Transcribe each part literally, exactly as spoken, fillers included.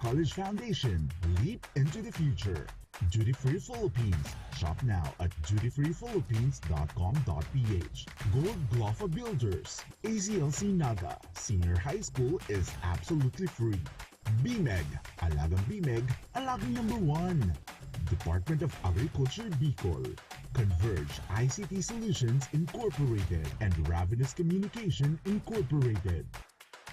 College Foundation, leap into the future. Duty Free Philippines. Shop now at duty free philippines dot com dot p h. Gold Glofa Builders, A C L C Naga Senior High School is absolutely free. BMEG, alagang BMEG, alagang number one. Department of Agriculture Bicol, Converge I C T Solutions Incorporated, and Ravenous Communication Incorporated.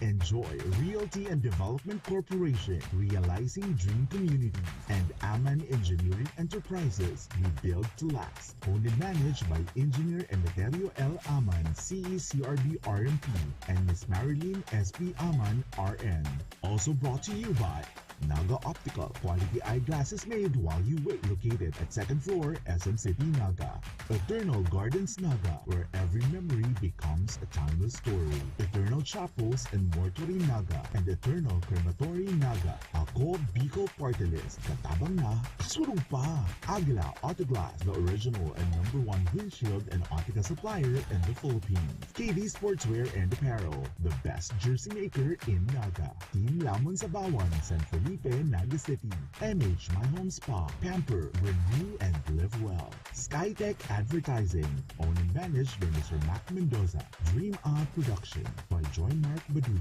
Enjoy Realty and Development Corporation, realizing dream community, and Aman Engineering Enterprises, we build to last. Owned and managed by Engineer Emeterio L Aman, C E C R B R M P, and Miss Marilyn S P Aman, R N. Also brought to you by Naga Optical, quality eyeglasses made while you wait. Located at second floor, S M City, Naga. Eternal Gardens Naga, where every memory becomes a timeless story. Eternal Chapels and Mortuary Naga and Eternal Crematory Naga. Ako, Bicol Party List. Katabang na, kasurog pa! Aguila Auto Glass, the original and number one windshield and optical supplier in the Philippines. K D Sportswear and Apparel, the best jersey maker in Naga. Team Lamon Sabawan, San Felipe, Naga City. M H My Home Spa, pamper, renew, and live well. Skytech Advertising, owned and managed by Mister Mac Mendoza. Dream Up Production by Joy Mark Baduya.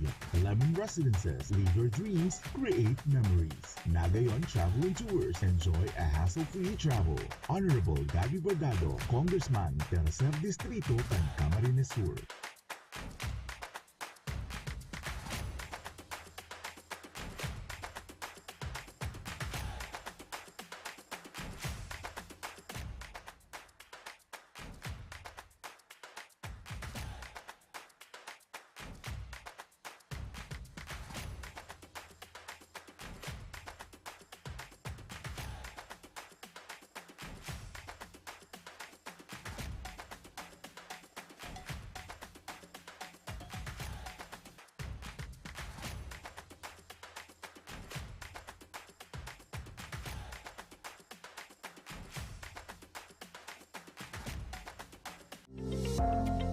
Lemon Residences, live your dreams, create memories. Nagayon Travel and Tours, enjoy a hassle-free travel. Honorable Gabby Bordado, Congressman, Tercer Distrito, kan Camarines Sur.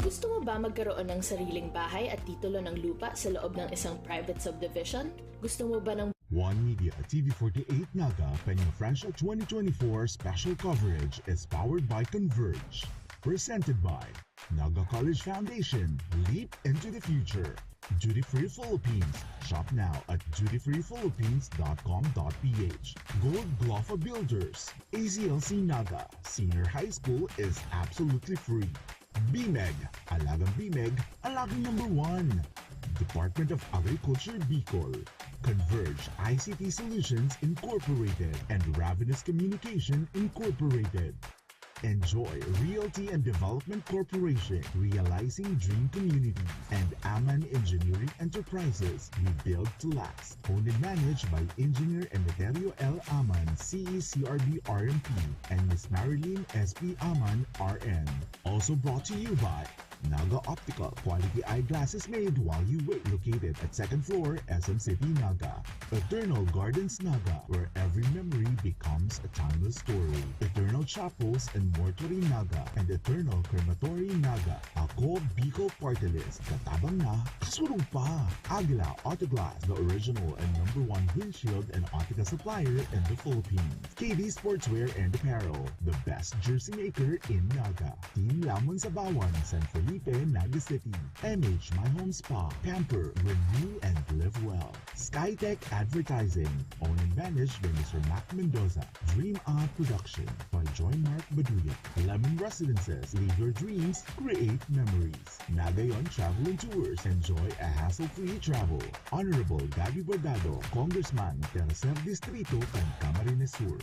Gusto mo ba magkaroon ng sariling bahay at titulo ng lupa sa loob ng isang private subdivision? Gusto mo ba ng One Media T V forty-eight Naga Peña Francia twenty twenty-four special coverage is powered by Converge. Presented by Naga College Foundation. Leap into the future. Duty Free Philippines. Shop now at duty free philippines dot com dot p h. Gold Glofa Builders. A C L C Naga Senior High School is absolutely free. BMEG, alagang BMEG, alagang number one. Department of Agriculture Bicol, Converge I C T Solutions Incorporated, and Ravenous Communication Incorporated. Enjoy Realty and Development Corporation, realizing dream community, and Aman Engineering Enterprises, we build to last. Owned and managed by Engineer Emeterio L Aman, C E C R B R M P, and Miss Marilyn S P Aman, R N. Also brought to you by Naga Optical, quality eyeglasses made while you wait. Located at second floor, S M City, Naga. Eternal Gardens Naga, where every memory becomes a timeless story. Eternal Chapels and Mortuary Naga and Eternal Crematory Naga. Ako, Bicol Party List. Katabang na, kasurog pa! Aguila Auto Glass, the original and number one windshield and optical supplier in the Philippines. K D Sportswear and Apparel, the best jersey maker in Naga. Team Lamon Sabawan, San Felipe, Naga City. M H My Home Spa, pamper, renew, and live well. Skytech Advertising, owned and managed by Mister Mac Mendoza. Dream Up Production by Joy Mark Baduya. Lemon Residences, live your dreams, create memories. Nagayon Travel and Tours, enjoy a hassle-free travel. Honorable Gabby Bordado, Congressman, Tercer Distrito, kan Camarines Sur.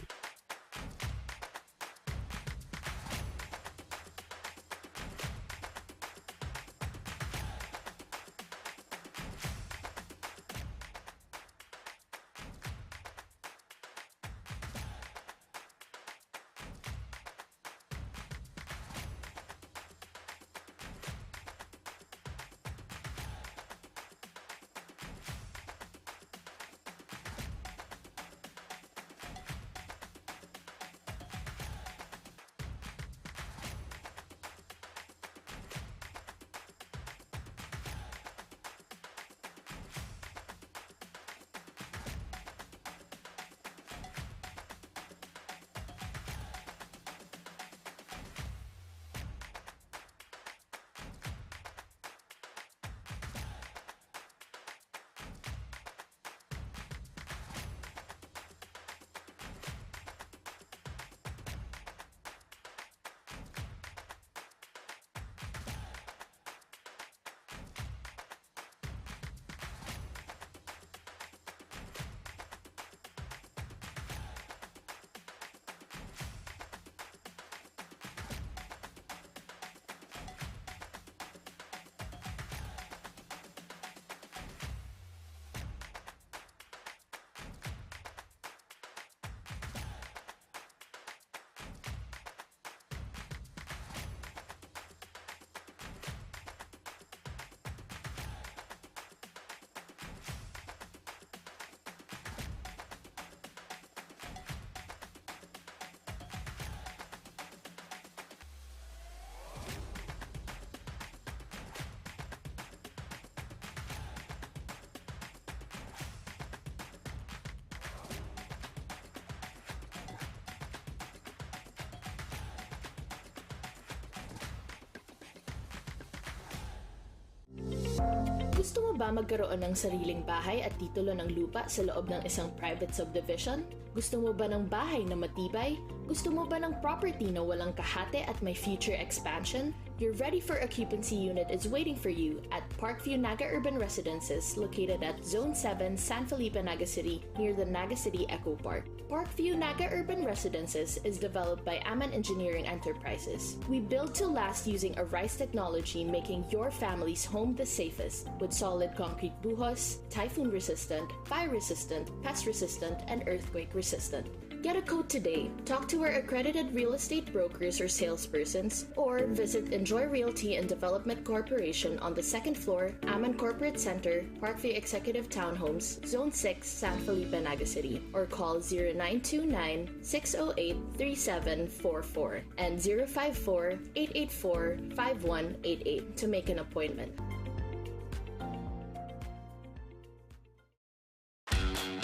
Gusto mo ba magkaroon ng sariling bahay at titulo ng lupa sa loob ng isang private subdivision? Gusto mo ba ng bahay na matibay? Gusto mo ba ng property na walang kahate at may future expansion? Your ready for occupancy unit is waiting for you at Parkview Naga Urban Residences, located at Zone seven, San Felipe, Naga City, near the Naga City Eco Park. Parkview Naga Urban Residences is developed by Aman Engineering Enterprises. We build to last using a rise technology, making your family's home the safest, with solid concrete buhos, typhoon resistant, fire resistant, pest resistant, and earthquake resistant. Get a quote today. Talk to our accredited real estate brokers or salespersons, or visit Enjoy Realty and Development Corporation on the second floor, Aman Corporate Center, Parkview Executive Townhomes, Zone six, San Felipe, Naga City, or call zero nine two nine, six oh eight, three seven four four and zero five four, eight eight four, five one eight eight to make an appointment.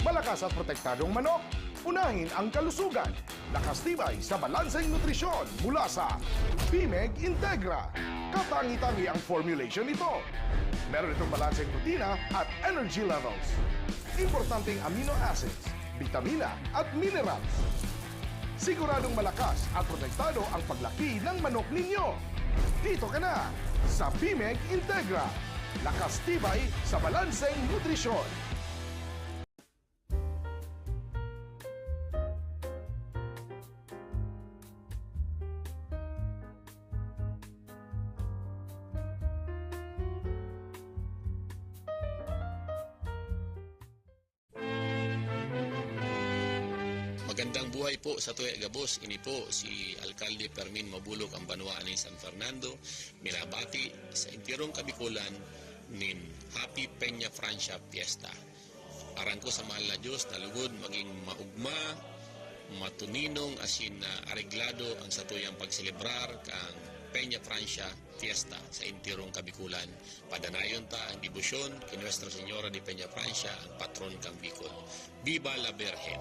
Malakas at protektadong manok, unahin ang kalusugan. Lakas tibay sa balanseng nutrisyon mula sa Bimeg Integra. Katangi-tangi ang formulation nito. Meron itong balanseng protina at energy levels. Importanteng amino acids, bitamina at minerals. Siguradong malakas at protektado ang paglaki ng manok ninyo. Dito ka na sa Bimeg Integra. Lakas tibay sa balanseng nutrisyon. Magandang buhay po sa tuya gabos. Ini po si Alkalde Fermin Mabulog, ang banwa nin San Fernando. Minabati sa entirong Kabikulan nin Happy Peña Francia Fiesta. Aram ko sa mahal na Diyos na lugod maging maugma, matuninong asin na areglado ang satuyang pagselebrar kan Peña Francia Fiesta sa entirong Kabikulan. Padanayon ta ang debosyon ki Nuestra Señora de Peña Francia, ang patron kan Bicol. Viva la Virgen!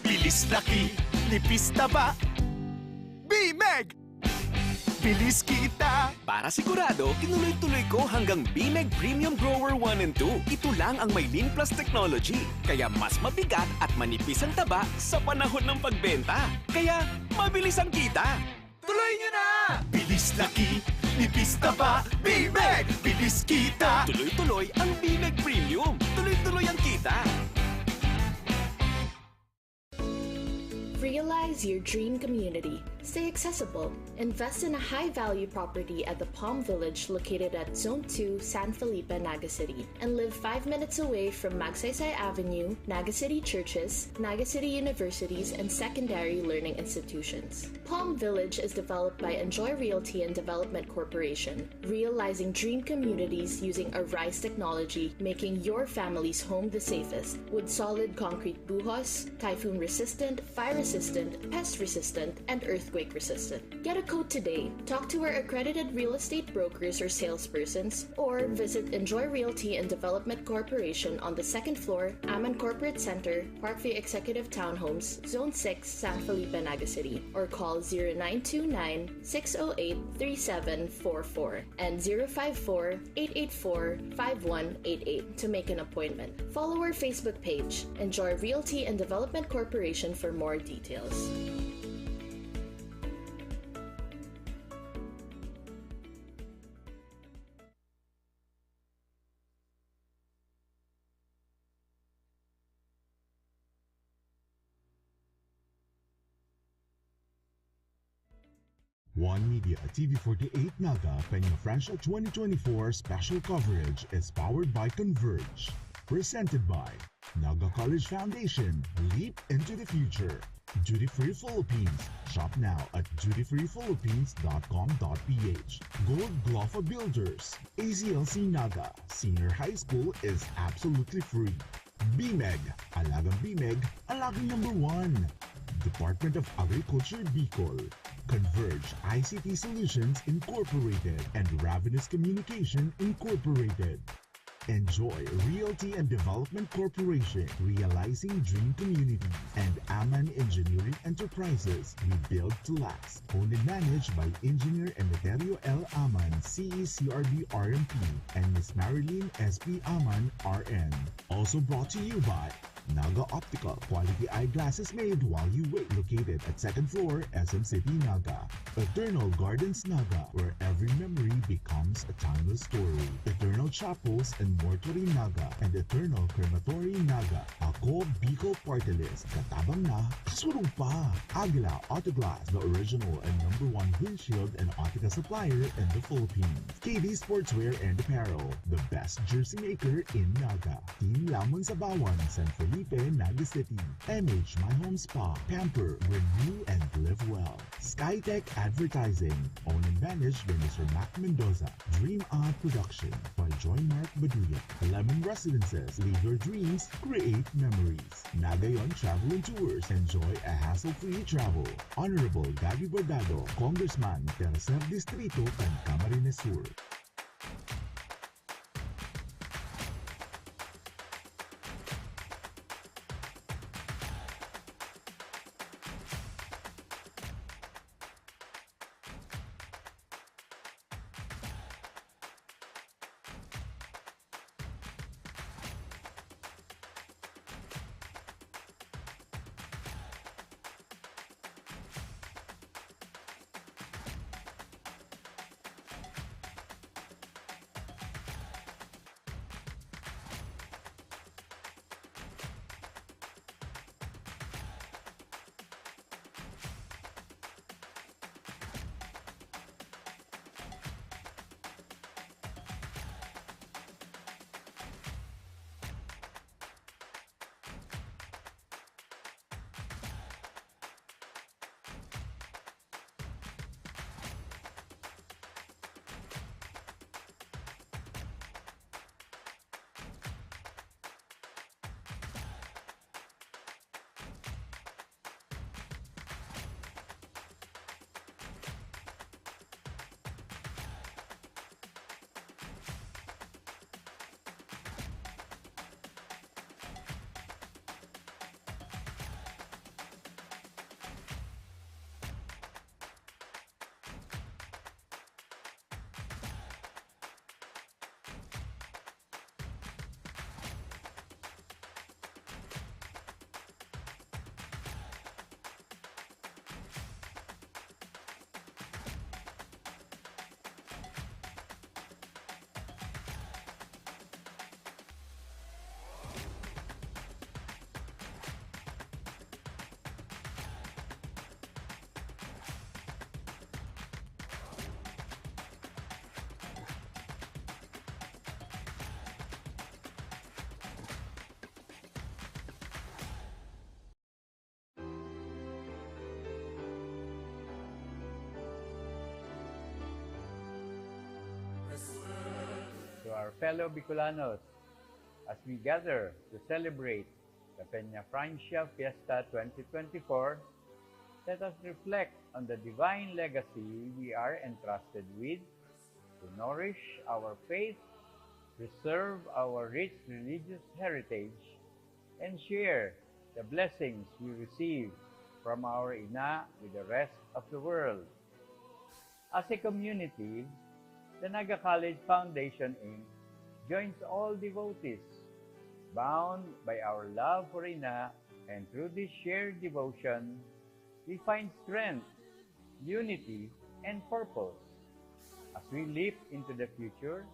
Bilis laki, nipis taba. Bimeg! Bilis kita! Para sigurado, tinuloy-tuloy ko hanggang Bimeg Premium Grower one and two. Ito lang ang may Lean Plus technology. Kaya mas mabigat at manipis ang taba sa panahon ng pagbenta. Kaya mabilis ang kita. Tuloy nyo na! Bilis laki, nipis taba, Bimeg! Bilis kita! Tuloy-tuloy ang Bimeg Premium. Tuloy-tuloy ang kita. Realize your dream community. Stay accessible. Invest in a high-value property at the Palm Village located at Zone two, San Felipe, Naga City, and live five minutes away from Magsaysay Avenue, Naga City churches, Naga City universities, and secondary learning institutions. Palm Village is developed by Enjoy Realty and Development Corporation, realizing dream communities using a rise technology, making your family's home the safest, with solid concrete buhos, typhoon resistant, fire resistant, pest resistant, and earthquake resistant. Get a quote today. Talk to our accredited real estate brokers or salespersons, or visit Enjoy Realty and Development Corporation on the second floor, Aman Corporate Center, Parkview Executive Townhomes, Zone six, San Felipe, Naga City, or call zero nine two nine, six oh eight, three seven four four and zero five four, eight eight four, five one eight eight to make an appointment. Follow our Facebook page, Enjoy Realty and Development Corporation, for more details. One Media at T V forty-eight Naga, Peña Francia twenty twenty-four special coverage is powered by Converge. Presented by Naga College Foundation, leap into the future. Duty Free Philippines. Shop now at duty free philippines dot com dot p h. Gold Glofa Builders, A C L C Naga Senior High School is absolutely free. BMEG, alagang BMEG, alagang number one. Department of Agriculture Bicol, Converge I C T Solutions Incorporated, and Ravenous Communication Incorporated. Enjoy Realty and Development Corporation, realizing dream community, and Aman Engineering Enterprises, we build to last. Owned and managed by Engineer Emeterio L. Aman, C E C R B R M P, and Miss Marilyn S P Aman, R N. Also brought to you by Naga Optical, quality eyeglasses made while you wait. Located at second floor, S M City, Naga. Eternal Gardens, Naga, where every memory becomes a timeless story. Eternal Chapels and Mortuary, Naga, and Eternal Crematory, Naga. Ako, Bicol Party List, katabang na, kasurog pa! Aguila Auto Glass, the original and number one windshield and optical supplier in the Philippines. K D Sportswear and Apparel, the best jersey maker in Naga. Team Lamon Sabawan, San Felipe, Naga City. M H My Home Spa, pamper, renew, and live well. Skytech Advertising, owned and managed by Mister Mac Mendoza. Dream Art Production by Joy Mark Baduya. Lemon Residences, live your dreams, create memories. Nagayon Travel and Tours, enjoy a hassle-free travel. Honorable Gabby Bordado, Congressman, Tercer Distrito, kan Camarines Sur. To our fellow Bicolanos, as we gather to celebrate the Peñafrancia Fiesta twenty twenty-four, let us reflect on the divine legacy we are entrusted with to nourish our faith, preserve our rich religious heritage, and share the blessings we receive from our ina with the rest of the world. As a community, the Naga College Foundation Inc joins all devotees, bound by our love for Ina, and through this shared devotion, we find strength, unity, and purpose. As we leap into the future,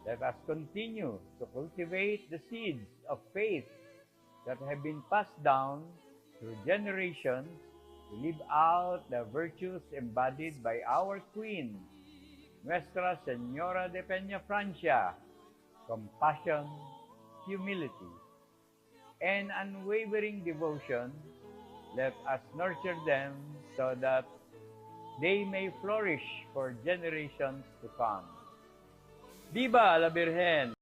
let us continue to cultivate the seeds of faith that have been passed down through generations to live out the virtues embodied by our Queen, Nuestra Señora de Peñafrancia: compassion, humility, and unwavering devotion, let us nurture them so that they may flourish for generations to come. Viva la Virgen!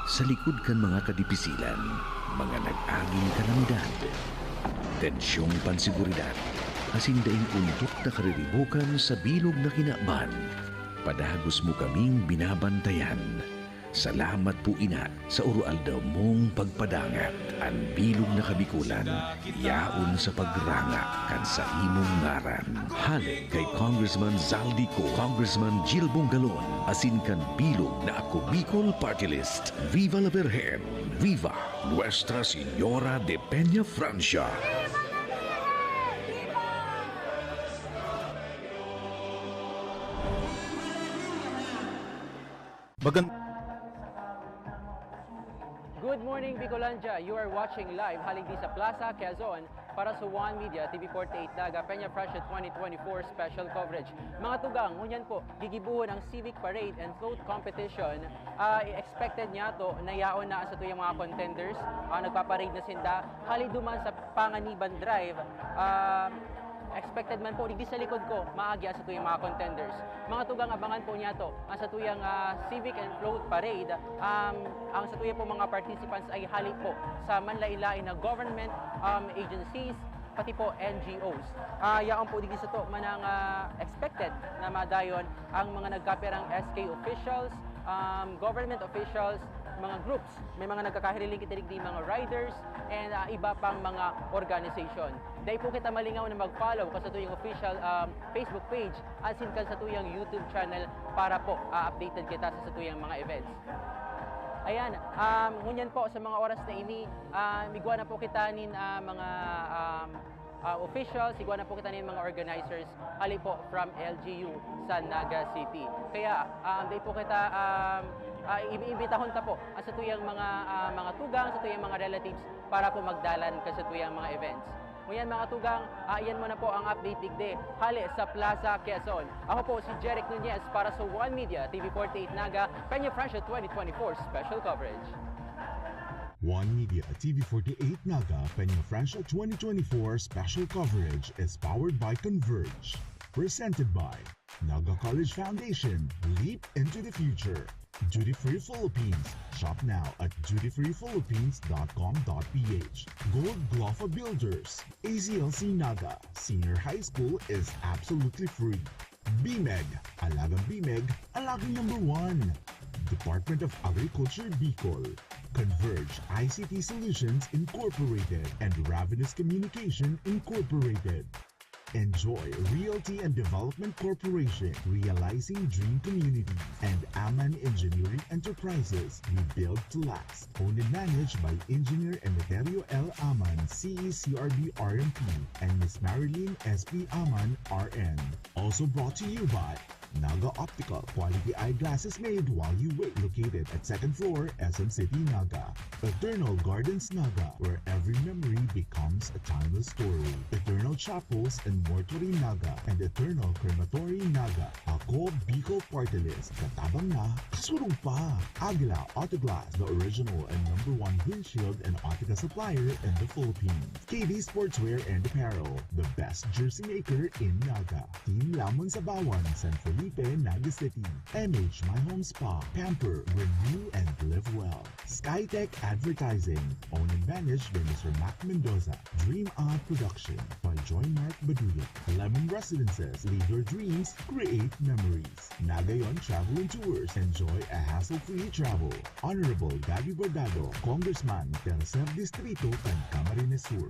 Sa likod kan mga kadipisilan, mga nag-aging kalamidad, tensyong panseguridad, asin daing untok na kariribokan sa bilog na kinaban, padagos mo kaming binabantayan. Salamat po ina sa uro-aldaw mong pagpadangat. An bilog na Kabikolan yaon sa pagranga kan saimong ngaran. Hale kay Congressman Zaldy Co, Congressman Gil Bongalon, asin kan bilog na Ako Bicol Party List. Viva la Virgen! Viva Nuestra Señora de Peña Francia! Magan- Good morning, Bicolandia! You are watching live hali di sa Plaza Quezon para sa One Media T V forty-eight Naga Peña Francia twenty twenty-four Special Coverage. Mga tugang, ngunyan po, gigibuhon ang Civic Parade and Float Competition. Ah, expected niya to na yaon na sa tuyang mga contenders. Ah, nagpaparade na sinda. Hali duman sa Panganiban Drive, ah, expected man po, digdi sa likod ko, maagi ang satuyang mga contenders. Mga tugang, abangan po niya to, ang satuyang, ah, Civic and Float Parade. Um, ang satuya po mga participants ay hali po sa manlain-lain na government, um, agencies, pati po N G Os. Ah, yaon po, digdi sa to, manang, ah, expected na madayon ang mga nagkapirang S K officials, um, government officials, mga groups. May mga nagkakahiriling kita digdi, mga riders, and, ah, iba pang mga organization. Dai po kita malingaw na mag-follow kan satuyang official, um, Facebook page asin kan satuyang YouTube channel para po, ah, updated kita sa satuyang mga events. Ayan, um, ngunyan po sa mga oras na ini, ah, igwa na po kita nin, ah, mga, um, ah, officials, igwa na po kita nin mga organizers, hali po from L G U sa Naga City. Kaya, um, dai po kita, um, ah, iimbitahon ta po ang satuyang mga, ah, mga tugang, satuyang mga relatives para po magdalan kan satuyang mga events. Ngunyan, mga tugang, ah, iyan muna po ang update digdi hale sa Plaza Quezon. Ako po si Jeric Nunez para sa One Media T V forty-eight Naga, Peña Francia twenty twenty-four Special Coverage. One Media T V forty-eight Naga Peña Francia twenty twenty-four Special Coverage is powered by Converge. Presented by Naga College Foundation. Leap into the future. Duty Free Philippines. Shop now at duty free philippines dot com dot p h. Gold Glofa Builders. A C L C Naga Senior High School is absolutely free. BMEG. Alagang BMEG, alagang number one. Department of Agriculture Bicol. Converge I C T Solutions Incorporated and Ravenous Communication Incorporated. Enjoy Realty and Development Corporation, realizing dream community, and Aman Engineering Enterprises, we build to last. Owned and managed by Engineer Emeterio L. Aman, C E C R B R M P, and Miss Marilyn S P Aman, R N. Also brought to you by Naga Optical, quality eyeglasses made while you wait. Located at second floor, S M City, Naga. Eternal Gardens, Naga, where every memory becomes a timeless story. Eternal Chapels and Mortuary, Naga, and Eternal Crematory, Naga. Ako Bicol Party List, katabang na, kasurog pa! Aguila Auto Glass, the original and number one windshield and optical supplier in the Philippines. K D Sportswear and Apparel, the best jersey maker in Naga. Team Lamon Sabawan, San Felipe, Naga City. M H My Home Spa, pamper, renew, and live well. Skytech Advertising, owned and managed by Mister Mac Mendoza. Dream Up Production by Joy Mark Baduyan. Lemon Residences, live your dreams, create memories. Nagayon Travel and Tours, enjoy a hassle-free travel. Honorable Gabby Bordado, Congressman, Tercer Distrito, kan Camarines Sur.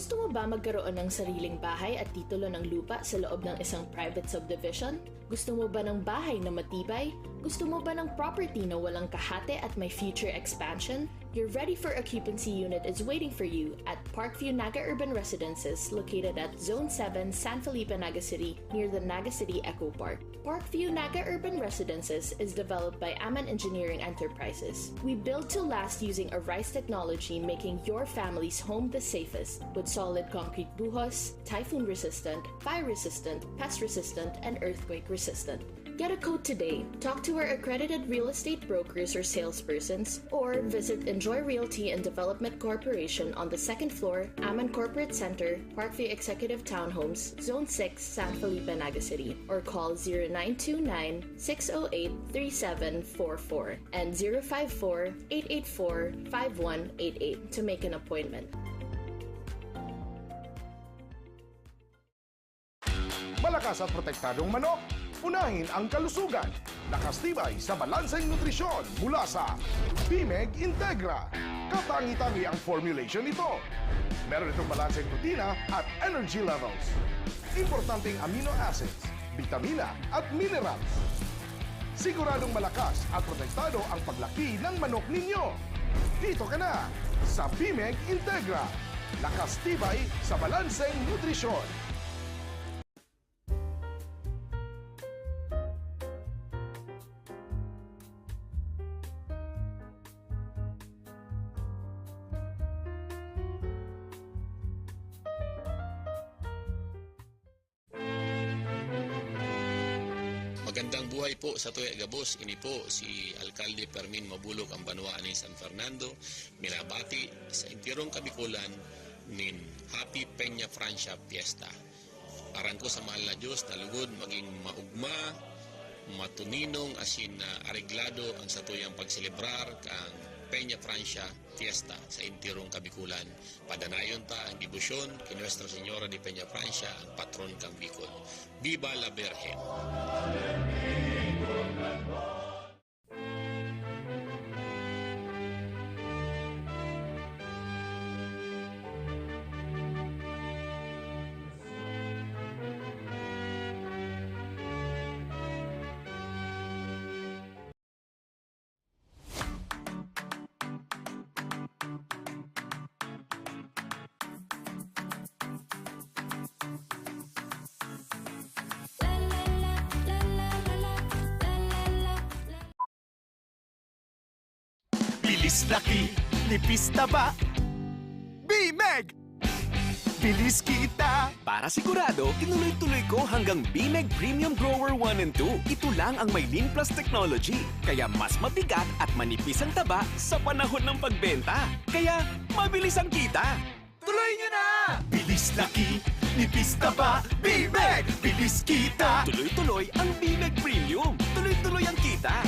Gusto mo ba magkaroon ng sariling bahay at titulo ng lupa sa loob ng isang private subdivision? Gusto mo ba ng bahay na matibay? Gusto mo ba ng property na walang kahate at may future expansion? Your ready for occupancy unit is waiting for you at Parkview Naga Urban Residences, located at Zone seven, San Felipe, Naga City, near the Naga City Eco Park. Parkview Naga Urban Residences is developed by Aman Engineering Enterprises. We build to last using a rice technology, making your family's home the safest, with solid concrete buhos, typhoon resistant, fire resistant, pest resistant, and earthquake resistant. Get a quote today. Talk to our accredited real estate brokers or salespersons, or visit Enjoy Realty and Development Corporation on the second floor, Aman Corporate Center, Parkview Executive Townhomes, Zone six, San Felipe, Naga City, or call zero nine two nine, six oh eight, three seven four four and zero five four, eight eight four, five one eight eight to make an appointment. Malakas at protektadong manok, unahin ang kalusugan. Lakas tibay sa balanseng nutrisyon mula sa Bimeg Integra. Katangi-tangi ang formulation nito. Meron itong balanseng protina at energy levels. Importanteng amino acids, bitamina at minerals. Siguradong malakas at protektado ang paglaki ng manok ninyo. Dito ka na sa Bimeg Integra. Lakas tibay sa balanseng nutrisyon. Magandang buhay po sa tuya gabos. Ini po si Alkalde Fermin Mabulog, ang banwa ning San Fernando. Minabati sa entirong Kabikulan nin Happy Peña Francia Fiesta. Aram ko sa mahal na Diyos na lugod maging maugma, matuninong asin na areglado ang satuyang pagselebrar kan Peña Francia Fiesta sa entirong Kabikulan. Padanayon ta ang debosyon ki Nuestra Señora de Peña Francia, ang patron kan Bicol. Viva la Virgen! Bilis laki, nipis taba. Bimeg! Bilis kita! Para sigurado, tinuloy-tuloy ko hanggang Bimeg Premium Grower one and two. Ito lang ang may Lean Plus technology. Kaya mas mabigat at manipis ang taba sa panahon ng pagbenta. Kaya mabilis ang kita. Tuloy nyo na! Bilis laki, nipis taba, Bimeg! Bilis kita! Tuloy-tuloy ang Bimeg Premium. Tuloy-tuloy ang kita.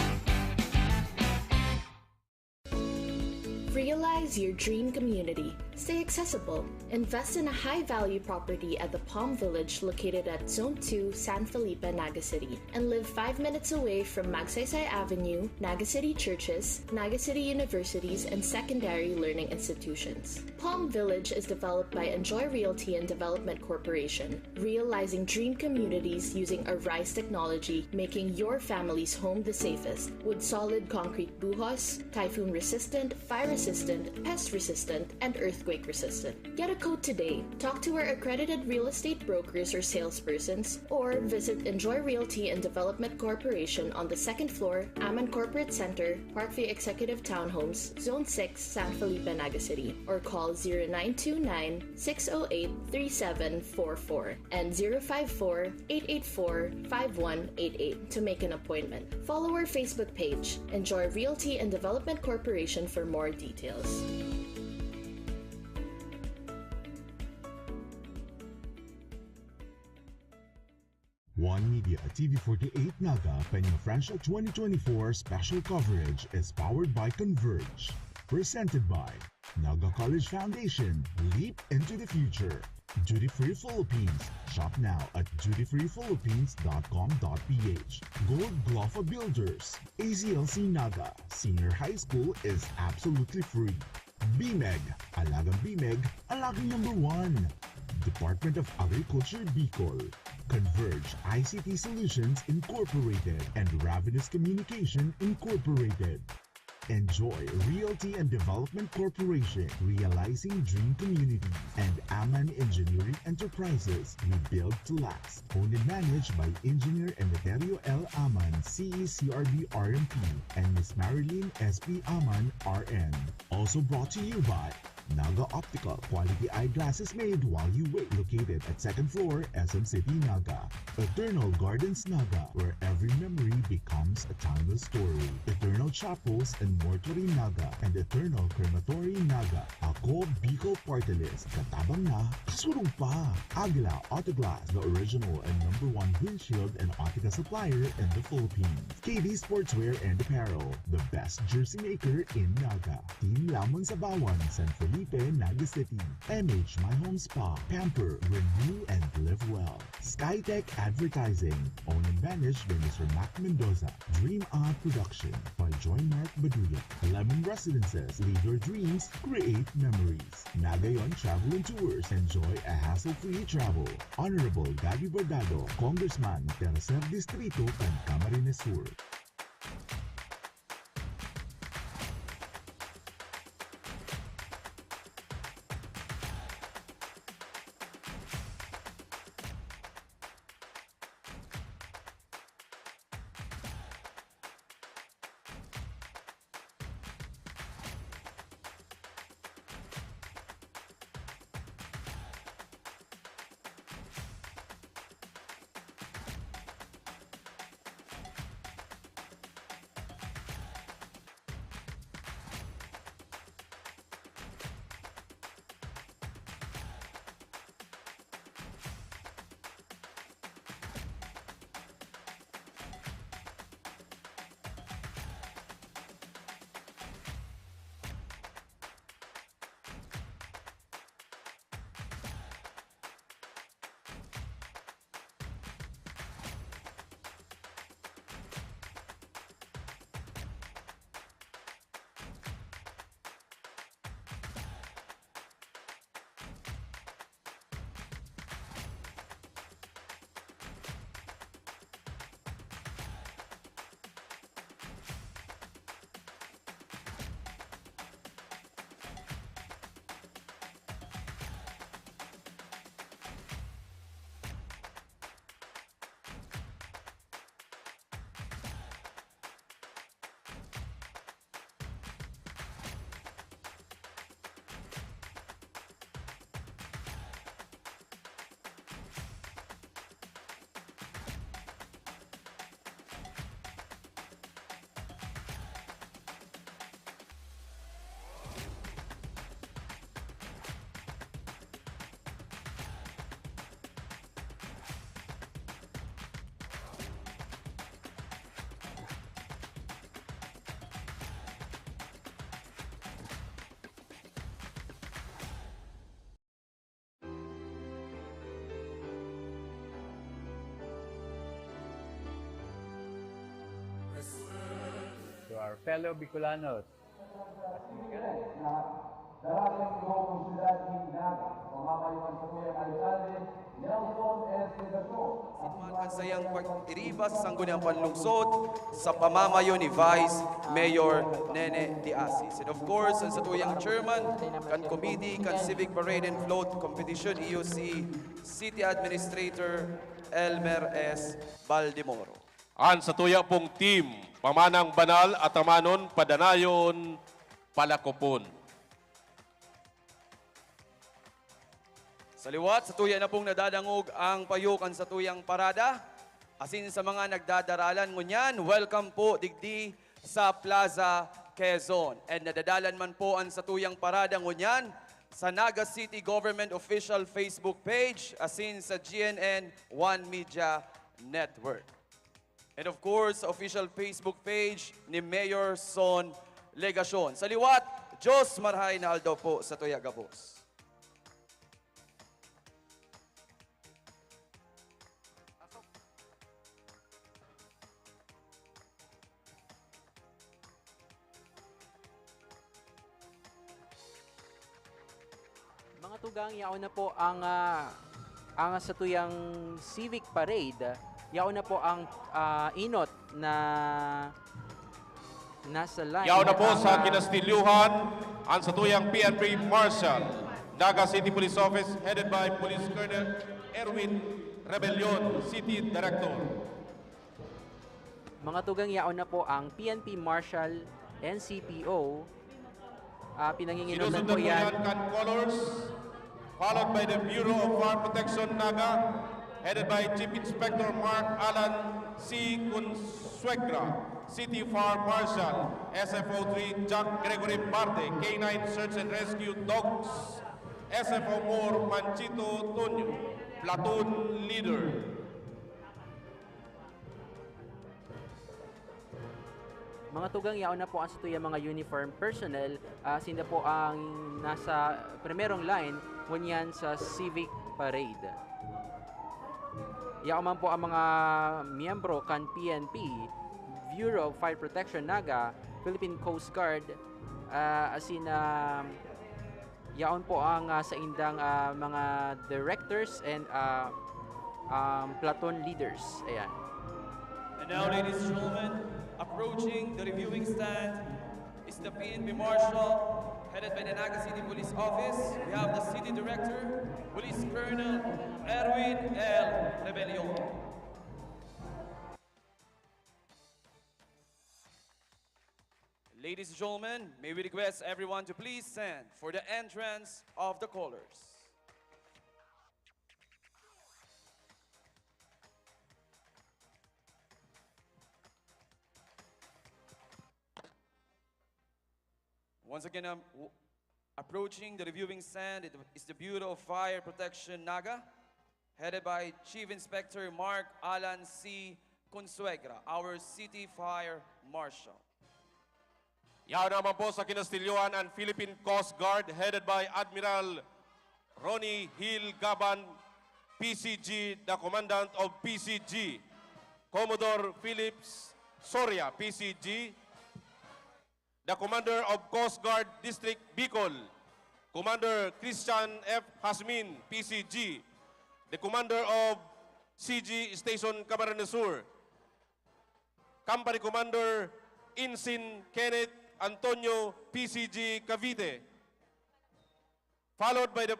Realize your dream community. Stay accessible. Invest in a high-value property at the Palm Village located at Zone two, San Felipe, Naga City, and live five minutes away from Magsaysay Avenue, Naga City churches, Naga City universities, and secondary learning institutions. Palm Village is developed by Enjoy Realty and Development Corporation, realizing dream communities using a rice technology, making your family's home the safest, with solid concrete buhos, typhoon resistant, fire resistant, pest resistant, and earthquake resistant. Get a quote today. Talk to our accredited real estate brokers or salespersons, or visit Enjoy Realty and Development Corporation on the second floor, Aman Corporate Center, Parkview Executive Townhomes, Zone six, San Felipe, Naga City, or call zero nine two nine, six oh eight, three seven four four and zero five four, eight eight four, five one eight eight to make an appointment. Follow our Facebook page, Enjoy Realty and Development Corporation, for more details. One Media T V forty-eight Naga Peña Francia twenty twenty-four special coverage is powered by Converge. Presented by Naga College Foundation. Leap into the future. Duty Free Philippines. Shop now at duty free philippines dot com dot p h. Gold Glofa Builders. A Z L C Naga Senior High School is absolutely free. BMEG, Alagang BMEG, Alagang Number One. Department of Agriculture Bicol, Converge I C T Solutions Incorporated, and Ravenous Communication Incorporated. Enjoy Realty and Development Corporation, realizing dream community, and Aman Engineering Enterprises, we build to last. Owned and managed by Engineer Emeterio L Aman, C E C R B R M P, and Miss Marilyn S P Aman, R N. Also brought to you by Naga Optical, quality eyeglasses made while you wait. Located at second floor, S M City, Naga. Eternal Gardens, Naga, where every memory becomes a timeless story. Eternal Chapels and Mortuary, Naga, and Eternal Crematory, Naga. Ako, Bicol Party List. Katabang na, kasurog pa! Aguila Auto Glass, the original and number one windshield and Autica supplier in the Philippines. K D Sportswear and Apparel, the best jersey maker in Naga. Team Lamon Sabawan, San Felipe, Naga City. M H My Home Spa, pamper, renew, and live well. Skytech Advertising, owned and managed by Mister Mac Mendoza. Dream Up Production by Joy Mark Baduya. Lemon Residences, live your dreams, create memories. Nagayon Travel and Tours, enjoy a hassle-free travel. Honorable Gabby Bordado, Congressman, Tercer Distrito, kan Camarines Sur. To our fellow Bicolanos. Darating ko ang siyudad nin Naga, pamamayo kan satuyang alkalde, Nelson S. Legacion. Kan saiyang pag-iriba sa Sangguniang Panlungsod sa pamamayo ni Vice Mayor Nene de Asis. And of course, ang satuyang chairman kan committee kan Civic Parade and Float Competition, iyo si City Administrator Elmer S. Baldemoro. An satuya pong team, pamanang banal, atamanon, padanayon, palakopon. Sa liwat, satuya na pong nadadangog ang payo kan satuyang parada. Asin sa mga nagdadaralan ngunyan, welcome po digdi sa Plaza Quezon. And nadadalan man po an satuyang parada ngunyan sa Naga City Government Official Facebook Page, asin sa G N N One Media Network. And of course, sa official Facebook page ni Mayor Son Legacion. Sa liwat, Diyos marhay na aldaw po satuya gabos. Mga tugang, yaon na po ang, ah, ang satuyang civic parade. Yaon na po ang, ah, inot na nasa line. Yaon na po sa Kinastilyuhan ang satuyang P N P Marshal, Naga City Police Office, headed by Police Colonel Erwin Rebellion, City Director. Mga tugang, yaon na po ang P N P Marshal, N C P O. Ah, pinanginginuman Sinusundan po po yan. yan kan colors, followed by the Bureau of Fire Protection Naga, headed by Chief Inspector Mark Alan C. Consuegra, City Fire Marshal, S F O three Jack Gregory Parte, K nine Search and Rescue Dogs, S F O four Panchito Tonyo, Platoon Leader. Mga tugang, yaon na po ang satuyang mga uniform personnel. Ah, sinda po ang nasa primerong line ngunyan sa civic parade. Yaon man po ang mga miyembro kan P N P, Bureau of Fire Protection Naga, Philippine Coast Guard, ah, asin, ah, yaon po ang, ah, saindang, ah, mga directors and, ah, um, platoon leaders. Ayan. And now, ladies and gentlemen, approaching the reviewing stand is the P N P Marshal, headed by the Naga City Police Office. We have the City Director, Police Colonel Erwin L. Rebellion. Ladies and gentlemen, may we request everyone to please stand for the entrance of the colors. Once again, um, w- approaching the reviewing stand, it is the Bureau of Fire Protection Naga, headed by Chief Inspector Mark Alan C. Consuegra, our City Fire Marshal. Yaon naman po sa Kinastilyuhan ang Philippine Coast Guard, headed by Admiral Ronnie Hill Gaban, P C G, the Commandant of P C G, Commodore Philips Soria, P C G, the Commander of Coast Guard District Bicol, Commander Christian F. Hasmin, P C G, the Commander of C G Station Camarines Sur, Company Commander Ensign Kenneth Antonio, P C G Cavite, followed by the,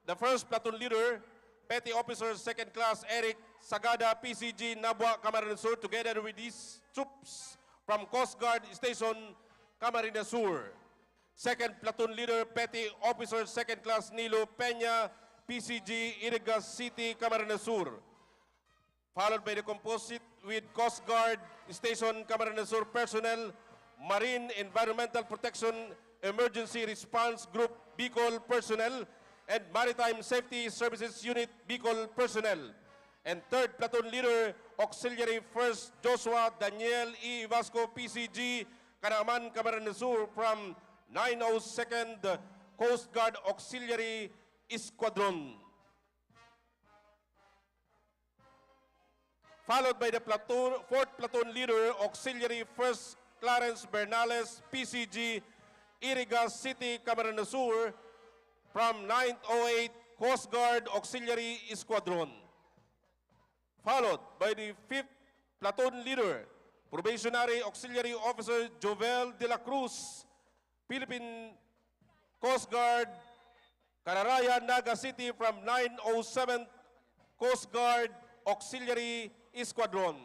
the first platoon leader, Petty Officer Second Class Eric Sagada, P C G Nabua, Camarines Sur, together with his troops from Coast Guard Station Camarines Sur. Second Platoon Leader, Petty Officer Second Class Nilo Peña, P C G Iriga City, Camarines Sur, followed by the composite with Coast Guard Station Camarines Sur personnel, Marine Environmental Protection Emergency Response Group Bicol personnel, and Maritime Safety Services Unit Bicol personnel. And third Platoon Leader, Auxiliary First Joshua Daniel E. Vasco, P C G, Canaman, Camarines Sur, from nine oh second Coast Guard Auxiliary Squadron. Followed by the platoon, fourth Platoon Leader, Auxiliary First Clarence Bernales, P C G, Iriga City, Camarines Sur, from ninth oh eight Coast Guard Auxiliary Squadron. Followed by the fifth Platoon Leader, Probationary Auxiliary Officer Jovel de la Cruz, Philippine Coast Guard, Cararaya, Naga City, from nine oh seven Coast Guard Auxiliary Squadron.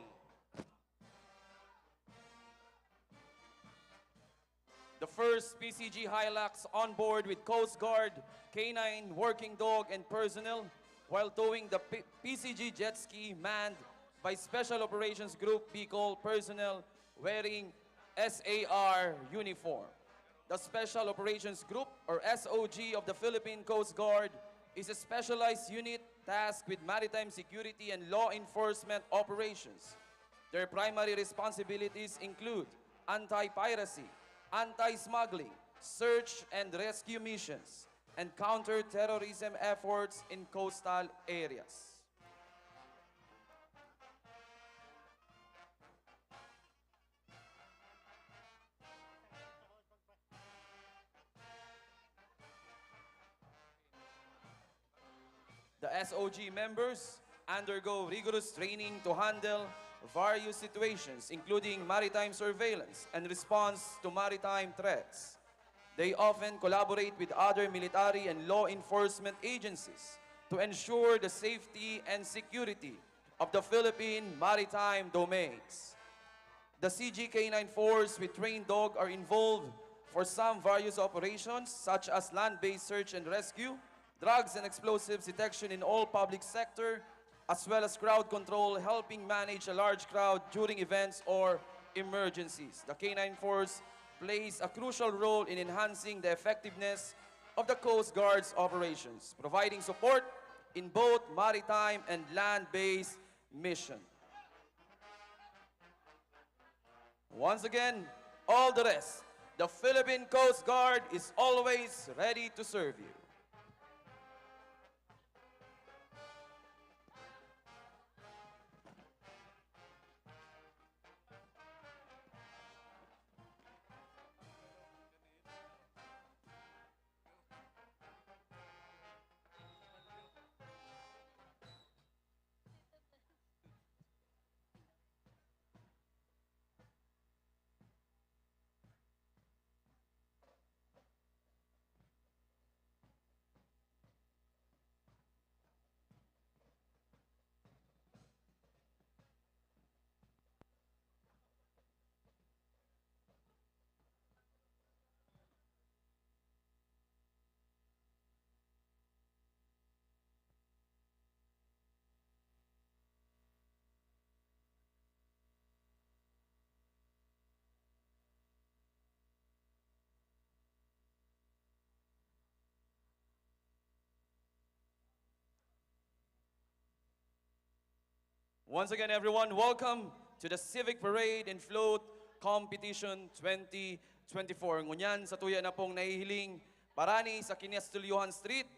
The first P C G Hilux on board with Coast Guard, K nine, working dog, and personnel while towing the P-, P C G jet ski manned by Special Operations Group Bicol personnel wearing S A R uniform. The Special Operations Group, or S O G, of the Philippine Coast Guard is a specialized unit tasked with maritime security and law enforcement operations. Their primary responsibilities include anti-piracy, anti-smuggling, search and rescue missions, and counter-terrorism efforts in coastal areas. The S O G members undergo rigorous training to handle various situations, including maritime surveillance and response to maritime threats. They often collaborate with other military and law enforcement agencies to ensure the safety and security of the Philippine maritime domains. The C G K nine Force with trained dog are involved for some various operations such as land-based search and rescue, drugs and explosives detection in all public sector, as well as crowd control, helping manage a large crowd during events or emergencies. The K nine Force plays a crucial role in enhancing the effectiveness of the Coast Guard's operations, providing support in both maritime and land-based mission. Once again, all the rest, the Philippine Coast Guard is always ready to serve you. Once again, everyone, welcome to the Civic Parade and Float Competition twenty twenty-four. Ngunyan, satuya na pong nahihiling parani sa Kinastilyohan Street,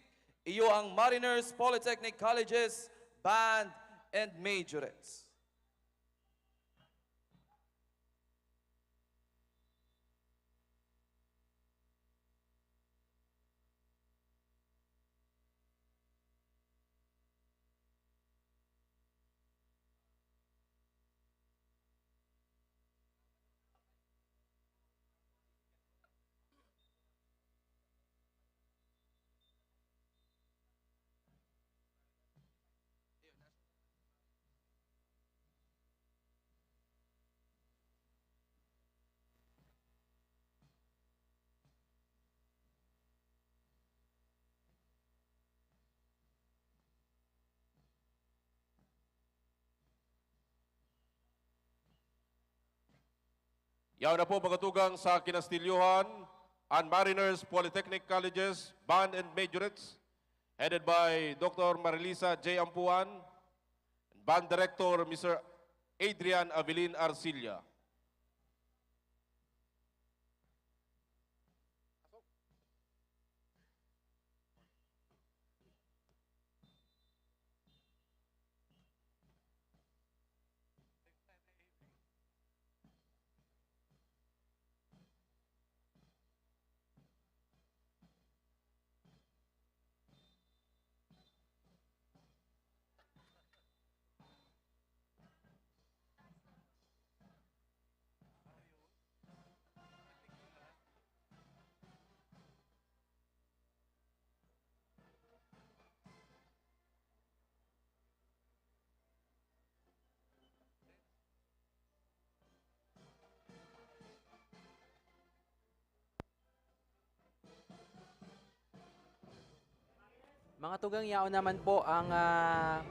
iyo ang Mariners Polytechnic Colleges Band and Majorettes. Yaon na po, mga tugang, sa Kinastilyohan, ang Mariners Polytechnic Colleges Band and Majorettes, headed by Doctor Marilisa J. Ampuan, and Band Director, Mister Adrian Avelin Arcilla. Mga tugang, yaon naman po ang, ah,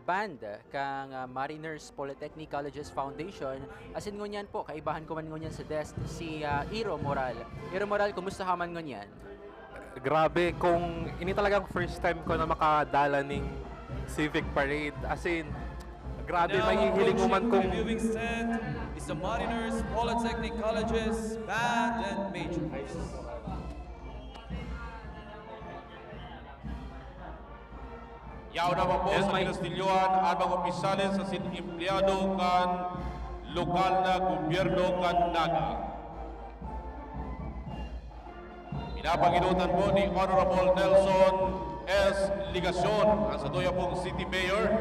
band kan, ah, Mariners Polytechnic Colleges Foundation. Asin ngunyan po, kaibahan ko man ngunyan sa desk si, ah, Iro Moral. Iro Moral, kumusta ka man ngunyan? Grabe, kung ini talagang first time ko na makadala ning Civic Parade. As in, grabe, Now, mahihiling mo man approaching the kung viewing stand is the Mariners Polytechnic Colleges Band and Majors. Yaon naman po sa Kinastilyohan, ang mga opisyales asin empleyado kan lokal na gobyerno kan Naga. Pinapanginutan po ni Honorable Nelson S. Legacion, ang satuya pong City Mayor,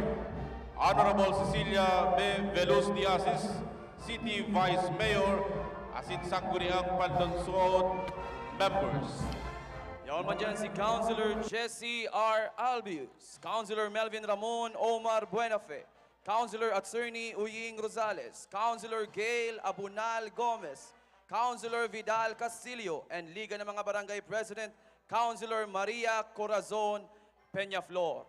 Honorable Cecilia B. Veloz de Asis, City Vice Mayor, asin sangguniang panlungsod members. Yaon man dyan si Councilor Jesse R. Albius, Councilor Melvin Ramon Omar Buenafe, Councilor Attorney Uying Rosales, Councilor Gail Abunal Gomez, Councilor Vidal Castillo, and Liga ng mga Barangay President, Councilor Maria Corazon Peñaflor.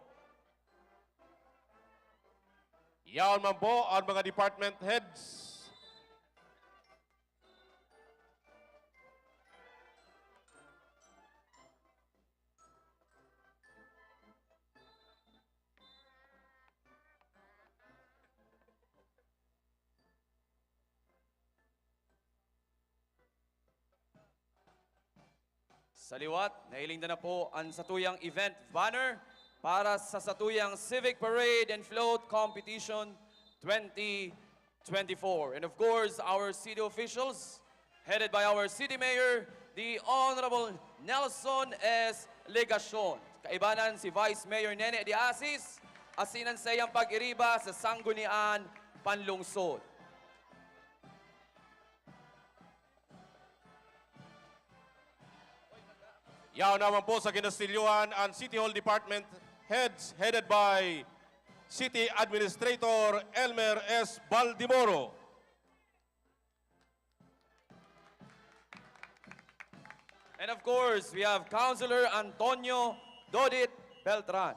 Yaon man po ang mga department heads. Sa liwat, nailinda na po ang satuyang event banner para sa satuyang Civic Parade and Float Competition twenty twenty-four. And of course, our city officials, headed by our city mayor, the Honorable Nelson S. Legacion. Kaibanan si Vice Mayor Nene de Asis, asin ang sayang pag-iriba sa sanggunian panlungsod. Yaon naman po sa kinastilyohan ang City Hall Department Heads headed by City Administrator Elmer S. Baldimoro. And of course, we have Councilor Antonio Dodit Beltran.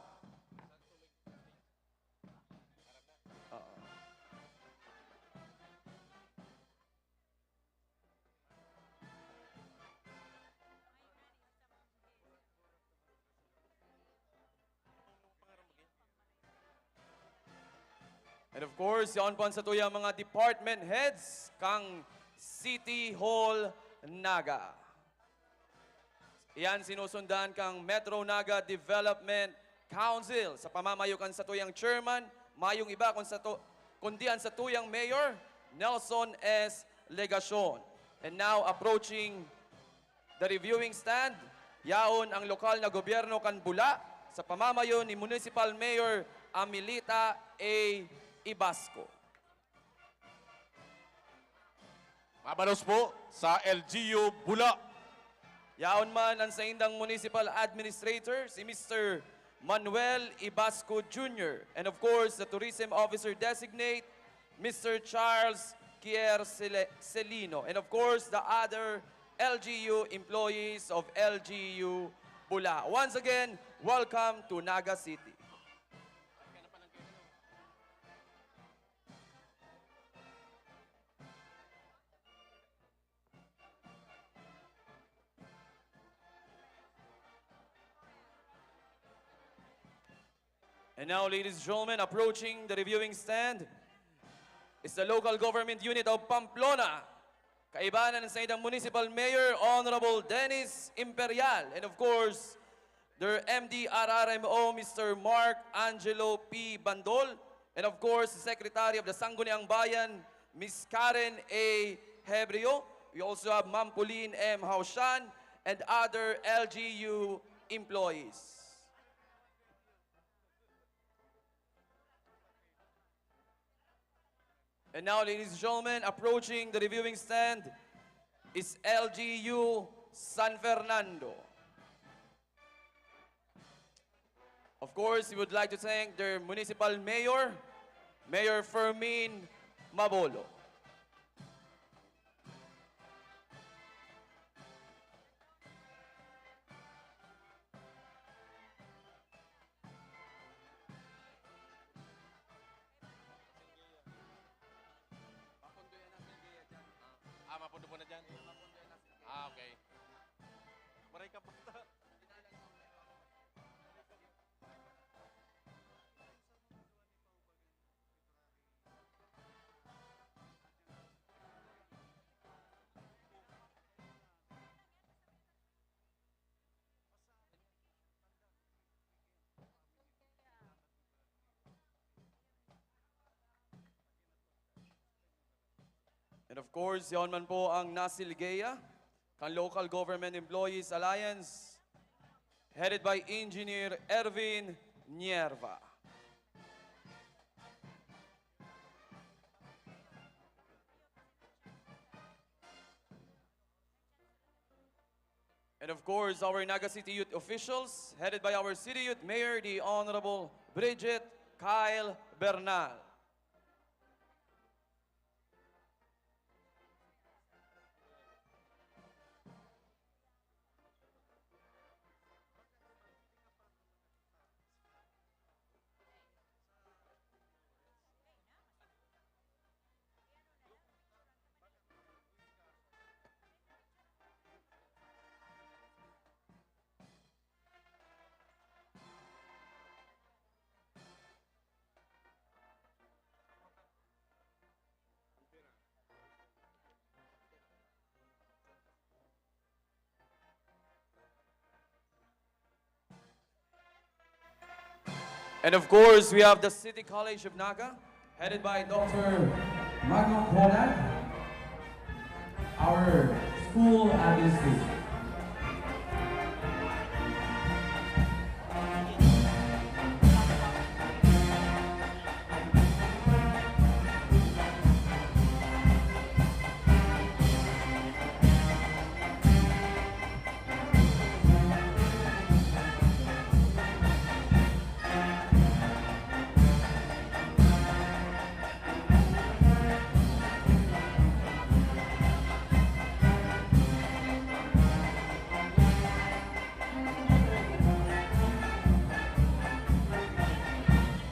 And of course, yaon po ang satuyang mga department heads kang City Hall Naga. Iyan sinusundan kang Metro Naga Development Council sa pamamayo kan satuyang chairman, mayong iba kun sato, kundi ang satuyang mayor, Nelson S. Legacion. And now approaching the reviewing stand, yaon ang lokal na gobyerno kan Bula sa pamamayo ni Municipal Mayor Amelita A. Ibasco. Mabalos po sa L G U Bula. Yaon man ang saindang municipal administrator, si Mister Manuel Ibasco Junior, and of course, the tourism officer designate, Mister Charles Kier Cele-, Celino, and of course, the other L G U employees of L G U Bula. Once again, welcome to Naga City. And now, ladies and gentlemen, approaching the reviewing stand is the local government unit of Pamplona. Kaibanan sa idang municipal mayor, Honorable Dennis Imperial, and of course, their M D R R M O, Mister Mark Angelo P. Bandol, and of course, the Secretary of the Sangguniang Bayan, Miss Karen A. Hebrio. We also have Ma'am Pauline M. Haushan and other L G U employees. And now, ladies and gentlemen, approaching the reviewing stand is L G U San Fernando. Of course, we would like to thank their municipal mayor, Mayor Fermin Mabolo. Ah, mapundo po na dyan. Ah, okay. Maray ka pa. And of course, yaon man po ang Nasilgeya, kan Local Government Employees Alliance. headed by Engineer Ervin Nierva. And of course, our Naga City Youth officials, headed by our City Youth Mayor, the Honorable Bridget Kyle Bernal. And of course, we have the City College of Naga, headed by Doctor Magno Conad, our school administrator.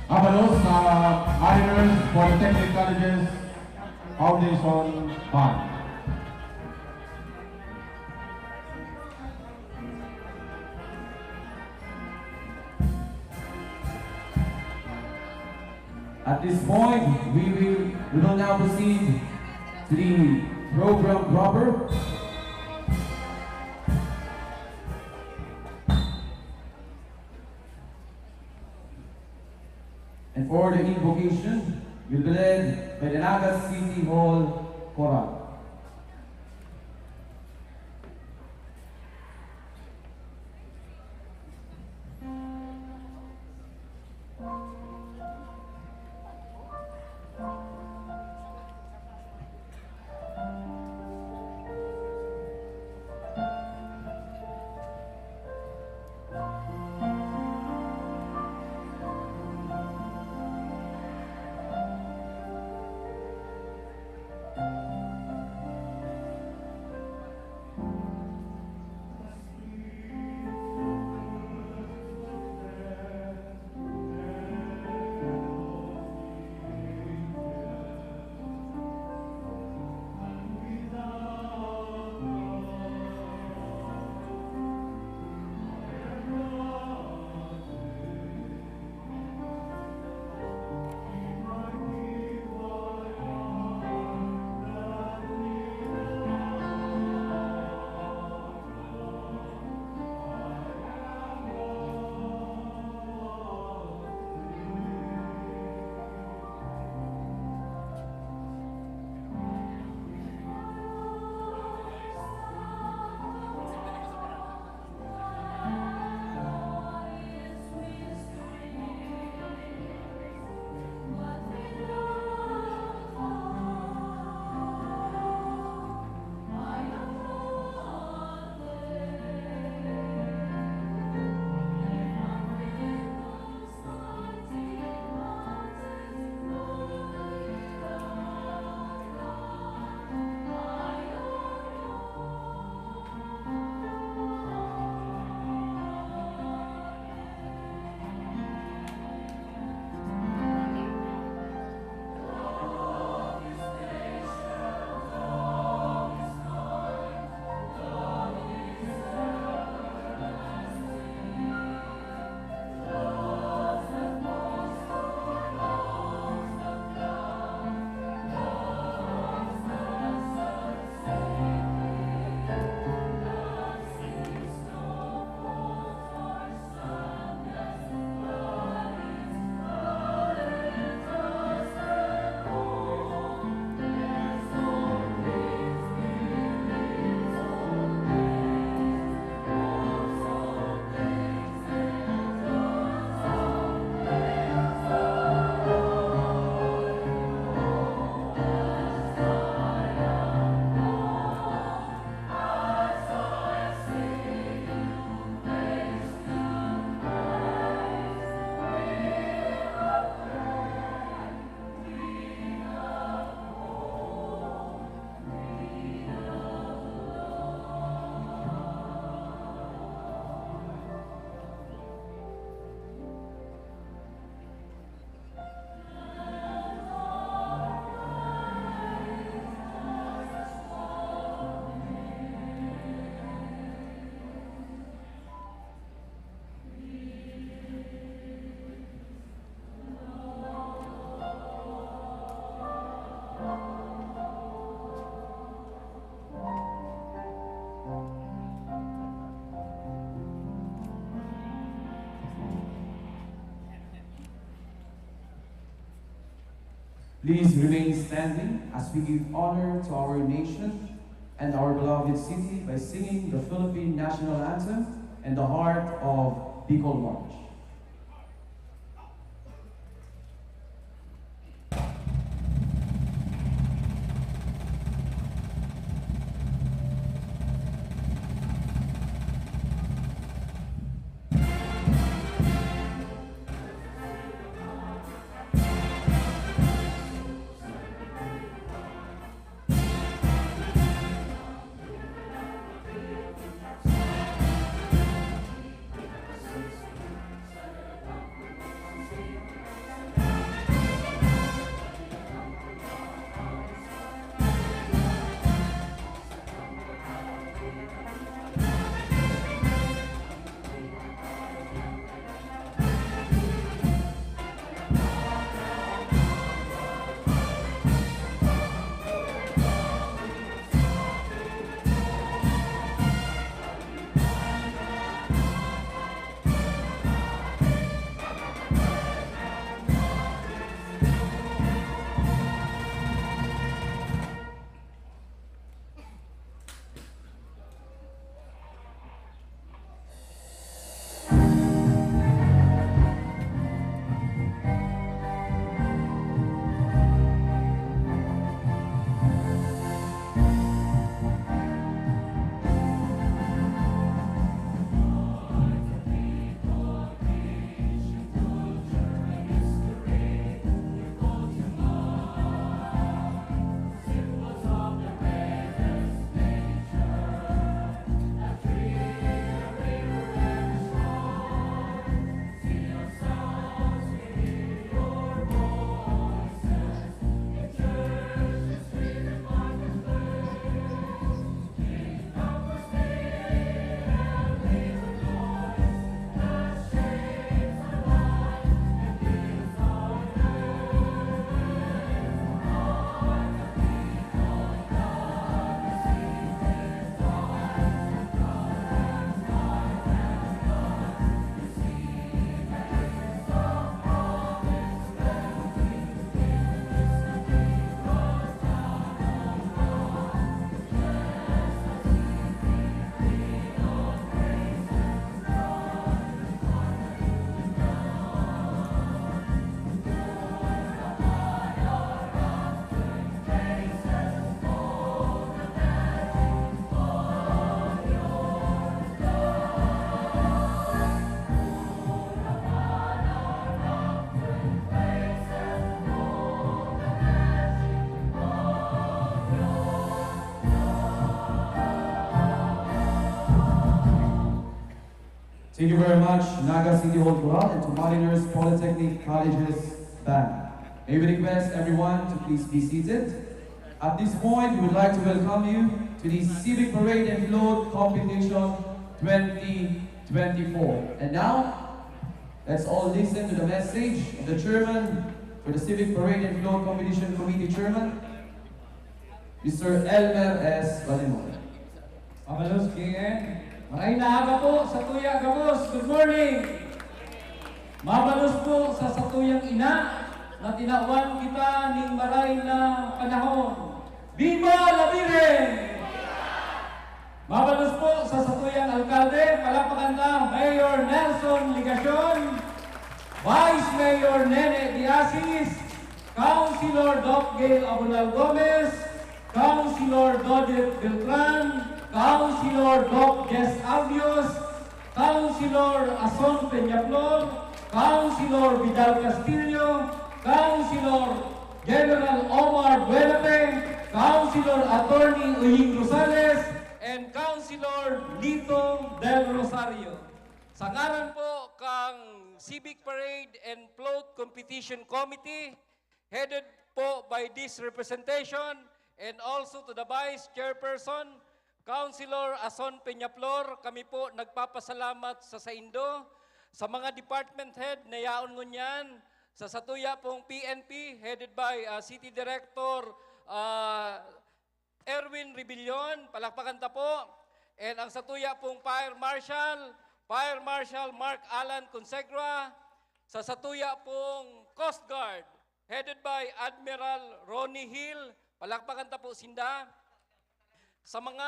Abalos sa Miners Polytechnic Colleges Foundation Band. At this point, we will, we will now proceed to the program proper. And for the invocation, will be led by the Naga City Hall Chorale. Please remain standing as we give honor to our nation and our beloved city by singing the Philippine national anthem and the Heart of Bicol March. Thank you very much, Naga City Hall Chorale and to Mariners Polytechnic College's band. May we request everyone to please be seated. At this point, we would like to welcome you to the Civic Parade and Float Competition twenty twenty-four. And now, let's all listen to the message of the chairman for the Civic Parade and Float Competition Committee Chairman, Mister Elmer S. Balimon. Mabalos, K N. Maray na aga po sa tuya gabos. Good morning. Mabalos po sa satuyang ina na tinawan kita ning maray na panahon. Viva la Virgen! Mabalos po sa satuyang alkalde, palakpakan ta, Mayor Nelson Legacion, Vice Mayor Nene Diasis, Councilor Doc Gail Abunal Gomez, Councilor Dodit Beltran, Councilor Doc Jess Avios, Councilor Ason Peñaflor, Councilor Vidal Castillo, Councilor General Omar Buenape, Councilor Attorney Uying Rosales, and Councilor Lito Del Rosario. Sa ngaran po kang Civic Parade and Float Competition Committee, headed po by this representation and also to the Vice Chairperson, Councilor Ason Peñaflor, kami po nagpapasalamat sa saindo, sa mga department head na yaon ngunyan, sa satuya pong P N P, headed by, ah, City Director, ah, Erwin Rebellion, palakpakan ta po. And ang satuya pong Fire Marshal, Fire Marshal Mark Alan Consegra, sa satuya pong Coast Guard, headed by Admiral Ronnie Hill. Palakpakan ta po sinda. Sa mga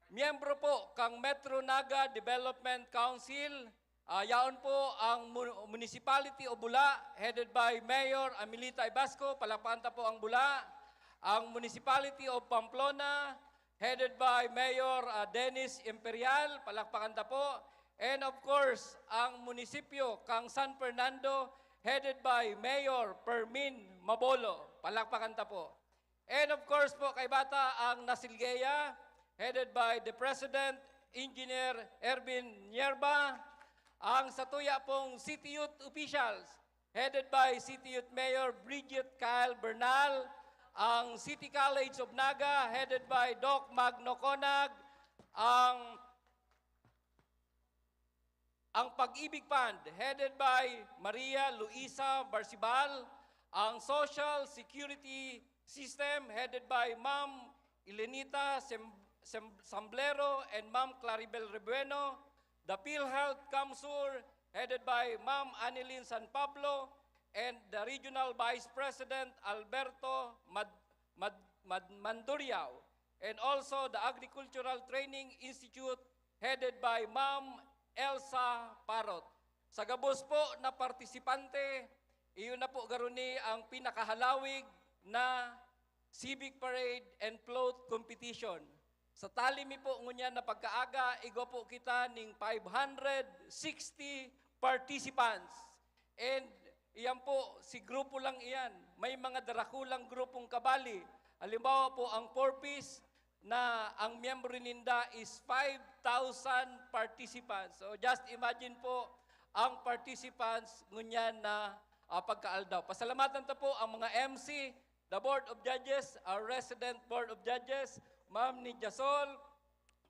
miyembro po kang Metro Naga Development Council, ah, yaon po ang mu-, Municipality of Bula, headed by Mayor Amelita Ibasco, palakpakan ta po ang Bula. Ang Municipality of Pamplona, headed by Mayor, ah, Dennis Imperial, palakpakan ta po. And of course, ang munisipyo kang San Fernando, headed by Mayor Fermin Mabolo, palakpakan ta po. And of course po, kaiba ta ang Nasilgeya, headed by the President, Engineer Ervin Nierba, ang satuya pong City Youth Officials, headed by City Youth Mayor Bridget Kyle Bernal, ang City College of Naga, headed by Doc Magno Conag, ang ang Pag-ibig Fund, headed by Maria Luisa Barcibal, ang Social Security System, headed by Ma'am Elenita Sem-, Sem-, Samblero and Ma'am Claribel Rebueno, the PhilHealth CamSur, headed by Ma'am Annelyn San Pablo, and the Regional Vice President Alberto Mad-, Mad-, Mad-, Manduriao, and also the Agricultural Training Institute, headed by Ma'am Elsa Parot. Sa gabos po na partisipante, iyon na po garuni ang pinakahalawig na Civic Parade and Float Competition. Sa tali mi po ngunyan na pagkaaga, igwa po kita ning five hundred sixty participants. And iyan po, si grupo lang iyan. May mga darakulang grupong kabali. Halimbawa po, ang Four Ps, na ang miyembro ninda is five thousand participants. So, just imagine po ang participants ngunyan na, ah, pagkaaldaw. Pasalamatan ta po ang mga M C, the Board of Judges, our resident Board of Judges, Ma'am Nidia Sol,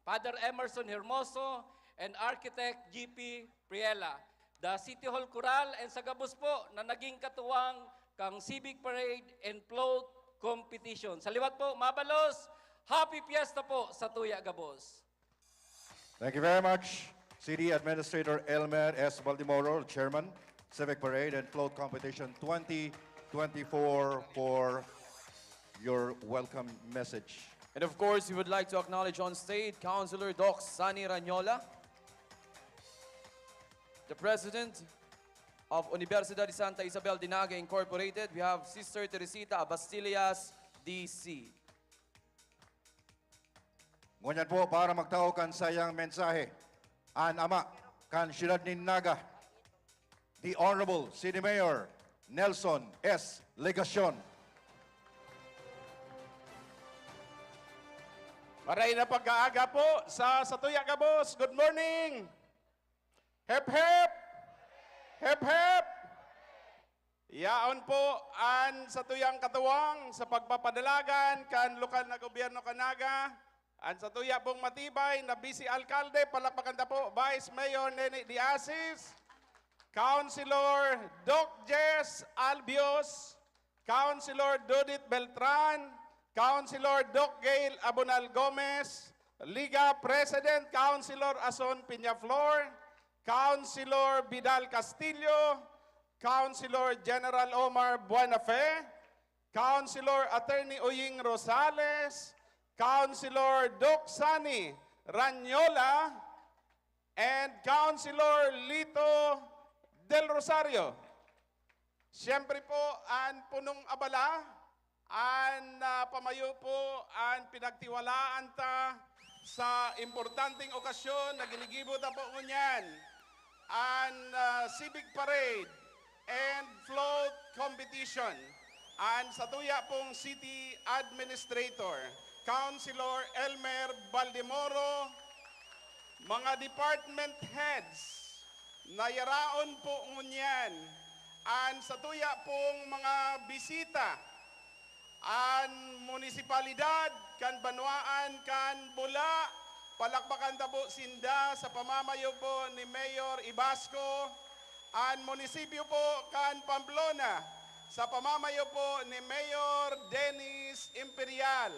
Father Emerson Hermoso, and Architect G P Priela, the City Hall Chorale, and sa gabos po na naging katuwang kang Civic Parade and Float Competition. Sa liwat po, mabalos, Happy Fiesta po sa tuya gabos. Thank you very much, City Administrator Elmer S. Baldemoro, Chairman, Civic Parade and Float Competition twenty twenty-four, for your welcome message. And of course, we would like to acknowledge on stage Councilor Doc Sunny Ranyola, the President of Universidad de Santa Isabel de Naga Incorporated. We have Sister Teresita Abastillas, D C. Ngunyan po, para magtao kan sayang mensahe, an ama kan siyudad nin Naga, the Honorable City Mayor Nelson S. Legacion. Maray na pagkaaga po sa satuya gabos. Good morning! Hep hep! Hep hep! Yaon po an satuyang katuwang sa pagpapadalagan kan lokal na gobyerno kan Naga, an satuya pong matibay na Vice Alkalde, palakpakan ta po, Vice Mayor Nene de Asis, Councilor Doc Jess Albios, Councilor Dudit Beltran, Councilor Doc Gail Abonal Gomez, Liga President Councilor Ason Peñaflor, Councilor Vidal Castillo, Councilor General Omar Buenafe, Councilor Attorney Uying Rosales, Councilor Doc Sunny Ranyola, and Councilor Lito Del Rosario. Siyempre po, an punong abala, an, ah, pamayo po, an pinagtiwalaan ta sa importanteng okasyon na ginigibo ta po ngunyan, an, ah, Civic Parade and Float Competition. An satuya pong City Administrator, Councilor Elmer Baldemoro, mga department heads, nayaraon po ngunyan an satuya pong mga bisita, an munisipalidad kan banwaan kan Bula. Palakpakan ta po sinda sa pamamayo po ni Mayor Ibasco, an munisipyo po kan Pamplona sa pamamayo po ni Mayor Dennis Imperial,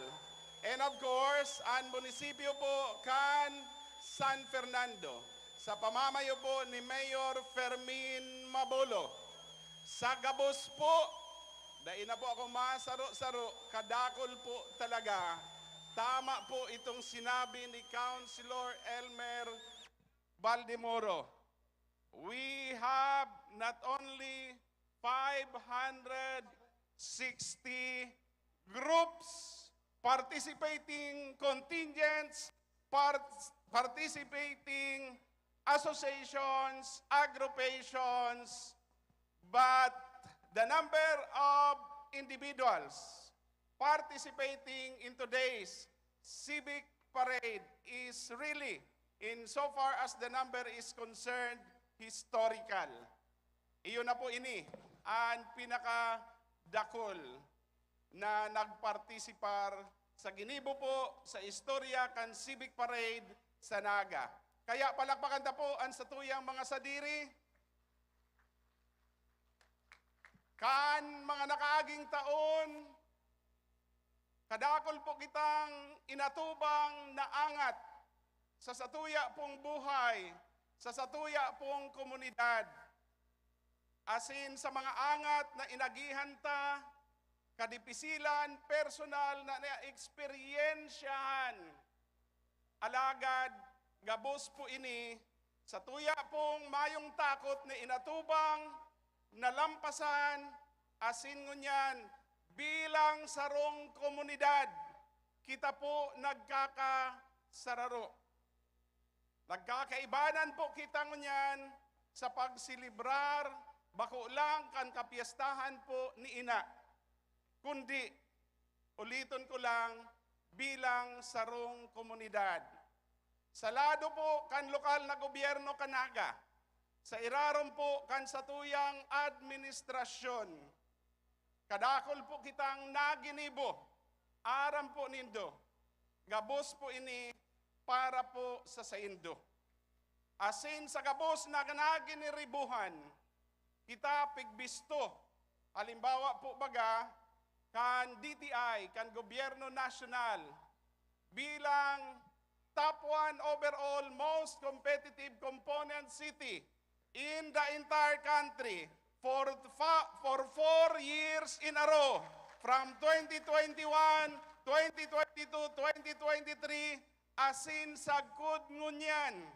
and of course, an munisipyo po kan San Fernando sa pamamayo po ni Mayor Fermin Mabolo. Sa gabos po, dai na po ako masaro-saro, kadakol po talaga. Tama po itong sinabi ni Councilor Elmer Baldemoro. We have not only five hundred sixty groups, participating contingents, part-, participating associations, agrupations, but the number of individuals participating in today's civic parade is really, in so far as the number is concerned, historical. Iyo na po ini an pinakadakol na nagpartisipar sa ginibo po sa istorya kan Civic Parade sa Naga. Kaya palakpakan ta po an satuyang mga sadiri. Kan mga nakaaging taon, kadakol po kitang inatubang na angat sa satuya pong buhay, sa satuya pong komunidad, asin sa mga angat na inagihan ta, kadipisilan, personal na naeksperyensyahan. Alagad, gabos po ini, satuya pong mayong takot na inatubang, nalampasan, asin ngunyan, bilang sarong komunidad, kita po nagkakasararo. Nagkakaibanan po kita ngunyan sa pagselebrar, bako lang kan kapyestahan po ni Ina, kundi, uliton ko lang, bilang sarong komunidad. Sa lado po kan lokal na gobyerno kan Naga, sa irarom po kan satuyang administrasyon, kadakol po kitang naginibo, aram po nindo, gabos po ini para po sa saindo. Asin sa gabos na naginiribuhan, kita pigbisto. Halimbawa po baga, kan D T I, kan Gobyerno Nasyonal, bilang top one overall most competitive component city in the entire country for fa-, for four years in a row, from twenty twenty-one, twenty twenty-two, twenty twenty-three, asin sagkod ngunyan.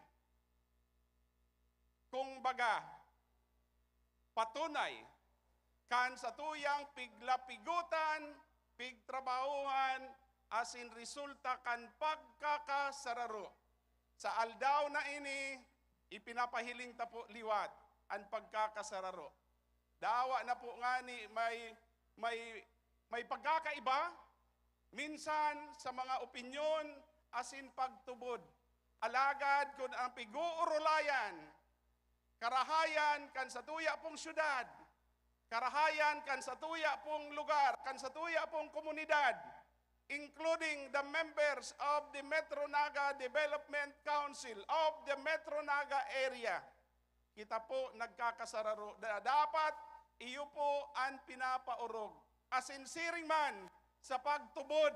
Kung baga, patunay kan satuyang piglapigotan, pigtrabahohan, asin resulta kan pagkakasararo. Sa aldaw na ini, ipinapahiling ta po liwat an pagkakasararo. Dawa na po ngani may, may, may pagkakaiba, minsan sa mga opinyon asin pagtubod. Alagad kun ang pig-uurulayan, karahayan kan satuya pong syudad, karahayan kan satuya pong lugar, kan satuya pong komunidad, including the members of the Metro Naga Development Council of the Metro Naga Area, kita po nagkakasararo na dapat iyo po an pinapaorog. Asin siring man sa pagtubod,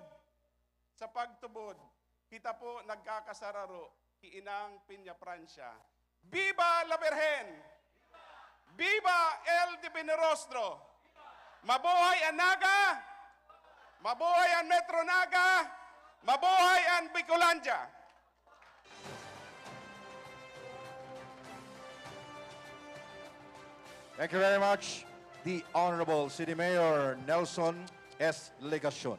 sa pagtubod, kita po nagkakasararo ki Inang Peña Francia. Viva la Virgen! Viva L D P Rostro! Mabuhay an Naga! Mabuhay an Metro Naga! Mabuhay an Bicolandia! Thank you very much, the Honorable City Mayor Nelson S. Legacion.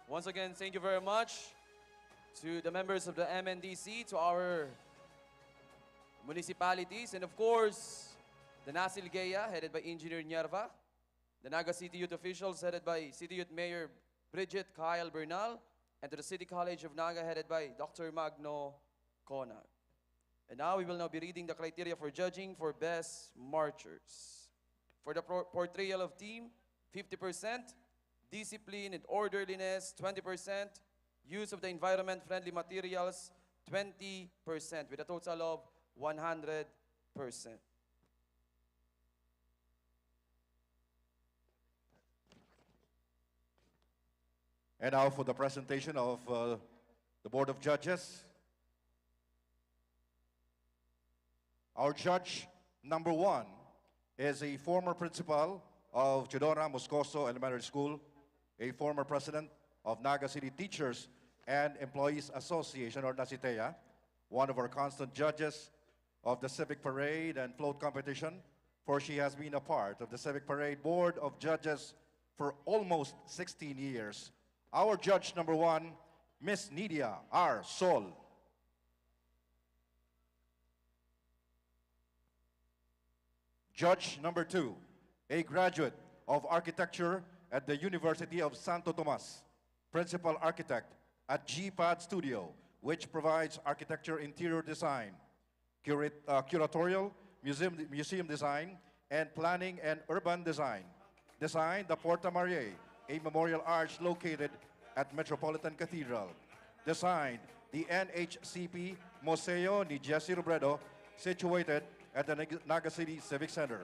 Once again, thank you very much to the members of the M N D C, to our municipalities, and of course, the Nasil Gea, headed by Engineer Nyerva, the Naga City Youth officials, headed by City Youth Mayor Bridget Kyle Bernal, and to the City College of Naga, headed by Doctor Magno Conag. And now we will now be reading the criteria for judging for best marchers. For the por- portrayal of team, fifty percent, discipline and orderliness, twenty percent, use of the environment-friendly materials, twenty percent, with a total of one hundred percent. And now for the presentation of uh, the Board of Judges. Our judge number one is a former principal of Teodora Moscoso Elementary School, a former president of Naga City Teachers and Employees Association, or NACITEA, one of our constant judges of the Civic Parade and Float Competition, for she has been a part of the Civic Parade Board of Judges for almost sixteen years. Our judge number one, Miss Nidia R. Sol. Judge number two, a graduate of architecture at the University of Santo Tomas, principal architect at G pad Studio, which provides architecture interior design, curat-, uh, curatorial, museum, museum design, and planning and urban design. Designed the Porta Mariae, a memorial arch located at Metropolitan Cathedral. Designed the N H C P Museo ni Jesse Robredo, situated at the Nag-, Naga City Civic Center.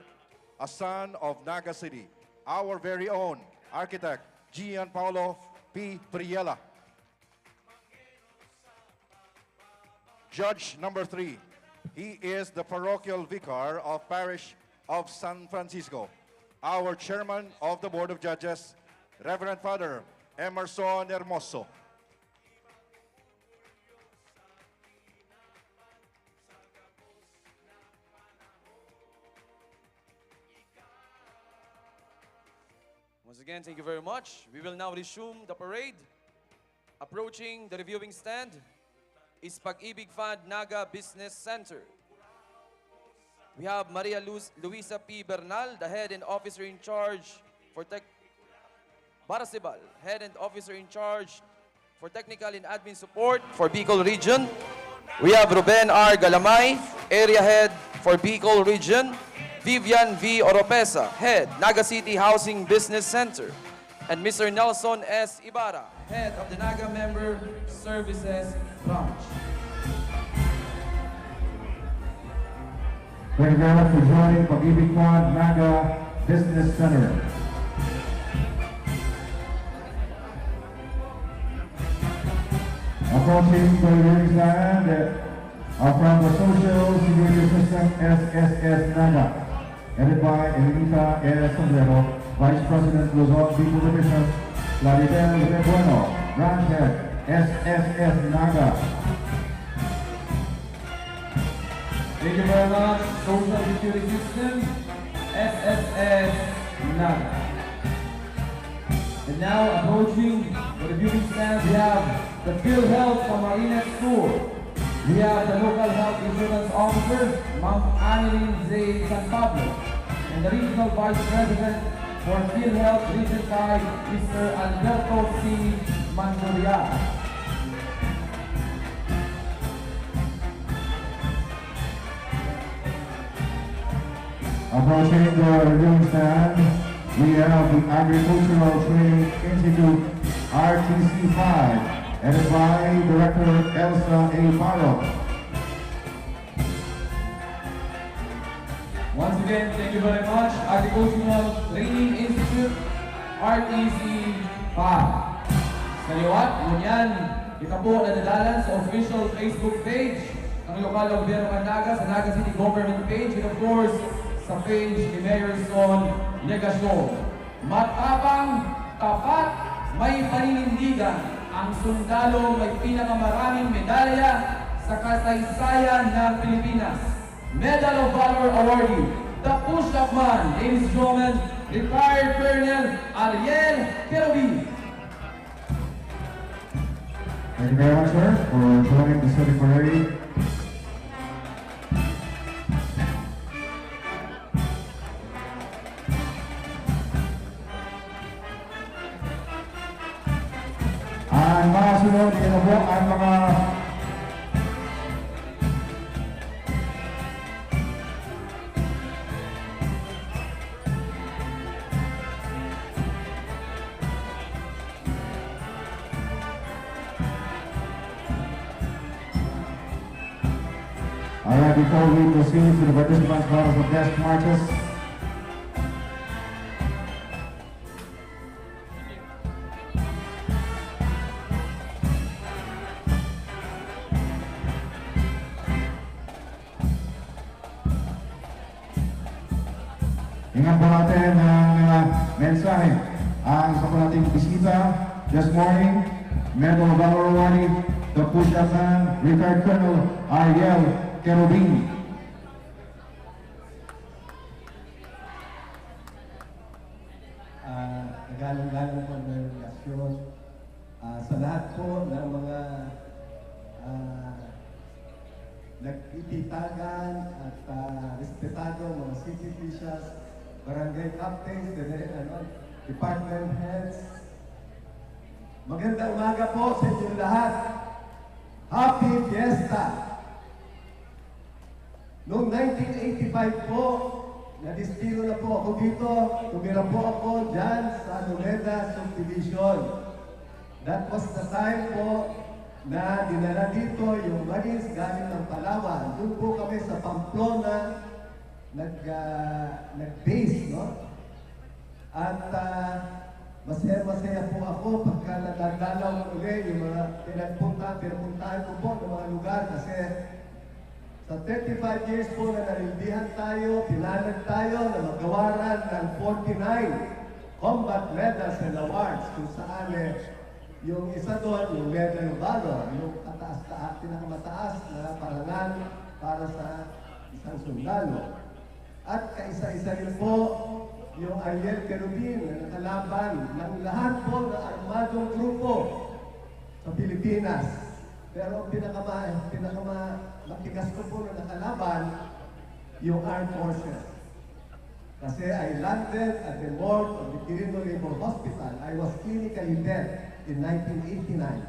A son of Naga City, our very own architect, Gian Paulo P. Priela. Judge number three, he is the parochial vicar of Parish of San Francisco. Our chairman of the Board of Judges, Reverend Father Emerson Hermoso. Once again, thank you very much. We will now resume the parade. Approaching the reviewing stand is Pag-ibig Fund Naga Business Center. We have Maria Luz, Luisa P. Bernal, the head and officer in charge for tech, Barasibal, head and officer in charge for technical and admin support for Bicol Region. We have Ruben R. Galamay, area head for Bicol Region. Vivian V. Oropesa, head, Naga City Housing Business Center. And Mister Nelson S. Ibarra, head of the Naga Member Services Branch. Thank you very much for joining Pag-ibig Fund Naga Business Center. Approaching the reviewing stand, uh, from the Social Security System, S S S Naga, headed by Elenita L. Sombrero, Vice President, Luzon People Division, Claribel Rebueno, Branch Head, S S S Naga. Thank you very much, Social Security System, S S S Naga. And now, approaching the reviewing stand, we have the PhilHealth Camarines Tour. We have the local health insurance officer, Ma'am Annalyn J. San Pablo, and the regional vice president for PhilHealth Region five, Mister Alberto C. Manduria. Approaching the reviewing stand, we have the Agricultural Training Institute, R T C five, headed by Director Elsa A. Paro. Once again, thank you very much, Agricultural Training Institute, R T C five. Sa liwat, ngunyan, kita po nadadalan sa official Facebook page ng lokal na gobyerno ng Naga, sa Naga City Government page, and of course, sa page ni Mayor Son Legacion. Matapang, tapat, may paninindigan, ang sundalong may pinakamaraming medalya sa kasaysayan ng Pilipinas. Medal of Valor awardee, the push-up man, ladies and gentlemen, retired Colonel Ariel Querubin. Thank you very much, sir, for joining the Civic Parade. Ang mga sunod, ito po ang mga Alright, before we proceed to the participants' battles of best marches, Tingnan po natin ang ah, mensahe. Ang isa po nating bisita this morning, Medal of Honor awardee, the push-up man, retired Colonel Ariel Querubin. Ah, nagalang-galang po ang delegasyon. Ah, sa lahat po ng mga ah, nagtititagan at ah, respetado mga city officials, barangay captains, dire- ano, department heads. Magandang umaga po sa inyong lahat. Happy Fiesta! Noong nineteen eighty-five po, nadestino na po ako dito. Tumira po ako dyan sa Lumeda Subdivision. That was the time po na dinala dito yung Marines galing ng Palawan. Doon po kami sa Pamplona nag, ah, nag-base, no? At ah, masaya-masaya po ako pagka nadadalaw ko uli yung mga pinagpunta, pinapuntahan ko po ng mga lugar kasi sa thirty-five years po na nanindihan tayo, pinalad tayo na magawaran ng forty-nine combat medals and awards kung saan eh, yung isa doon, yung Medal of Honor, yung kataas-taas, pinakamataas na parangal para sa isang sundalo. At kaisa-isa rin po yung Ariel Querubin na nakalaban ng lahat po ng armadong grupo sa Pilipinas. Pero ang pinakama, pinakama, matigas ko po na nakalaban, yung Armed Forces. Kasi I landed at the morgue of the Quirino Labor Hospital. I was clinically dead in nineteen eighty-nine.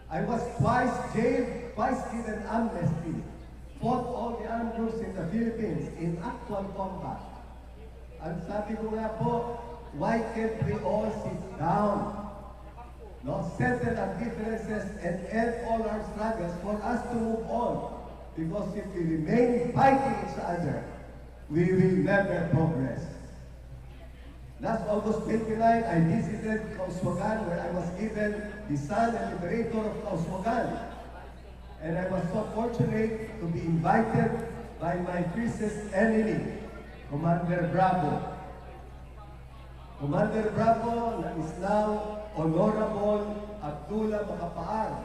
I was twice jailed, twice given amnesty. Fought all the armed groups in the Philippines in actual combat. Ang sabi ko nga po, why can't we all sit down? No? Settle our differences and end all our struggles for us to move on. Because if we remain fighting each other, we will never progress. Last August twenty-nine, I visited Kauswagan, where I was given the son and liberator of Kauswagan. And I was so fortunate to be invited by my fiercest enemy, Commander Bravo. Commander Bravo, na is now Honorable Abdullah Macapaar.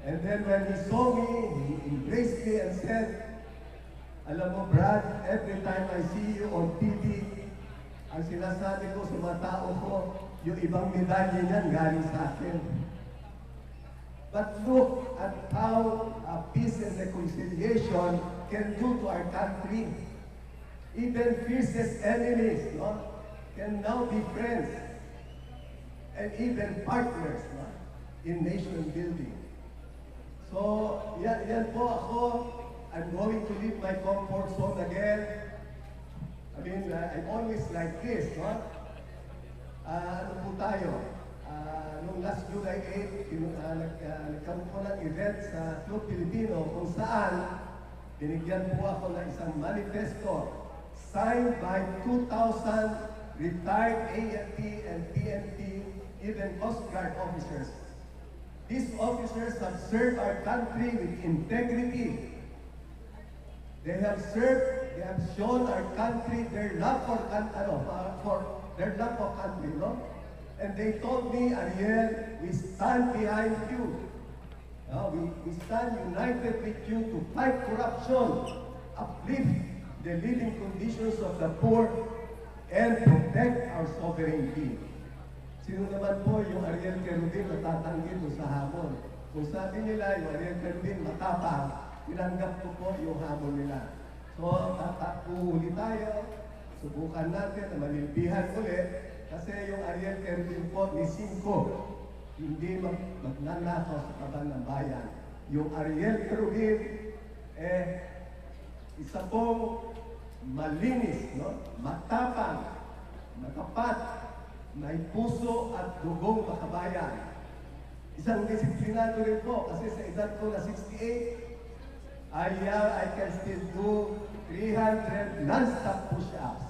And then when he saw me, he embraced me and said, "Alam mo, Brad, every time I see you on T V, ang sinasabi ko sa mga tao ko, yung ibang medalya niyan galing sa akin." But look at how uh, peace and reconciliation can do to our country. Even fiercest enemies, no, can now be friends and even partners, no, in nation building. So, yan, yan po ako. I'm going to leave my comfort zone again. I mean, uh, I'm always like this, no? Ah, ano po tayo? Ah, nung last July eight, kinu- ah, nag- ah, nagkaroon po ng event sa Club Filipino kung saan binigyan po ako ng isang manifesto signed by two thousand retired A F P and P N P, even Coast Guard officers. These officers have served our country with integrity. They have served, they have shown our country their love for coun- ano, uh, for their love for country, no? And they told me, "Ariel, we stand behind you. Uh, we, we stand united with you to fight corruption, uplift the living conditions of the poor, and protect our sovereignty." Sino naman po yung Ariel Querubin na tatanggi doon sa hamon? Kung sabi nila, yung Ariel Querubin matapang, tinanggap ko po yung hamon nila. So, tata- uhuli tayo, subukan natin na manilbihan ulit, kasi yung Ariel Querubin po ni Cinco, hindi mag- magnanakaw sa kaban ng bayan. Yung Ariel Querubin, eh, isa pong malinis, no? Matapang, matapat, may puso at dugong makabayan. Isang disiplinado rin po kasi sa edad ko na sixty-eight, I, uh, I can still do three hundred non-stop push-ups.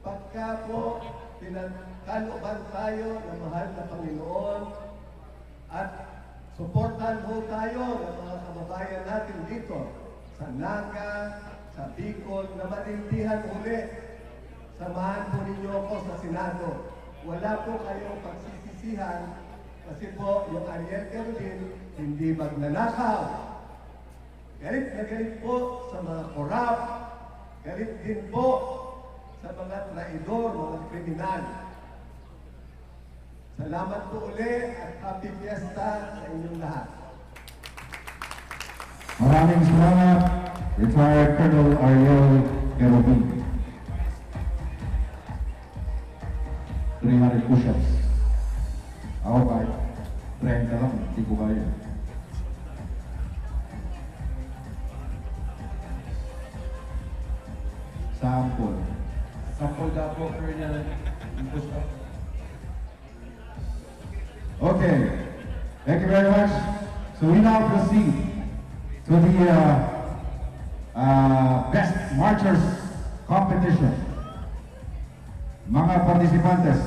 Pagka po pinagkalooban tayo ng mahal na Panginoon, at suportahan ho tayo ng mga kababayan natin dito Naga, sa Bicol, na maintindihan uli. Samahan po ninyo ako sa Senado. Wala po kayong pagsisisihan kasi po yung Ariel Querubin hindi magnanakaw. Galit na galit po sa mga korap. Galit din po sa mga traidor, mga kriminal. Salamat po uli at happy fiesta sa inyong lahat. Maraming salamat, Retired Colonel Ariel Querubin. Three hundred push-ups. Ako kahit treinta lang, hindi ko kaya. Sample. Sample daw po, Colonel. Push-up. Okay. Thank you very much. So we now proceed to the uh, uh, Best Marchers Competition. Mga participantes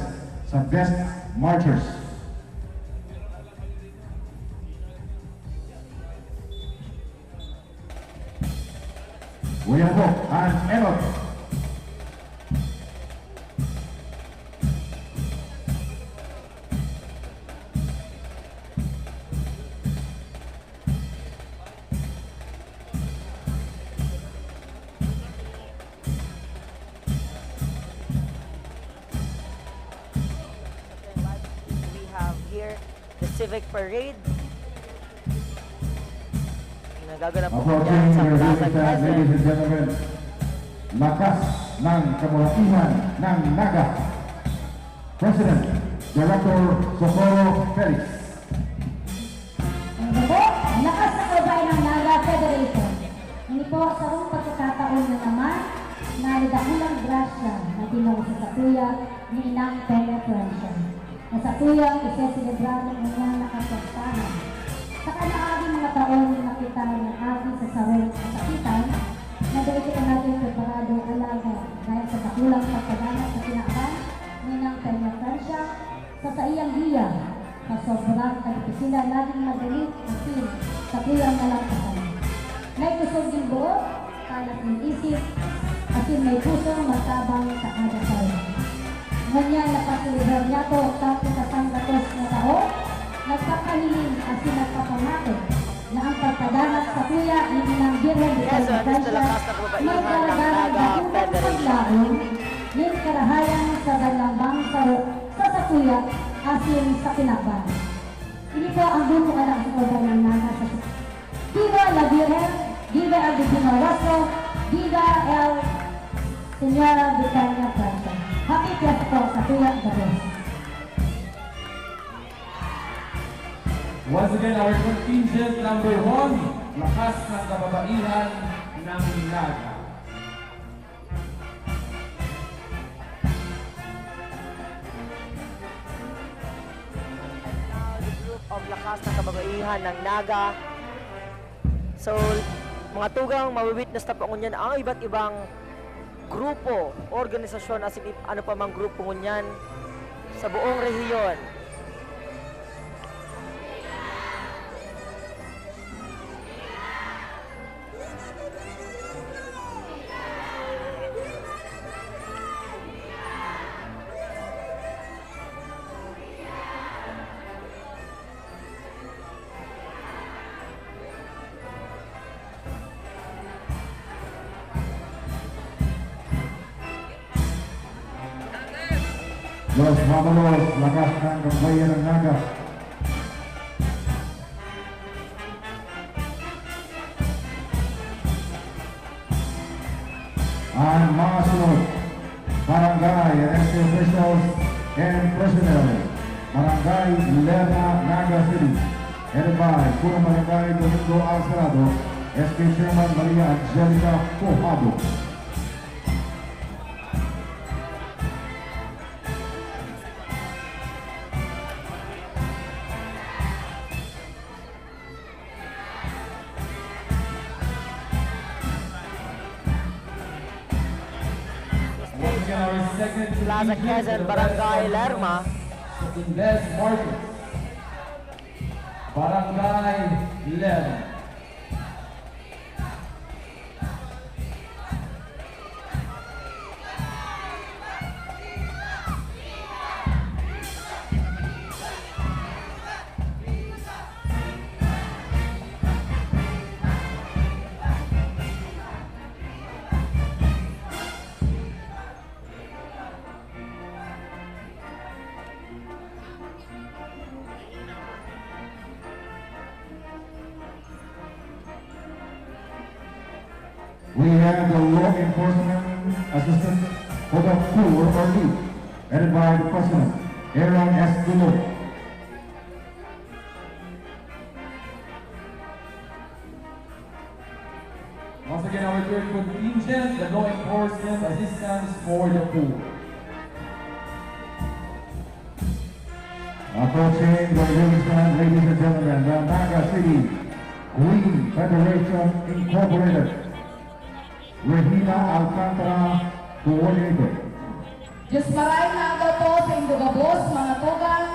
sa Best Marchers. William Hope and Enot. We have here the Civic Parade. Nagaganap po dyan sa Plaza Quezon. Ladies and gentlemen, lakas ng kababaihan ng Naga. President, Director Socorro Felix. Ano po? Lakas ng kababaihan ng Naga Federation. Ini po, sarong pagkakataon na naman na dakulang grasya na dinao sa satuya ni Inang Peña Francia. Masatuya, iseselebrar ngunyan na kapyastahan. Sa kinaaging mga taon, nakita niya aki sa sarong kasakitan na dai kita natin preparado, alagad dahil sa dakulang pagpadanak sa kinaban ni Nang Peña Francia, sa saiyang giya, sa sobrang kadipisilan, nagin madali asin sakuyang nalampasan. May kusog nin buot, palas nin isip, asin may pusong matabang sa kada sarong. Ngunyan napaselebrar niyato kan pika-sanggatos na taon, nagpapahiling asin nagpapamati na ang pagpadanak satuya ni Inang Birhen de Peñafrancia magdaragan nin dakulang paglaom nin karahayan sa danlambang saro sa satuya asin sa kinaban. Ini po ang grupo anak sa Uban ng Naga sa Viva la Virgen! Viva el Divino Rostro! Viva el Señora Betania Franco! Happy Fiesta po sa Kuya Gabriel! Once again, our contingent number one, Lakas ng Kababaihan ng Naga. Now, the group of Lakas ng Kababaihan ng Naga. So, mga tugang, mawi-witness ta po ngunyan ang iba't ibang grupo, organisasyon, asin ano pa mang grupo ngunyan sa buong rehiyon. Los Mamalos, Lakas ng Kabayan ng Naga. Ang mga sunod, Barangay and S K officials and personnel, Barangay Lerma, Naga City, headed by Punong Barangay Domingo Alcerado, S K Chairman Maria Angelica Cojado. Plaza Quezon, Barangay Lerma. Barangay Lerma. We have the law enforcement assistance for the poor or lead, headed by the president, Aaron S. Gulo. Once again, our third contingent, the law enforcement assistance for the poor. Approaching the ringside, ladies and gentlemen, the Naga City Queen Federation Incorporated, Regina Alcantara, coordinator. Dios maray na aldaw po sa indo gabos, mga tugang.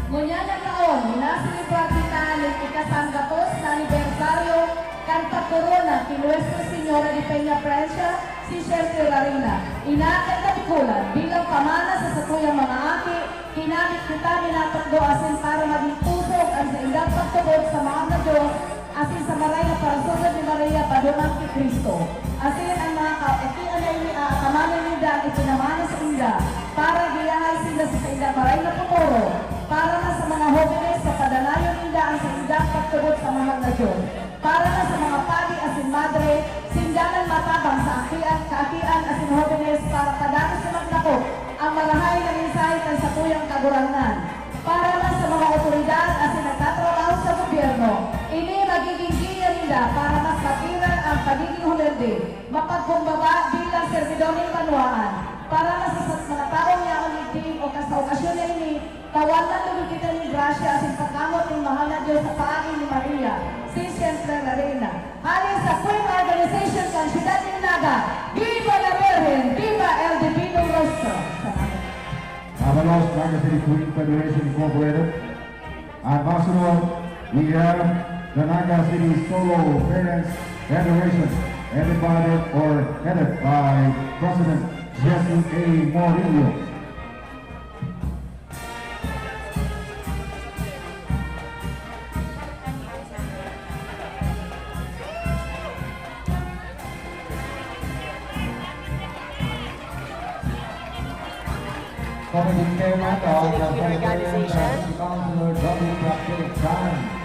Ngunyan na taon, inaselebrar kita nin ikasanggatos na anibersaryo kan pagkorona ki Nuestra Señora de Peña Francia, si Shirley Rarina, ina kan Kapikulan, bilang pamana sa satuyang mga aki. Kinamit kita nin natukdo asin para magin pusog an saindang pagtubod sa mahal na Dios asin sa maray na parasunod ni Maria, padunang ki Cristo. Asin an mga kaatian na ini, aatamanon ninda an ipinamana sainda, para giyahay sinda sa saindang maray na futuro. Para na sa mga hobenes, papadanayon ninda an saindang pagtubod sa mahal na Dios. Para na sa mga padi asin madre, sinda man matabang sa akian, kaakian asin hobenes para padalos na magdakop an marahay na mensahe kan satuyang Kagurangnan. Para man sa mga awtoridad asin nagtatrabaho sa gobyerno, ini magigin giya ninda para mas matiran an pagigin humilde, mapagkumbaba bilang servidor nin banwaan. Para man sa, sa mga tawong yaon digdi o ka-, sa okasyon na ini, tawan man logod kita nin grasya asin pagkamoot nin mahal na Dios sa paagi ni Maria, si Siempre na Reyna. Hale sa Queen Organization kan Siyudad nin Naga, Viva la Virgen! Viva el Divino Rostro! Salamat. Avalos, Naga City Queen Federation Incorporated. At masunod, we have the Naga City Solo Parents Federation, headed by, or headed by President Jesse A. Morillo. Committee Chairman of the Federation, Councilor Dominic Captain.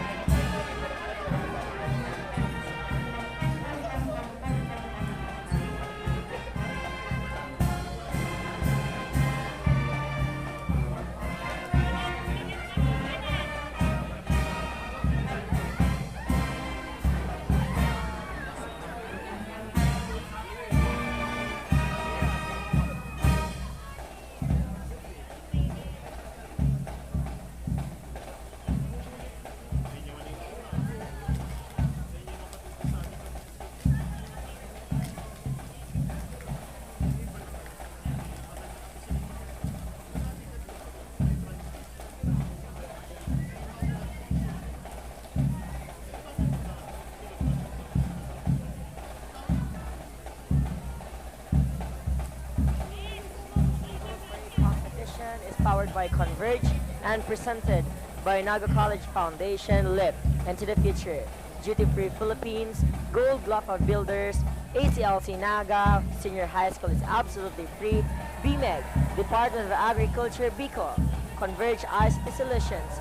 Competition is powered by Converge and presented by Naga College Foundation, lip, and to the future. Duty Free Philippines, Gold Glove of Builders, A C L C Naga, Senior High School is absolutely free, BMEG, Department of Agriculture, Bicol, Converge I C T Solutions.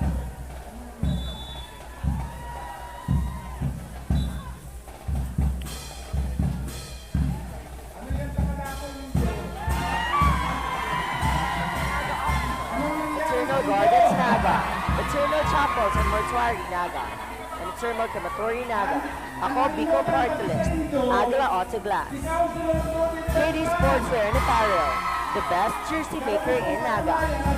Eternal Gardens Naga, Eternal Chapels and Mortuary Naga, and Eternal Crematory Naga. Ako, Bicol Party List, Agla Auto Glass. K D Sportswear and Apparel, the best jersey maker in Naga.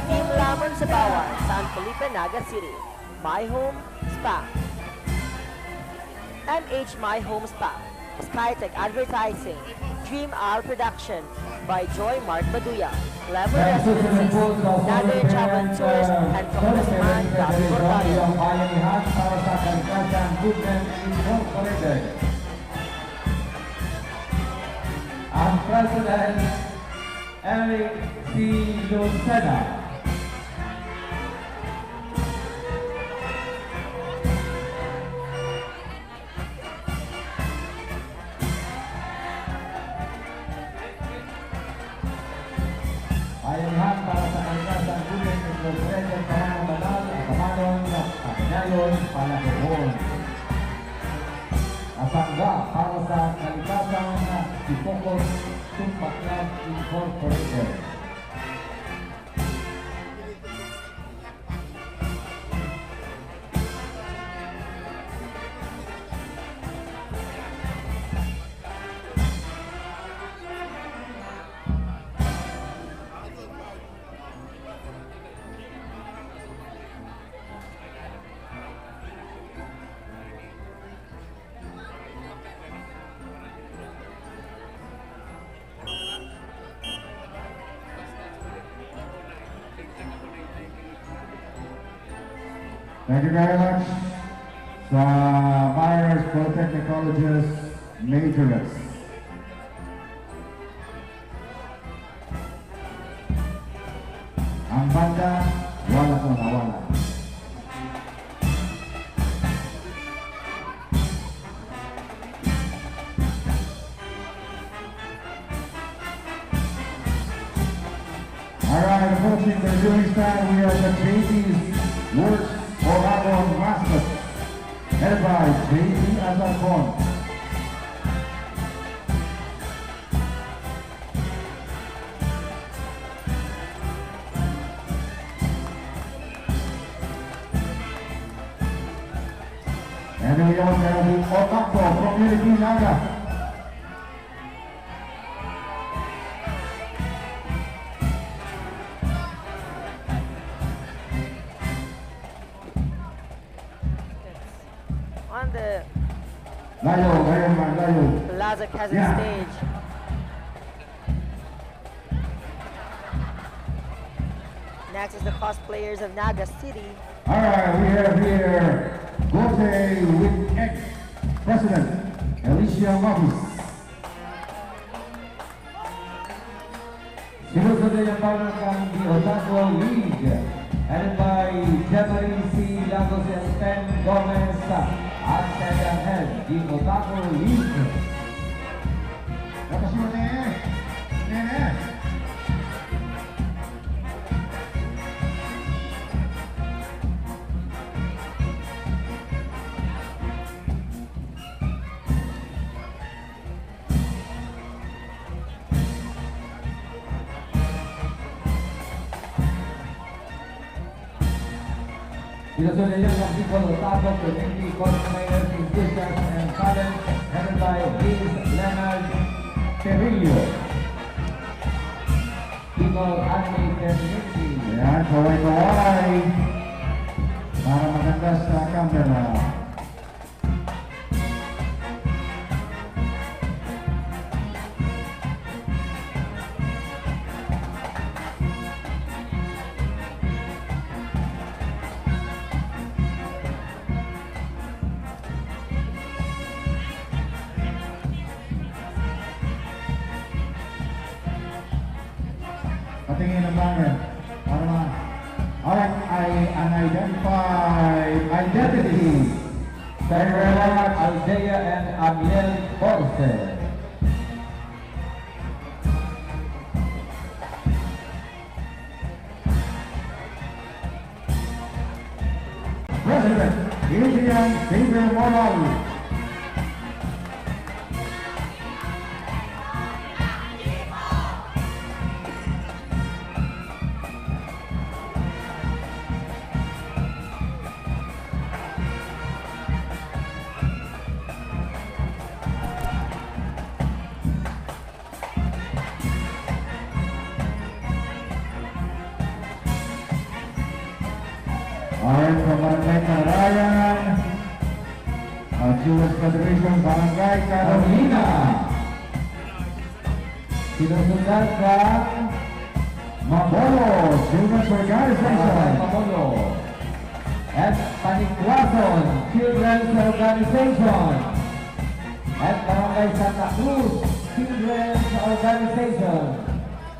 Team Lamon Sabawan, San Felipe, Naga City. My Home Spa. M H My Home Spa, Skytech Advertising, Dream Isle Production, by Joy Mark Baduya, Lemon Residences, Naga Travel Tours, and Congressman Gabby Cortado. Ang Bayanihan para sa Kalikasan Movement Incorporated. Ang President, Eric C. Lucena. Bayanihan para sa Kalikasan, Gulong, Incorporated, Pananaw Banal, at Pamanon, Panginayon, Palabuhon. Asangga para sa Kalikasan, Thank you very much sa Myers Polytechnic College's majoress. Ang banda, wala ko nawala. Alright, approaching the viewing stand, we have the J T's Works Oragon Mascot, headed by J T Azarcon. And we also have the Otaco community Naga. On the Layo, layo man, layo. Plaza Quezon Yeah. stage. Next is the cosplayers of Naga City. Alright, we have here Gote with ex-president Alicia Mabus. Sinusunod ang pangangkang The Otaco League, headed by Jeffrey C. Lagos and Pen Gomez, at second head, The Otaco League. Tapos mo na eh. Yan eh. Sinusunod niya ang People Otaco Community Coordinators, Musicians and Talent, headed by Vince Leonard Perillo. People Animated Community. Yan, kaway-kaway. Para maganda sa camera. Patingin ang banner. Para ma-, alright, ay ang identify, identity. Thank you very much, Aldea and Amiel Borges. President Adrian Xavier Moral. Ayon sa Barangay Carayan, at U S Federation Barangay Carolina. Sinusundan ng Mabolo Children's Organization. Barangay Mabolo. At Panikwason Children's Organization. At Barangay Santa Cruz Children's Organization.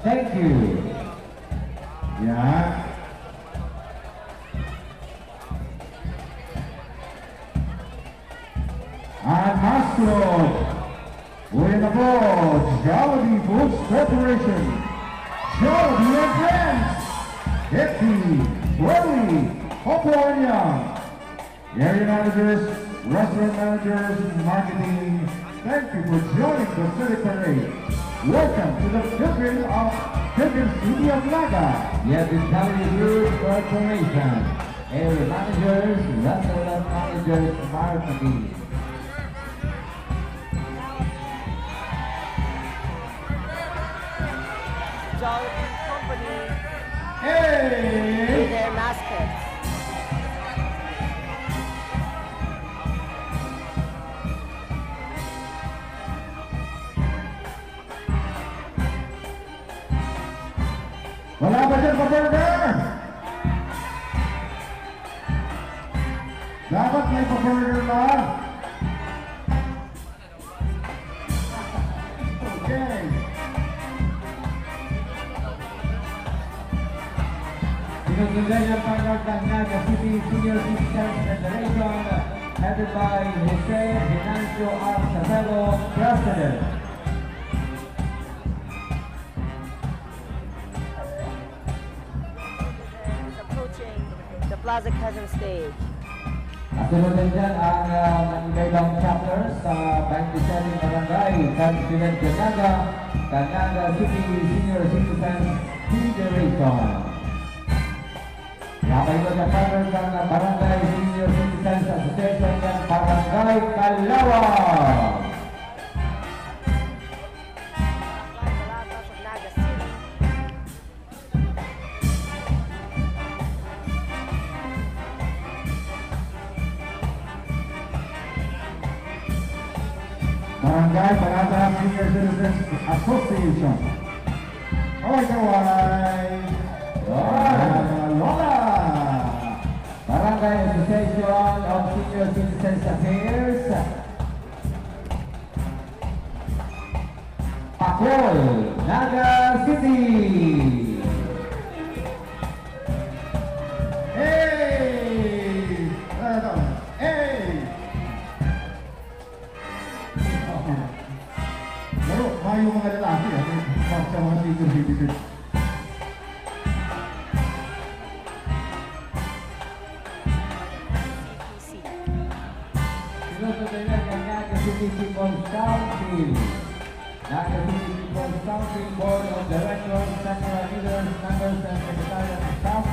Thank you. Yeah. Ang masunod, uwi na po, Jollibee Foods Corporation, Jollibee and Friends, Etsy, Broadway, Opo Anyang. Area managers, restaurant managers, marketing, thank you for joining the City Parade. Welcome to the Pilgrim of Pilgrim City of Naga. Yes, the Jollibee Foods Corporation, area managers, restaurant managers, marketing. Jollibee Company Hey! with their mascots. Wala ba dyan pa-burger? Burger ba? Okay. Sinusundan niya ang pangkagdang Naga City Senior Citizens Federation, headed by Jose Venancio R. Sabelo, President. Is approaching the Plaza Quezon stage. Kasunod na dyan ang, ah, mga iba-ibang chapters sa twenty-seven barangay, San Fidel de Naga, kan Naga City Senior Citizens Federation. Kapaikot na partner kan Barangay Senior Citizens Association kan Barangay Calawag. Naga City. Barangay Balata Senior Citizens Association. Kaway-kaway. Yan. Mga lola. Barangay Association of Senior Citizens Affairs. Pacol, Naga City. Hey! Ano to? Hey! Pero mayo mga lalaki, ah, sa mga senior citizen. Sinusundan niya ang Naga City People's Council. Naga City People's Council Board of Directors, Central Leaders, Members, and Secretariat Staff,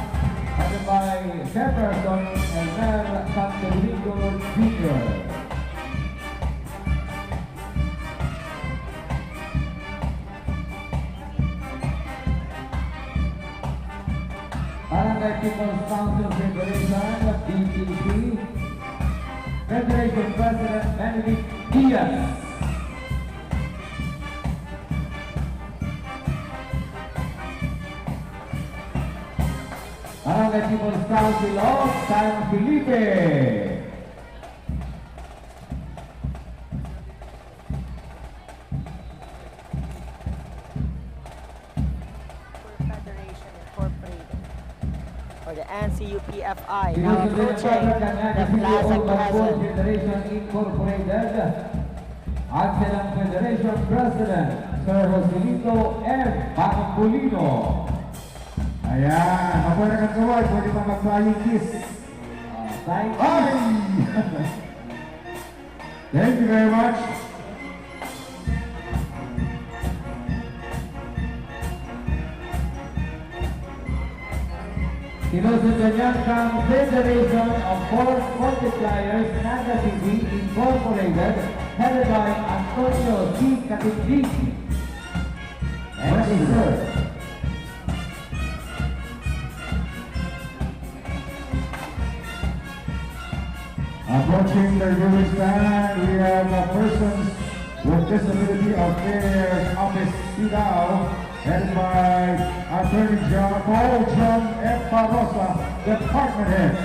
headed by Chairperson Elmer Santo Domingo Junior Barangay People's Council Federation, B P C, Federation President Benedict Diaz. Barangay People's Council of San Felipe. Federation Incorporated, or the N C U P F I, now approaching the Plaza Quezon. Federation Incorporated, at silang Federation President, Sir Joselito M. Bangkulino. Ayan, mabuhay na kang kaway, pwede pa mag-flying kiss. Ah, flying kiss. Ay! Thank you very much. Sinusundan niya ang Federation of Force Multipliers Naga City Incorporated, headed by Antonio C. Katindig. Thank you, sir. Approaching the viewing stand, we have a Persons with Disability Affairs Office, CEDAW, headed by Attorney John, Paul John F. Barosa, Department Head.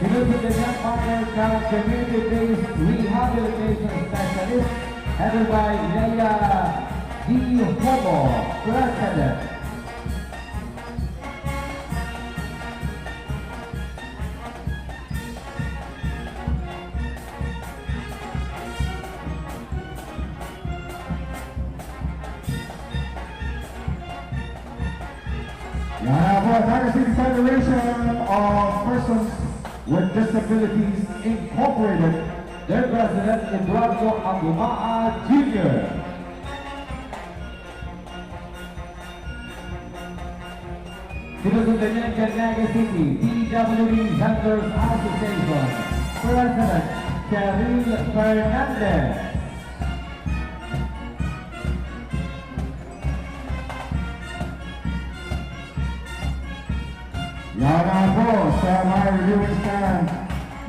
Sinusundan niya ang partner kan Community-Based Rehabilitation Specialist, headed by Leia D. Hobo, President. Yan po, Naga City Federation of Persons with Disabilities Incorporated, their President, Eduardo Abumaa Junior Sinusundan niya ang Naga City P W D Vendors Association President Cheryl Fernandez. Yan na po sa may reviewing stand,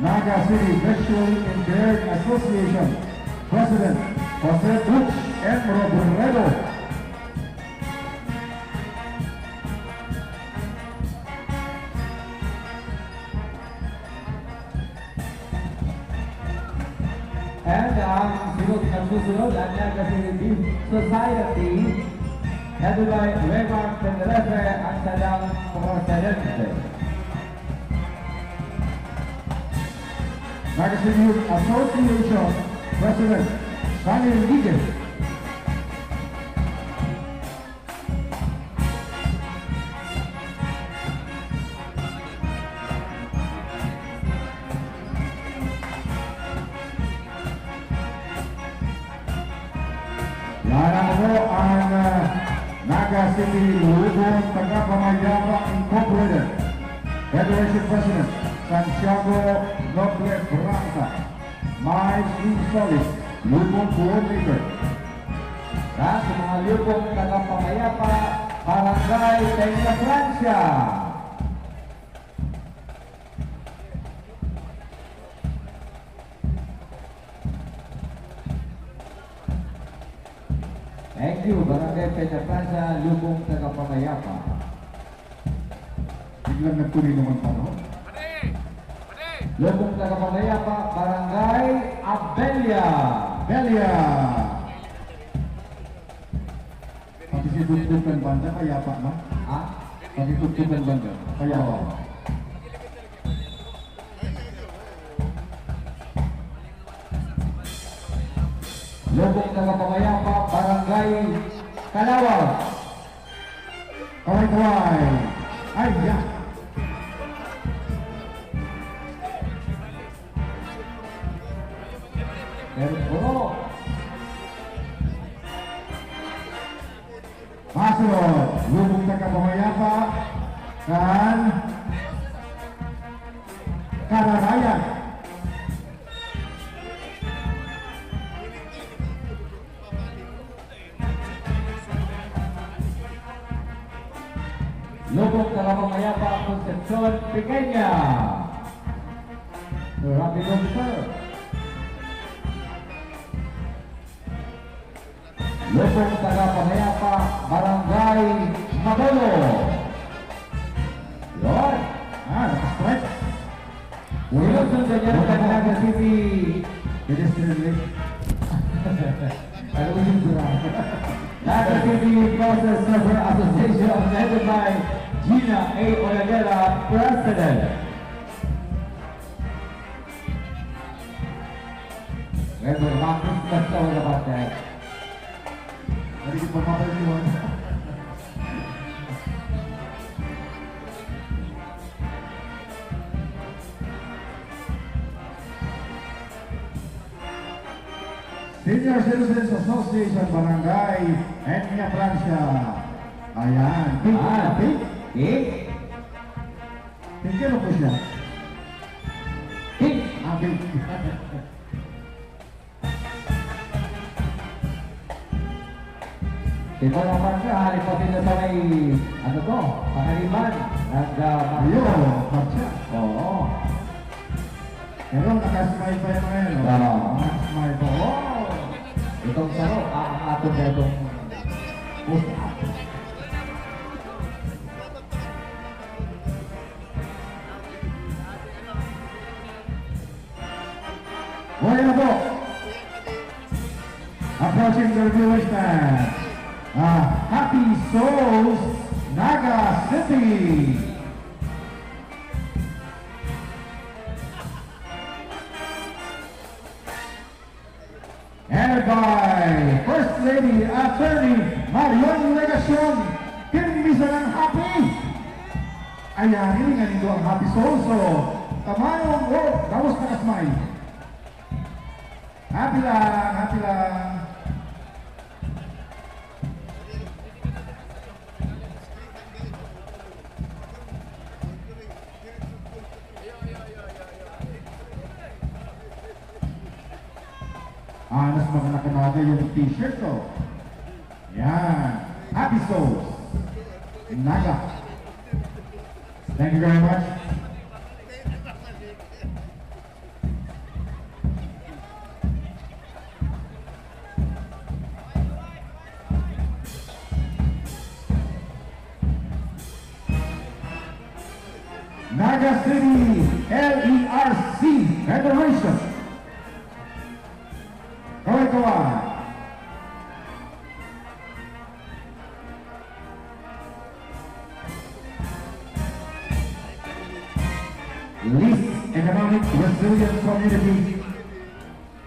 Naga City Visually Impaired Association President Jose Butch M. Robredo. Ang susunod, ang Naga City Beef Society, headed by Raymond Tenerife, ang kanilang presidente. Naga City Youth Association President, Sonny Enriquez. Yan ang po ang, ah, Naga City Lubong Tagapamayapa Incorporated. Federation President, Santiago Noble Branca. Mike Insolis, Lubong Coordinator. Sa, sa mga Lubong Tagapamayapa, Barangay Peña Francia. Thank you, Barangay Peña Francia, Lubong Tagapamayapa. Biglang nagtuloy naman panahon. Lubong Tagapamayapa, Barangay Abella. Abella. Pati si Dugdug kan banda, kaya pa, no? Ha? Pati Dugdug kan banda, kaya pa. Lubong Tagapamayapa, Barangay Calawag. Kaway-kaway. Ay, ya. Pero, bro. Paso, Lubong Tagapamayapa, kan Kararayan. Lubong Tagapamayapa, Concepcion Pequeña. Rapid officer. Lubong Tagapamayapa, Barangay Mabolo. Yun. Ah, nakastrike. Wilson Daniel, Naga City. Pedestrian lane. Ano yung drama? Naga City Buses Server Association, headed by Gina A. Oladera, President. Remember, Marcus Castro, the partner. Hindi ko pa mapaliwan. Senior Citizens Association Barangay Peña Francia. Ayan. Pink, Ah. pink. Pink? Pink, ano po siya? Pink. Ah, pink. Ito naman siya, halip pa sila sa may, ano to, Pangaliban. Nag, ah, Ayun, marcha. marcha. Oo. Pero naka-smile pa yung mga yan, oh. Oo. Naka-smile pa. Oh! Itong saro, aangaton na itong push-up. Okay na po. Approaching the viewers na, ah, Happy Souls, Naga City. Headed by First Lady Attorney Marion Legacion, pirmi sa nang happy. Ayan, ini nga nindo ang Happy Souls. So, tamayong, oh, gabos na kasmay. Happy lang, happy lang. Ah, mas maganda ka na yung t-shirt ko. Yan. Happy Souls. Naga. Thank you very much. Naga City L E R C Federation. Kaway, One. List and Economic Resilience Community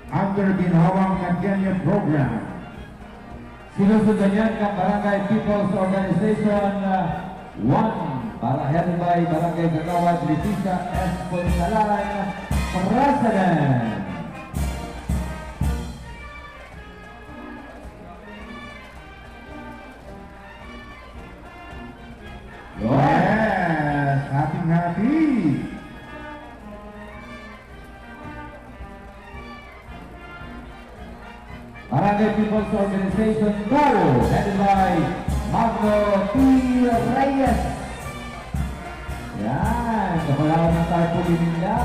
under ginhawang Nagyenyo Program. Sinusundan yan ng Barangay People's Organization uh, one, para headed by Barangay Kagawad Leticia S. Punsalan, President. Yes! Happy, happy! Barangay People's Organization two, headed by Magno T. Reyes. Yan, kapalawan ng tarpaulin nila.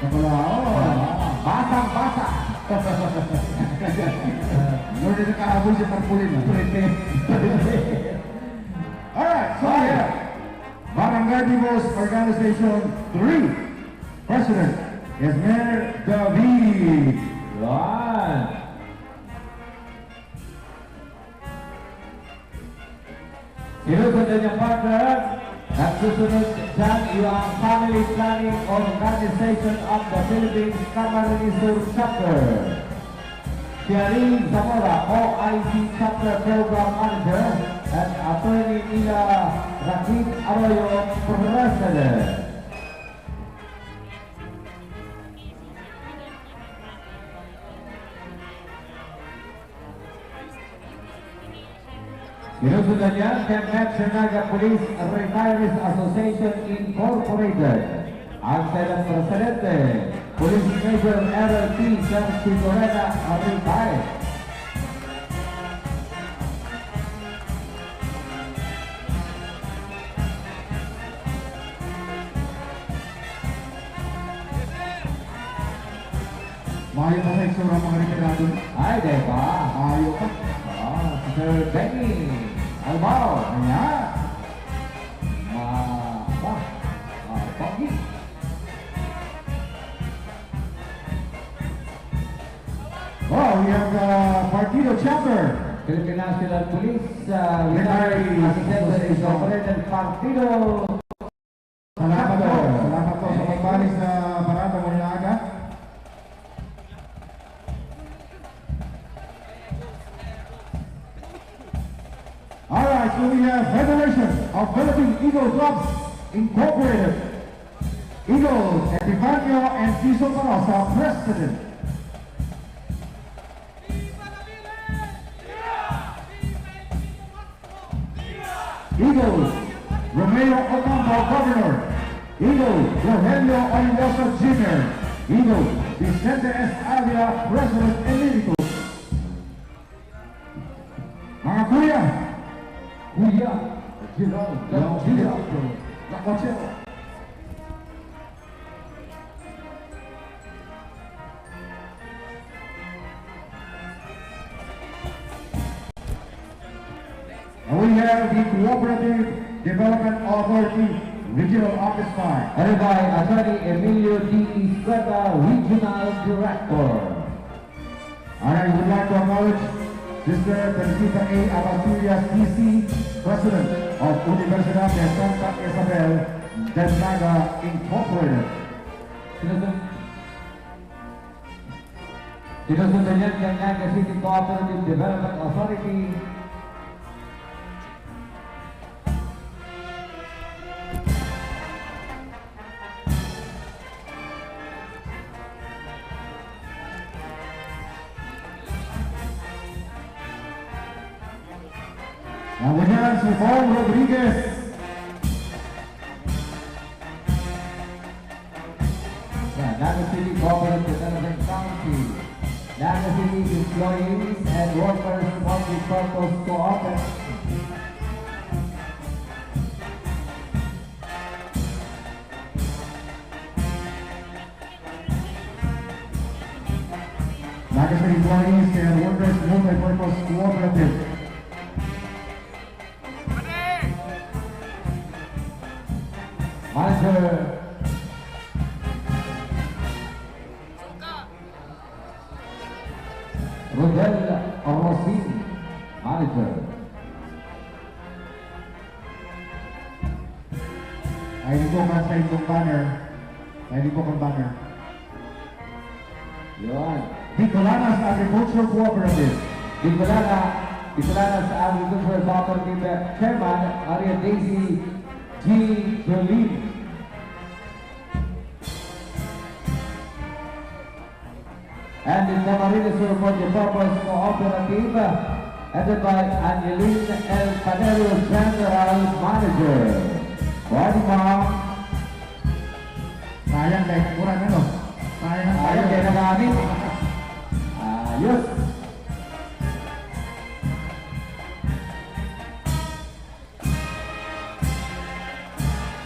Kapalawan. Basang-basa. Lord, nakakaabot sa tarpaulin, ah. Prepare. Alright, so yeah. Barangay People's Organization three. President, Esmer David. Yan. Sinusundan niya, partner. Nagsusunod dyan, yung Family Planning Organization of the Philippines, Camarines Sur Chapter. Pierre Zamora, O I C Chapter Program Manager, and Attorney Nila Rakib Arroyo, President. Sinusundan niya, Camp Naga Police Retirees Association Incorporated. Ang kanilang presidente, Police Major Errol P. Sergio Corena, retired. Mayo pa sa itsura mga retirado. Ay, di ba? Mayo pa. Ah, si Sir Benny Albao. Ayan. Ma-, ba? Ah, pogi. Wow, we have the Partido Chapter. Philippine National Police, uh, Retirees Association Incorporated Partido. Salamat po. Salamat po sa pagbalik sa Barata Moriaga. Alright, so we have Federation of Philippine Eagle Clubs Incorporated. Eagle, Epifanio and Tiso Parosa, President. Eagle, Romeo Ocampo, Governor. Eagle, Rogelio Oliosa Junior Eagle, Vicente S. Avila, President Emeritus. Mga kuya! Kuya! General General Lacochero. Lacochero. And we have the Cooperative Development Authority Regional Office five. Headed by Attorney Emilio D. Iscueta, Regional Director. And I would like to acknowledge Sister Teresita A. Abasturia, D C, President of Universidad de Santa Isabel de Naga Incorporated. Sinusunod, sinusunod niyan ng Naga City Cooperative Development Authority. Ako niyan si Paul Rodriguez. Yan, Naga City Government Development Council. Naga City Employees and Workers Multi-Purpose Cooperative. Naga City Employees and Workers Multi-Purpose Cooperative. Manager. Rosin, manager. Ay, di po, kan sa itong banner. Ay, di po, kan banner. Yun. Bicolanas Agriculture Cooperative. Bicolana, Bicolanas Agriculture Cooperative Chairman, Maria Daisy G. Berlin. And the Camarines Sur Multipurpose Cooperative, headed by Angeline L. Panero, General Manager. Pwede, ma'am. Sayang dahil mura na, no? Sayang, sayang dahil nagamit. Ayos.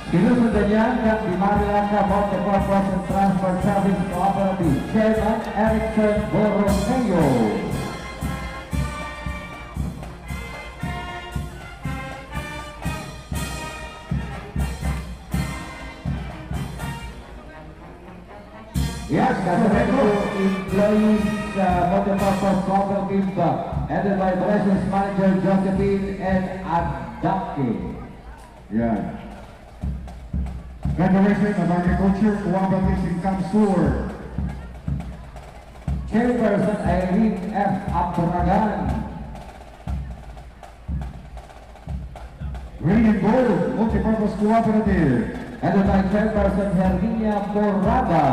Sinusundan niya ng Bimarila Multipurpose and Transport Service Cooperative Chairman Erickson Borromeo. Yes, Camarines Sur employees, uh, Multipurpose Cooperative, uh, headed by Operations Manager Josephine N. Adake. Yan. Federation of Agriculture Cooperatives in CamSur. Chairperson Irene F. Abragan. Green and Gold Multipurpose Cooperative. Headed by Chairperson Herminia Moraga.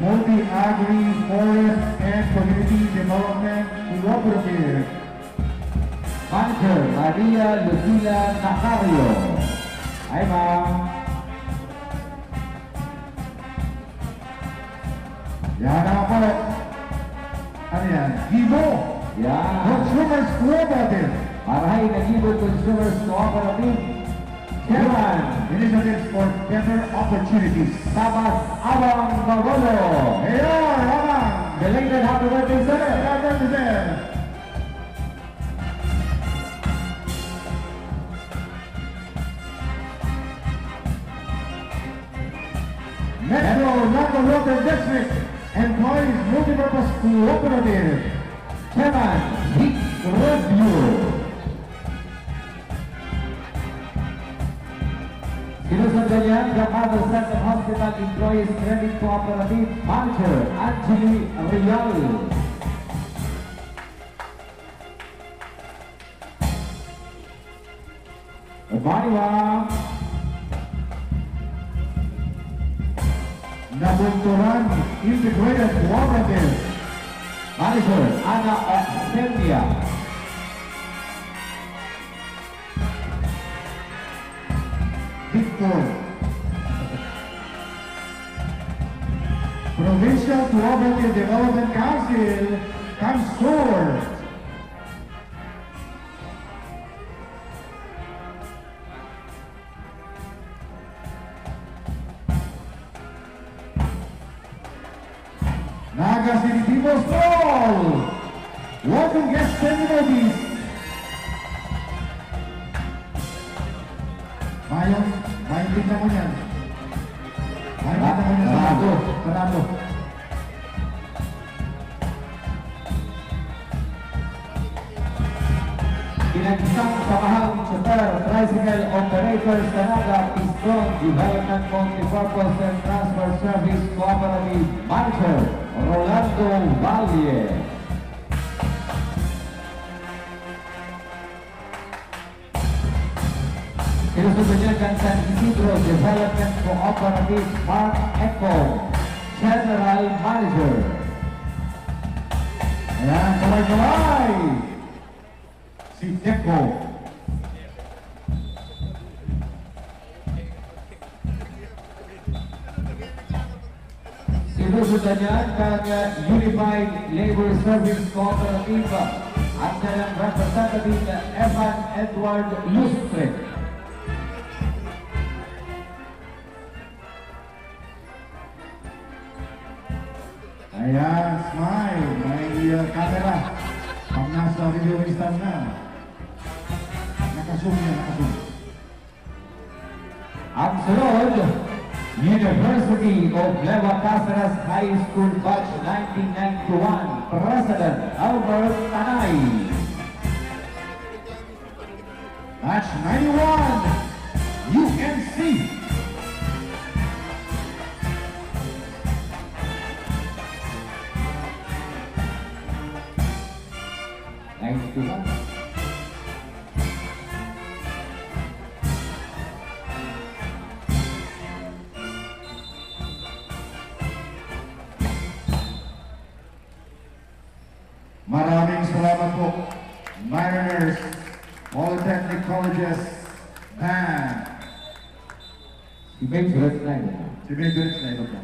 Multi Agri Forest and Community Development Cooperative. Manager, Maria Lucila Nacario. Hi, ma'am. Yan na po. Ano yan? Gibo. Yan. Consumers Cooperative. Marahay na Gibo Consumers Cooperative. Chairman. Initiatives for Better Opportunities. Sabas Abang Magolo. Ayan, Abang. Belated happy birthday, sir. Happy birthday, sir. Metro Naga Water District Employees Multipurpose Cooperative. Chairman, Vic Rubio. Sinusundan niya, Gamarra Center Hospital Employees Credit Cooperative Manager, Angeli Real. Good morning, ma'am. Nabunturan Integrated Cooperative. Manager, Ana Oxenia. Victor. Provincial Cooperative Development Council, CamSur. Naga City People's Mall! Welcome guests and devotees! Mayong, mayong tingnan mo niyan. Mayong tingnan mo niyan. Sarado. Sarado. Pinagsang sa mahal ni Chopper, Tricycle Operators Canada, Piston Development Multipurpose and Transfer Service Cooperative Manager, Rolando Valle. Sinusundan niya kan San Isidro Development Cooperative Park Eco, General Manager. Ayan, kaway-kaway! Si Deco. Sinusundan niya kan Unified Labor Service Cooperative, ang kanyang representative na Evan Edward Lustre. Ayan, smile. May, uh, camera. Pag nasa reviewing stand na. Naka-zoom yan, naka-zoom. Ang sunod, University of Nueva Cáceres High School Batch nineteen ninety-one, President Albert Tanay. Batch ninety-one, U N C. Ninety-one. Maraming salamat po, Mariners Polytechnic Colleges Band. Si Benj Red Flag. Si Benj Red Flag, okay.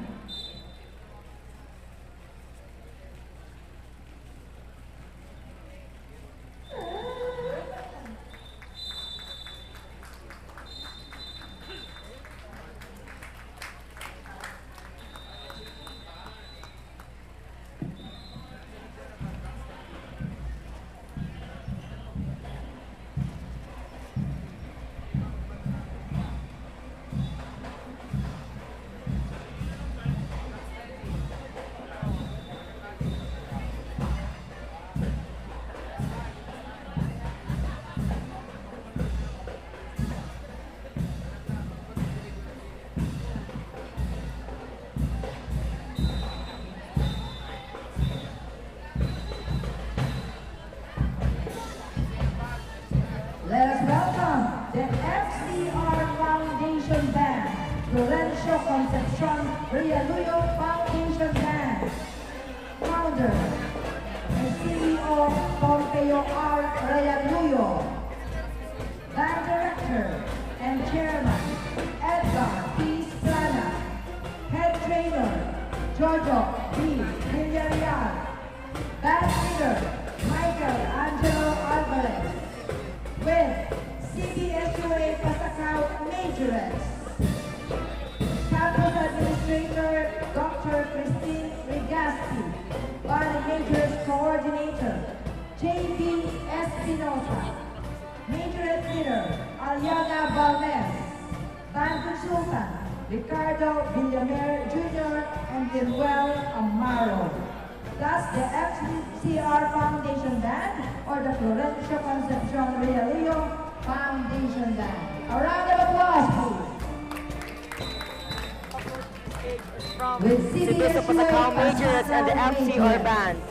Let us welcome the F C R Foundation Band, Florencio Concepcion Realuyo Foundation Band. Founder and C E O, Pompeo R Realuyo. Band Director and Chairman, Edgar P Estrada. Head Trainer, Jojo B Villarreal. Band Leader, Michael Angelo Alvarez. With C B S U A Pasacao Majorettes. Campus Administrator, Doctor Christine Legazpi. Band Majors Coordinator, J P Espinosa. Majorette Leader, Aliaga Balmes. Band Consultant, Ricardo Villamer Junior and Liruel Amaro. Plus the F C R Foundation Band or the Florencio Concepcion Realuyo Foundation Band. A round of applause, please. With C B S U A Pasacao Majorettes and the F C R Band.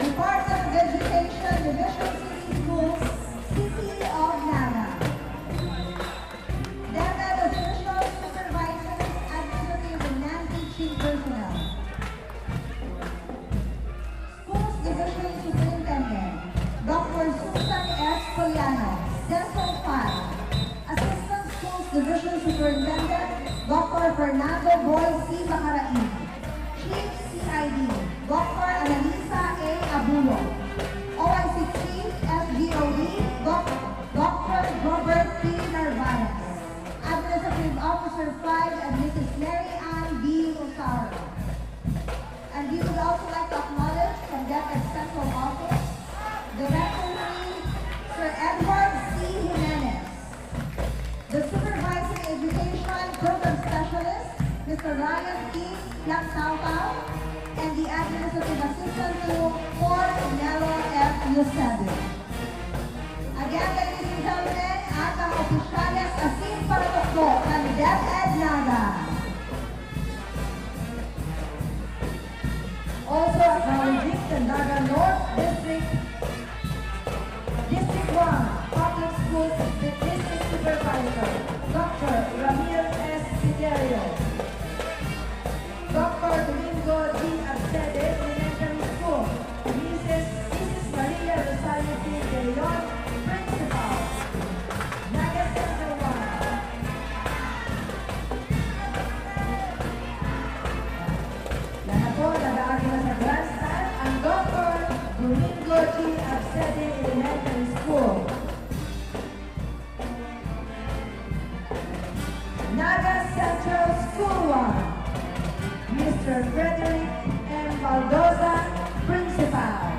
Department of Education, Division City Schools, City of Naga. DepEd officials, supervisors, administrative and non-teaching personnel. Schools Division Superintendent, Doctor Susan S Poliano, Section five. Assistant Schools Division Superintendent, Doctor Fernando Boy C Bacarain. Chief C I D, Doctor Annalisa A Abulo. O I C Chief S G O E, Doc-, Doctor Robert P Narvaez. Administrative Officer five and Missus Mary Ann B Rosario. And we would also like to acknowledge from DepEd Central Office, Director three, Sir Edward C Jimenez. The Supervising Education Program Specialist, Mister Ryan E Yagtaotao, and the Administrative Assistant to Paul Nelo F Eusebio. Again, ladies and gentlemen, at mga opisyales asin paratukdo kan DepEd Naga. Also acknowledge Mister Frederick M. Baldosa, Principal.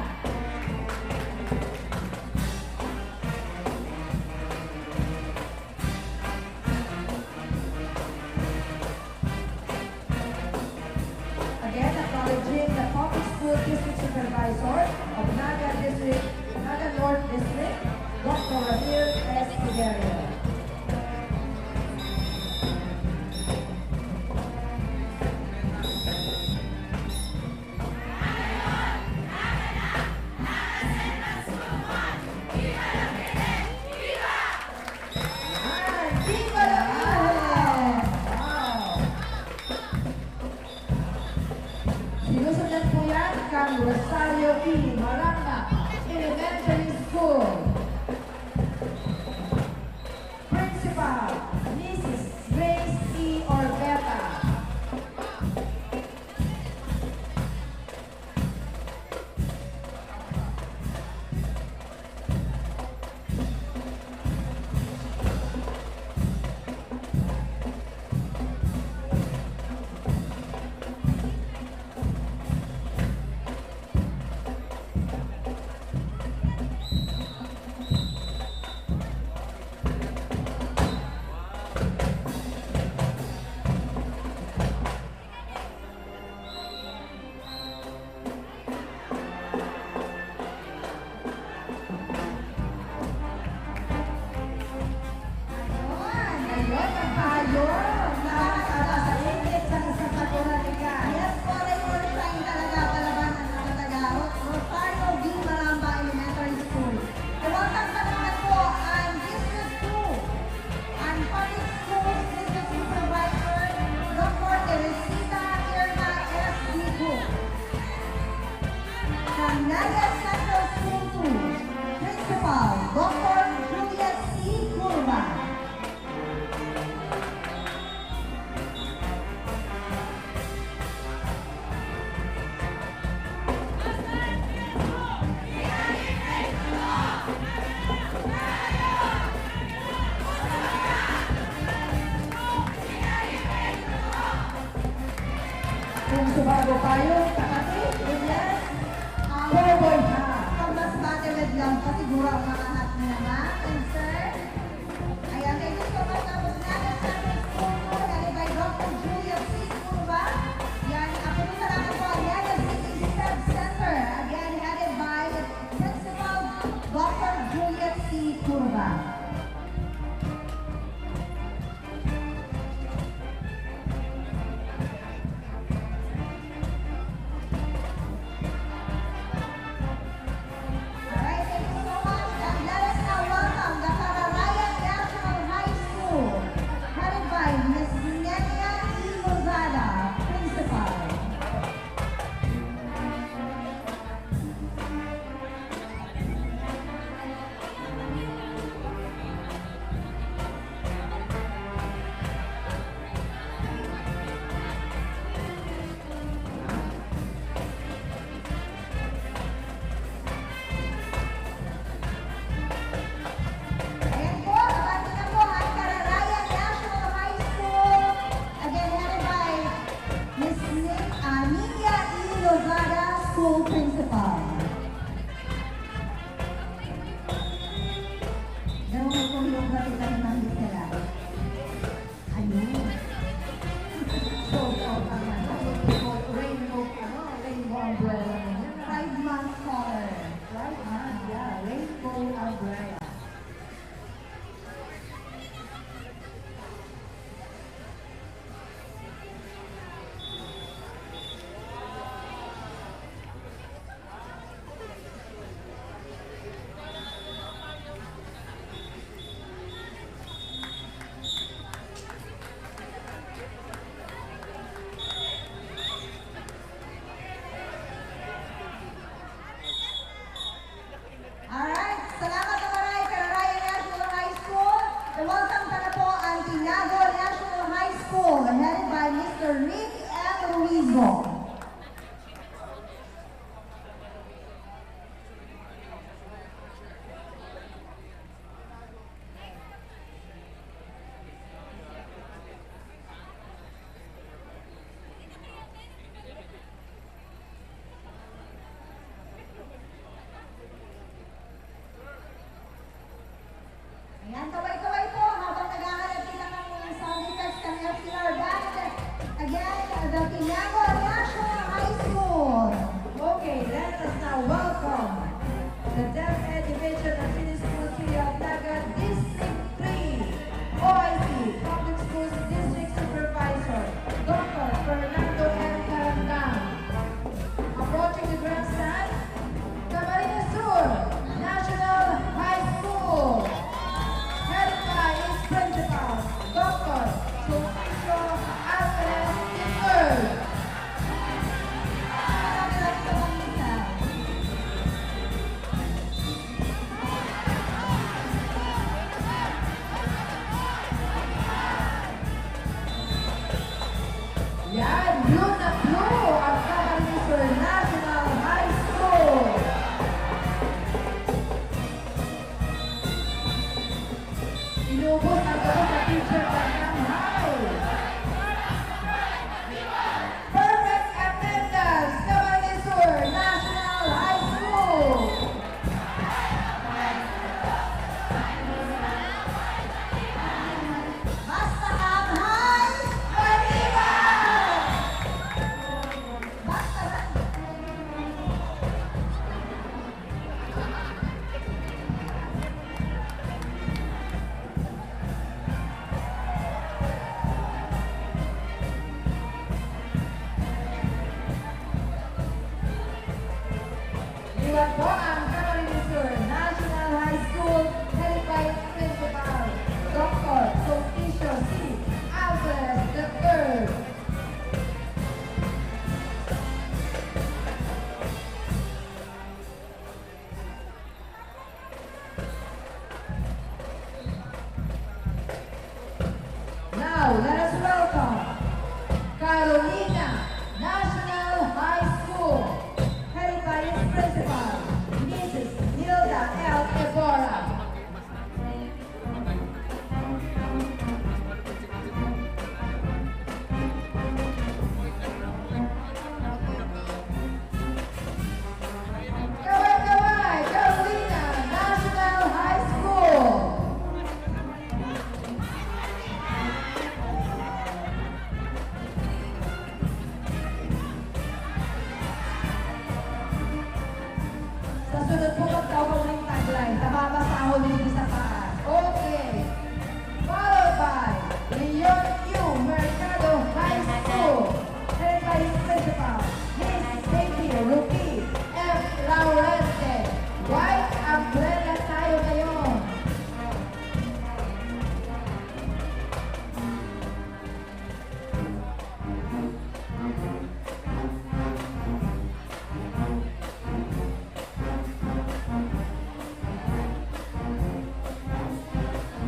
Again, acknowledging the Public School District Supervisor of Naga District, Naga North District, Doctor Ramil S. Tiberio. Yan! Viva la Virgen! Wow! Sinusundan po yan kan Rosario E. Maranga Elementary School. Principal, Missus Grace E. Orbeta. Ayun, ayun, nagpaayon. Nakakatawa sa init sa kasasaturan ni Guy. Yes po, Ray Morsang talaga, palaban ang mga Tagarog. Rosario V. Maramba Elementary School. Kawatang salamat po ang District two, ang Public Schools District Supervisor, Doctor Teresita Irma S. Dico. Candelaria Central School two, Principal, Doctor Juliet C. Curva. Kung subago tayo, takati, yes. Um, Cowboy hat. Pag mas battered lang, pasiguro ang mga hat niya, ma'am and sir. Ayan, thank you so much. Tapos, Naga Central School po, headed by Doctor Juliet C. Curva. Yan, apo po, salamat po. Naga City Sub Center, again, headed by Principal Doctor Juliet C. Curva. Alright, thank you so much. And let us now welcome the Cararayan National High School, headed by Miss Nenia E. Lozada, Principal. Ayan po, abante na po ang Cararayan National High School. Again, headed by Miss Ni-, ah, Ninia E. Lozada, School Principal. Daw may kuyog na kita ni Ma'am Gisela. Ayun. So, so, ang ano, rainbow, ano, rainbow umbrella na yun. Pride Month color. Pride Month, yeah. Rainbow umbrella. Alright, salamat na maray, Cararayan National High School. I-welcome ta na po ang Tinago National High School, headed by Mister Rick M. Ruizo. Blue na blue ang Camarines Sur National High School. Inubos ang gabos na teacher ng High. Perfect attendance, Camarines Sur National High School. Basta ang High, matibay! Basta Liwat po ang Camarines Sur National High School, headed by its principal, Doctor Sulpicio C. Alvarez the third. Now, let us welcome Carolina National High School, headed by its principal, Missus Hilda L. Evora. Kaway-kaway, Carolina National High School. Sa sunod po, pagtawag ng tagline, tababasahon din sa taas. Okay. Followed by Leon U. Mercado High School, headed by its principal, Miss Baby Ruby F. Laurente. White umbrella tayo ngayon.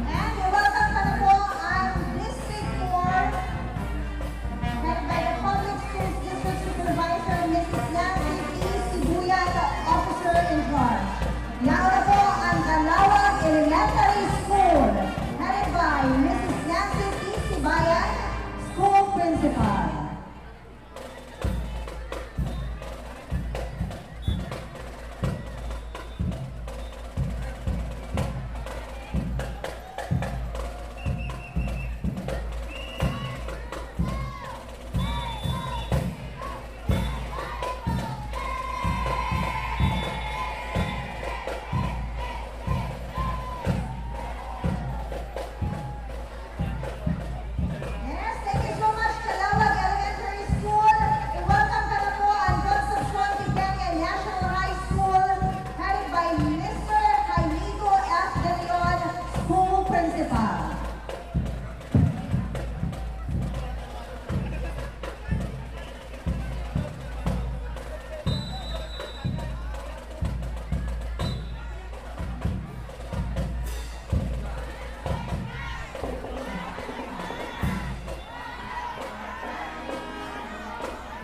And we welcome pa na po ang District four, headed by the Public Schools District Supervisor, Missus Nancy P. Sibuyan, Officer in Charge. Yaon na po ang Calawag Elementary School, headed by Missus Nancy P. Sibayan, School Principal. Yes, thank you so much, Calawag Elementary School. I-welcome ka na po ang Concepcion Pequeña National High School, headed by Mister Jaimigo F. De Leon, School Principal.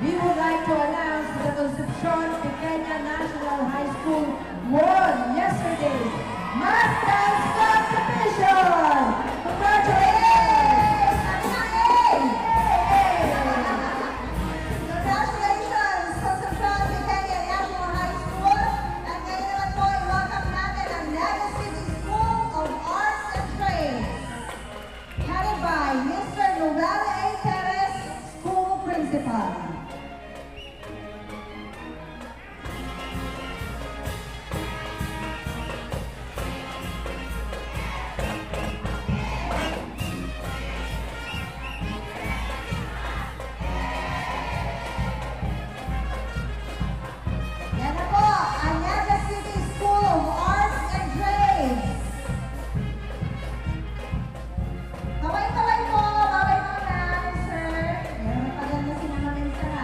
We would like to announce that the Concepcion Pequeña National High School won yesterday's Mass Dance Competition! Congratulations! Yay! Ang galing! Congratulations, Concepcion Pequeña National High School! At ngayon naman po, i-welcome natin ang Naga City School of Arts and Trades, headed by Mister Noel A. Perez, School Principal. Yan na po, ang Naga City School of Arts and Trades. Kaway-kaway po, bawal po na, sir. Ayan, matagal na sinamamin sa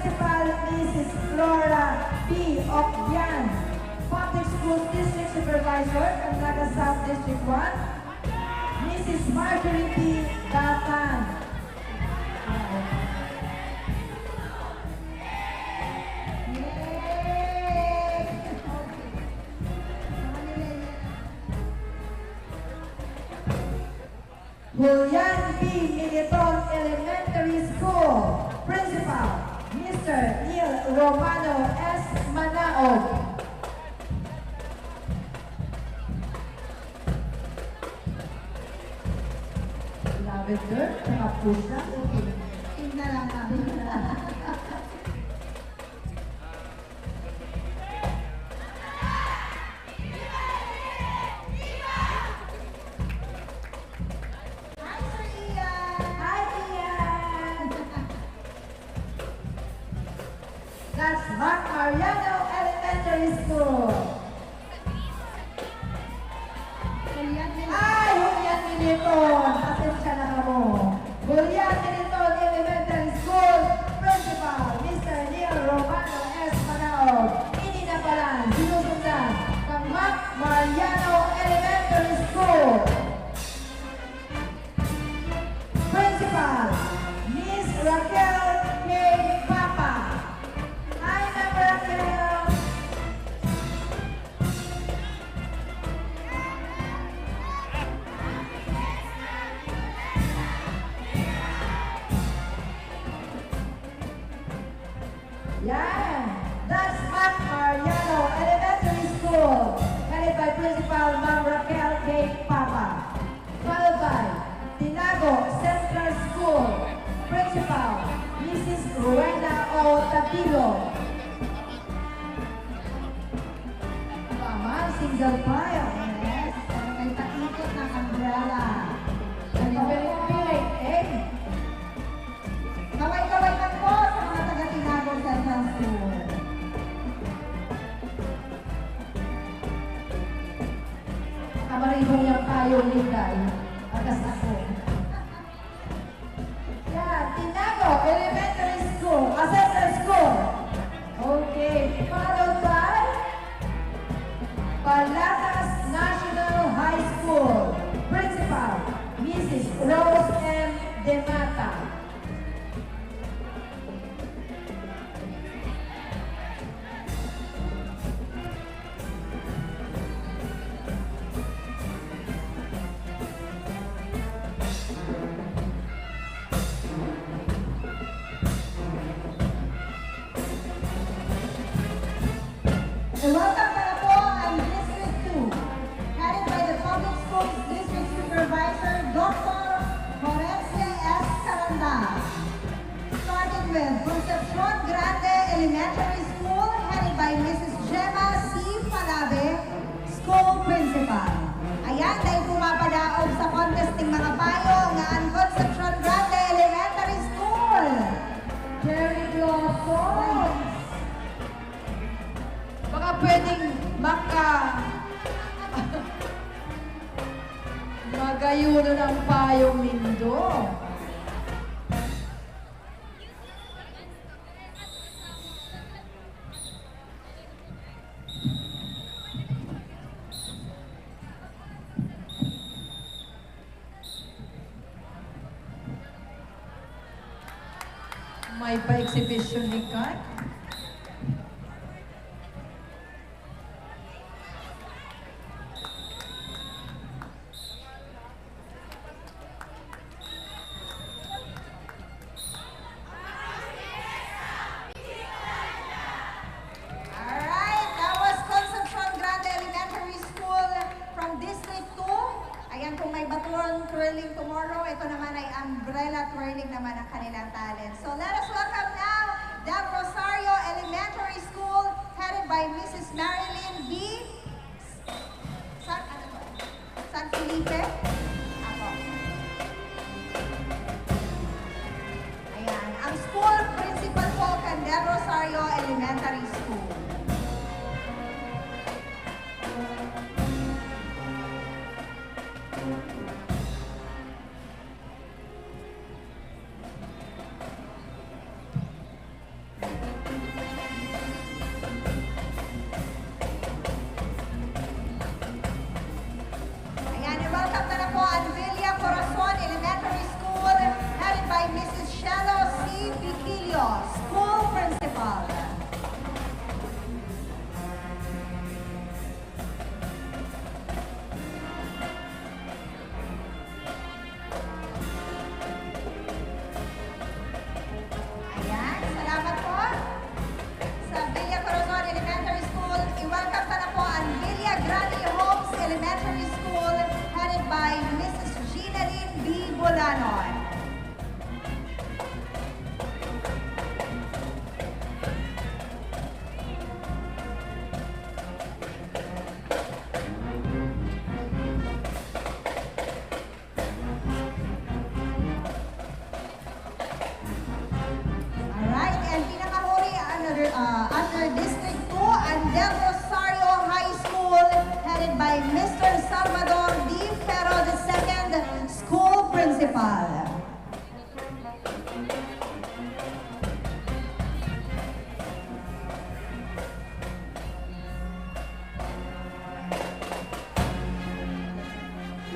Principal, Missus Flora B. Ocbian. Public Schools District Supervisor, Candelaga South District one, Missus Marjorie P. Gatan. Yay! Julian B. Militon Elementary School, Principal, Mister Neil Romano S. Manaog. Lavender, tsaka fuchsia. Tingnan lang natin. Hi, Sir Ian! Hi, Ian! That's Mac Mariano Elementary School. Ay, Julian Militon. Pasensya na kamo. Julian Militon Elementary School Principal, Mister Neil Romano S. Manaog. Ini na pala, sinusundan ng Mac Mariano Elementary School. Principal, Miss Raquel K. Papa. Hi, Ma'am Raquel. Yan. That's Mac Mariano Elementary School, headed by Principal Ma'am Raquel K. Papa. Followed by Tinago Central School, Principal Missus Rowena O. Tabilo. Tama, single file. Yes. Pero may paikot na umbrella. May papilit-pilit, eh. Kaway-kaway man po sa mga taga Tinago Central School. Kamaribong niyang payong, Liday. Bagas ako. Yan, Tinago Elementary School, ah, Central School. Okay, followed by Palatas National High School, Principal, Missus Rose M. Demata. I-welcome ko na po ang District two, headed by the Public Schools District Supervisor, Doctor Horense S. Caranda. Starting with Concepcion Grande Elementary School, headed by Missus Gemma C. Palabe, School Principal. Ayan, dahil pumapadaog sa contest ning mga payong nga ang Concepcion Grande Elementary School. Cherry Blossoms! Baka pwedeng maka-, magayunan ang payong nindo. May pa-exhibition ni Kat. Alright, that was Concepcion Grande Elementary School from District two. Ayan, kung may batuon twirling tomorrow, ito naman ay umbrella twirling naman ang kanilang talent. So let us welcome now Del Rosario Elementary School, headed by Missus Marilyn B. San, ano to? San Felipe? Apo. Ayan. Ang school principal po, kan Del Rosario Elementary School. Ganon. Alright, and pinakahuli, another, uh, under District two, ang Del Rosario High School, headed by Mister Salvador D. Ferro the second, school principal.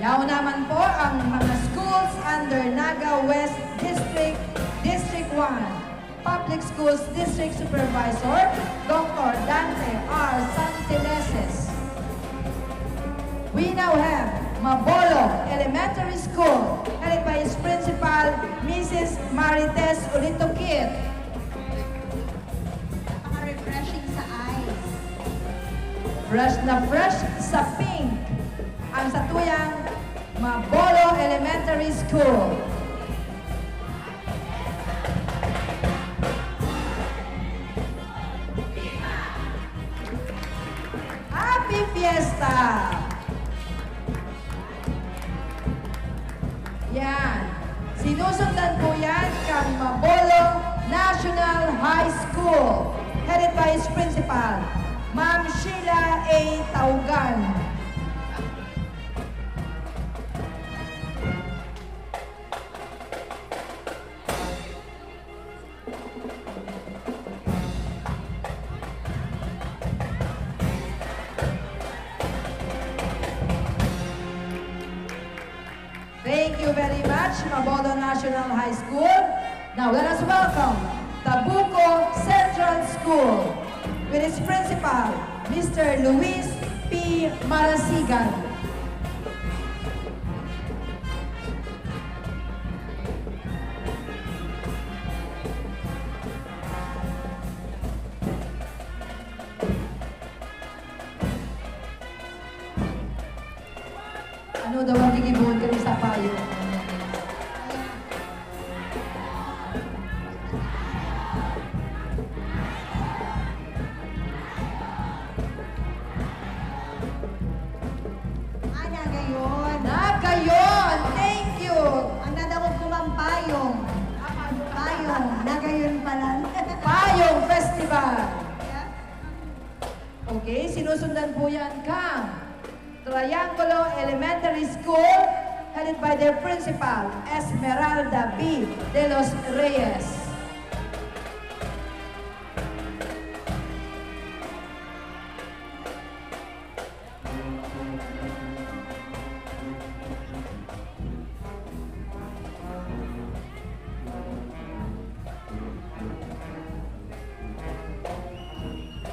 Yaon naman po ang mga schools under Naga West District, District one, Public Schools District Supervisor, Doctor Dante R. Santeleses. We now have Mabolo Elementary School, headed by its principal, Missus Marites Ulitokit. Napaka-refreshing sa eyes. Fresh na fresh sa pink ang satuyang Mabolo Elementary School. Happy Fiesta! Yan. Sinusundan po yan kan Mabolo National High School, headed by its principal, Ma'am Sheila A. Taugan. Thank you very much, Mabolo National High School. Now, let us welcome Tabuco Central School with its principal, Mister Luis P. Marasigan. Ano daw ang gigibohon kami sa payo? Ah, Nagayon. Nagayon! Thank you! Ang nadangog ko, ma'am, payong. Payong. Nagayon pala. Payong Festival. Yeah. Okay, sinusundan po yan kan Triangulo Elementary School, headed by their principal, Esmeralda B. De los Reyes.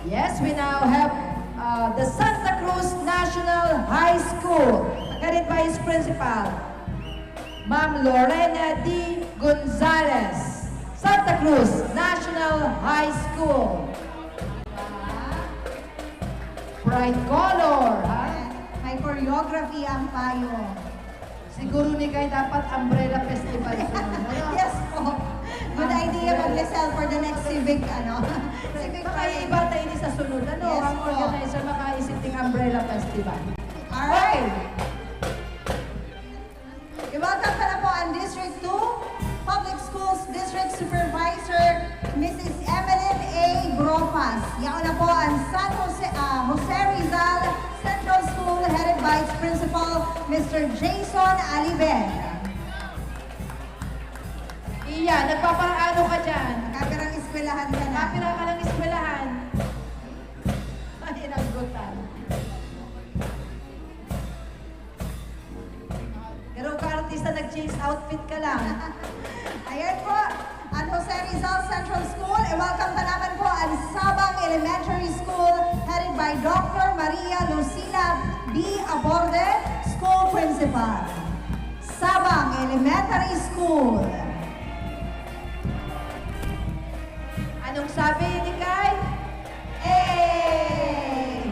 Yes, we now have, uh, the Santa Cruz National High School, headed by its principal, Ma'am Lorena D. Gonzalez, Santa Cruz National High School. Bright color, ha? May choreography ang payong. Siguro ni Kay dapat umbrella festival sunod, ano? Yes po. Good idea, Ma'am Lisel, for the next civic, ano, civic parade. Baka iba tayo ni sa sunod, ano? Yes po. Ang organizer makaisip ng umbrella festival. Alright. Okay. I-welcome ko na po ang District two Public Schools District Supervisor, Missus Emeline A. Bropas. Yaon na po ang San Jose, ah, Jose Rizal Central School, headed by its principal, Mister Jason Aliben. Iya, nagpapaano ka dyan? Kapirang eskwelahan ka na. Kapira ka ng eskwelahan. Ay, inagutan. Pero ka artista, nag-change outfit ka lang. Ayan po, ang Jose Rizal Central School. I-welcome pa naman po ang Sabang Elementary School, headed by Doctor Maria Lucila B. Aborde, School Principal. Sabang Elementary School. Anong sabi ni Kay? Hey!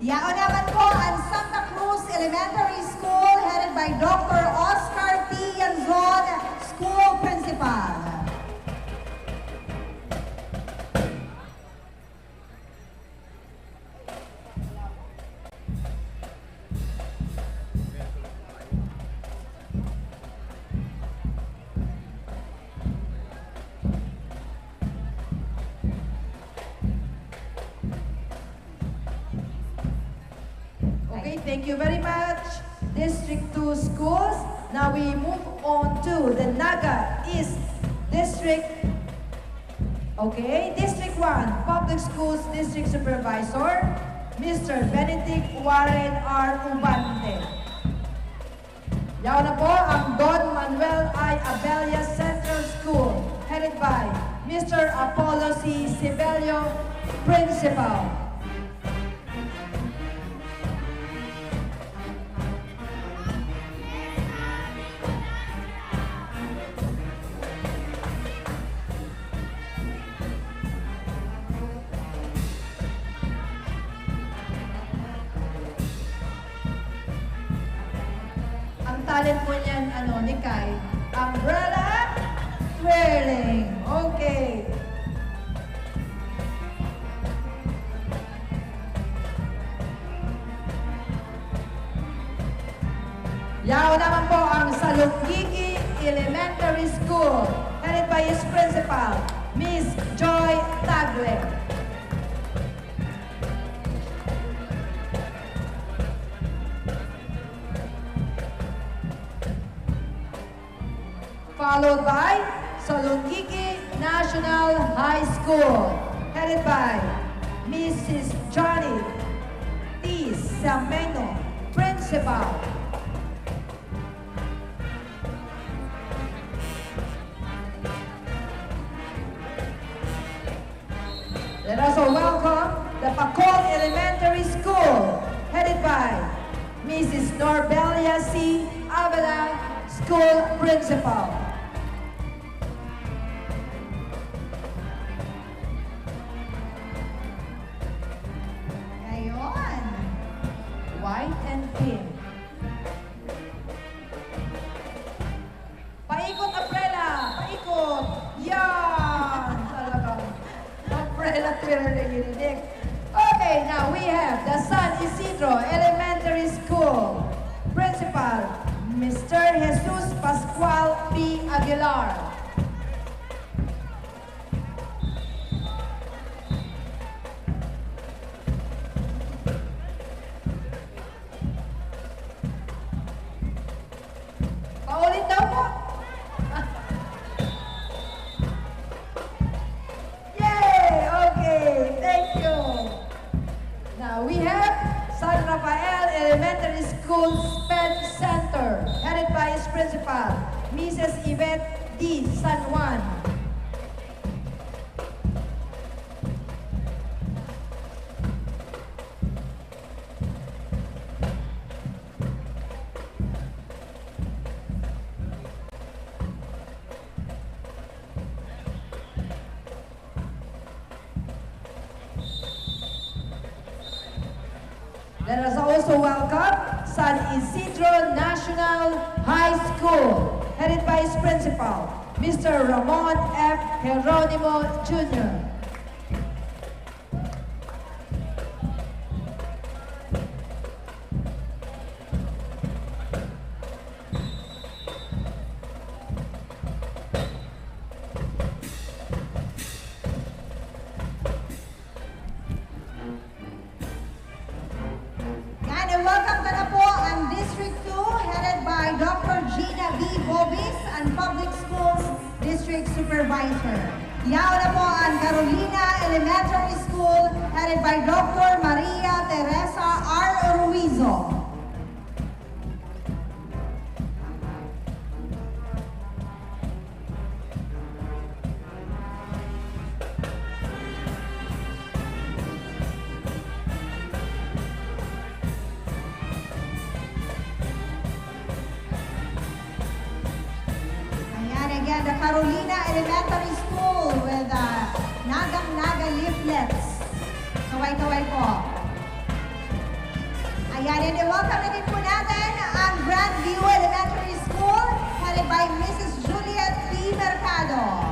Yaon naman po ang Santa Cruz Elementary School, headed by Doctor Oscar T. Yanzon, School Principal. Okay, thank you very much, District two schools. Now we move on to the Naga East District. Okay, District one, Public Schools District Supervisor, Mister Benedict Warren R. Ubante. Yaon na po ang Don Manuel I. Abella Central School, headed by Mister Apollo C. Sibelio, Principal. Ang talent mo niyan, ano, Nikay? Umbrella twirling. Okay. Yaon naman po ang Salonggigi Elementary School, headed by its principal, Miss Joy Tagle. Followed by Salonggigi National High School, headed by Missus Johnny T. Sameno, Principal. Let us all welcome the Pacol Elementary School, headed by Missus Norbelia C. Avila, School Principal. Ngayon, white and pink. Paikot, Umbrella! Paikot! Yan! Talagang Umbrella twirling ini, Nick. Okay, now we have the San Isidro Elementary School Principal, Mister Jesus Pascual P. Aguilar. Paulit daw po. Yay! Okay, thank you. Now, we have San Rafael Elementary School SPED Center, headed by its principal, Missus Yvette D. San Juan. Let us also welcome San Isidro National High School, headed by its principal, Mister Ramon F. Jeronimo Junior. Yan, and welcome ko na po ang District two, headed by Doctor Gina V. Bobis, ang Public Schools District Supervisor. Yaon na po ang Carolina Elementary School, headed by Doctor Maria Teresa R. Ruizo. Ayan, again, the Carolina Elementary School with, uh, Nagang Naga leaflets. Kaway-kaway po. Yan, and welcome na din po natin ang Grandview Elementary School, headed by Missus Juliet P. Mercado.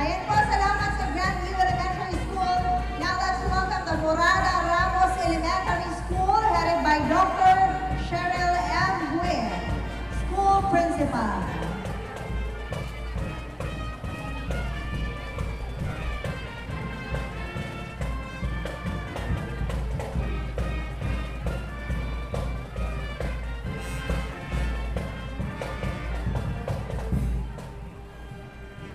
Ayan po, salamat sa Grandview Elementary School. Now let's welcome the Morada Ramos Elementary School, headed by Doctor Cheryl M. Buin, School Principal.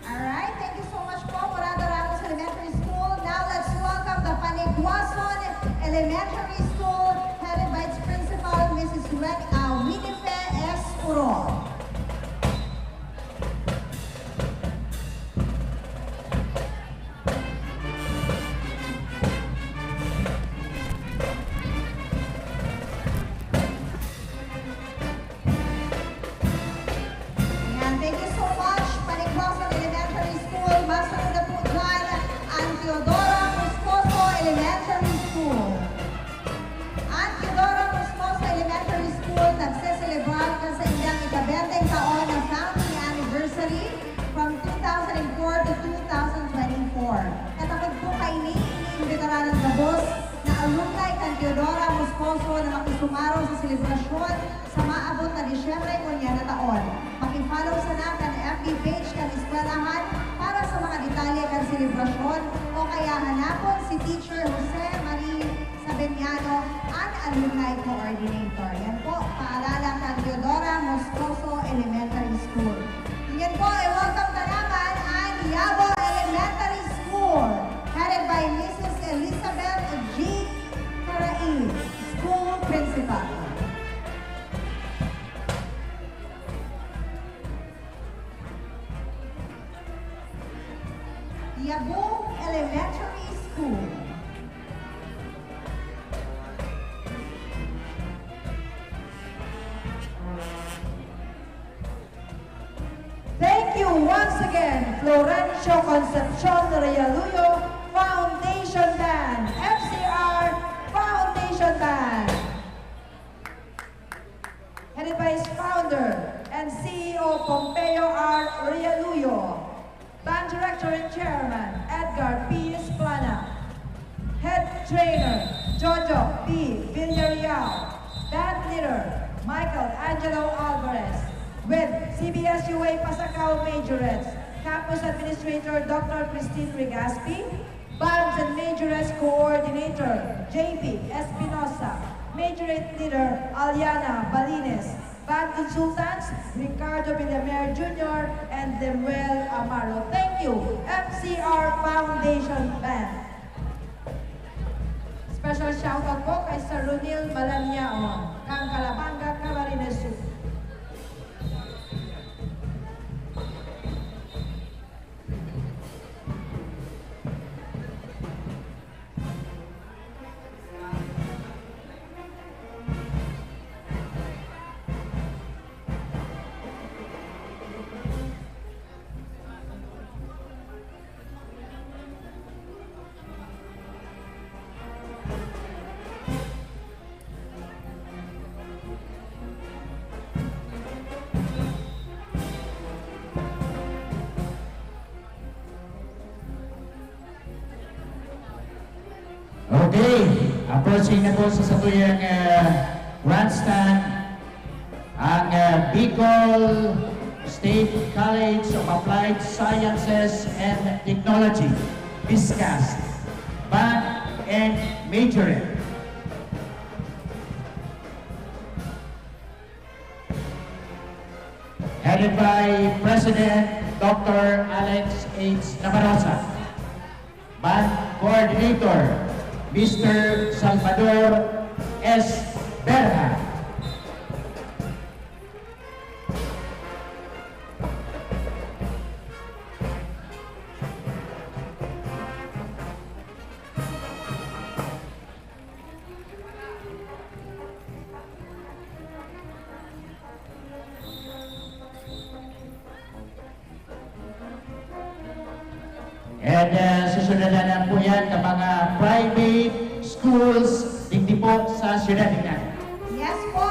Alright, thank you so much po, Morada Ramos Elementary School. Now let's welcome the Paniguason Elementary School, headed by its principal, Missus Wen-, uh, Winifred S. Urol. Ayan, thank you so much, Paniguason Elementary School. Masunod na po dyan, ang Teodora Moscoso Elementary School. Ang Teodora Moscoso Elementary School nagseselebrar kan saindang ikabenteng taon na founding anniversary from two thousand four to two thousand twenty-four. Katakod po kaini, iniimbitaran an gabos na alumni kan Teodora Moscoso na makisumaro sa selebrasyon sa maabot na Disyembre ngunyan na taon. Maki-follow sana kan F B page kan eskwelahan para sa mga detalye kan selebrasyon o kaya hanapon si Teacher Jose Marie Sabiniano, an alumni coordinator. Yan po, paalala kan Teodora Moscoso Elementary School. Yan po, i-welcome ta naman an Yabo Elementary School, headed by Missus Elizabeth G. Carais, School Principal. Yabo Elementary School. Thank you once again, Florencio Concepcion Realuyo Foundation Band, F C R Foundation Band. Headed by its founder and C E O Pompeo R. Realuyo, Band Director and Chairman Edgar P. Esplana, Head Trainer Jojo P. Villarreal, Band Leader Michael Angelo Alvarez, with C B S U A Pasacao Majorettes, Campus Administrator Doctor Christine Regaspi, Bands and Majorettes Coordinator, J P Espinosa. Majorette Leader, Aliana Balines. Band Consultants, Ricardo Villamer Junior and Lemuel Amaro. Thank you, F C R Foundation Band. Special shoutout po kay Sir Ronil Malaniaon, kan Calabanga, Camarines Sur. Okay, approaching na po sa satuyang, ah, grandstand ang, ah, Bicol State College of Applied Sciences and Technology, BSCAST, Band and Majorette. Headed by President Doctor Alex H. Nabarosa. Band Coordinator, Mister Salvador S. Berha. And uh, susunod na lang po yan sa mga private schools digdi po sa siyudad niya. Yes po,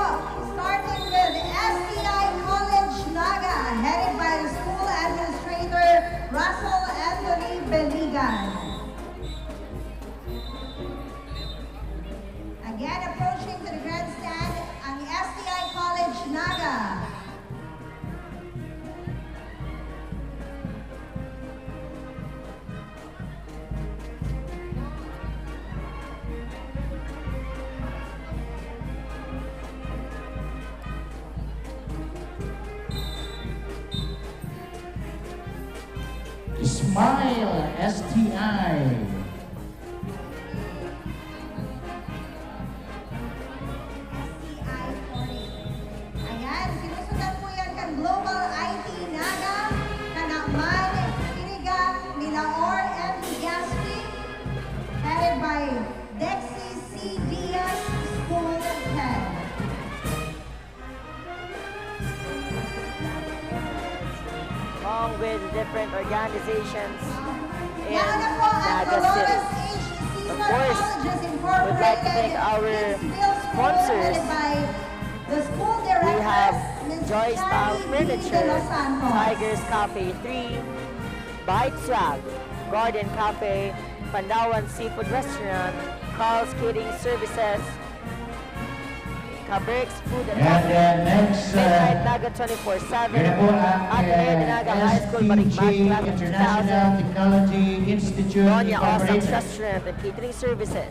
starting with S T I College Naga, headed by the school administrator Russell Anthony Beligan. Again, approaching to the grandstand, ang S T I College Naga. Smile S T I. S T I forty. Ayan, sinusundan po yan kan Global I T Naga, kan Akman, Kiriga, Milaor, and Legazpi, headed by Dexy C Diaz, School Head. Along with different organizations in Nauna po ang Naga Dolores City. H. Of Cesar course, Colleges we'd like to thank Incorporated, our Kingsville School, sponsors. Headed by the school We director, have Miss Joy Style Charlie B. De Furniture, Los Santos. Tigers Cafe three, Bike Swag, Garden Cafe, Pandawan Seafood Restaurant, Carl's Catering Services, Cabrix Food and And Coffee, uh, next, Midnight uh, Naga twenty-four seven, yun na po ang Ateneo de uh, Naga High School, Marikmat S T G Class International two thousand, Technology Institute Doña Osang's Incorporated. Restaurant and Catering Services,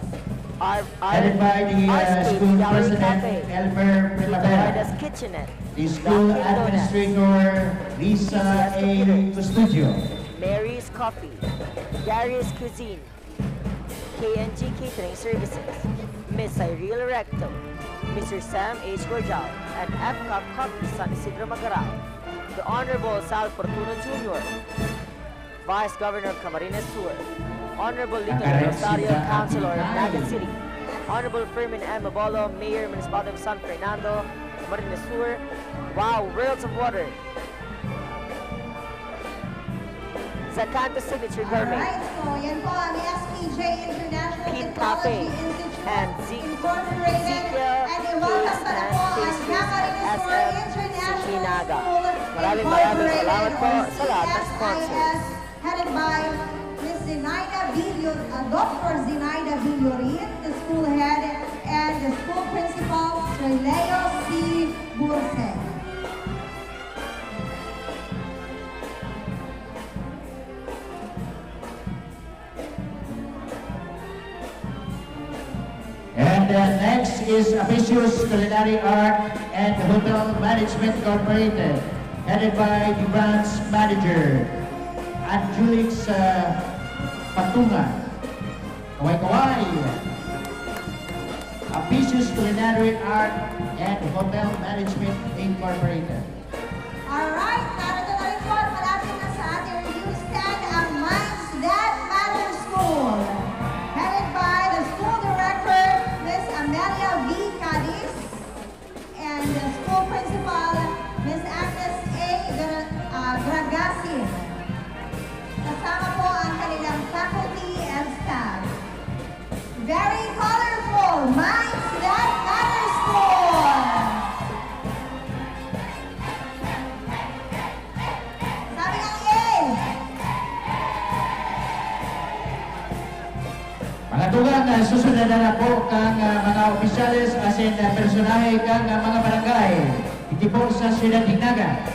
our, our Headed by the uh, Arscape school Gallery president, Cafe, Elmer Tito Primavera. Arda's Kitchenette, The school Dunkin' Donuts, administrator, Lisa A. Custodio. Mary's Coffee, Gary's Cuisine, K N G Catering Services, Miss Cyril Recto, Mister Sam H. Cordial, and F-Cup Coffee San Isidro Magarao, the Honorable Sal Fortuno Junior, Vice Governor of Camarines Sur, Honorable Lito Nakareksida Rosario, ang Councilor, Pinay. Naga City, Honorable Fermin M. Abolo, Mayor, Municipality of San Fernando, Camarines Sur. Wow, Worlds of Water, Zacanto Signature Gourmet, Alright, so yan po ang S P J International Pit Technology Cafe, Institute and Zi-, Incorporated. Zika And iwalpas Cakes na and po ang Pastries Camarines at Sur S M International City Naga. School Maraming maraming Incorporated, salamat po or sa lahat ng C S I S, sponsors. Headed by Miss Zinaida Villo, uh, Doctor Zinaida Villorin, the school head, and the school principal, Sir Leo C. Burse. And uh, next is Apicius Culinary Art and Hotel Management Incorporated, headed by the branch manager, Angelix uh, Patunga. Kaway-kaway! Apicius Culinary Art and Hotel Management Incorporated. Alright, narito na rin po at malapit na sa ating review stand ang Minds That Matter School, headed by the school director, Miss Amelia V. Cadiz, and the school principal, Miss Agnes A. Gra- ah, Gragasin. Kasama po ang kanilang faculty and staff. Very colorful, Minds That Matter School! Sabi ng A! Mga tugang, ah, susundan na po kang ah, mga opisyales asin ah, personahe kang ah, mga barangay. Iti po sa Siyudad Hinaga.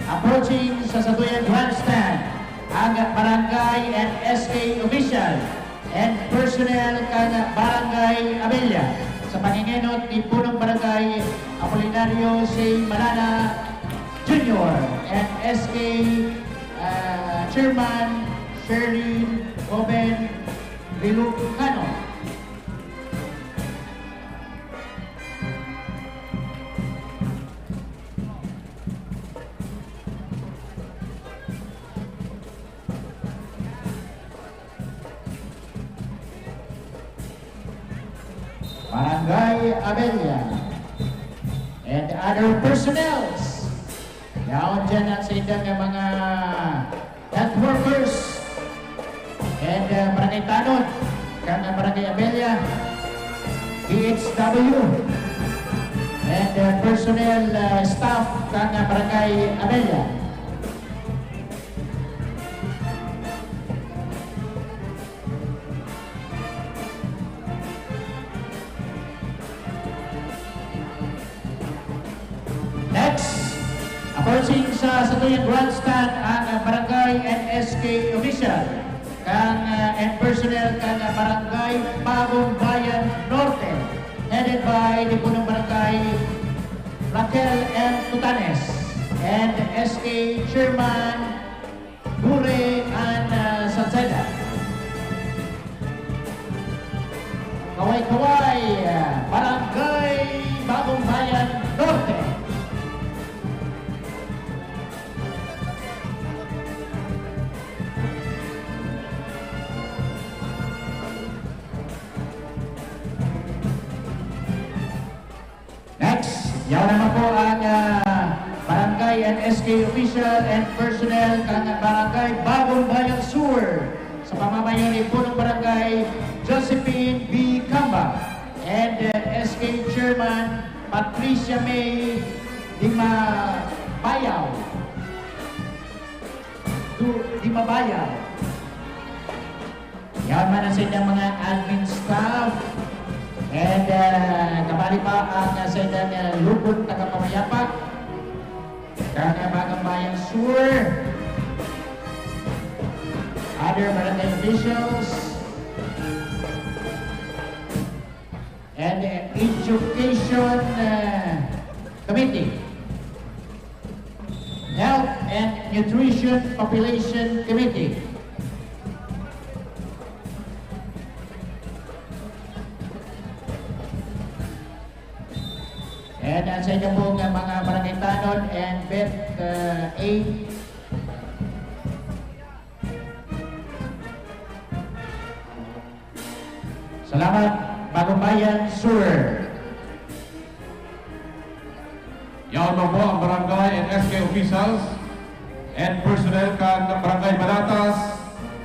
Approaching sa satuyang grandstand, ang barangay and S K official and personnel kan Barangay Abella sa pangingenot ni Punong Barangay Apolinario C. Malana Junior and S K ah, Chairman Sherlyn Oben Rilocano. Barangay Abella, and other personnels. Yaon dyan ang sa indang mga health workers. Barangay Tanod, kan Barangay Abella, B H W, and uh, personnel uh, staff kan Barangay Abella. Next, approaching sa satuyang grandstand ang Barangay and S K official kan uh, and personnel kan Barangay Bagong Bayan Norte, headed by the Punong Barangay Raquel M. Tutanes and S K Chairman Bure and uh, Salceda. Kaway-kaway, uh, Barangay Bagong Bayan Norte. Next, yaw naman po ang uh, Barangay and S K official and personnel kan Barangay Bagong Bayan Sur sa pamamayo ni Punong Barangay Josephine B. Camba and uh, S K Chairman Patricia May Dimabayaw. Du- Dimabayaw. Yaon man ang sa inyong mga admin staff. And uh, kabali pa ang uh, sa inyong uh, lubot tagapamayapa. Kakabagang Bayan Sur. Other barangay officials. And uh, Education uh, Committee. Health and Nutrition Population Committee. And uh, sa inyo pong uh, mga barangay tanod and bet uh, eight. Salamat, Bagumbayan Sur. Yaon man po ang barangay and S K officials and personnel kan Barangay Balatas,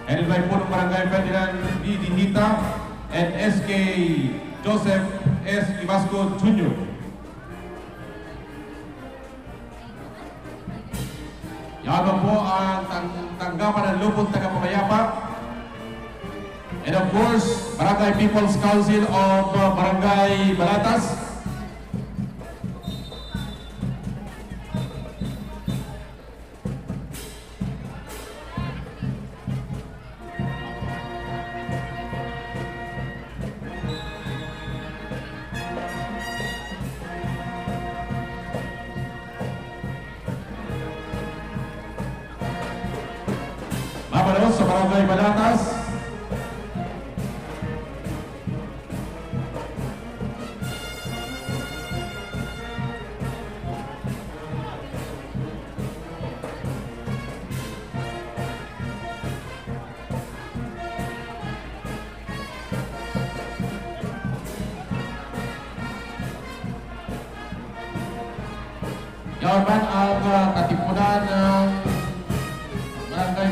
headed by Punong Barangay Ferdinand D. Dihita and S K Joseph S. Ibasco Junior. Yaon po ang tang- tanggapan ng lupot tagapamayapa. And of course, Barangay People's Council of uh, Barangay Balatas. Mabalos sa Barangay Balatas. Yaon man ang uh, katipunan ng barangay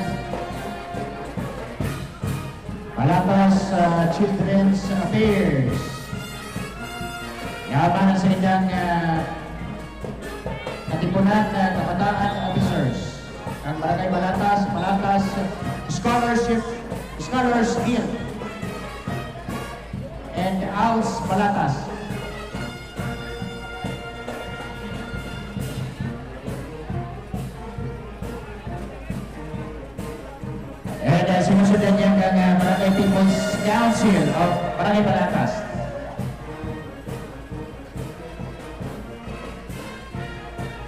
Balatas uh, Children's Affairs. Yaon man ang sa inyong uh, katipunan ng kabataan officers. Ang Barangay Balatas, Balatas Scholarship, Scholars Guild, and ALS Balatas. And uh, sinusundan niya ang uh, Barangay People's Council of Barangay Balatas.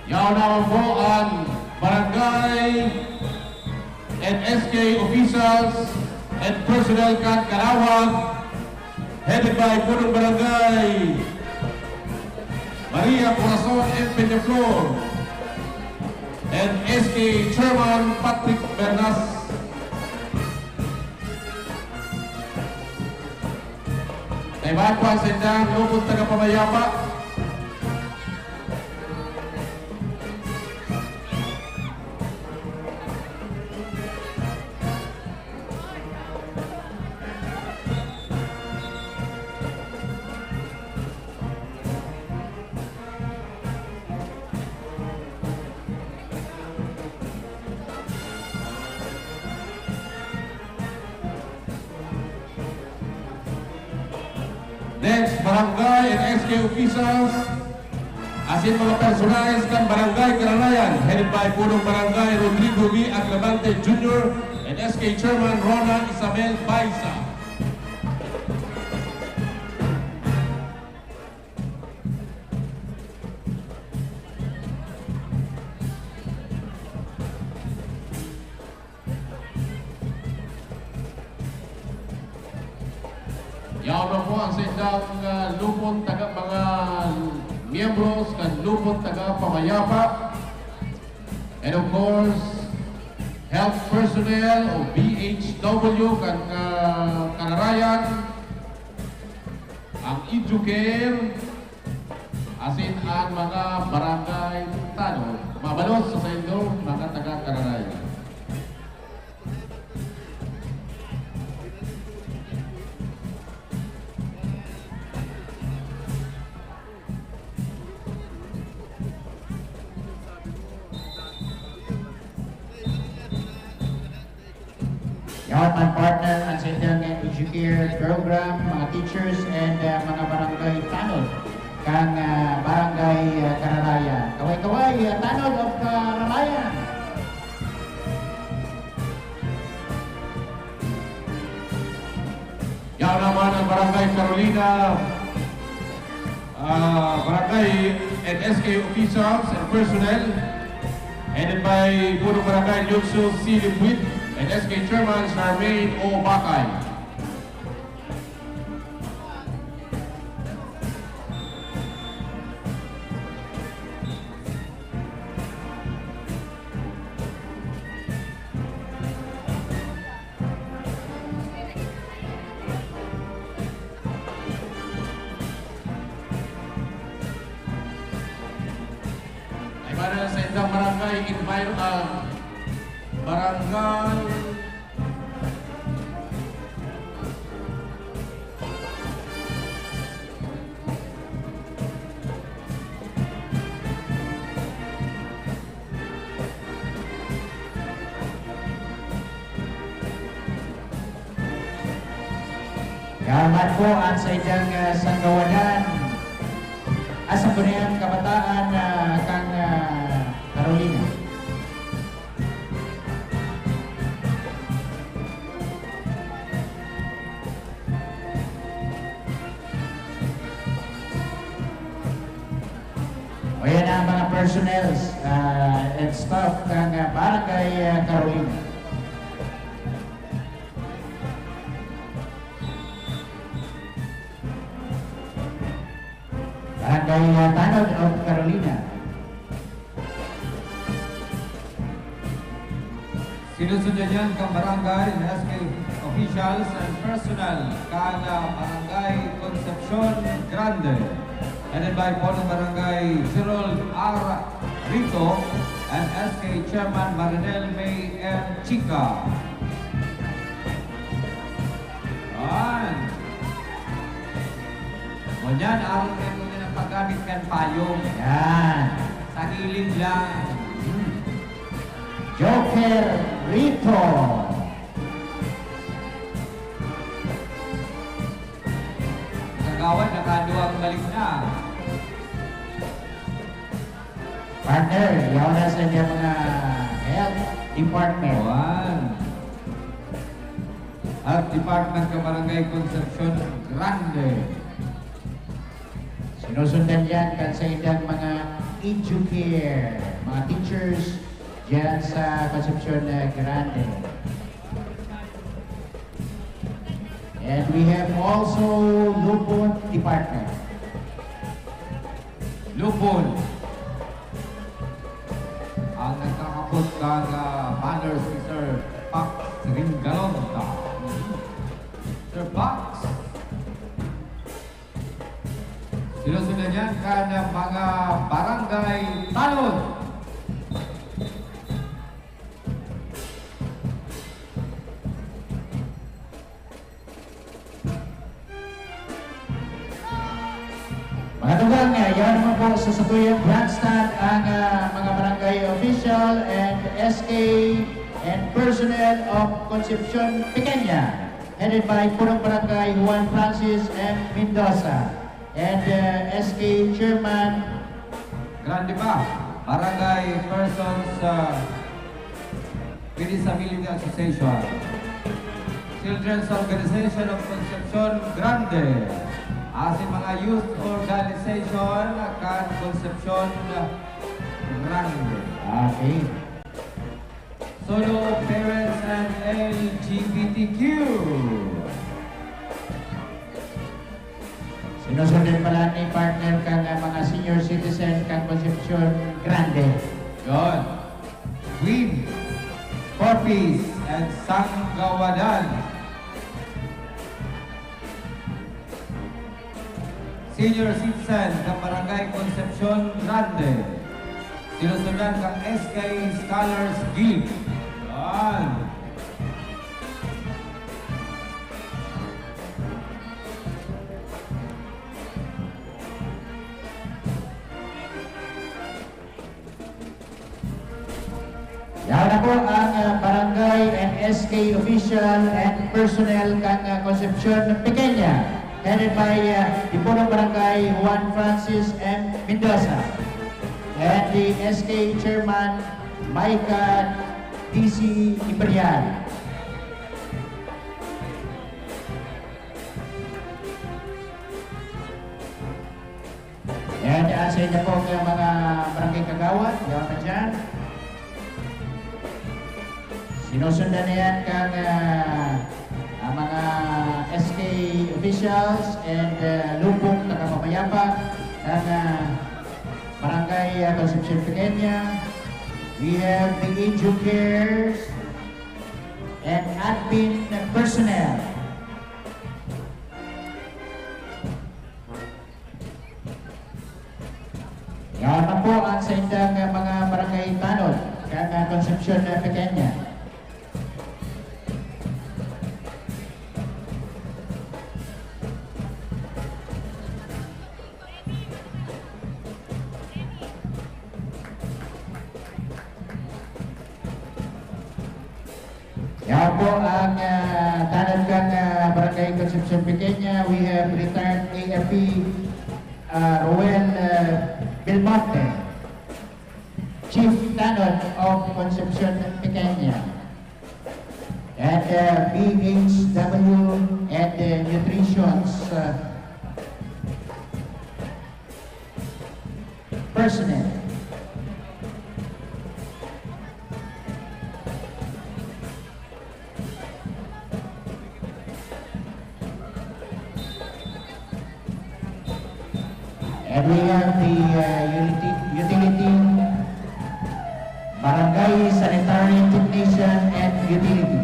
Yaon naman po ang barangay and S K officials and personnel kan Kalawag, headed by Punong Barangay Maria Corazon M. Peñaflor and S K Chairman Patrick Bernas. Kaibahan po ang sendang lupot tagapamayapa. Next, barangay and S K officials, asin mga personahes kan Barangay Kararayan, headed by Punong Barangay Rodrigo V. Agravante Junior and S K Chairman Rona Isabel Baisa. Yaon na po ang saindang, ah, lupon taga mga miyembros kan lupon taga Pamayapa. And of course, health personnel o B H W kan, ah, Kararayan, ang Educare, asin an mga barangay tanod. Mabalos sa saindo, mga taga Kararayan. Yaon man, partner, an saindang Educare program, mga teachers, and, ah, mga barangay tanod kan, ah, Barangay, ah, Kararayan. Kaway-kaway, ah, tanod of Kararayan. Yaon naman ang Barangay Carolina, ah, Barangay and S K officials and personnel, headed by Punong Barangay Leoncio C. Lipuit and S K Chairman Charmaine O. Bacay. Ay, para sa indang barangay envir-, ah, barangay. Yaman po ang saindang, ah, sanggawanan. Asa po na yan, kabataan, ah, kang, ah, Carolina? O yan ang mga personnels, ah, and staff ng, ah, Barangay, ah, Carolina. Barangay, ah, Tanod of Carolina. Sinusundan yan kan barangay, S K officials and personnel kan, ah, Barangay Concepcion Grande, headed by Punong Barangay Gerald R. Rito and S K Chairman Marinel May M. Chica. Yan. Ngunyan, aram kayo ngunyan ang paggamit kan payong. Yan. Sa gilid lang. Hmm. Joker Rito. Kagawad, nakaduwang balik na. Partner, yaon na sa inyo mga health department. Yan. Health Department kan Barangay Concepcion Grande. Sinusundan yan kan saindang mga educare, mga teachers dyan sa Concepcion, eh, Grande. And we have also Lupon Department. Lupon. Ang nagkakapot kan, ah, banner si Sir Pax Ringalonta. Sir Pax. Sinusundan yan kan mga barangay tanod. Mga tugang, ah, yaon naman po sa satuyang grandstand ang, ah, mga barangay official and S K and personnel of Concepcion Pequeña. headed by Punong Barangay Juan Francis M. Mendoza and uh, S K Chairman. Grande pa, Barangay Persons uh, with Disability Association, Children's Organization of Concepcion Grande, asin mga youth organization kan Concepcion Grande. Okay. Solo parents and L G B T Q. Sinusundan pala ni partner kan uh, mga senior citizen kan Concepcion Grande. Yon. Queen, Corpis, and Sanggawadan. Senior citizen kan Barangay Concepcion Grande. Sinusundan kan S K Scholars Guild. Yan. Yaon na po ang uh, barangay and S K official and personnel kan uh, Concepcion Pequeña, headed by uh, Punong Barangay Juan Francis M. Mendoza and the S K Chairman Micah D C Ibrian. Ayan, uh, sa inyo pong uh, mga barangay kagawad, yaon na dyan. Sinusundan na yan kan uh, ang mga S K officials and uh, lupong tagapamayapan kan uh, Barangay uh, Concepcion Pequeña. We have the N G O cares and admin personnel. Yaon pa po ang saindang mga barangay tanod kan Concepcion Pequeña. Yaon po ang uh, tanod kan uh, Barangay Concepcion Pequeña. We have retired A F P uh, Roel uh, Belmonte, Chief Tanod of Concepcion Pequeña, and uh, B H W and uh, Nutritions uh, personnel. And we have the uh, utility, barangay sanitary technician and utility.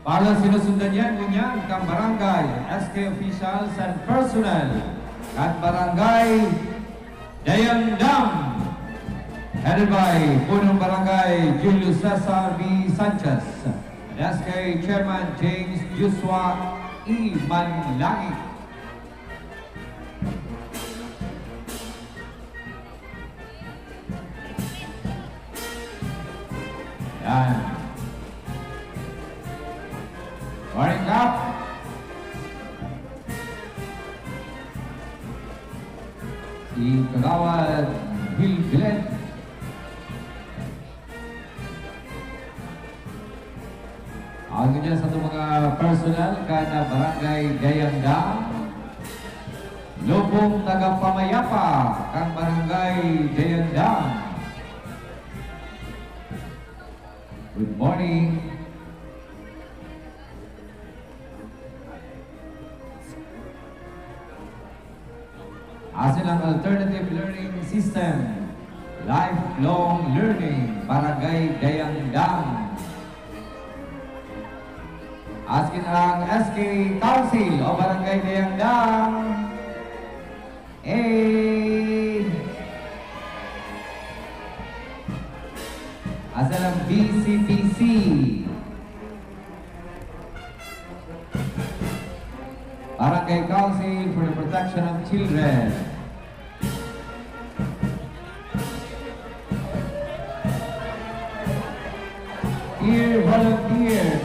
Para sinusundan yan ngunyan kan barangay, S K officials and personnel kan barangay Dayangdang, headed by Punong Barangay Julio Cesar V. Sanchez, and S K Chairman James Joshua E. Manlangit. Yan. Morning, Kap. Si Kagawad Bill Glenn. Ang niya sa itong mga personal kan Barangay Dayangdang, lupong tagapamayapa kan Barangay Dayangdang. Good morning. Asin ang alternative learning system, lifelong learning, Barangay Dayangdang. Asin ang S K Council o Barangay Dayangdang. Eh. Asin ang B C B C. Barangay Council for the Protection of Children.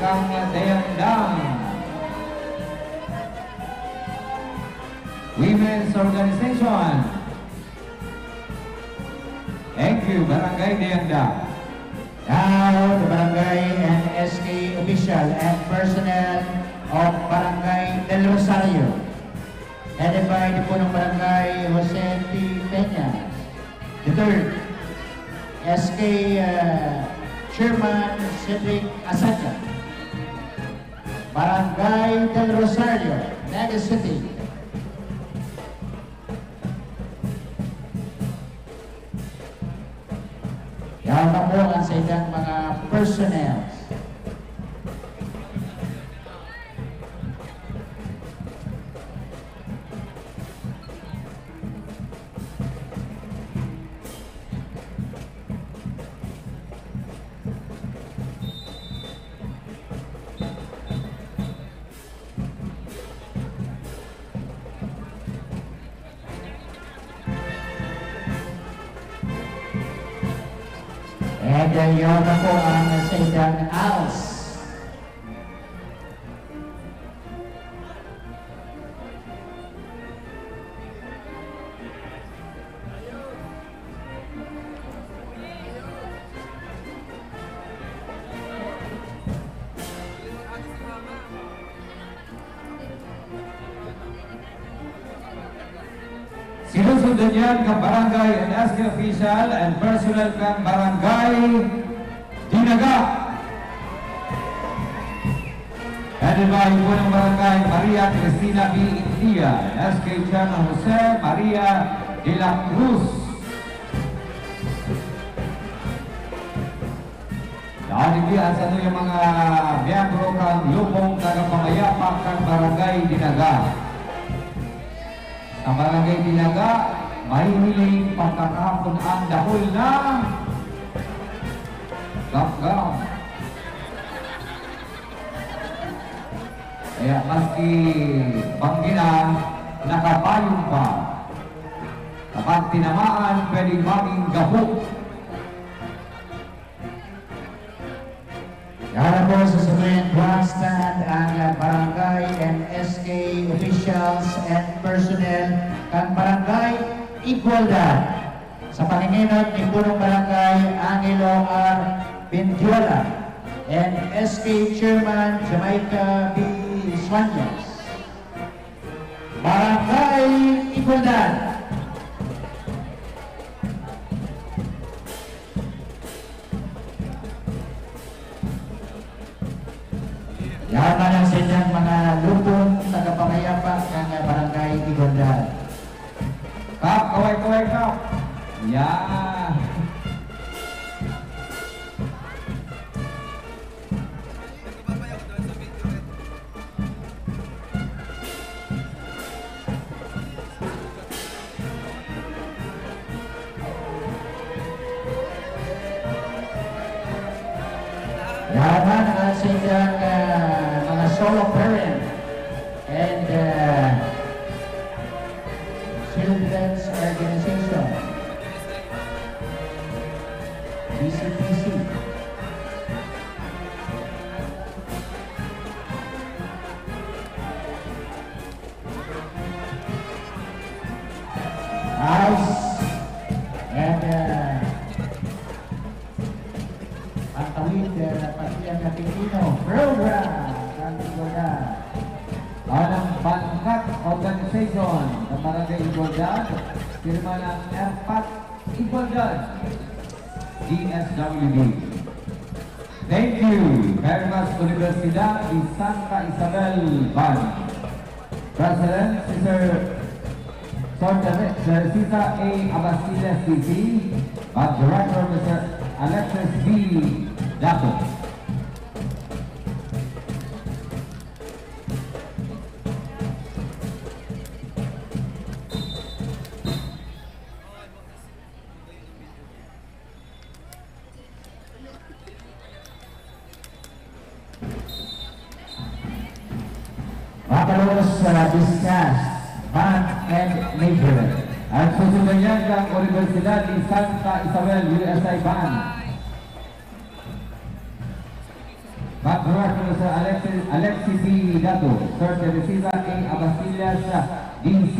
Dayandang Women's Organization. Thank you, Barangay Dayandang. Now, the barangay and S K official and personnel of Barangay Del Rosario, headed by the Punong Barangay Jose T. Peña the third, S K, uh, Chairman Cedric Asaya, Barangay Del Rosario, Naga City. Yaon na po ang sa ilang mga personnel. And, uh, yaon na po ang sa ilang als. Sinusundan yan kan barangay and S K official and personnel kan Barangay Dinaga. Headed by Punong Barangay Maria Cristina B. India, S K Chairman Jose Maria de la Cruz. Dahil digdi an satuyang mga miyembro kan grupong tagapamayapa kan Barangay Dinaga. Sa Barangay Dinaga, mahihiling pagkakahapon an dakul na gamgam. Kaya maski banggi na, nakapayong pa. Kapag tinamaan, pwedeng maging gapo. Kaya po sa satuyang grandstand ang, ah, barangay and S K officials and personnel kan Barangay Igualdad. Sa pangingenot ni Punong Barangay Angelo R. Bendiola and S K Chairman Jamaica B. Suanyas. Barangay Igualdad. Yaman ang sa inyong mga lupon, tagapangayapa kan Barangay Igualdad. Kap, kaway-kaway, Kap. Yan. Yaman ang sa inyong, ah, mga solo parent and, ah, children's organization, B C P C. House and, uh, ang tawid, uh, Pagkiyang Kapitino Program ng Igualdad. Ang Bangkat Organization ng Barangay Igualdad, pirma ng Erpat Igualdad, D S W D. Thank you, Permas Universidad de Santa Isabel Ban. President, si Sir Sir David, Sir Cesar A. Abasiles, D C, at Director, Mister Alexis B. Daco. Matalos sa discuss, band and major. At susundan niya ang Universidad de Santa Isabel, U S I Band. At Director Sir Alexis, Alexis C. Dato, Sir Teresita A. Abastillas, D C.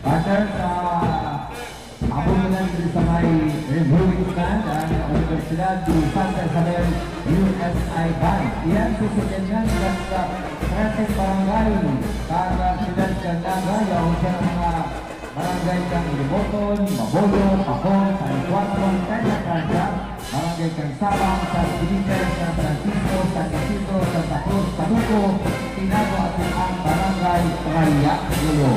Pastor, sa abot na lang dito sa may reviewing stand, ang Universidad de Santa Isabel U S I Band. Iyan, susukyan niyan sa trese barangay, sa siyudad kan Naga, yaon siya ang mga barangay kan Iliboton, Mabolo, Pacor, San Juan, Peña Francia, barangay kan Sabang, San Felipe, San Francisco, San Isidro, Santa Cruz, Panuco, Tinago at ang barangay Triangulo.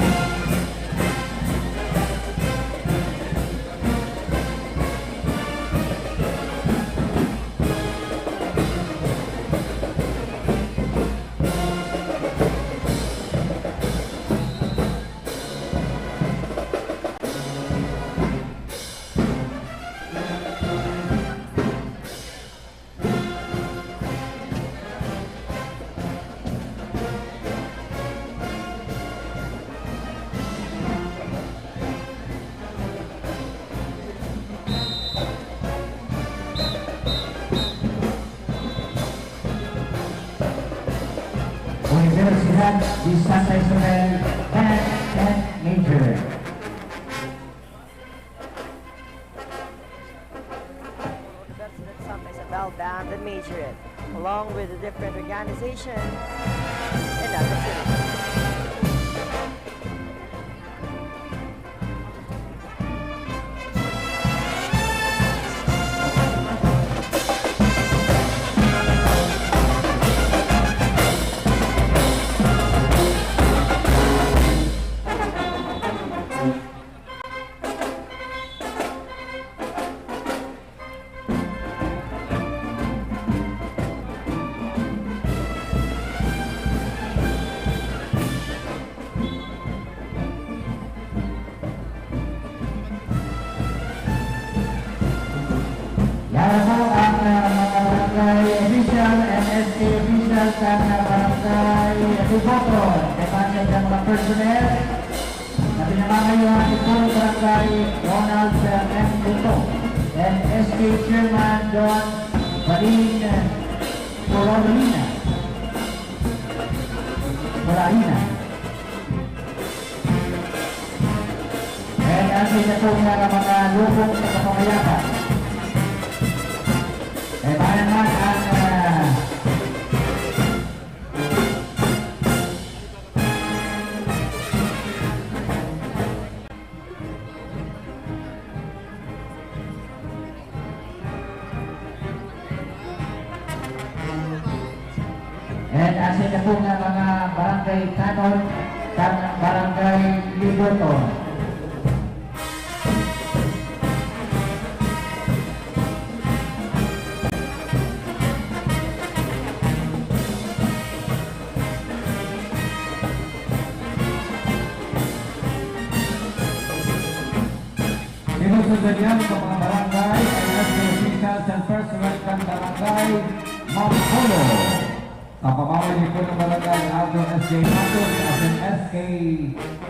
Universidad de Santa Isabel, Band and Major. Universidad Santa Isabel Band and Majorette, along with the different organization in Naga City. Yan po ang, ah, mga barangay official and S K official kan, ah, barangay Liboton. Kaya pa sa mga personnel, na pinamamayohan ni Punong Barangay Ronald M. Luto and S K Chairman Don Valin Coralina. Coralina. And ang sinatong na mga lupong sa kapamayapan. Eh, bayan man ang, ah, And asin na po nga mga barangay tanod, kan barangay Liboton. Sinusundan yan sa mga barangay, N S K officials and personnel kan barangay Mapolo. Sa pamamagitan ng barangay Aldo S J Santos at ng S K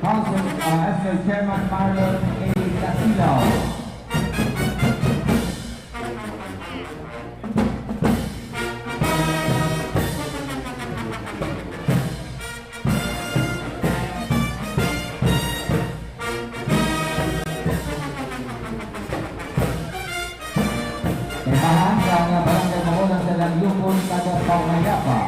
Council, ah, S K Chairman Marlon A. Casilaw. Kaibahan sa mga barangay maonan sa Langlupon, taga Paunayapa.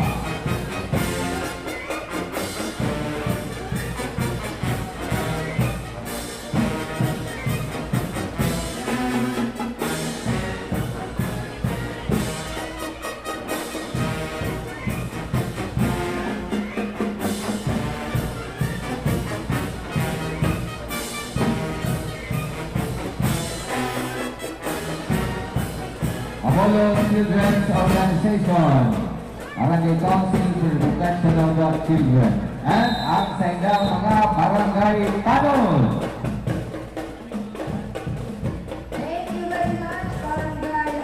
Ang Polo Children's Organization, Barangay Council for the Protection of the Children, and ang saindang mga barangay tanod. Thank you very much, Barangay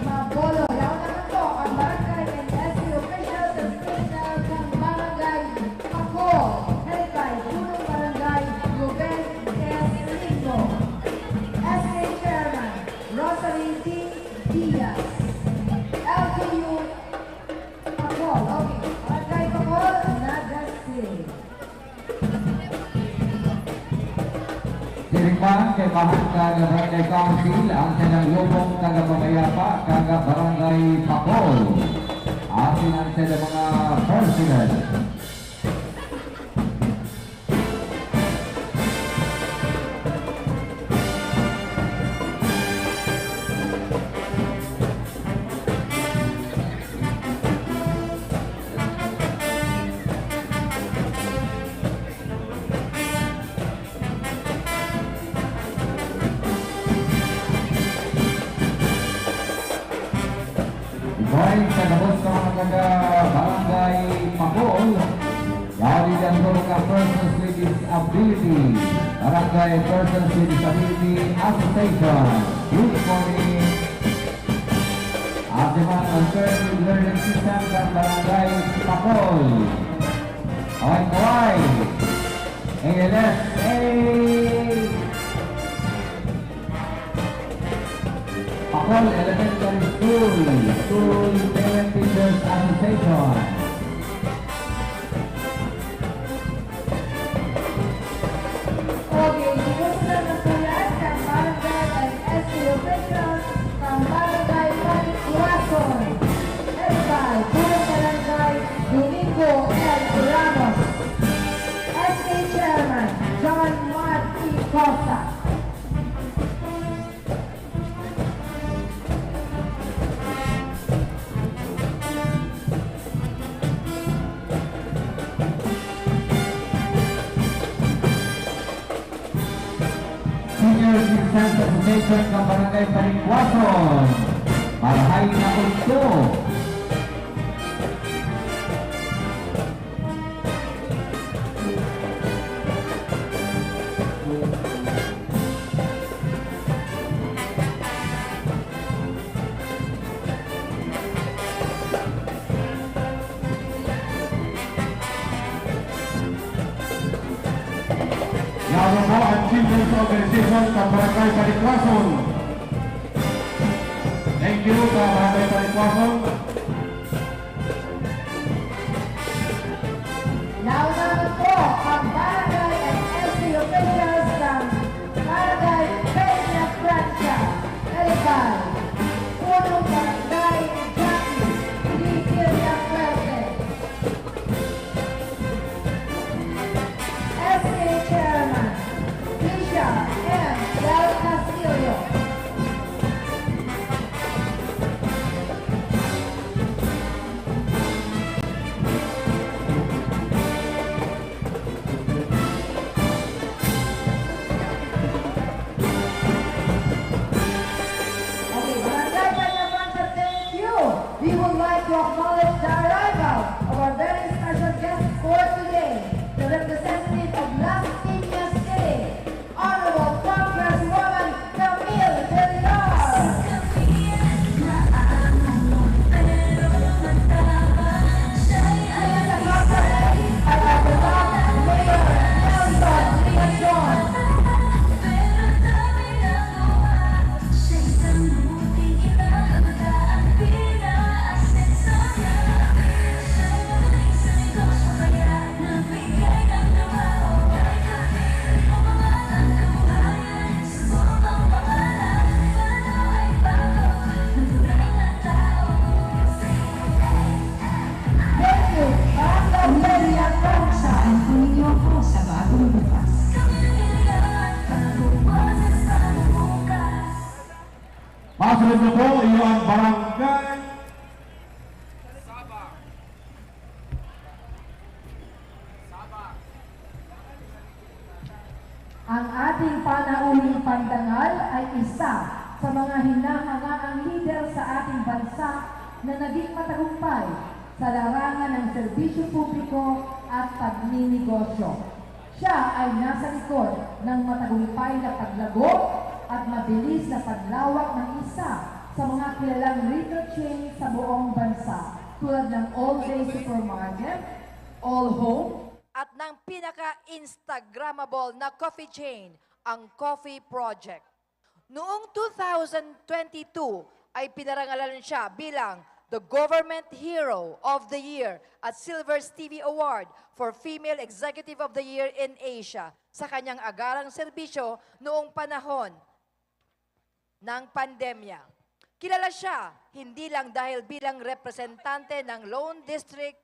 Mabolo. Yaon naman po ang barangay and S C officials sa special ng Barangay Pacol, headed by Punong Barangay Ruben S. Limbo, S K Chairman Rosary T. Diaz, L G U Pacol, okay, Barangay Pacol, Naga City. Siring man kaibahan kan Barangay Council, ang saindang lupong taga-pamahayapa, taga-Barangay Pacol. Asin ang saindang mga personnel. Boy, sa gabos sa mga taga Barangay Pacol, yaon ninda ang grupo ka Persons with Disability, Barangay Persons with Disability Association. Good morning. At naman ang Alternative Learning System ng Barangay Pacol. Kaway-kaway. A L S A. Pacol Elementary School, School Parent Teachers Association. Okay, ginusto na po yan kan barangay and S T officials ng Barangay Panikwason, headed by Punong Barangay Domingo L. Ramos, S K Chairman John Mark T. Costa. Senior Citizens Association ng Barangay Panikwason, Marahay na Udto. Yaon po ang Children's Organization sa Barangay Panikwason. Thank you sa Barangay Panikwason. Nauna po ang barangay and S T officials ng Barangay Peña Francia, headed by Punong Barangay Jackie D. Villafuerte, S K Chairman Tisha M. Del Castillo. Okay, Barangay Peña Francia, thank you. We would like to acknowledge the arrival of our very special guest for today, the representative of Las Piñas City, Honorable Congresswoman Camille Villar. Please accompany by our beloved Mayor Nelson Legacion. Thank you. Barangay Peña Francia, ang paningin ko sa bagong bukas. Masunod na po, iyo ang barangay. Ang ating panauling pandangal ay isa. Sa mga hinahangaang lider sa ating bansa na naging matagumpay sa larangan ng serbisyo publiko at pagninegosyo. Siya ay nasa likod ng matagumpay na paglago at mabilis na paglawak ng isa sa mga kilalang retail chain sa buong bansa, tulad ng All Day Supermarket, All Home, at ng pinaka-Instagrammable na coffee chain, ang Coffee Project. Noong two thousand twenty-two ay pinarangalan siya bilang the Government Hero of the Year at Silver Stevie Award for Female Executive of the Year in Asia sa kanyang agarang serbisyo noong panahon ng pandemya. Kilala siya hindi lang dahil bilang representante ng Lone District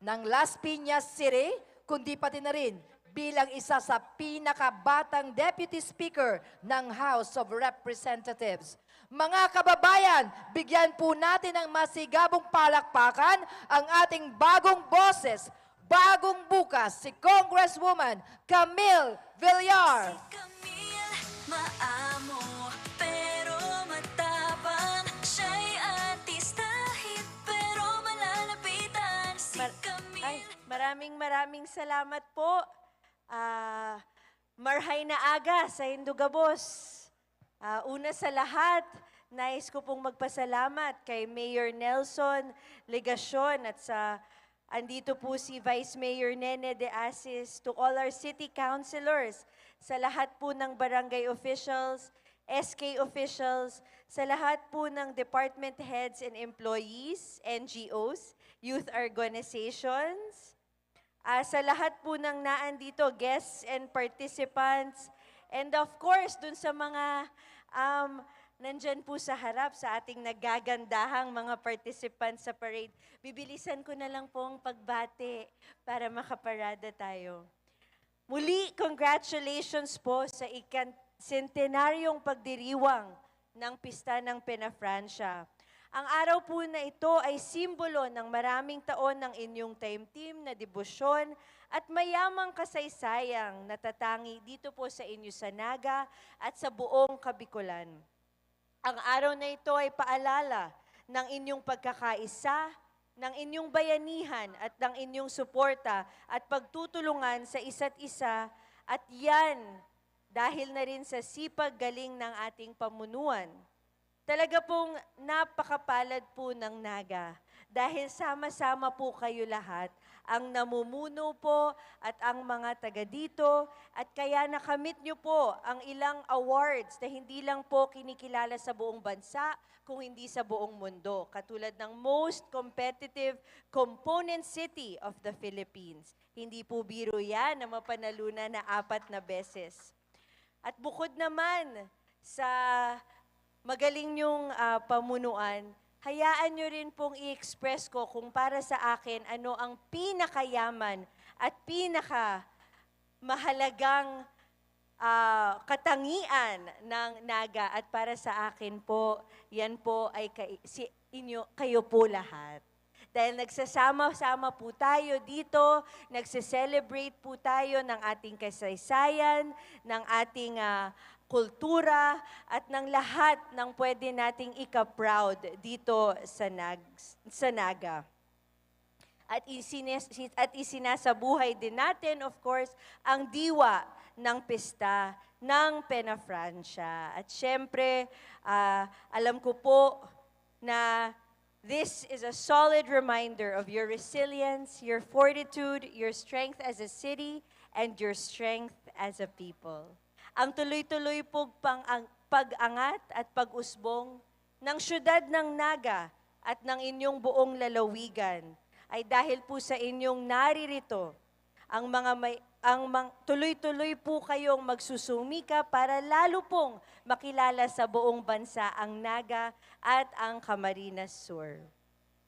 ng Las Piñas City, kundi pati na rin bilang isa sa pinakabatang Deputy Speaker ng House of Representatives. Mga kababayan, bigyan po natin ng masigabong palakpakan ang ating bagong boses, bagong bukas, si Congresswoman Camille Villar. Si Camille, maamo, pero matapang. Siya'y artista, hit, pero malalapitan. Si Mar-, Camille. Ay, maraming, maraming salamat po. Ah, marhay na aga saindo gabos. Ah, una sa lahat, nais ko pong magpasalamat kay Mayor Nelson Legacion at sa, andito po si Vice Mayor Nene De Asis, to all our city councilors, sa lahat po ng barangay officials, S K officials, sa lahat po ng department heads and employees, N G Os, youth organizations, ah, sa lahat po ng naandito, guests and participants, and of course, dun sa mga, um, nandyan po sa harap, sa ating nagagandahang mga participants sa parade. Bibilisan ko na lang po ang pagbati para makaparada tayo. Muli, congratulations po sa ikan-, sentenaryong pagdiriwang ng Pista ng Penafrancia. Ang araw po na ito ay simbolo ng maraming taon ng inyong taimtim na debosyon at mayamang kasaysayang natatangi dito po sa inyo sa Naga at sa buong Kabikolan. Ang araw na ito ay paalala ng inyong pagkakaisa, ng inyong bayanihan at ng inyong suporta at pagtutulungan sa isa't isa, at yan dahil na rin sa sipag galing ng ating pamunuan. Talaga pong napakapalad po ng Naga dahil sama-sama po kayo lahat, ang namumuno po at ang mga taga dito, at kaya nakamit nyo po ang ilang awards na hindi lang po kinikilala sa buong bansa, kung hindi sa buong mundo, katulad ng Most Competitive Component City of the Philippines. Hindi po biro yan na mapanalunan na apat na beses. At bukod naman sa magaling niyong, ah, pamunuan, hayaan niyo rin pong i-express ko kung para sa akin ano ang pinakayaman at pinakamahalagang, ah, katangian ng Naga, at para sa akin po, yan po ay kai-, si inyo, kayo po lahat. Dahil nagsasama-sama po tayo dito, nagse-celebrate po tayo ng ating kasaysayan, ng ating, ah, kultura, at ng lahat ng pwede nating ika-proud dito sa Nag-, sa Naga. At isinas-, at isinasabuhay din natin, of course, ang diwa ng pista ng Penafrancia. At syempre, ah, alam ko po na this is a solid reminder of your resilience, your fortitude, your strength as a city, and your strength as a people. Ang tuloy-tuloy pong pang-, pag-angat at pag-usbong ng siyudad ng Naga at ng inyong buong lalawigan ay dahil po sa inyong naririto ang mga may, ang mang-, tuloy-tuloy po kayong magsusumika para lalo pong makilala sa buong bansa ang Naga at ang Camarines Sur.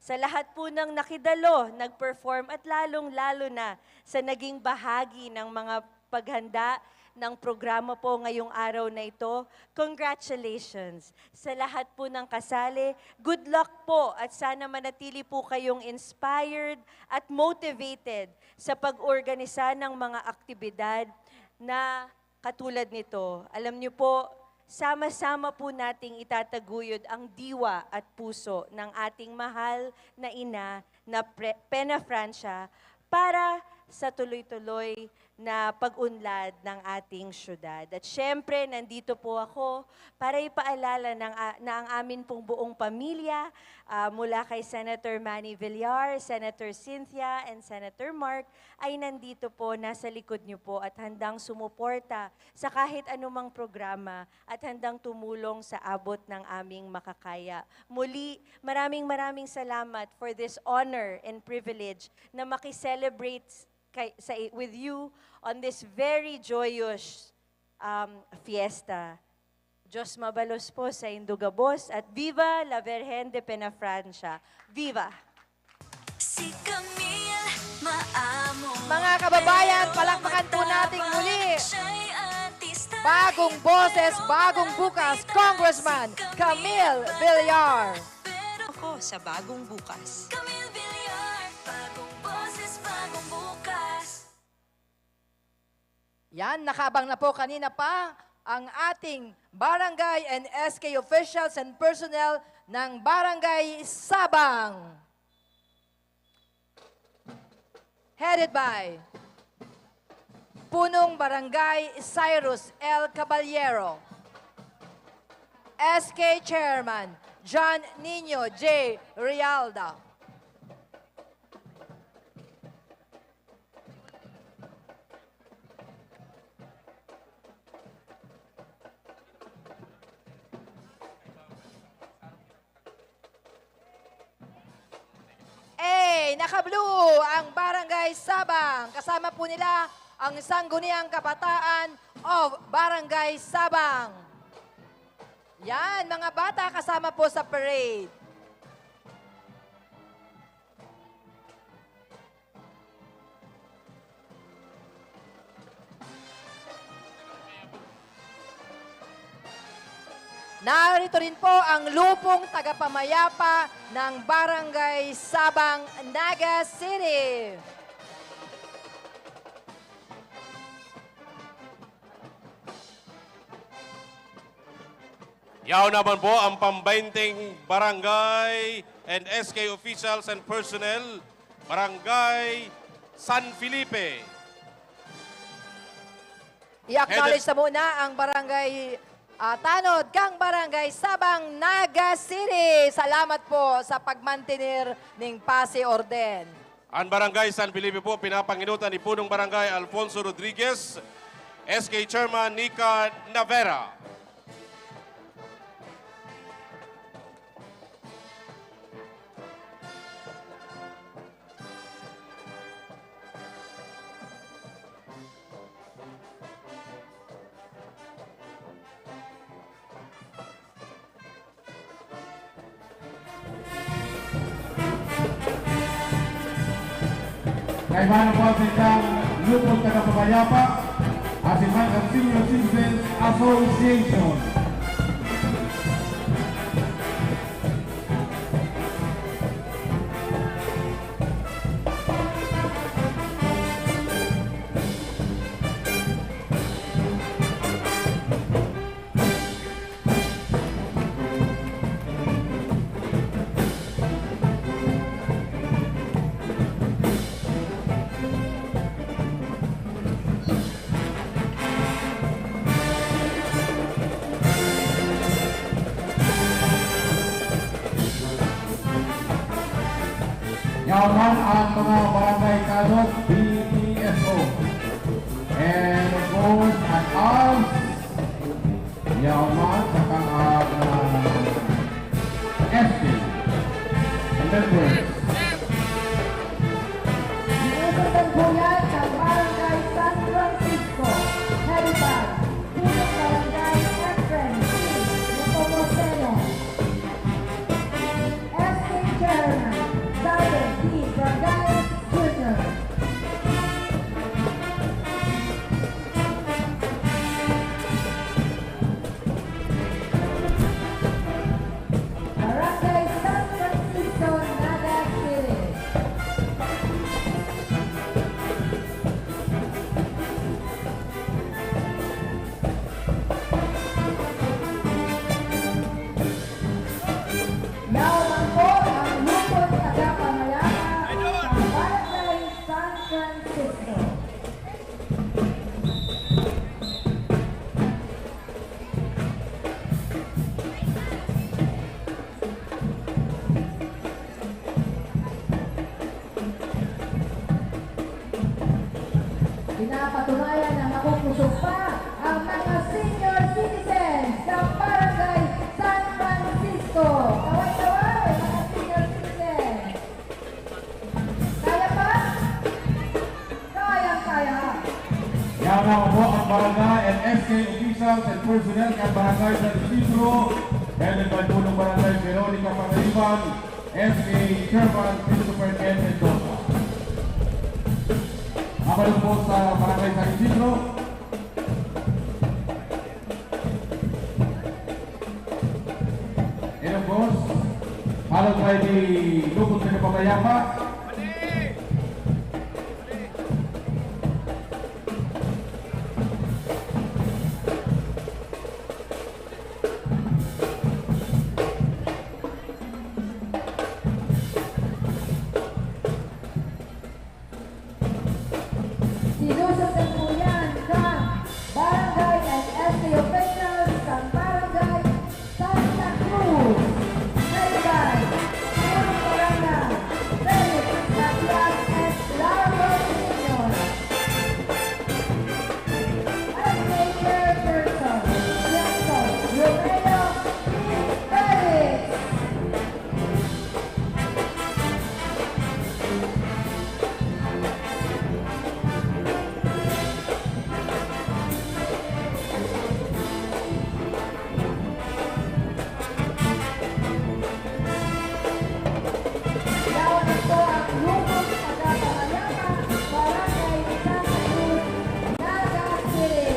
Sa lahat po ng nakidalo, nag-perform at lalong-lalo na sa naging bahagi ng mga paghanda ng programa po ngayong araw na ito, congratulations! Sa lahat po ng kasali, good luck po at sana manatili po kayong inspired at motivated sa pag-organisa ng mga aktibidad na katulad nito. Alam niyo po, sama-sama po nating itataguyod ang diwa at puso ng ating mahal na ina na Pre-, Pena Francia para sa tuloy-tuloy na pag-unlad ng ating syudad. At syempre, nandito po ako para ipaalala ng, a-, na ang amin pong buong pamilya, ah, mula kay Senator Manny Villar, Senator Cynthia, and Senator Mark, ay nandito po, nasa likod niyo po at handang sumuporta sa kahit anumang programa at handang tumulong sa abot ng aming makakaya. Muli, maraming, maraming salamat for this honor and privilege na maki-celebrate kay, sa, with you on this very joyous, um, fiesta. Diyos mabalos po saindo gabos at viva la Virgen de Penafrancia! Viva! Si Camille, maamo. Mga kababayan, palakpakan po natin muli. Siya'y artista. Bagong boses, bagong bukas, Congressman Camille Villar. Ako sa Bagong Bukas. Camille Villar, bagong boses, bagong bukas. Yan, nakaabang na po kanina pa ang ating barangay and S K officials and personnel ng Barangay Sabang. Headed by Punong Barangay Cyrus L Caballero, S K Chairman John Nino J Realda. Hey, naka-blue ang Barangay Sabang. Kasama po nila ang Sangguniang Kabataan of Barangay Sabang. Yan, mga bata kasama po sa parade. Narito rin po ang lupong tagapamayapa ng Barangay Sabang, Naga City. Yaon naman po ang pambainteng barangay and S K officials and personnel, Barangay San Felipe. I-acknowledge Headed na muna ang barangay, ah, tanod kang Barangay Sabang, Naga City. Salamat po sa pagmantener ning pasi orden. An Barangay San Felipe po, pinapanginutan ni Punong Barangay Alfonso Rodriguez, S K Chairman Nika Navera. Kaibahan po ang sindang lupon taga Papayapa, asin man ang Senior Citizens Association. Yaman ang mga barangay tanod, B P S O. And of course, at arms, yaman sa kang, ah, S P. And members. Iutosan po yan sa Barangay San Francisco, headed by Punong Barangay Efren T. Nepomuceno. S K Chairman, David D. Bragales Junior. Officials and personnel kan Barangay San Isidro, headed by Punong Barangay Veronica Pangaliban, S K Chairman Christopher N. Mendoza. Mabalog po sa Barangay San Isidro. And of course, followed by the Lupon Taga Pamayapa. Sinusog ang buyan kan barangay and S K officials kan barangay Santa Cruz. Headed by Purong Barangay Felix Matias and Lauro Senior. S K Chairperson, Lianco Romeo Felix. Yaon na po ang Lupon Taga Pamayapa, Barangay Santa Cruz, Naga City.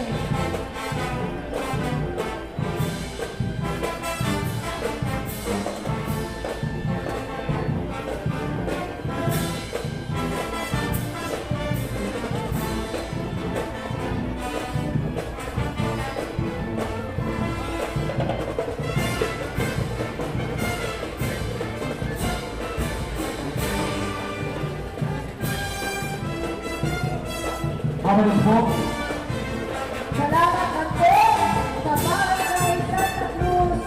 Mabalog po. Salamat man po sa Barangay Santa Cruz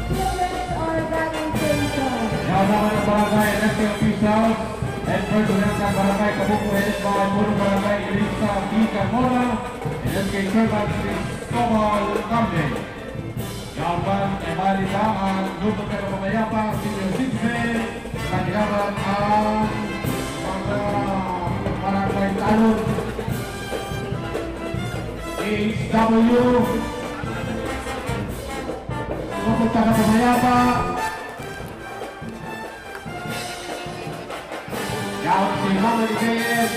Children's Organization. Yaon naman ang barangay and S K officials and personnel ng barangay Kabuko, headed by Purong Barangay Elisa B. Carmona and S K Chairman Cristobal Camden. Yaon man, e, bali na ang Lupon Taga Pamayapa, Senior Citizen, naglaban ang mga barangay tanod, H W, Lupon Taga Pamayapa. Yaon si Mama ni J M.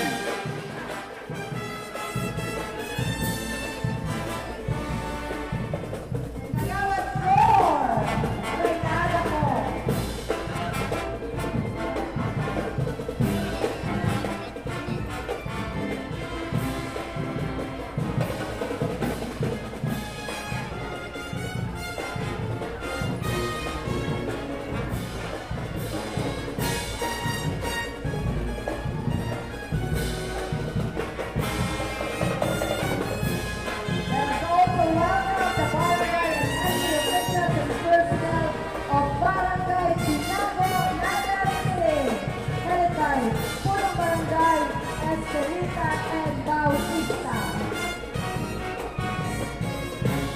Kagawad Flor, may nada ko. Let us also welcome the barangay and S K officials and personnel of Barangay Tinago, Naga City, headed by Punong Barangay Esperita and Bautista.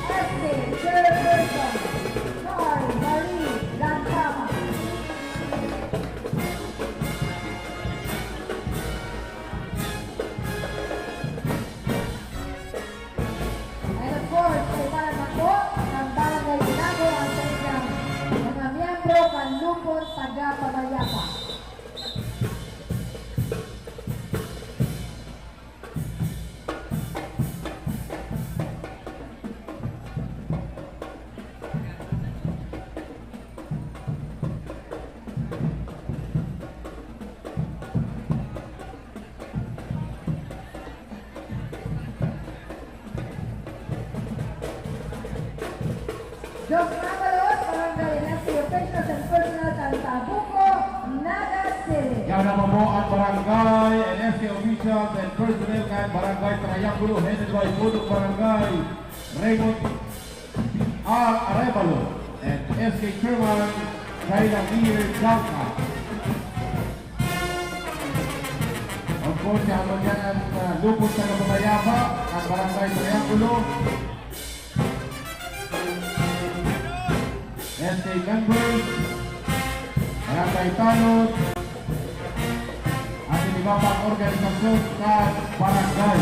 S K Chairperson, Carl Marie Lantama. And of course, kailangan na po ng Barangay Tinago ang kanilang mga miyembro, kan Lupon Taga Pamayapa. Dos Mabalos, Barangay and S K officials and personnel kan Tabuco, Naga City. Yaon naman po ang barangay and S K officials and personnel kan Barangay Triangulo, headed by Punong Barangay Raymond R. Arevalo and S K Chairman Jaila Mir Jalca. Of course, yaon man diyan ang, ah, Lupon Taga Pamayapa, ang Barangay Triangulo. S K members, Barangay Tanod, asin iba pang organisasyon kan barangay.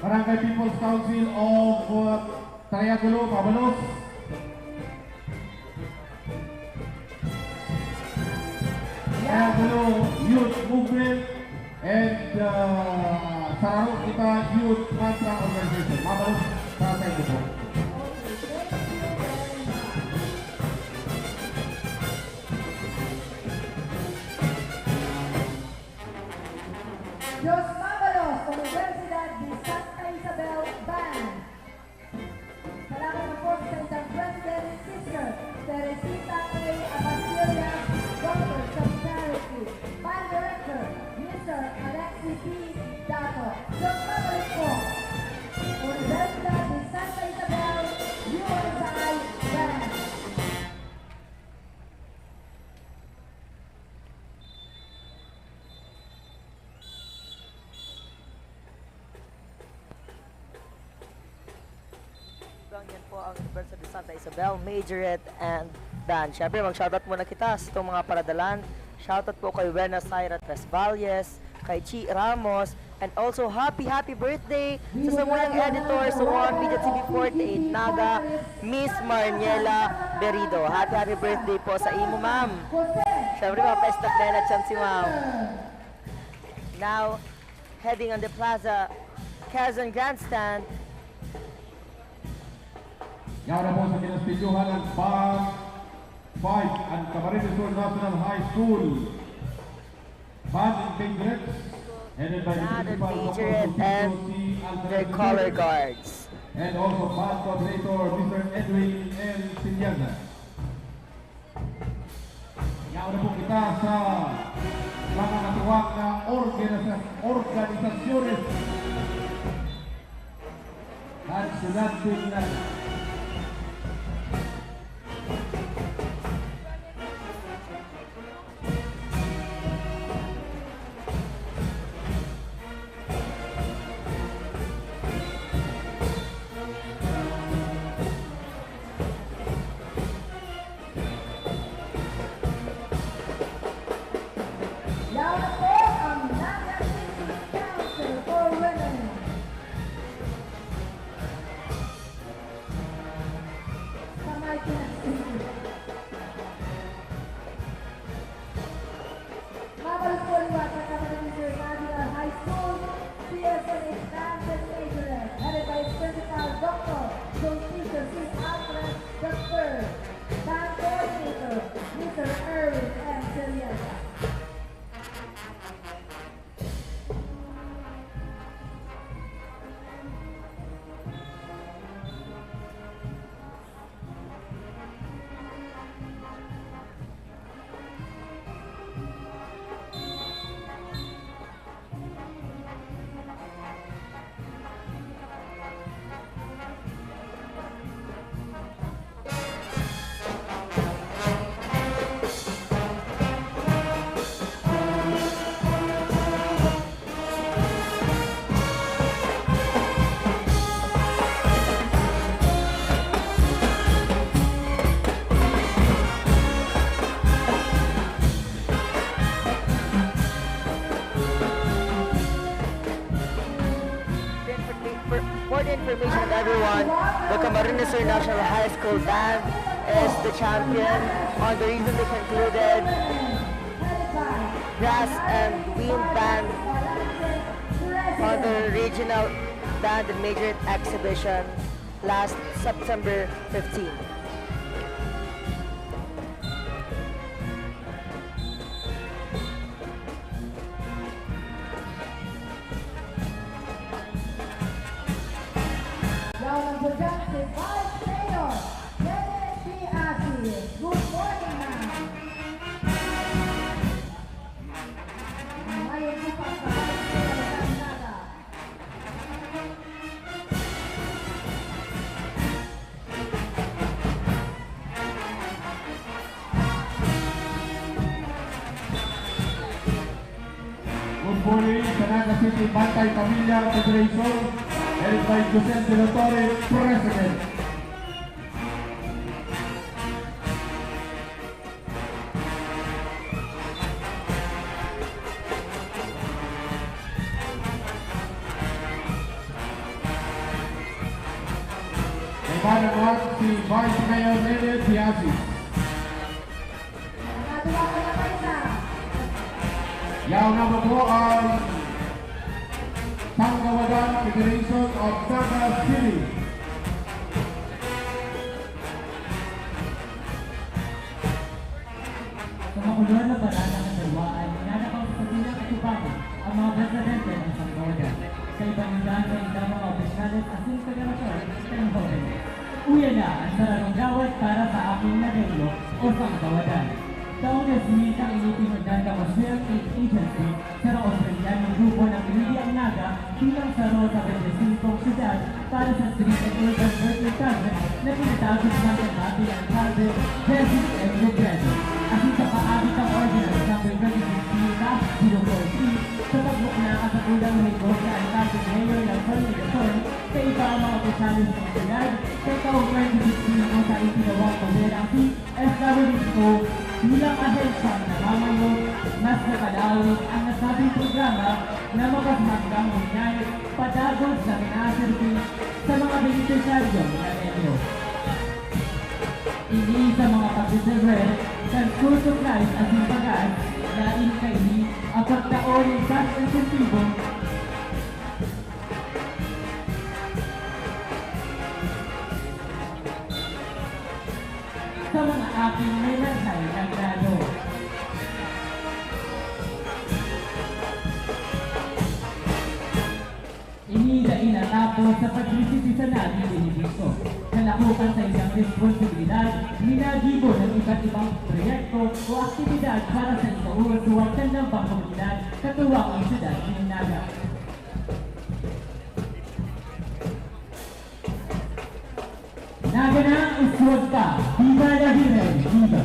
Barangay People's Council of, uh, Triangulo, Mabalos. Triangulo Youth Movement and, uh, Sararo Kita Youth Mantra Organization. Mabalos para sa inyo po. Diyos Mabalos, Universidad de Santa Isabel Band. Salamat po sa isang President, Sister Teresita A. Abasilias, Doctor sa Charity, Band Director, Mister Alexis P. Dato. Diyos Mabalos po, Universidad de Santa Isabel, U S I Band. Yan po ang Universidad de Santa Isabel, Majorette and Band. Siyempre, mag-shoutout muna kita sa itong mga paradalan. Shoutout po kay Wena Syra Tresvalles, kay Chi Ramos, and also happy, happy birthday sa samuyang editor sa One Media T V forty-eight Naga, Miss Marniela Berido. Happy, happy birthday po sa imo, ma'am. Siyempre, mapaestak na yan at siyan si ma'am. Now, heading on the Plaza Quezon Grandstand. Yaon na po sa kinastidyohan ng Band five, ang Camarines Sur National High School. Band in Pink Dress, headed by the Another principal, Doctor Majorette Sofisio and C. Alvarez their color Gutierrez, guards. And also band coordinator, Mister Edwin M. Siniaga. Yaon na po kita sa mga natuwang na organisa-, organisasyones. At sunod din na Yaon na po ang Naga City Council for Women. Sa may pinagsimulan. Mabalos po liwat sa Camarines Sur National High School, P S N H Band and Majorette, headed by its principal, Doctor Don Peter C. Alvarez the third, Band Coordinator, Mister Erwin M. Celiaga. For, for the information of everyone, the Camarines Sur National High School Band is the champion on the recently concluded Brass and Wind Band on the Regional Band and Majorette Exhibition last September fifteen. Yaon na po dyan si Vice Mayor Kenneth P. Asi. Good morning, ma'am. Mayong bukas sa Vice Mayor ng Naga. Good morning sa Naga City Bantay Pamilya Federation, headed by Joseph De La Torre, President. Panamat si Vice Mayor Lilith Biasi. Nakatuwa ka na ba isa? Yaw na ba po ang Tanggawadan Federation of Naga City? Sa makulor na parada kan banwaan, nanakaw sa silang atubangon ang mga presidente ng Sangkawadan. Kaiba ninda sa ilang mga opisyales asin federasyon kan hoben. Uya na ang sararong gawad para sa aking Nagulo o Sangkawadan. Taon na si Tang Initing Hagdan Kamasuyang Aid Agency, sarong Australianong grupo na pinili ang Naga bilang saro sa bente singkong syudad para sa street and urban birthday project na pinatagos ng kagabi ng Alcalde, Jesse M. Robredo. Asin sa paagi kan Ordinance Number twenty sixteen dash zero four three, sa pagmukna kan sakuyang higos na alkalde, mayor ng San Miguel, kaiba ang mga opisyales sa komunidad, kay taong twenty sixteen ko sa itinawag ko bilang si S W D O bilang ahensyang namamayo, mas nakalawig ang nasabing programa na mapasahagdang bunyay padagos na minaserbi sa mga benepisyaryo na medyo. Ini sa mga pagdeserve kan school supplies asin pagas, lain kaini ang pagtao nin cash insentibo sa mga aking minahal na grado. Ini dai natapos sa pagresibir sa naging benepisyo. Kalakukan sa iyang responsibilidad, minagibo ng iba't ibang proyekto o aktibidad para sa ikauruswag kan lambang komunidad, katuwang ang syudad nin Naga. Naga na, uswag pa! Viva la Virgen! Viva!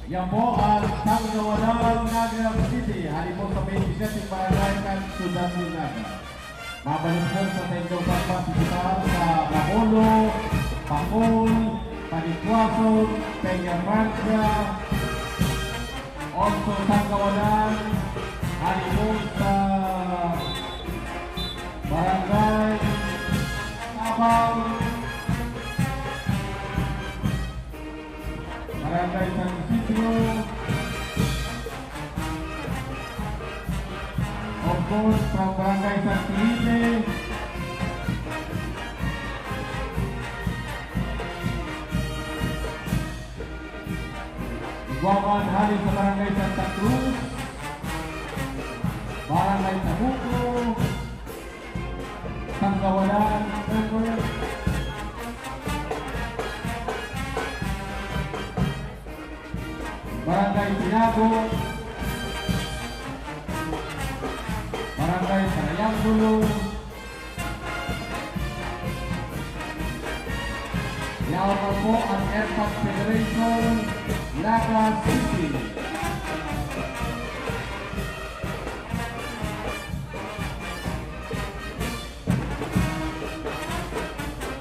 Yan po ang Tanggawadan, Naga City, hali po sa twenty-seven barangay kan Syudad ng Naga. Mabalik po sa saindong pagpartisipa sa Bacolod, Bacol, Panicuason, Peñafrancia, also Tanggawadan, hali po sa Barangay Tabang, Barangay San Isidro. Of course, from Barangay San Felipe. Igwa man hali sa Barangay Santa Cruz, Barangay Tabuco, Tanggawadan, Congress. Barangay Tinago, Barangay Triangulo. Yaon na po ang F P A C Federation, Naga City.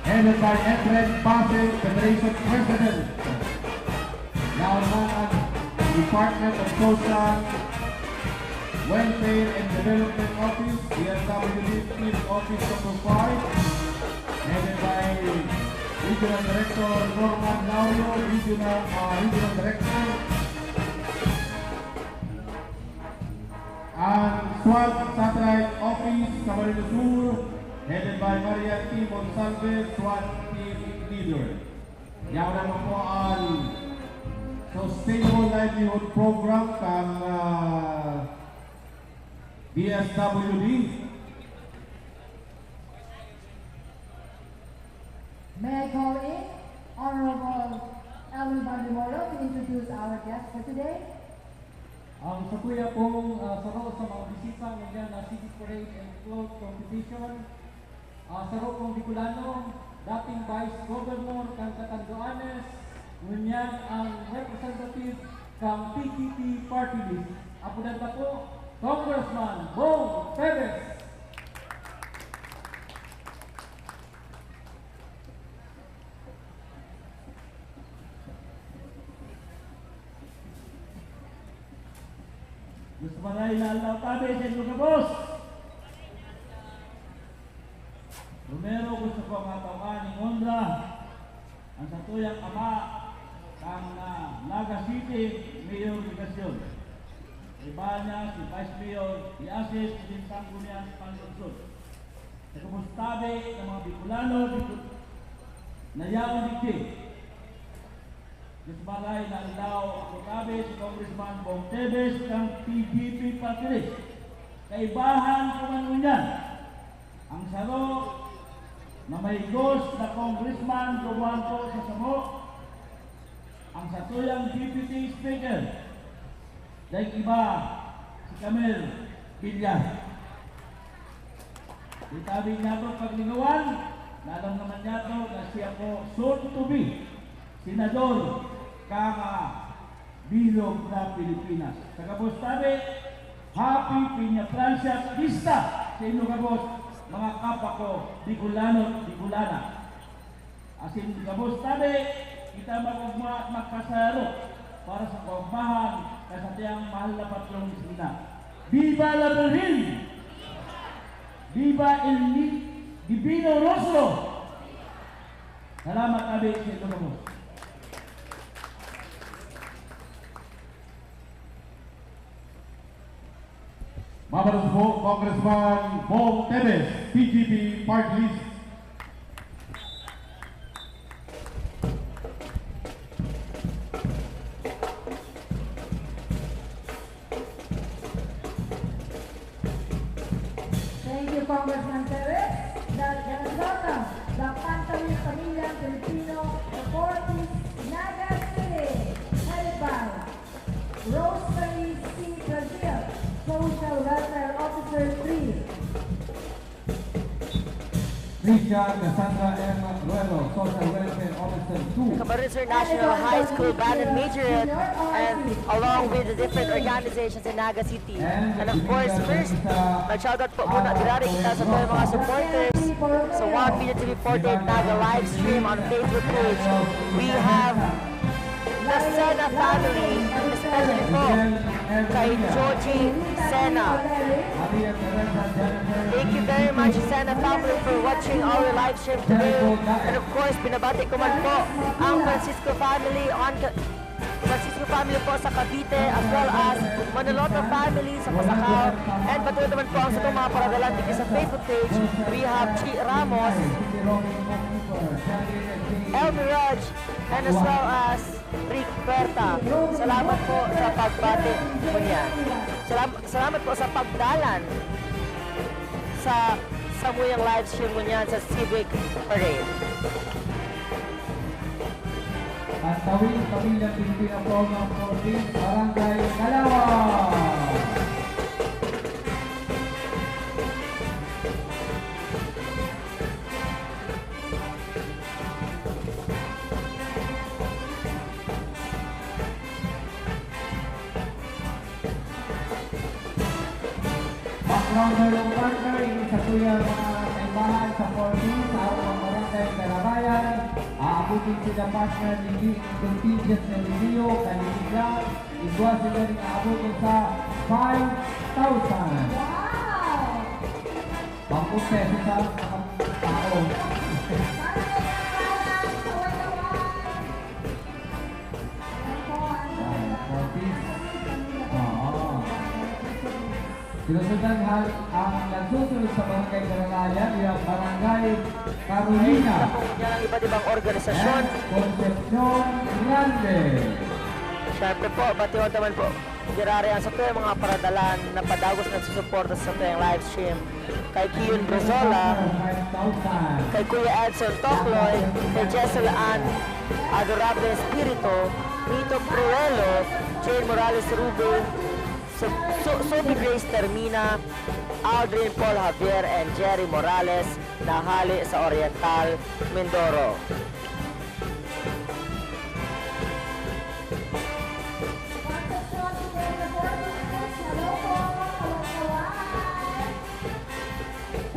Headed by Efren Pasig, Federation President. Yaon man ang Department of Social Welfare and Development Office, D S W D Field Office Number five, headed by Regional Director Norman Laurio, Regional, ah, Regional Director. Ang SWAT Satellite Office, Camarines Sur, headed by Marian T. Monsalve, SWAT Team Leader. Yaon naman po ang Sustainable Livelihood Program kan, ah, D S W D. May I call in Honorable Elwin Baldemoro to introduce our guest for today? Ang satuya pong, ah, saro sa mga bisita ngunyan na City Parade and Float Competition, ah, saro pong Bicolano, dating Vice Governor kan Catanduanes, ngunyan ang representative kan P K P Party List. Apodan ta po, Congressman Bong Teves. Maray na aldaw tabi sa inyong gabos. Primero, gusto ko mataw-an nin onra ang satuyang ama kan, ah, Naga City, Mayor Legacion. Iba niya si Vice Mayor Iasis, Presidentang Union sa Panlungsod. Sa kabustabi ng mga Bicolano, Bicol-, na yaon digdi. Mas maray na aldaw, ako tabi si Congressman Bong Teves kan P G P Party List. Kaibahan ko man ngunyan, ang saro na mahigos na congressman duman po sa samo, ang satuyang Deputy Speaker, daig iba si Camille Villar. Itabi niyato paglingawan na alam naman niyato na siya po soon to be senador kan bilog na Pilipinas. Sa gabos tabi, Happy Peña Francia Fiesta sa inyo gabos, mga kapwa ko, Bicolano, Bicolana. Asin gabos tabi, kita mag-ugma at magpasayaro para sa kaugmahan kan satuyang mahal na patrong Sina. Viva la Virgen! Viva el Ni-, Divino Rostro! Salamat tabi sa inyo gabos. Mabalos po, Congressman Bong Teves, P G P Party List. Thank you, Congressman Teves. The Ganadota, the Pantawid Pamilya Pilipino, the Fortis, Naga City, headed by Rosemary C. Brazil, Social Welfare Officer three. Christian Cassandra M. Ruedo, Social Welfare Officer two. Camarines International High School Band and Majorette, and along with the different organizations in Naga City. And of course, first, mag-shoutout po muna, dirari kita sa mga supporters sa One Million T V forty-eight Naga live stream on Facebook page. We have the Sena family, especially po kay Joji Sena. Thank you very much, Sena family, for watching our live stream today. And of course, binabati ko man po ang Francisco family on Francisco family po sa Cavite, as well as Manoloto family sa Pasacao, and patuloy naman po ang satong mga paradalan dito sa Facebook page. We have Chi Ramos, El Miraj, and as well as Rick Berta. Salamat po sa pagbati mo niya. Salam-, salamat po sa pagdalan sa samuyang live stream ngunyan sa Civic Parade. Pantawid Pamilya Pilipino Program fourteen, Barangay Kalawa. Backgrounder ng partner, ini sa kuya mga kaibahan sa fourteen, sa harap ng Barangay Garabayan. Aabutin sila partner ni G Contingent na Rio, Kalimugra. Igwa sila rin aabutin sa five thousand. Wow! Bangkong peso sa tao. Para may kapalan, kaway-kaway. Yan, forty. Oo. Sinusundan hal-, ang nagsusunod sa Barangay Karalayan, yung Barangay Carolina. Yan ang iba't ibang organisasyon. And Concepcion Grande. Siyempre po, batiyon naman po, dirari ang satuyang mga paradalan na padagos nagsusuporta sa satuyang live stream. Kay Kiyon Brizola, kay Kuya Edson Tocloy, kay Jessel Ann Adorable Espiritu, Nito Cruelo, Jane Morales Rubio, Su-, Su-, Subi Grace Termina, Aldrin Paul Javier, and Jerry Morales na hali sa Oriental, Mindoro.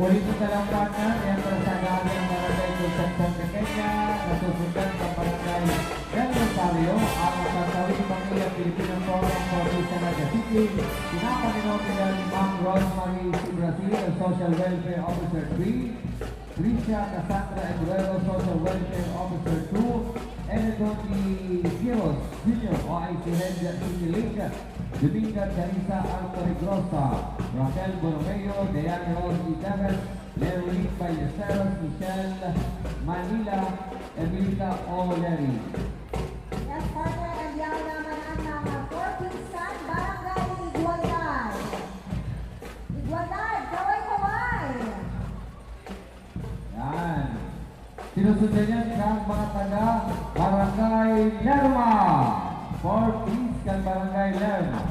Ulit sa Talampana, miyembro sa Gahaliang Barangay Concepcion Pequeña, nasusundan sa Barangay Del Rosario, ang Pantawid Pamilya Pilipino Forum for Peace and City, pinapaninotigan ni Ma'am Rosemary C. Brasil, Social Welfare Officer three, Tricia Cassandra Embuelo, Social Welfare Officer two, Eneton Quiros Junior, O I C Head City Link, Dominga Clarissa Altorigrosa, Raquel Borromeo, Diane Rose Itagas, Lerwin Ballesteros, Michelle Manila, Emilita O'Leary. Yes, partner, and yaon naman ang mga fourteen kan Barangay Igualdad. Igualdad, kaway-kaway! Yan. Sinusundan yan ang mga taga Barangay Lerma. Fourteen kan Barangay Lerma.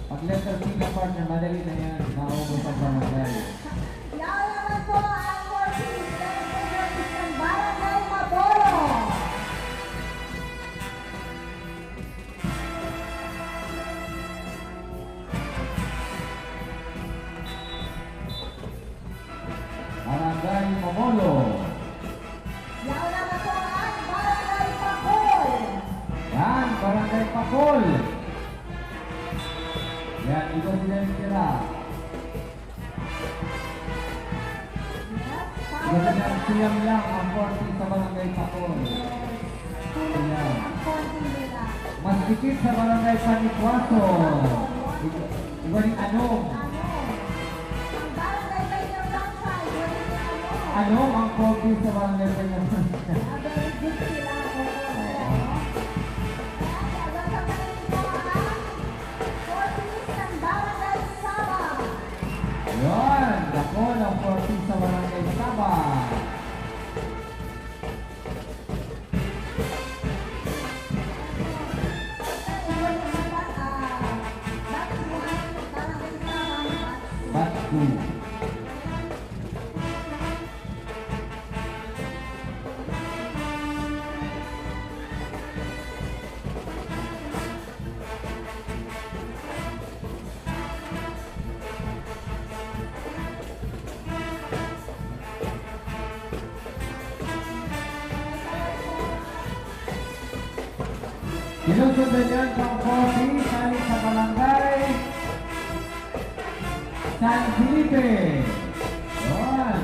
Pag letter P na, partner, madali na yan. Maubos ang barangay. Yaon naman po ang fourteen kan Barangay Mabolo. Barangay Mabolo. Yaon naman po ang Barangay Pakol. Yan, Barangay Pakol. Yan, iba sila yung tira. Yes, Iba sila, siyam lang ang fourteen sa Barangay Pakol. Kulang ang konti nila. Mas dikit sa Barangay Panicuaso. Iba, iba rin ano. Ano? Ang Barangay Peña Blanca, iba rin ano. Ano ang COVID sa Barangay Peña Blanca? Ah, very good sila. Oo. Ayan, abang sa Maynila, ah. Fourteen sa Barangay Sabang. Yun, ako ng fourteen sa Barangay Sabang. Batch two. Sinusundan yan pang forty, galing sa barangay San Felipe. Yun.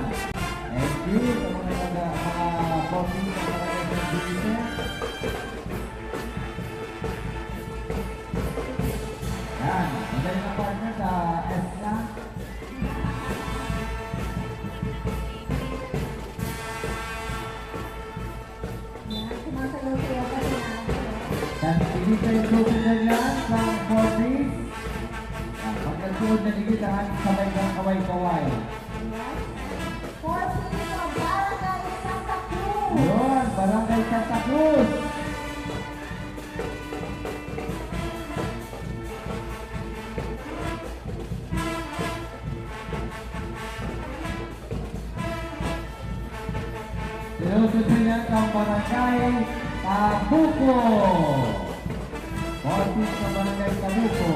Thank you sa mga taga, mga forty sa barangay San Felipe. Yan. Magaling na partner sa S na. Yan, sumasayaw-sayaw pa si Nani, oh. Yan, hindi kayo susundan yan sa forties. Ah, pag nagsuod na digit, ang sabay ng kaway-kaway. Yes. Forties from Barangay Santa Cruz. Yun, Barangay Santa Cruz. Sinusundan niya ang Barangay Tabuco. Forties sa Barangay Tabuco.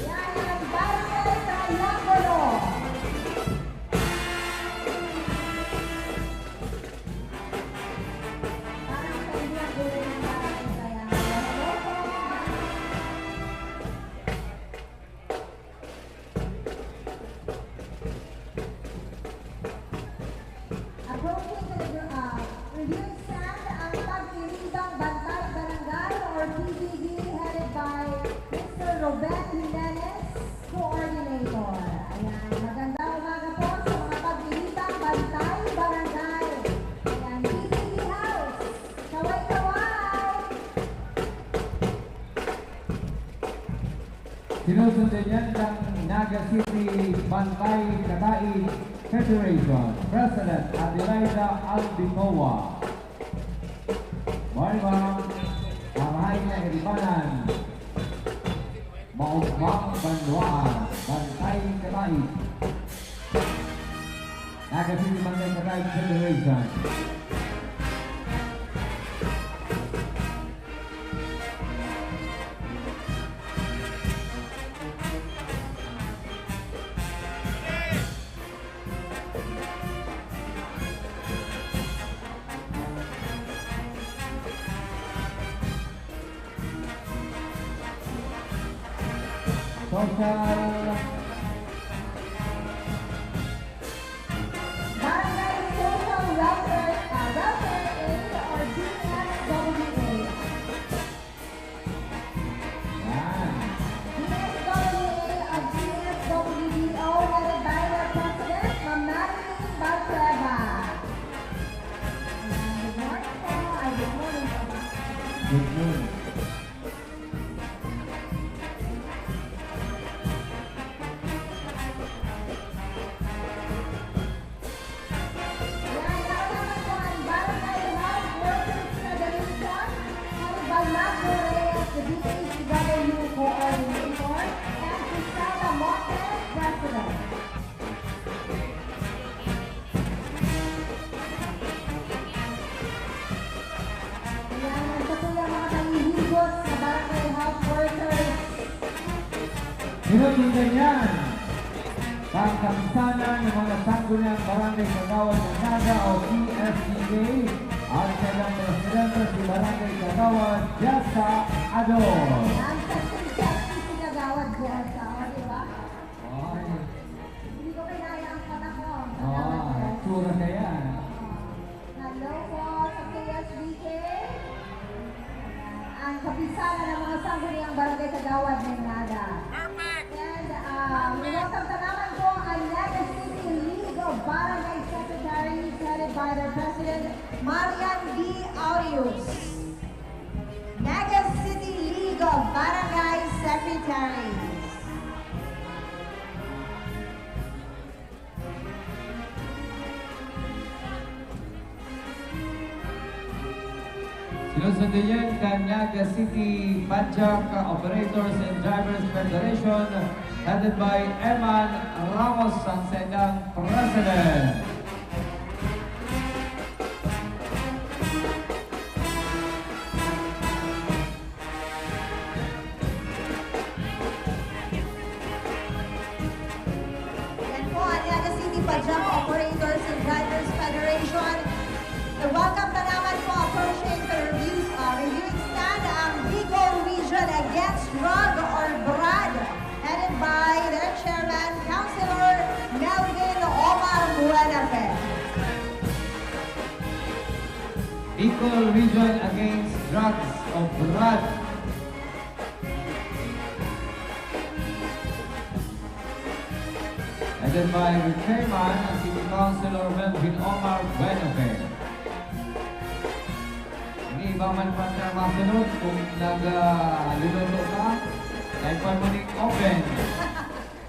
Yan ang Barangay Triangulo. Parang triangulo ng Barangay Triangulo. Hello po. Approaching to the, uh, review stand ang Pagdirimbang Bantay Barangay or P B B headed by Mister Ruben Jimenez, coordinator. Ayan, magandang umaga po sa mga Pagdirimbang Bantay Barangay. Ayan, P B B House, kaway-kaway! Sinusundan yan ng Naga City Bantay Kataid Federation President Adelaida Albicoa. Morning, ma'am. Marahay na iribanan. Maugmang banwaan. Bantay Kataid. Naga City Barangay Kataig Federation. Social. Barangay Social Welfare, ah, Welfare Aid or B S W A. Yan. B S W A or B S W D O, headed by their president, Ma'am Marilyn Balcleva. Ayan, good morning po. Ay, good morning po. Good morning. Yan, dapat naman po ang Barangay Health Workers Federation, Hannibal Mac Reyes, the D H W Coordinator, and Susana Montes, President. Ayan, ang sa po yung mga nangihigot sa Barangay Health Workers. Sunod ng ganyan, ang kapisanan ng mga Sangguniang Barangay Kagawad ng Naga o P F B K, at kanyang presidente si Barangay Kagawad Jessa Ador. Yan, sexy, sexy si Kagawad Jessa, o, di ba? Ay. Hindi ko kinaya ang mata ko. Ah, tsura ka yan. Hello po sa K S B K. Ang kapisanan ng mga Sangguniang Barangay Kagawad ng Naga. Perfect! And, um, welcome na naman po ang Naga City League of Barangay Secretaries headed by their President, Marian D. Aureus. Naga City League of Barangay Secretaries. Sinusundan yan kan Naga City Padjak Operators and Drivers Federation, headed by Eman Ramos, ang saindang president. Yan po, ang Naga City Padjak Operators and Drivers Federation. The welcome na naman po, approaching the reviews, uh, reviewing stand, ang Bicol Region Against Drug or BRAD, headed by their chairman, Councilor Melvin Omar Buenafe. Bicol Region Against Drugs o BRAD. Headed by the chairman, ang City Councilor Melvin Omar Buenafe. Ini iba man pa na masunod kung nag, ah, luluto ka, kaya pa mo ning open.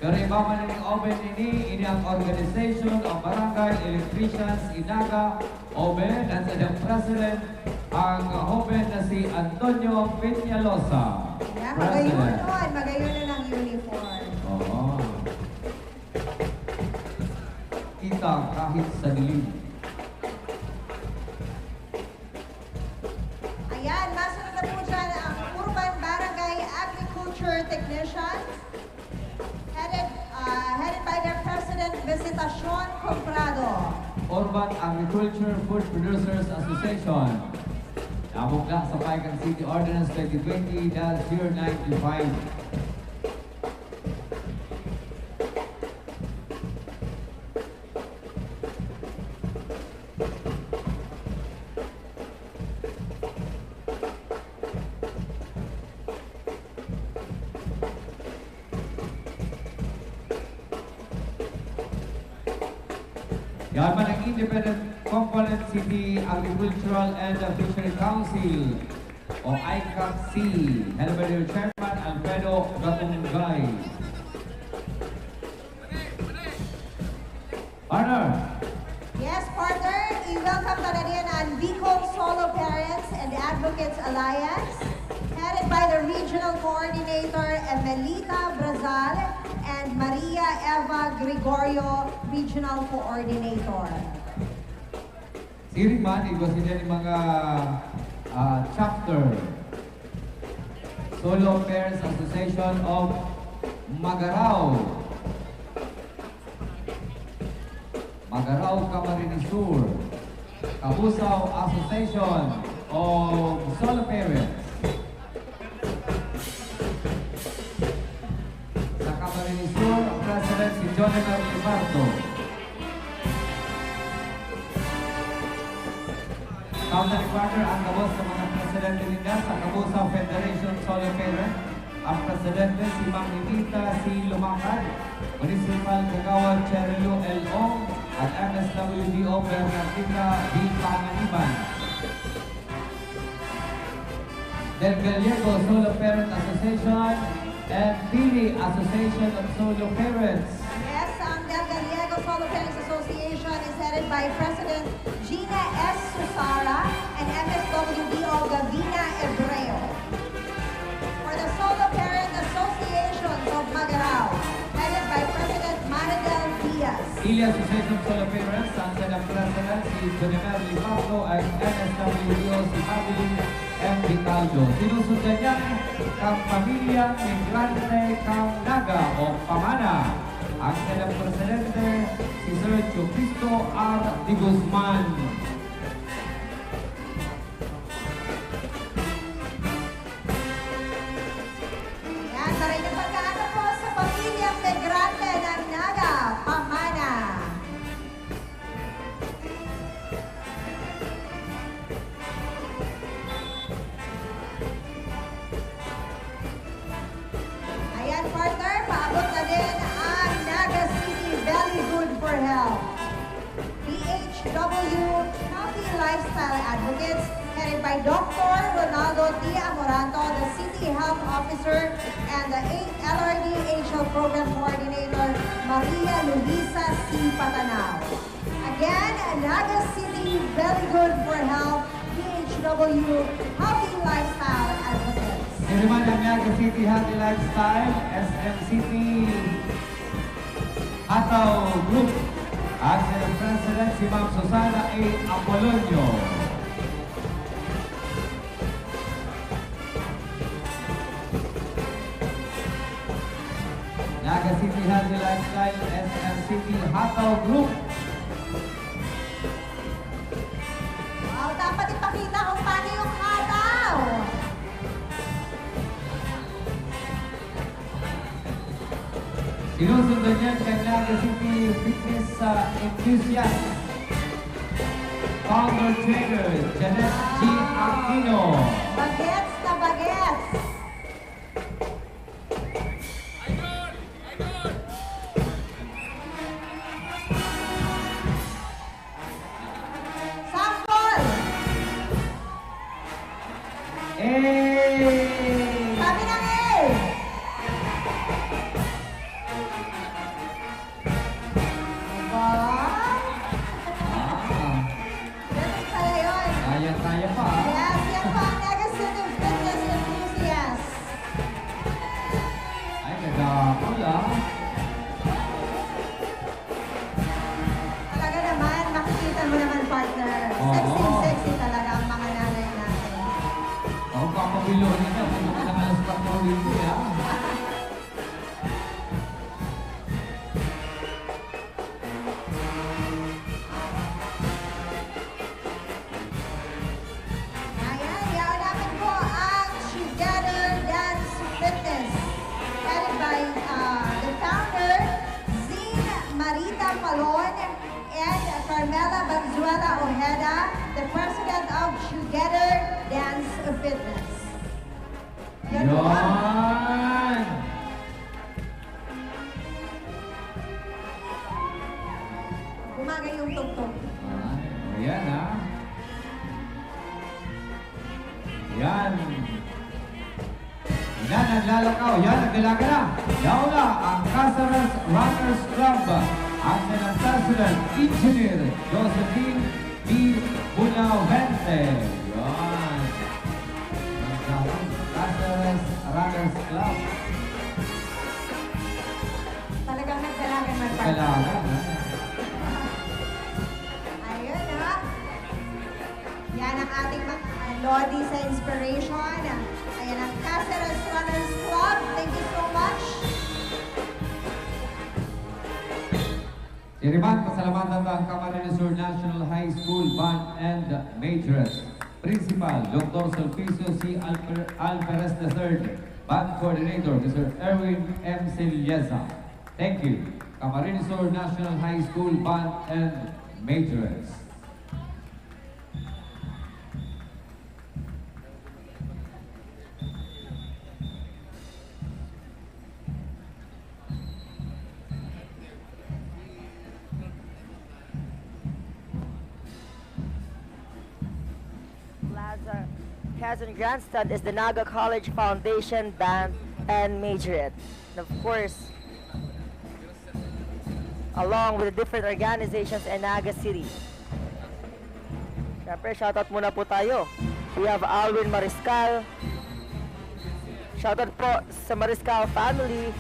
Pero iba man ning open ini, ini ang Organization of Barangay Electricians in Naga, open, at sa iyang president, ang open na si Antonio Peñalosa. Yan, President. Magayunon, magayunon ang uniform. Oo. Kita kahit sa dilim. Ayan, masunod na po dyan ang Urban Barangay Agriculture Technician. Headed, ah, headed by their President, Visitacion Comprado. Urban Agriculture Food Producers Association. Nabukla sa Payagan City Ordinance twenty twenty dash zero nine five. Yan man ang Independent Component City Agricultural and Fishery Council o I C A F C, headed by their chairman, Alfredo Gatungay. Partner. Yes, partner. I-welcome ta na din ang Bicol Solo Parents and Advocates Alliance, headed by the Regional Coordinator, Emelita Brazal, and Maria Eva Gregorio, Regional Coordinator. Siring man, igwa sinda nin mga, ah, chapter. Solo Parents Association of Magarao. Magarao Camarines Sur. Cabusao Association of Solo Parents. Sa Camarines Sur, ang president si Jonathan Libardo. Counterpartner, ang gabos sa mga presidente ninda sa Cabusao Federation Solo Parent. Ang presidente si Ma'am Ninita C. Lumacan, Municipal Kagawad Cherry Lou L. Ong, at M S W D O Bernardita V. Panganiban. Del Gallego Solo Parent Association and Pili Association of Solo Parents. Yes, ang Del Gallego Solo Parents Association is headed by President Gina S. Susara and M S W D O Gavina Ebreo. For the Solo Parent Association of Magarao, headed by President Maridel Diaz. Pili Association of Solo Parents, ang kanilang president si Junimer Libardo at M S W D O si Madeline M. Vitaldo. Sinusundan niya ang pamilya migrante kan Naga o Pamana. Ang kanilang presidente si Sir Teocristo R. de Guzman. Yan, maray na pagkaano po sa pamilyang migrante ng Naga, Pamana. Ayan, partner, paabot na din ang Naga City Belly Good for Health. B H W Healthy Lifestyle Advocates, headed by Doctor Ronaldo T. Amoranto, the City Health Officer, and the L R D H L Program Coordinator, Maria Luisa C. Patanao. Again, Naga City, Belly Good for Health, B H W Healthy Lifestyle Advocates. Siring man ang Naga City Healthy Lifestyle, S M City Hataw Group. Ang kanilang president si Ma'am Susana A. Apolonio. Naga City Healthy Lifestyle, S M City Hataw Group. Wow, dapat ipakita kung paano yung hataw. Sinusundan niyan kan Naga City Fitness, ah, Enthusiast. Founder Trainer, Janet G. Aquino. Bagets na bagets. Sample! Eh! Sabi ng eh! Aba? Ah. Ganun pala yun. Kaya-kaya pa, ah. Yes, yan po ang Naga City Fitness Enthusiast. Ay, kagapol, ah. Talaga naman, makikita mo naman, partner. Oo. Sexy, sexy talaga ang mga nanay natin. Ako, papabiluhin na, pumunta ka ng alas kwatro dito, eh, ah. Ayan, yaon naman po ang Together Dance Fitness. Headed by, uh, the founder, Zine Marita Palon and Carmela Valenzuela Ojeda, the president of Together Dance Fitness. Yan po. Yan! Bumagay yung tugtog. Ah, ayan, ha. Yan. Yan, naglalakaw. Yan, naglalakaw na. Yaon na ang Casares Runners Club. Ang kanilang president, Engineer Josephine Di Buenavente. Yan. Ang Casares Runners Club. Kailangan, ha? Ayun, ha? Yan ang ating mga lodi sa inspiration. Ayan ang Caceres Runners Club. Thank you so much. Siriman, pasalamatan ta ang Camarines Sur National High School Band and Majorette. Principal, Doctor Sulpicio C. Alper-, Alperes the third. Band Coordinator, Mister Erwin M. Siliesa. Thank you. Camarines Sur National High School Band and Majorette. Plaza Quezon Grandstand is the Naga College Foundation Band and Majorette. And of course, along with the different organizations in Naga City. Siyempre, shoutout muna po tayo. We have Alwin Mariscal. Shoutout po sa Mariscal family.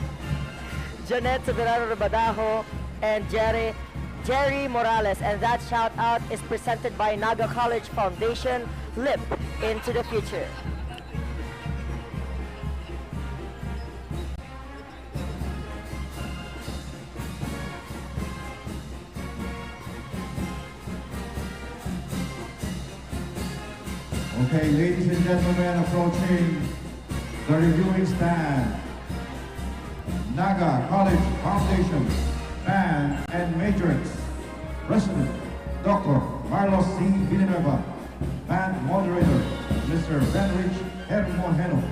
Janet Soberano Rabadajo and Jerry, Jerry Morales. And that shoutout is presented by Naga College Foundation. Leap into the future. Okay, ladies and gentlemen, approaching the reviewing stand, Naga College Foundation Band and Majorette, President Doctor Marlos C. Villanueva, Band Moderator, Mister Benrich Hermojeno.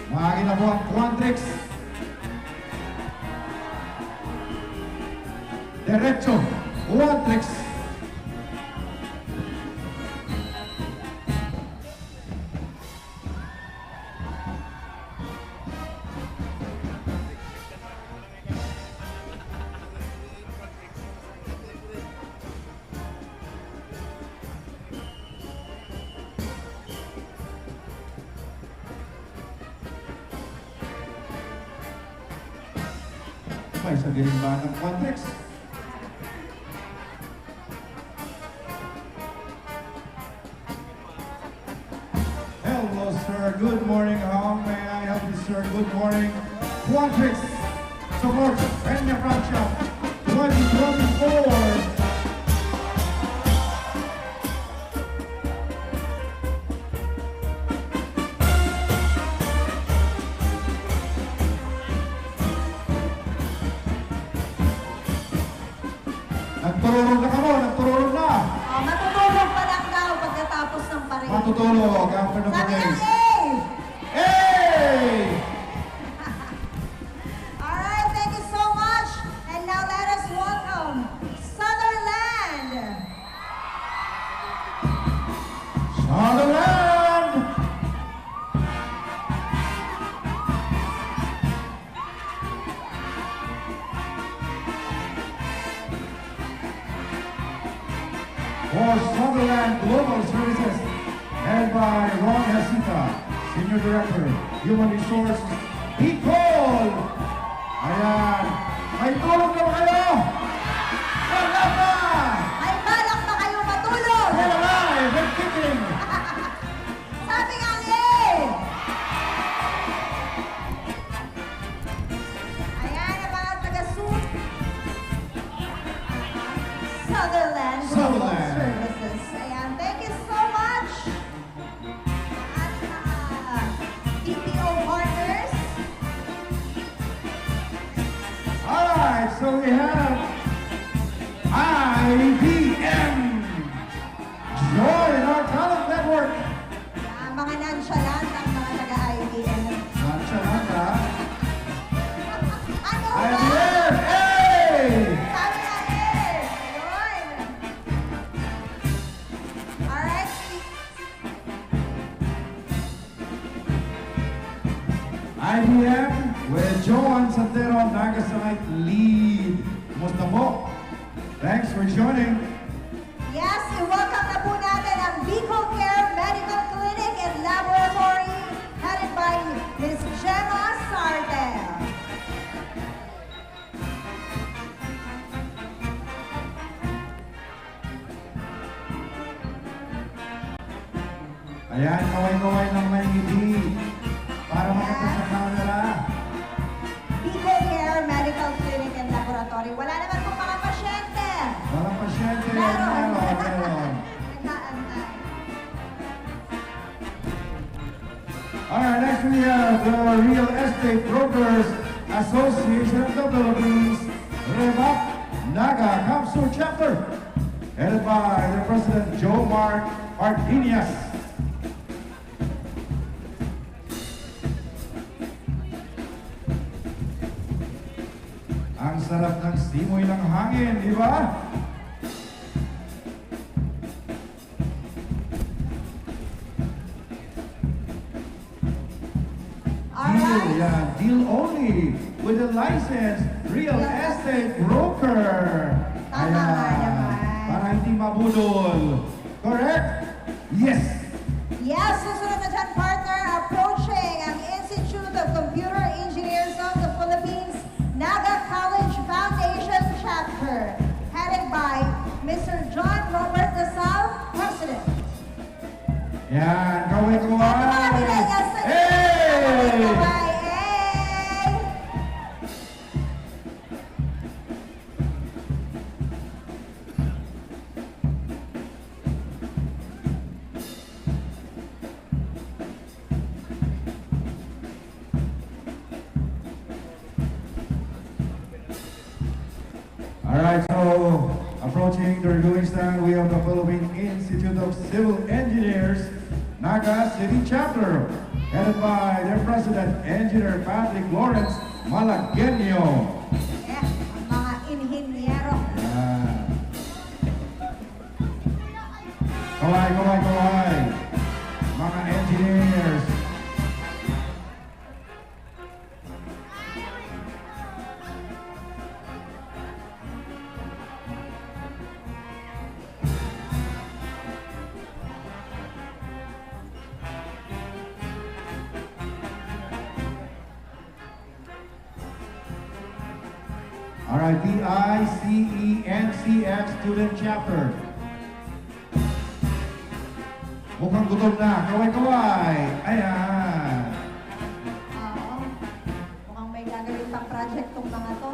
Maagi na po ang Quantrix. Derecho, Quantrix. May sa girimba ng Quantrix. Hello, sir. Good morning. How may I help you, sir? Good morning. Quantrix Support Peña Francia twenty twenty-four. Nagtururog na kamo, nagtururog na. Oh, matutulog pa lang daw pagkatapos ng parade. Matutulog after the parade. Sabi niya, "Hey!" Hey! All right, thank you so much. And now let us welcome Sutherland. Director, Human Resource, Bicol. Ayan. May tulog na ba kayo? Wala pa! May balak ba kayo matulog? Wala na, eh. We're kicking. Sabi nga ni! Ayan, ang mga taga-Su-, Sutherland Global Sutherland. Services. Ayan, thank you so much. Ang ating mga B P O partners. Alright, so we have I B M. Join our talent network. Ah, mga nonchalant ang mga taga-I B M. Nonchalant, ha? Ano ba? I B M, hey! Sabi nga, eh! Yun. Alright. I B M with Joan Santero, Nagasite Lead. Kumusta po? Thanks for joining. Yes, i-welcome na po natin ang Bicol Care Medical Clinic and Laboratory, headed by Miss Gemma Sartel. Ayan, kaway-kaway ng may ngiti. Para makita sa camera. Bicol Care Medical Clinic and Laboratory. Wala naman pong mga pasyente. Walang pasyente. Meron. Meron, meron. Nag-aantay. Alright, next we have the Real Estate Brokers Association of the Philippines, Rebak Naga Kamsur Chapter, headed by the President Joe Mark Pardinas. Ang sarap ng simoy ng hangin, di ba? Deal, alright. Yeah, deal only with a licensed real estate broker. Tama nga naman. Para hindi mabudol. Correct? Yes. Yes, susunod na dyan, partner, approaching ang Institute of Computer Engineers of the Philippines, Naga College Foundation Chapter, headed by Mister John Robert Dasal, President. Yan, kaway-kaway. At mga pinayas na Hey! Kaway-kaway. Hey! Alright, so approaching the reviewing stand, we have the Philippine Institute of Civil Engineers, Naga City Chapter, headed by their President, Engineer Patrick Lawrence Malagueño. Eh, ang mga inhinyero. Yan. Kaway, kaway, kaway. Mga engineers. Alright, P I C E N C X Student Chapter. Mukhang gutom na. Kaway-kaway. Ayan. Oo. Mukhang may gagawin pang project tong mga to.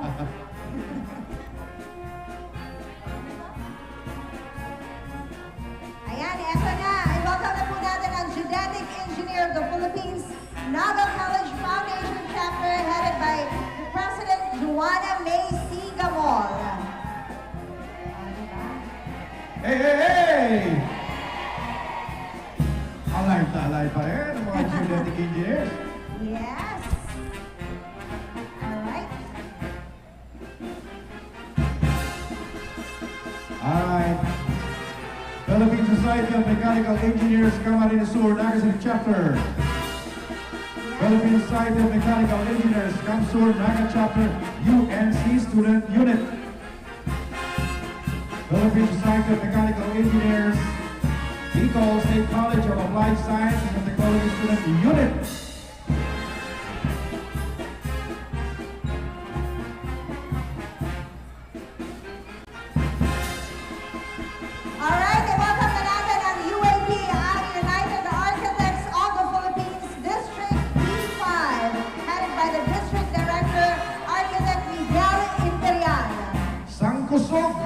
Ayan, eto na. I-welcome na po natin ang Geodetic Engineer of the Philippines, Naga College Foundation Chapter, headed by President Joanna May Sigamol. Ah, diba? Hey, hey, hey! Alive na alive pa rin ang mga geodetic engineers. Yes. Alright. Alright. Philippine Society of Mechanical Engineers, Camarines Sur, Naga City Chapter. Philippine Society of Mechanical Engineers, CamSur, Naga Chapter, U N C Student Unit. Philippine Society of Mechanical Engineers, Bicol State College of Applied Sciences and Technology Student Unit. Alright, i-welcome na natin ang U A P, ang United Architects of the Philippines, District D five, headed by the District Director, Architect Miguel Imperial. Sangkusog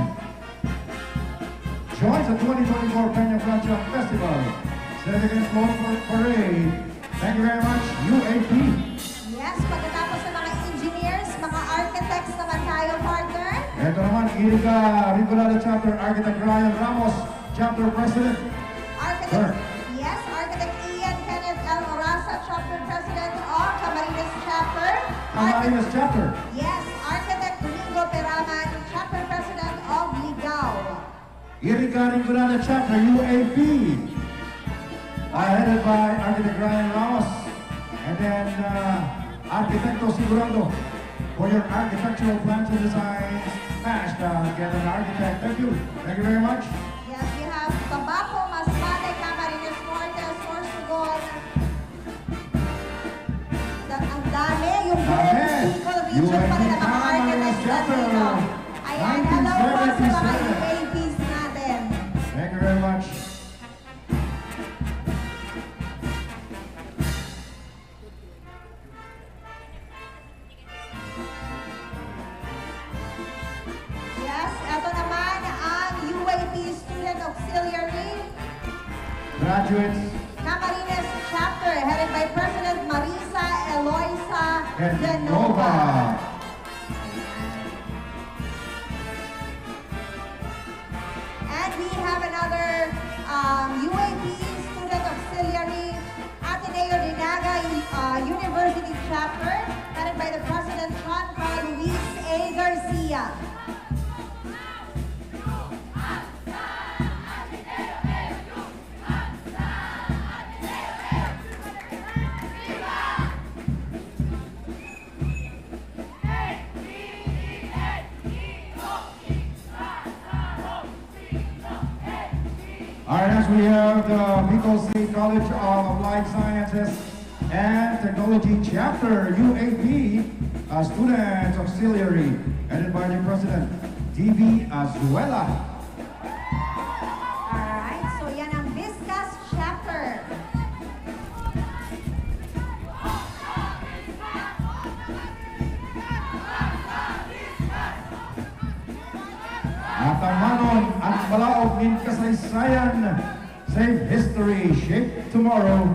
joins the twenty twenty-four Peñafrancia Festival, Seven Days Motor Parade. Thank you very much, U A P. Yes, pagkatapos ng mga engineers, mga architects naman tayo, partner. Ito naman, Erika Rinconada Chapter, Architect Ryan Ramos, Chapter President. Architect, yes, Architect Ian Kenneth L. Orasa, Chapter President of Camarines Chapter. Camarines Chapter. Yes, Architect Domingo Peraman, Chapter President of Ligao. Erika Rinconada Chapter, U A P, uh, headed by Architect Ryan Ramos. And then, uh, Arquitecto Sigurado, for your architectural plans and designs, hashtag get an architect. Thank you. Thank you very much. Yes, we have Tabaco, Masbate, Camarines Norte, Sorsogon. Da- Ang dami, yung Dami. buong Bicol region pala ng mga U A P architects Camarines Chapter, nandito. Ayan, hello po sa mga nineteen seventy-seven. U A Ps natin. Thank you very much. Yes, eto naman ang U A P Student Auxiliary. Graduates. Camarines Chapter, headed by President Marisa Eloisa Genova. Genova. And we have another um, U A P Student Auxiliary, Ateneo de Naga uh, University Chapter, headed by the President John Carl Luis A. Garcia. All right, next we have the Bicol State College of Applied Sciences and Technology Chapter, U A P, uh, Students Auxiliary, headed by the President, D B Azuela. Alright, so yan ang Viscas Chapter. Atamanon an balaog nin kasaysayan, save history, shape tomorrow.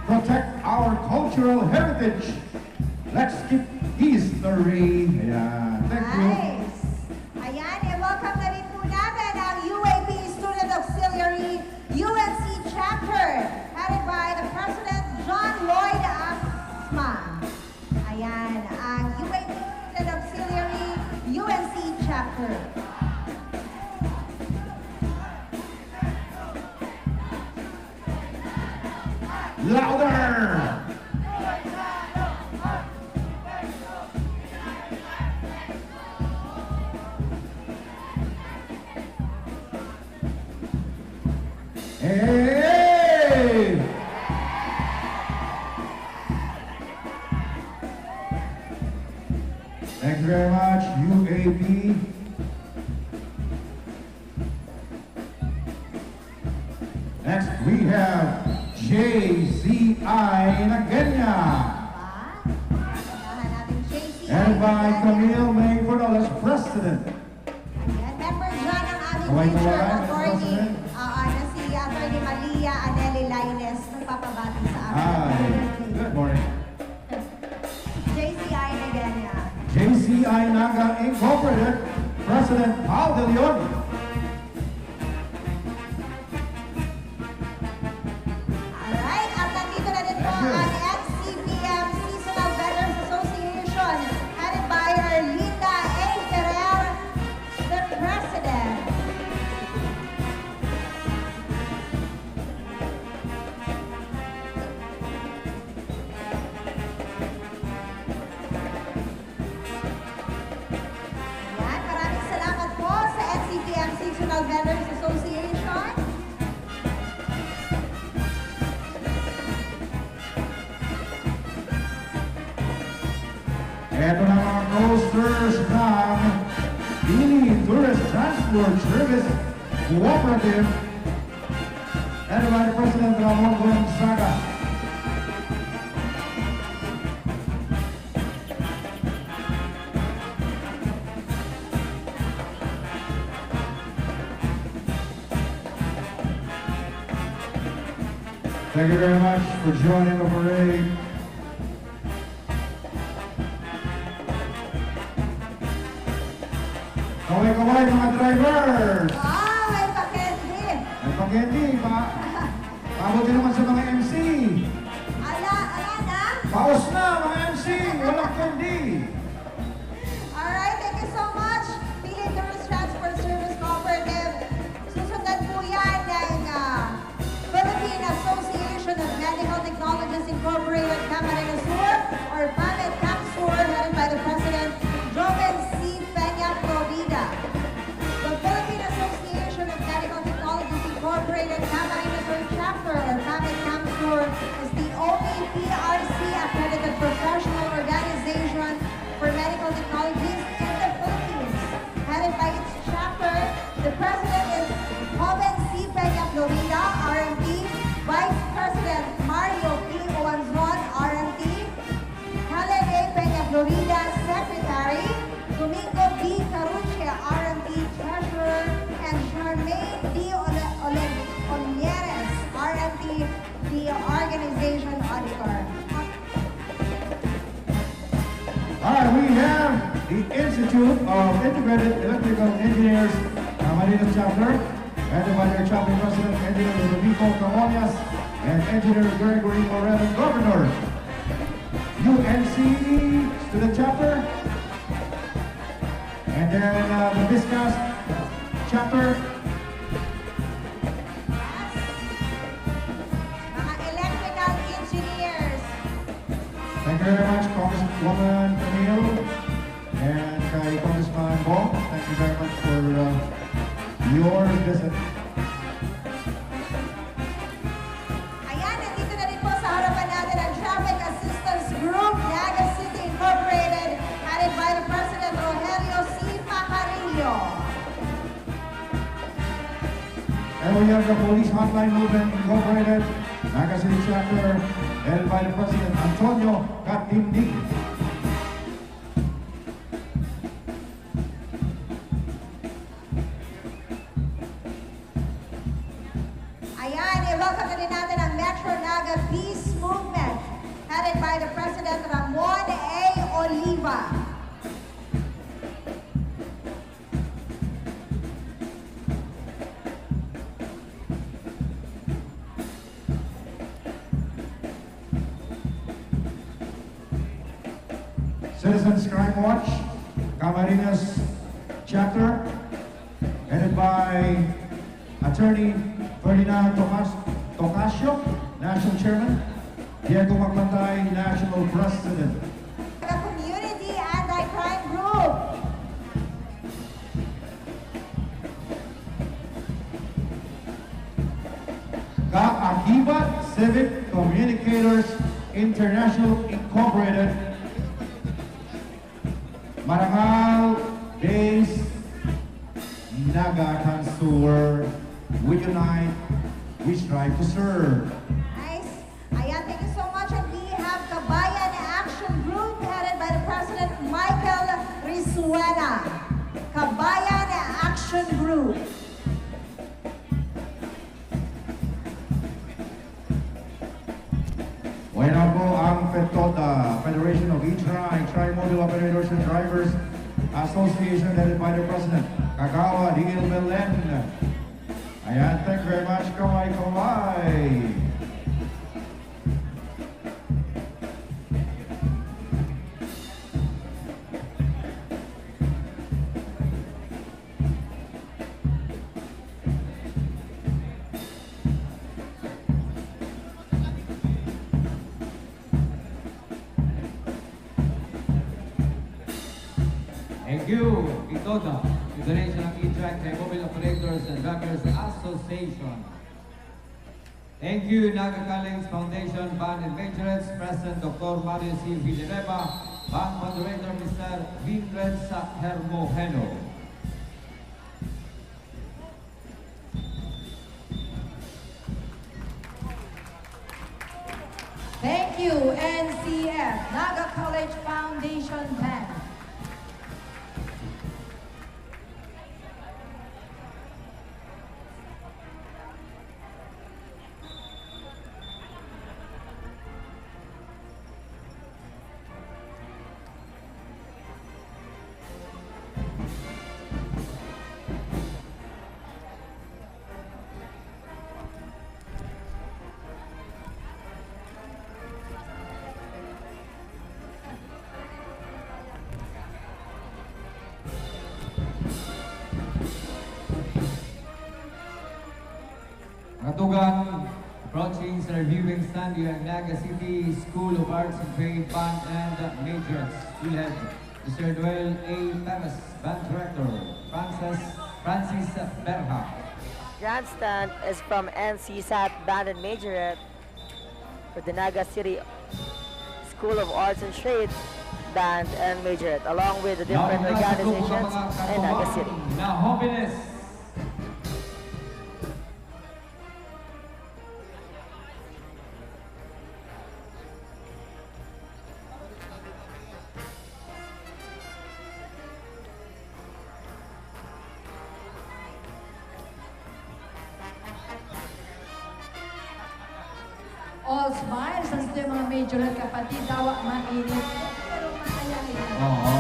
Protect our cultural heritage. Let's keep history. Ayan. Thank you. Nice! Ayan, i-welcome na rin po natin ang U A P Student Auxiliary U N C Chapter, headed by the President John Lloyd Asma. Ayan, ang U A P Student Auxiliary U N C Chapter. Louder! Hey! Thank you very much, U A P. Next, we have J C I Nagenia. Kailangan natin J C I And by Nagenia. Camille May Fornoles, President. Ayan, member dyan ang aming Kaway-kaway, future Mister attorney. President. Ah, ah, na si Attorney Malia Aneli Laines, nagpapabati sa amin. Hi. Good morning. J C I Nagenia. J C I Naga Incorporated, President Paul De Leon. Alright, at nandito na din po Thank you. ang N C P M Seasonal Vendors Association, headed by Erlinda A. Ferrer, the President. Ayan, maraming salamat po sa N C P Ito na mga coasters ng Dili Tourist Transport Service Cooperative, headed by President Ramon Gonzaga. Thank you very much for joining the parade. Kaway-kaway, mga drivers! Wow, may pa-candy! May pa-candy, pa-, paabot din naman sa mga M C. Ala, ala na? Paos na, mga M C! Walang candy! Alright, thank you so much, Philippine Tourist Transport Service Cooperative. Susundan po yan ng, ah, Philippine Association of Medical Technologies Incorporated, Camarines Sur, or PAMET CamSur, headed by the President, Joven C. Peña Florida. The Philippine Association of Medical Technologies Incorporated, Camarines Sur Chapter, or PAMET CamSur, is the only P R C accredited professional organization for medical technologies in the Philippines, headed by its chapter, the president is Joven C. Peña Florida, R M T, Vice President Mario P. Oanzon, R M T, Helen A. Peña Florida, Secretary, Domingo B. Caruche, R M T, Treasurer, and Charmaine D. Ole-, Ole-, Olieres, R M T, the Organization Auditor. All right, we have the Institute of Integrated Electrical Engineers, Camarines Chapter, headed by their chapter president, Engineer Ludovico Camoñas, and Engineer Gregory Moreno, Governor, U N C Student Chapter, and then, uh, the Viscas Chapter. Mga electrical engineers. Thank you very much, Congresswoman Camille, and kay Congressman Bong. Thank you very much for, uh, your visit. Ayan, nandito na rin po sa harapan natin ang Traffic Assistance Group, Naga City Incorporated, headed by the President Rogelio C. Pajarillo. And we have the Police Hotline Movement Incorporated, Naga City Chapter, headed by the President Antonio Catindig. Ayan, i-welcome na rin natin ang Metro Naga Peace Movement, headed by the President Ramon A. Oliva. Citizens Crime Watch, Camarines Chapter, headed by Attorney Ferdinand Tocas-, Tocacio, National Chairman, Diego Magbantay, National President. The Community Anti-Crime Group. Kaakibat Civic Communicators International Incorporated, Marangal Base, Naga Sur. We unite, we strive to serve. Nice. Ayan, thank you so much. And we have Kabayan Action Group, headed by the President Michael Risuela. Kabayan Action Group. Bueno po ang FETODA, Federation of E-Tri, Tri-Modal Operators and Drivers Association, headed by the President, Kagawa D L Belen. Ayan, thank you very much, kaway-kaway. Thank you, Itoda. Donation ng E-Track kay Mobile Operators and Drivers Association. Thank you, Naga College Foundation Band and Majorettes, President Doctor Mario C. Villanueva, Band Moderator, Mister Vinred Sa Hermogeno. Thank you, N C F, Naga College Foundation Band. Mga tugang, approaching sa reviewing stand, we have Naga City School of Arts and Trade Band and Majorette. We have Mister Noel A. Perez, Band Director, Francis, Francis Berha. Grandstand is from N C SAT Band and Majorette for the Naga City School of Arts and Trade Band and Majorette, along with the different organizations in Naga City. All smiles ang sa mga major at kapatid, dawa mainit. Pero maayahin na. Oo.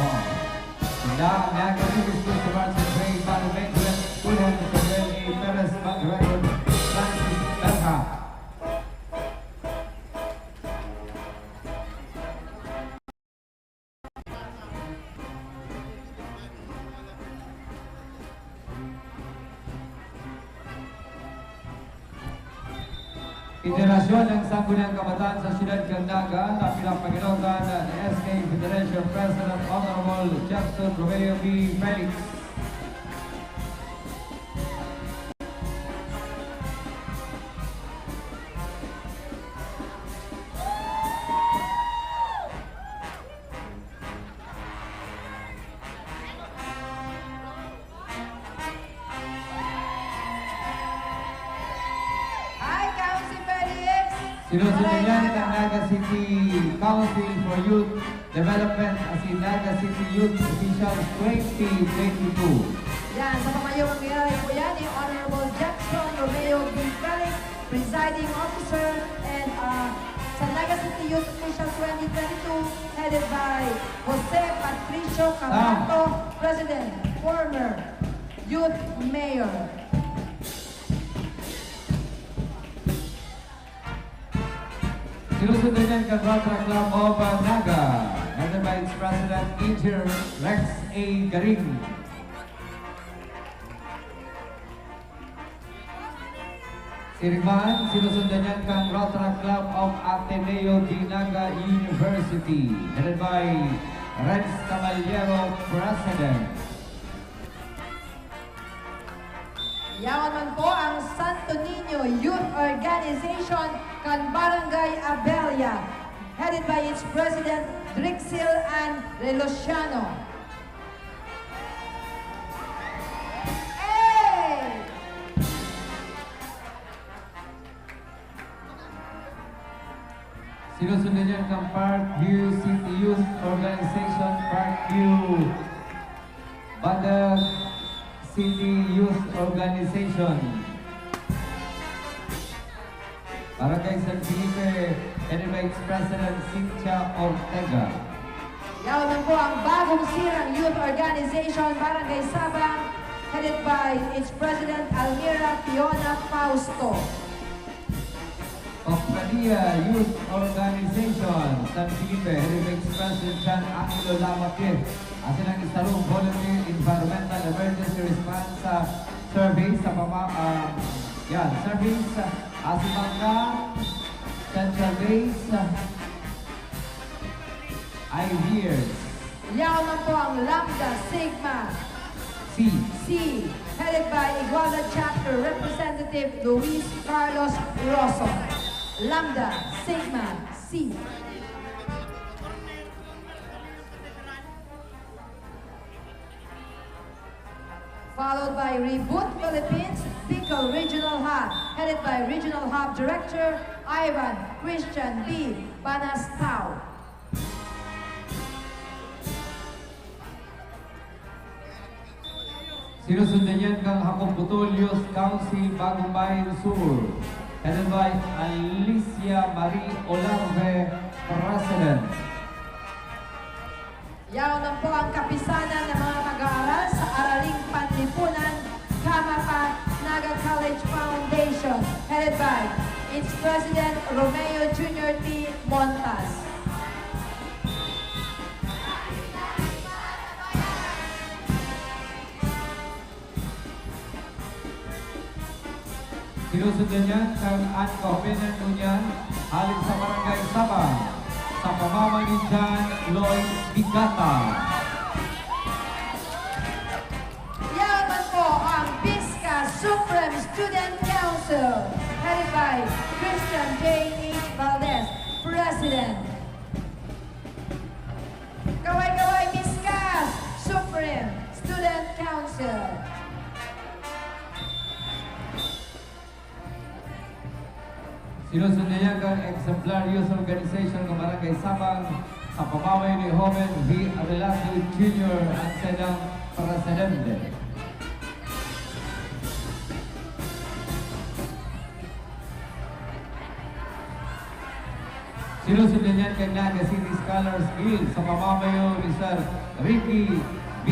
Sila ang nagkasibis ko sa Barnes and Trade Management, Tulhan sa L A Perez Mag-Record, Francis Berha. Federasyon ng Sangguniang Kabataan sa Siyudad kan Naga na pinapaginotan ni S K Federation President Honorable Jackson Romeo B. Felix. Sinusundan niyan ang Naga City Council for Youth Development asin Naga City Youth Officials twenty twenty-two. Yan, sa pamayo ang po yan ni Honorable Jackson Romeo B. Felix, Presiding Officer, and uh, sa Naga City Youth Officials twenty twenty-two, headed by Jose Patricio Cabato, President, former Youth Mayor. Sinusundan niyan kan Rotary Club of Naga, headed by its President, Engineer Rex A. Garing. Siring man, sinusundan niyan kan Rotary Club of Ateneo de Naga University, headed by Reds Caballero, President. Yaon man po ang Santo Niño Youth Organization kan Barangay Abella, headed by its President Drixil Ann Relociano. Sinusundan niyan kan Parkview City Youth Organization, Parkview Badag City Youth Organization. Barangay San Felipe, headed by its President Cynthia Ortega. Yaon man po ang Bagong Sirang Youth Organization, Barangay Sabang, headed by its President Almira Fiona Fausto. Pagkadia Youth Organization, San Felipe, headed by its President John Angelo Lamate. Asin ang Istarong Volunteer Environmental Emergency Response ah, Service sa pama... ah, yan, service ah, Asimangka, Central Base, ah, Ideas. Yaon man po ang Lambda Sigma C. C, headed by Iguala Chapter Representative Luis Carlos Rosso. Lambda Sigma C. Followed by Reboot Philippines Bicol Regional Hub, headed by Regional Hub Director Ivan Christian B. Banastao. Sinusundan yan kan Jacob Butolios Council, Bagumbayan Sur, headed by Alicia Marie Olarve, President. Yaon man po ang kapisanan ng mga mag-aaral sa Araling Panlipunan, Kamapa, Naga College Foundation, headed by its President Romeo Junior T. Montas. Sinusundan niyan kan an kahobenan ngunyan hale sa Barangay Sabang, sa pamamahay ni John Lloyd Bigata. Yaman po ang BISCA Supreme Student Council, headed by Christian J H Valdez, President. Kaway-kaway, BISCA Supreme Student Council. Sinusundan niya kan Exemplar Youth Organization kan Barangay Sabang, sa pamamayo ni Joven V. Adelante Junior, ang saindang presidente. Sinusundan niyan kan Naga City Scholars Guild sa pamamayo ni Sir Ricky B.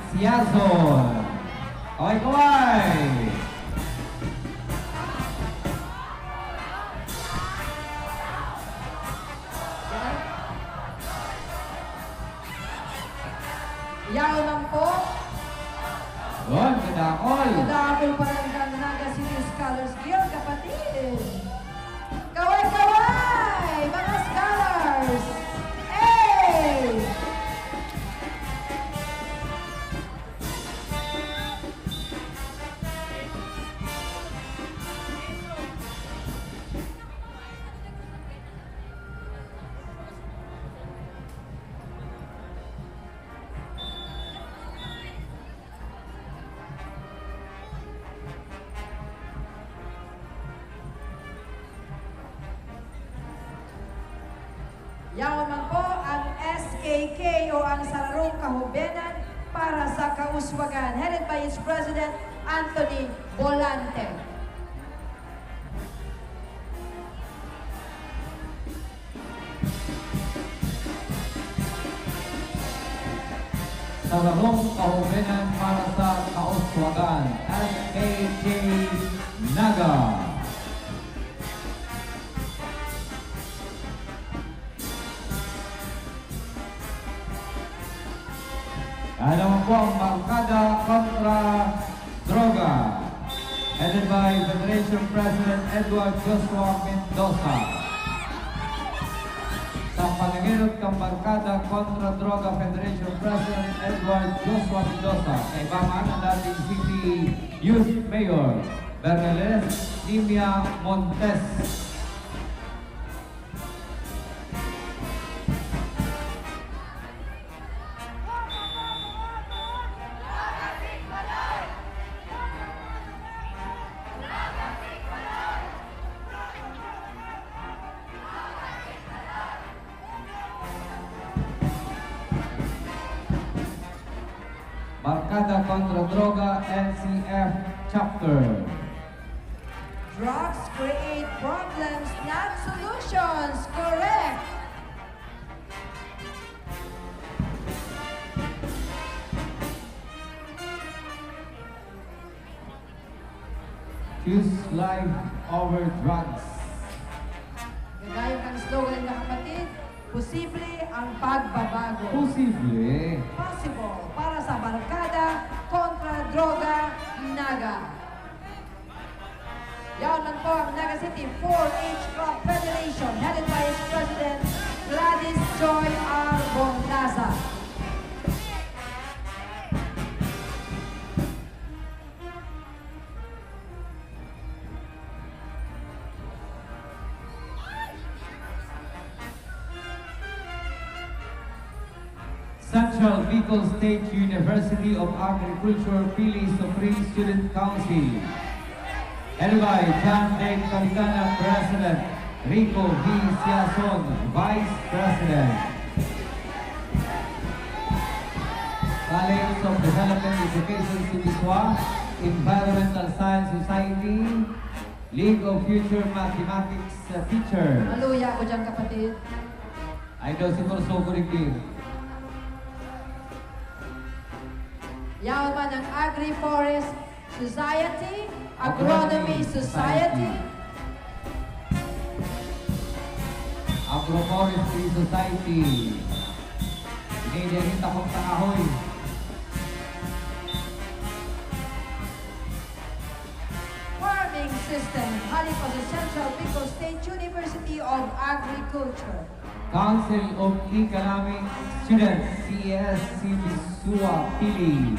Siazon. Kaway-kaway! Yaon man po. Yun, kadakol. Kadakol pa rin kan Naga City Scholars Guild, kapatid. Kaway-kaway, mga scholars! Hey! Yaon man po ang S K K o ang Sararong Kahobenan para sa Kauswagan, headed by its President Anthony Bolante. Sararong Kahobenan para sa Kauswagan, S K K Naga. Kaya naman po ang Barkada kontra Droga, headed by Federation President Edward Joshua Mendoza. Sa panangenot kan Barkada kontra Droga Federation President Edward Joshua Mendoza, kaiba man ang dating City Youth Mayor Bernales Nimia Montes. Barkada kontra Droga, N C F Chapter. Drugs create problems, not solutions. Correct. Choose life over drugs. Gagayong kan slogan, mga kapatid, posible ang pagbabago. Posible. Possible para sa Barkada kontra Droga, Naga. Yaon man po ang Naga City four H Club Federation, headed by its President Gladys Joy R. Bondaza. Central Bicol State University of Agriculture Pili Supreme Student Council, headed by John Dave Capitana, President, Rico V. Siason, Vice President. College of Development Education, CBSUA, Environmental Science Society, League of Future Mathematics uh, Teachers. Maluya ko dyan, kapatid. Ay daw si Corso Curigin. Yaon man ang Agri-Forest Society, Agronomy Society, Agroforestry Society. Ini, ini, takot sa kahoy. Farming System, hali pa sa Central Bicol State University of Agriculture. Council of Economic Students, C E S, CBSUA, Pili.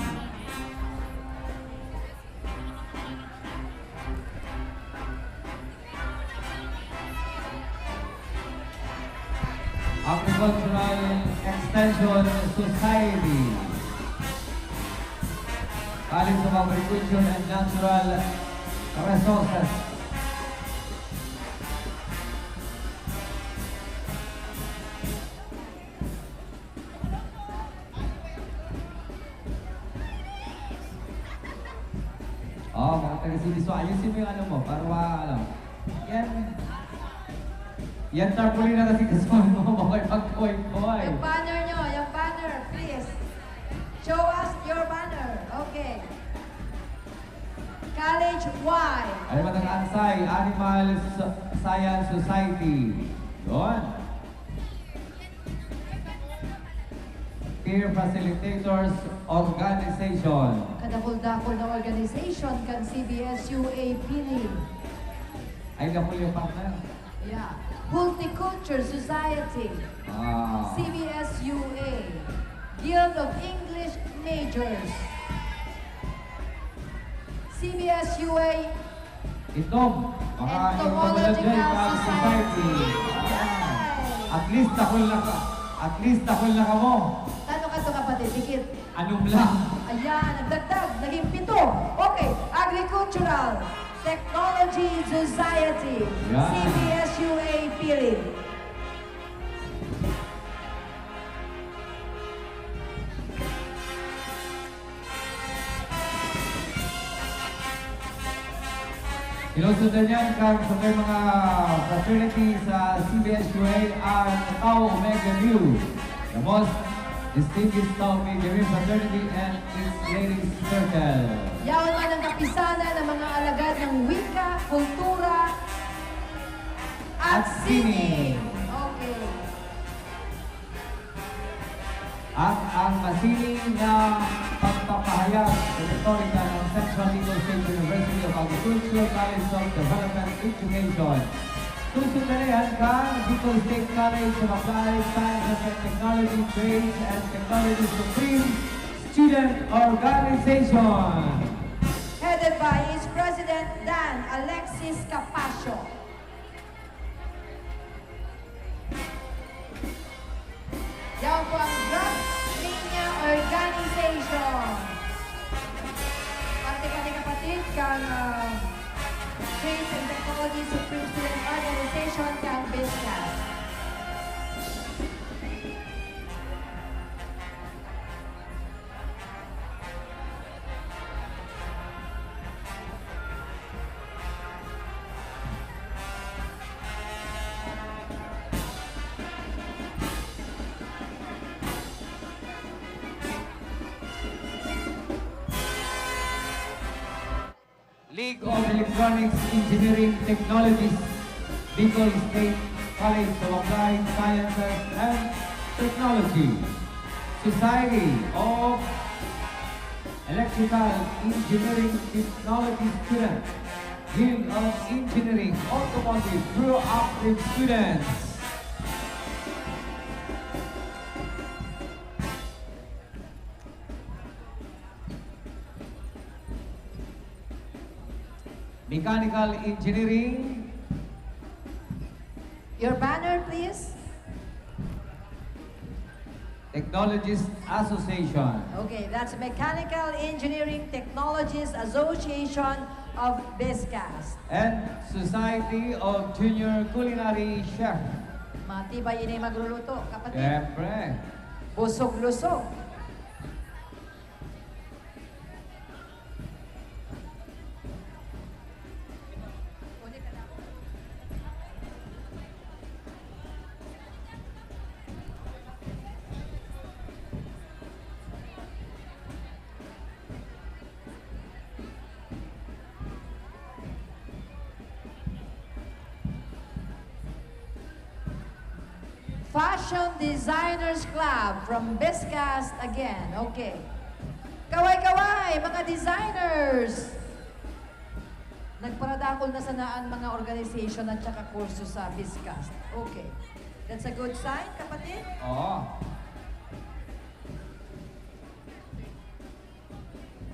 Agricultural Extension Society, College of Agriculture and Natural Resources. Oh, mga taga-CBSUA, ayusin mo yung ano mo, para ma-, ano. Yan. Yan tarpaulin na kasi gusto mo, makipagkaway-kaway. Yung banner nyo, yung banner, please. Show us your banner. Okay. College Y. Ano ba ang ANSAI? Animal S-, Science Society. Yun. Peer Facilitators Organization. Kadakul-dakul na organization kan CBSUA Pili. Ay, dakul yung partner. Yeah. Horticulture Society. Ah. CBSUA. Guild of English Majors. CBSUA Itom, mga Entomological Entomological Society. Society. Yay! At least dakul na ka, at least dakul na kamo. Tano ka to, kapatid? Dikit. Anom lang. Ayan, nagdagdag, naging pito. Okay, Agricultural Technology Society, Yan. CBSUA Pili. Hinusundan niyan kan sa may mga fraternity sa CBSUA ang Tau Omega Nu, the most distinguished Tau Omega Nu fraternity and its ladies circle. Yaon man ang kapisanan ng mga alagad ng wika, kultura, at At sining. Sining. Okay. At ang masining na pagpapahayag sa retorika ng Central Bicol State University of Agriculture College of Development Education. Susundalihan kan Bicol State College of Applied Sciences and Technology, Trades and Technology Supreme Student Organization. Headed by its President Dan Alexis Capacio. Yaon po ang Grassmania Organization. Parte pa ni kapatid kang, ah, Trades and Technology Supreme Student Organization kang BISCAS. League of Electronics Engineering Technologies, Bicol State College of Applied Sciences and Technology, Society of Electrical Engineering Technology Students, Guild of Engineering, Automotive, Proactive Students. Mechanical Engineering. Your banner, please. Technologies Association. Okay, that's Mechanical Engineering Technologies Association of BISCAST. And Society of Junior Culinary Chef. Matibay ini magluluto, kapatid. Siyempre. Busog-lusog. Fashion Designers Club from BISCAST again. Okay. Kaway-kaway, mga designers! Nagparadakol na sana ang mga organization at saka kurso sa BISCAST. Okay. That's a good sign, kapatid? Oo.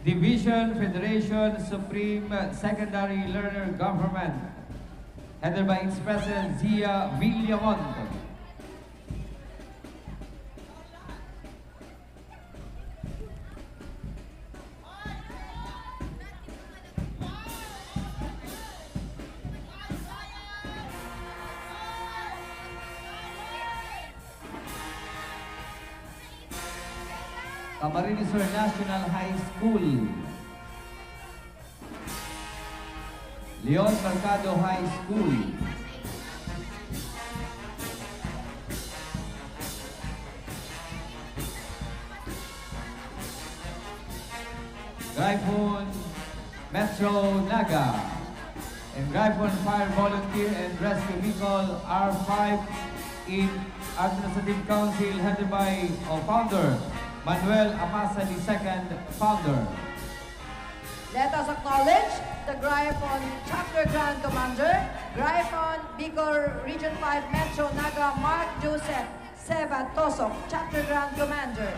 Division Federation Supreme Secondary Learner Government, headed by its President Zia Villamont. Camarines Sur National High School. Leon Mercado High School. Gryphon Metro Naga. And Gryphon Fire Volunteer and Rescue Vehicle R five in Administrative Council headed by, o founder, Manuel Amasa the second, founder. Let us acknowledge the Gryphon Chapter Grand Commander, Gryphon Bicol Region five Metro Naga, Mark Joseph Seba Tosok, Chapter Grand Commander.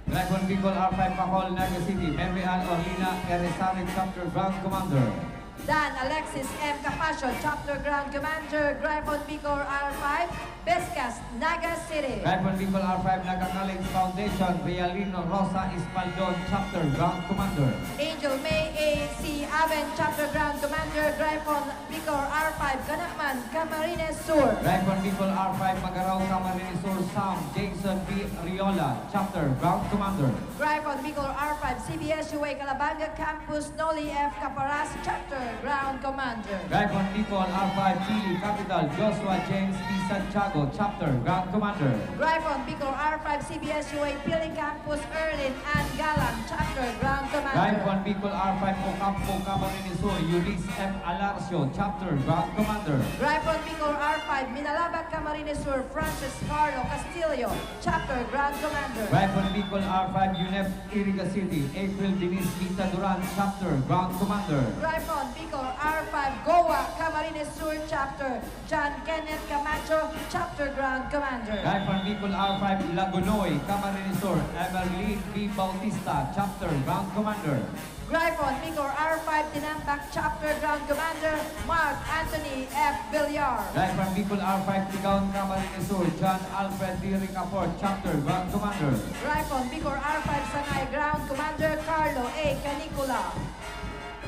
Gryphon Bicol R five Pacol, Naga City, Mary Ann Orlina Erizarri, Chapter Grand Commander. Dan Alexis M. Capasio, Chapter Grand Commander, Gryphon Bicol R five, BISCAST, Naga City. Gryphon Bicol R five Naga College Foundation, Realino Rosa Espaldon, Chapter Grand Commander. Angel May A. C. Aben, Chapter Grand Commander, Gryphon Bicol R five, Ganakman, Camarines Sur. Gryphon Bicol R five Magarao, Camarines Sur, Sam Jason B. Riola, Chapter Grand Commander. Gryphon Bicol R five C B S U A Calabanga Campus, Noli F. Caparas, Chapter Grand Commander. Gryphon Bicol R five Pili Capital, Joshua James P. Santiago, Chapter Grand Commander. Gryphon Bicol R five C B S U A Pili Campus, Erlin Ann Galang, Chapter Grand Commander. Gryphon Bicol R five Ocampo, Camarines Sur, Eunice M. Alarcio, Chapter Grand Commander. Gryphon Bicol R five Minalabac, Camarines Sur, Francis Carlo Castillo, Chapter Grand Commander. Gryphon Bicol R five UNEP, Iriga City, April Denise Vita Duran, Chapter Grand Commander. Gryphon Bicol R five Goa, Camarines Sur, Chapter John Kenneth Camacho, Chapter Grand Commander. Gryphon Bicol R five Lagonoy, Camarines Sur, Emerlyn B. Bautista, Chapter Grand Commander. Gryphon Bicol R five Tinambac, Chapter Grand Commander Mark Anthony F. Villar. Gryphon Bicol R five Tigaon, Camarines Sur, John Alfred D. Ricafort, Chapter Grand Commander. Gryphon Bicol R five Sangay, Grand Commander Carlo A. Canicula.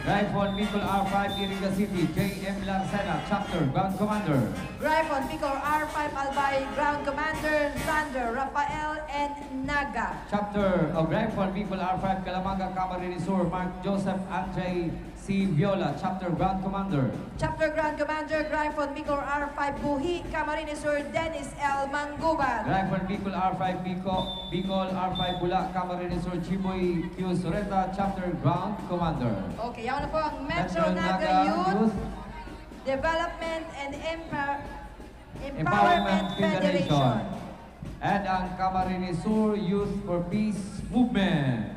Gryphon Bicol R five Iriga City, J M Larcena, Chapter Grand Commander. Gryphon Bicol R five Albay, Grand Commander Xander Rafael N. Naga. Chapter of Gryphon Bicol R five Calamanga, Camarines Sur, Mark Joseph Andre C. Viola, Chapter Grand Commander. Chapter Grand Commander, Gryphon Bicol R five Buhi, Camarines Sur, Dennis L. Mangubat. Gryphon Bicol R five Bicol, Bicol R five Bula, Camarines Sur, Chiboy Q. Sureta, Chapter Grand Commander. Okay, yaon na po ang Metro Naga Youth Development and Empower- Empowerment Empowerment Federation. Federation and ang Camarines Sur Youth for Peace Movement.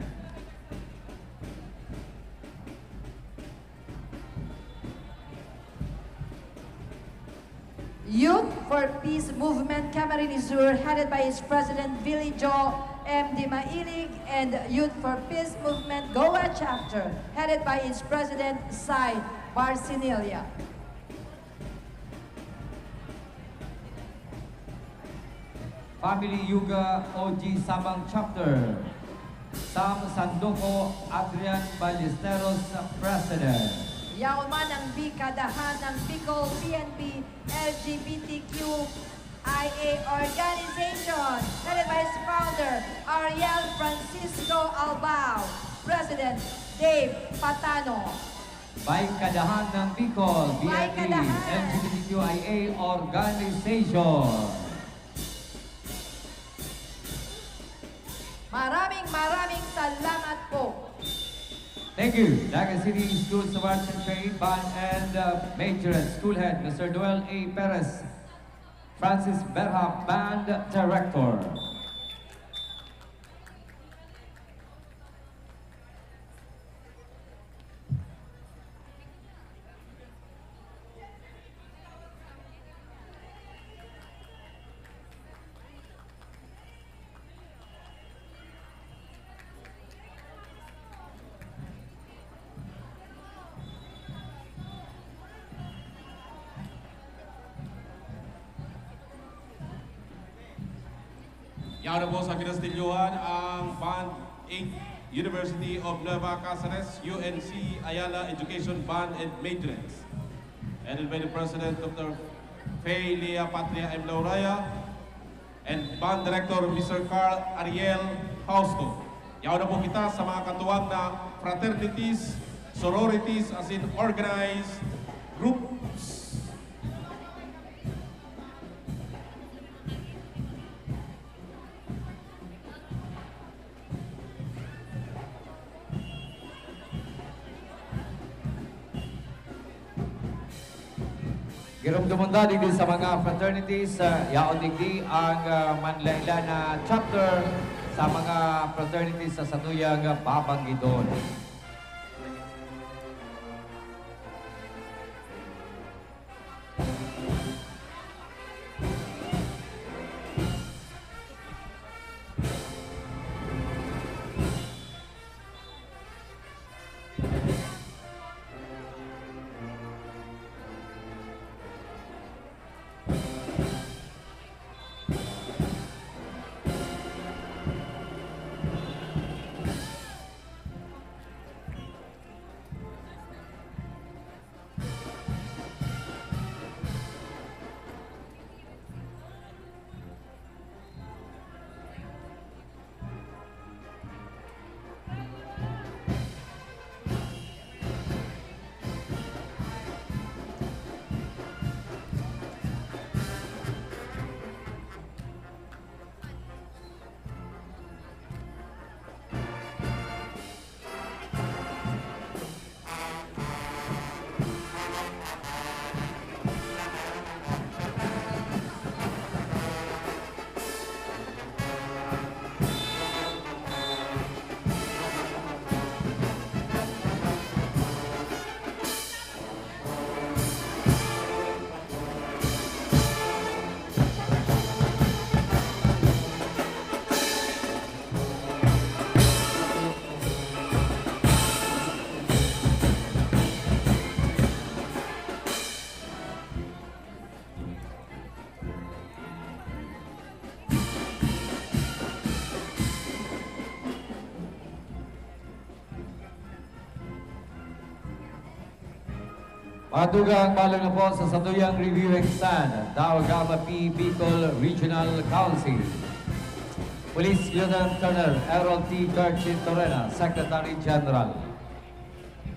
Youth for Peace Movement Camarines Sur, headed by its President Billy Joe M. Di Mailig, and Youth for Peace Movement Goa Chapter, headed by its President Sai Barcinilla. Family Yoga O G Sabang Chapter, Sam Sandoco, Adrian Ballesteros, President. Yaon man ang bikadahan ng Bicol P N P L G B T Q I A Organization, headed by its founder, Ariel Francisco Albao, President, Dave Patano. Baykadahan ng Bicol, B N P, Baykadahan. L G B T Q I A Organization. Maraming maraming salamat po. Thank you. Naga City Schools of Arts and Trade Band and uh, Matron School Head, Mister Noel A. Perez, Francis Berha, Band Director. Yaon na po sa kinastilyohan ang Band eight, University of Nueva Caceres, U N C Ayala Education Band and Matrons. Headed by the President, Doctor Fay Lea Patria M. Lauraya, and Band Director, Mister Carl Ariel Fausto. Yaon na po kita sa mga katuwang na fraternities, sororities, as in organized groups. Giromdomon ta digdi sa mga fraternities, ah, yaon digdi ang ah, manlaila na chapter sa mga fraternities sa satuyang babanggidon. Mga tugang, malong na po sa satuyang review exam, Tao Gama P Bicol Regional Council. Police Lieutenant Colonel Errol T. Garchin Torena, Secretary General.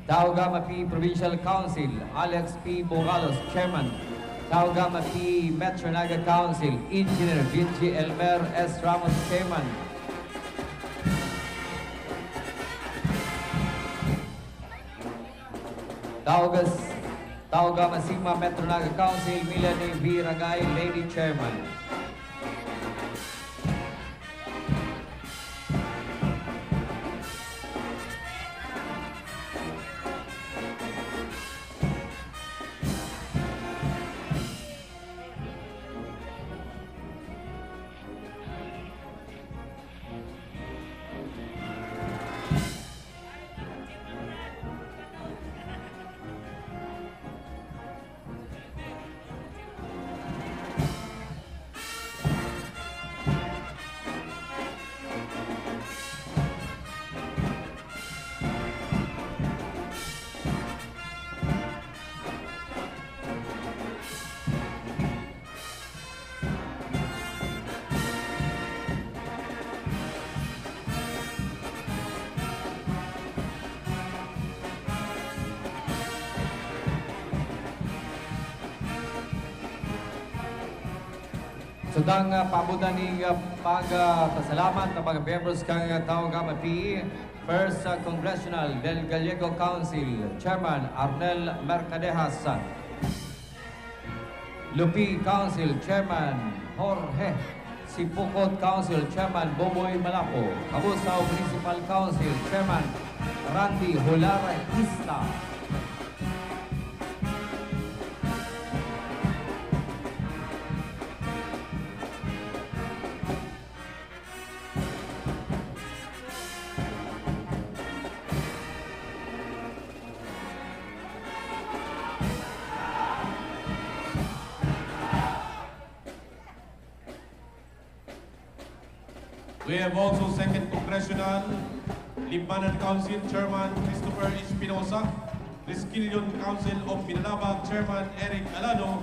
Tao Gama P Provincial Council, Alex P. Bogalos, Chairman. Tao Gama P Metro Naga Council, Engineer Vinci Elmer S. Ramos, Chairman. Tao Gas-, Tao Gama Sigma Metro Naga Council, Melanie V. Ragay, Lady Chairman. Sundang, ah, paabotan ning, ah, pag, ah, pasalamat ang mga miyembros kan, ah, Taogama P. First, ah, Congressional del Gallego Council, Chairman Arnel Mercadejas. Lupi Council Chairman Jorge. Sipocot Council Chairman Boboy Malapo. Cabusao Municipal Council Chairman Randy Hularista. We have also Second Congressional, Libmanan Council Chairman Christopher Espinosa, Triskelion Council of Minalabac Chairman Eric Alano,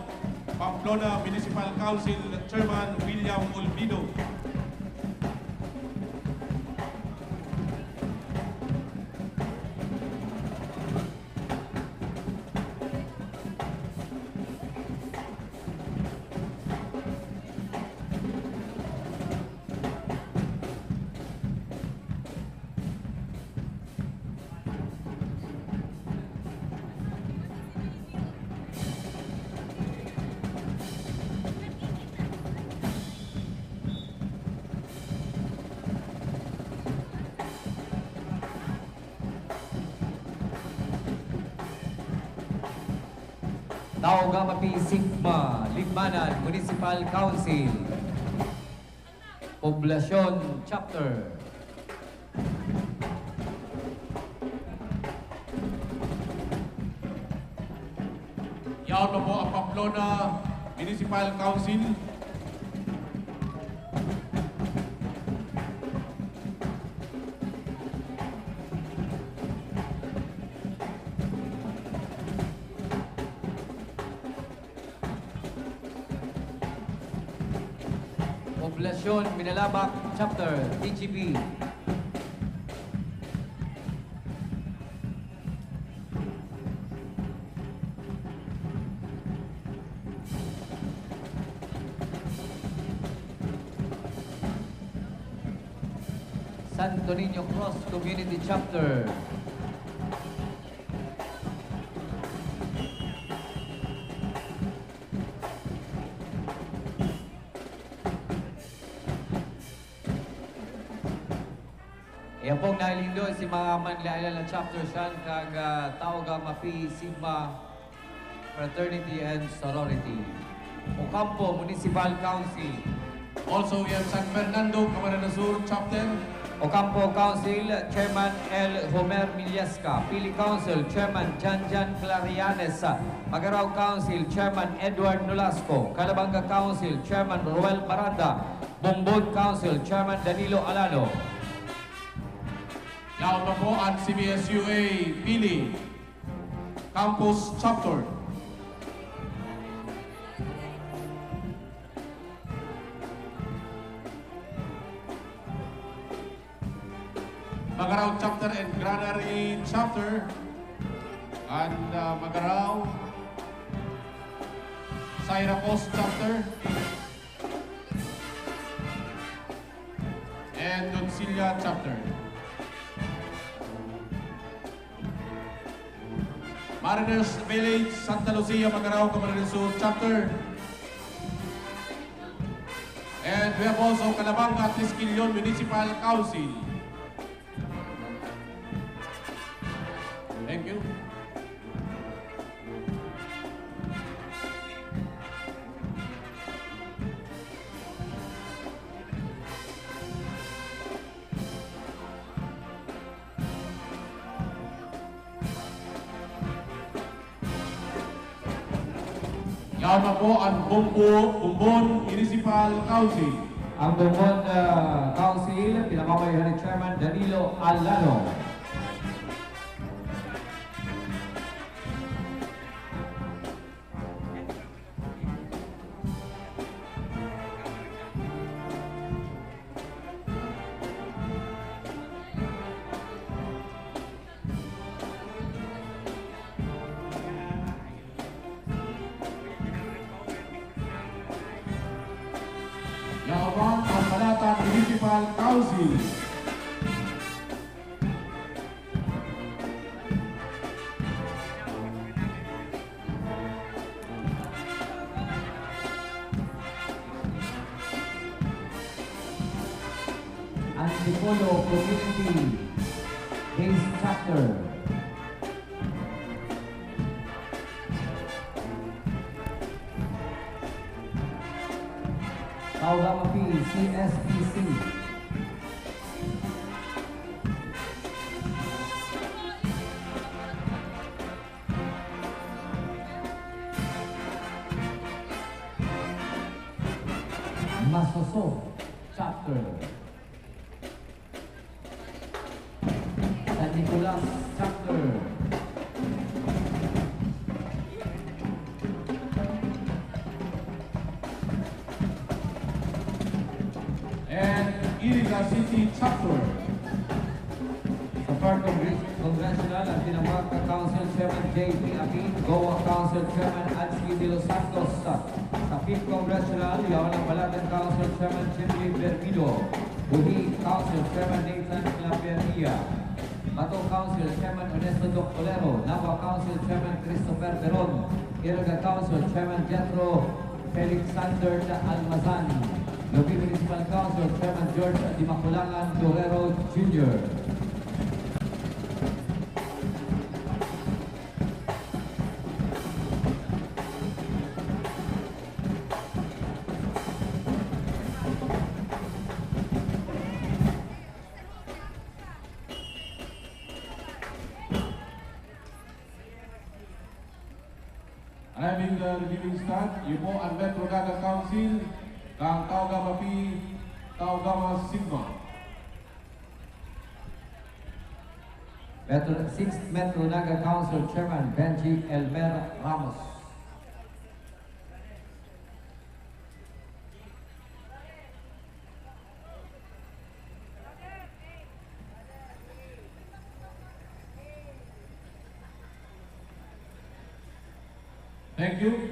Pamplona Municipal Council Chairman William Olvido. Taogama P Sigma, Libmanan Municipal Council, Poblacion Chapter. Yaon pa po ang Pamplona Municipal Council. Poblacion Minalabac Chapter, T G B. Santo Niño Cross Community Chapter. Iya pong nahiling doon si mga manlaila na chapter siyan kag, ah, Taogama Phi Sigma Fraternity and Sorority. Ocampo Municipal Council. Also, we have San Fernando, Camarines Sur Chapter. Ocampo Council Chairman L. Homer Millaska, Pili Council Chairman Janjan Clarianes, Magarao Council Chairman Edward Nolasco, Calabanga Council Chairman Roel Baranda, Bombon Council Chairman Danilo Alano. Yaon pa po ang C B S U A Pili Campus Chapter. Magarao Chapter and Granary Chapter, and, uh, Magarao, Sairacos Chapter, and Doncilla Chapter. Mariners Village, Santa Lucia, Magarao, Camarines Sur Chapter. And we have also Calabanga Triskelion Municipal Council. Thank you. Yaon na po ang Bombo-, Bombon Municipal Council. Ang Bombon, ah, Council, pinamamayohan ni Chairman Danilo Alano. Kauban ang Balatan Municipal Council. Antipolo Community Base Chapter. Taugama P C S P C. Masoso Chapter. San Nicolas Chapter. And Iriga City Chapter. Sa Fourth Congre-, Congressional, ang Dinamarca Council Chairman J P Amin, Goa Council Chairman Adsky De Los Santos. Sa Fifth Congressional, yaon ang Balatan Council Chairman Jimmy Bermido, Bohig Council Chairman Nathan Claveria, Bato Council Chairman Ernesto Doc Olero, Nabua Council Chairman Christopher Beron, Iriga Council Chairman Jethro Felixander Almazan, Lubi Municipal Council Chairman George Dimaculangan Torero Junior. Arriving the reviewing staff, iyo po ang Metro Naga Council, kang Taugama Pi, Taugama Sigma. Metro, Sixth Metro Naga Council Chairman Benji Elmer Ramos. Thank you.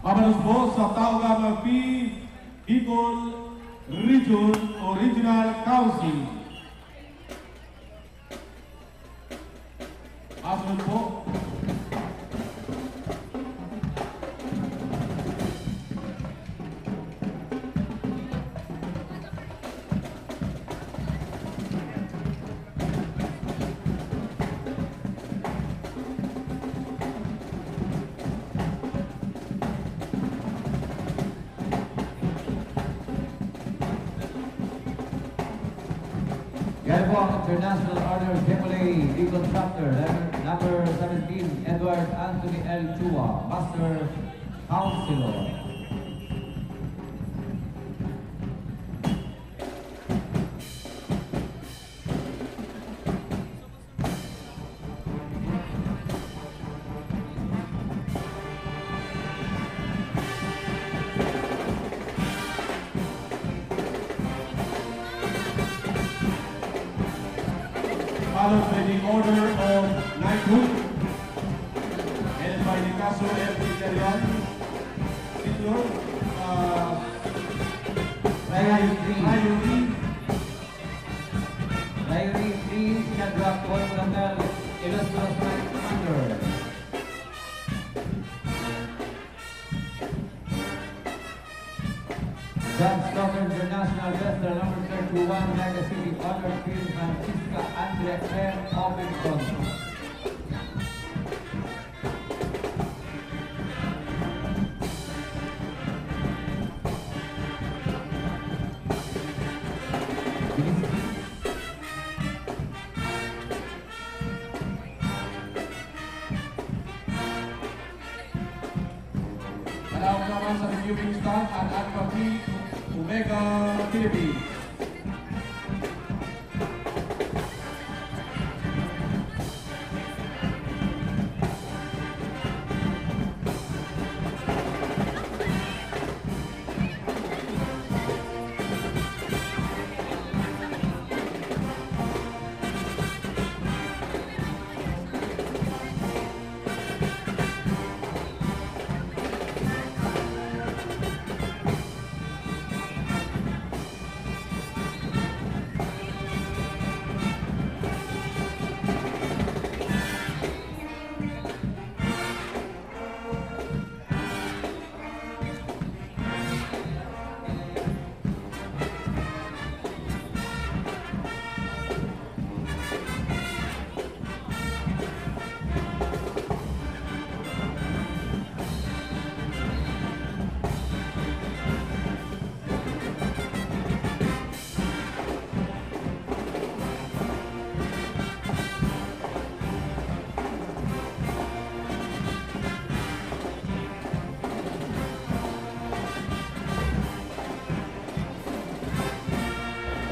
Mabalos po sa Taugama Pi, Bicol Region o Regional Council. Masunod po. Yan po ang International Order of Triple A Bicol Chapter, letter number seventeen, Edward Anthony L. Chua, Master Counselor. Followed by the Order of Knighthood, held by the Caso F. Villarreal, Senior, uh, Priory three. Priory. Priory three, Shadrach Paul Monatel, Illustrious Knight Commander. Southern International Wrestler number thirty-one, Mega City Honor Queen Francisca Andrea Claire Poppington. Panahon naman sa reviewing staff at Alpha Phi Omega Philippines.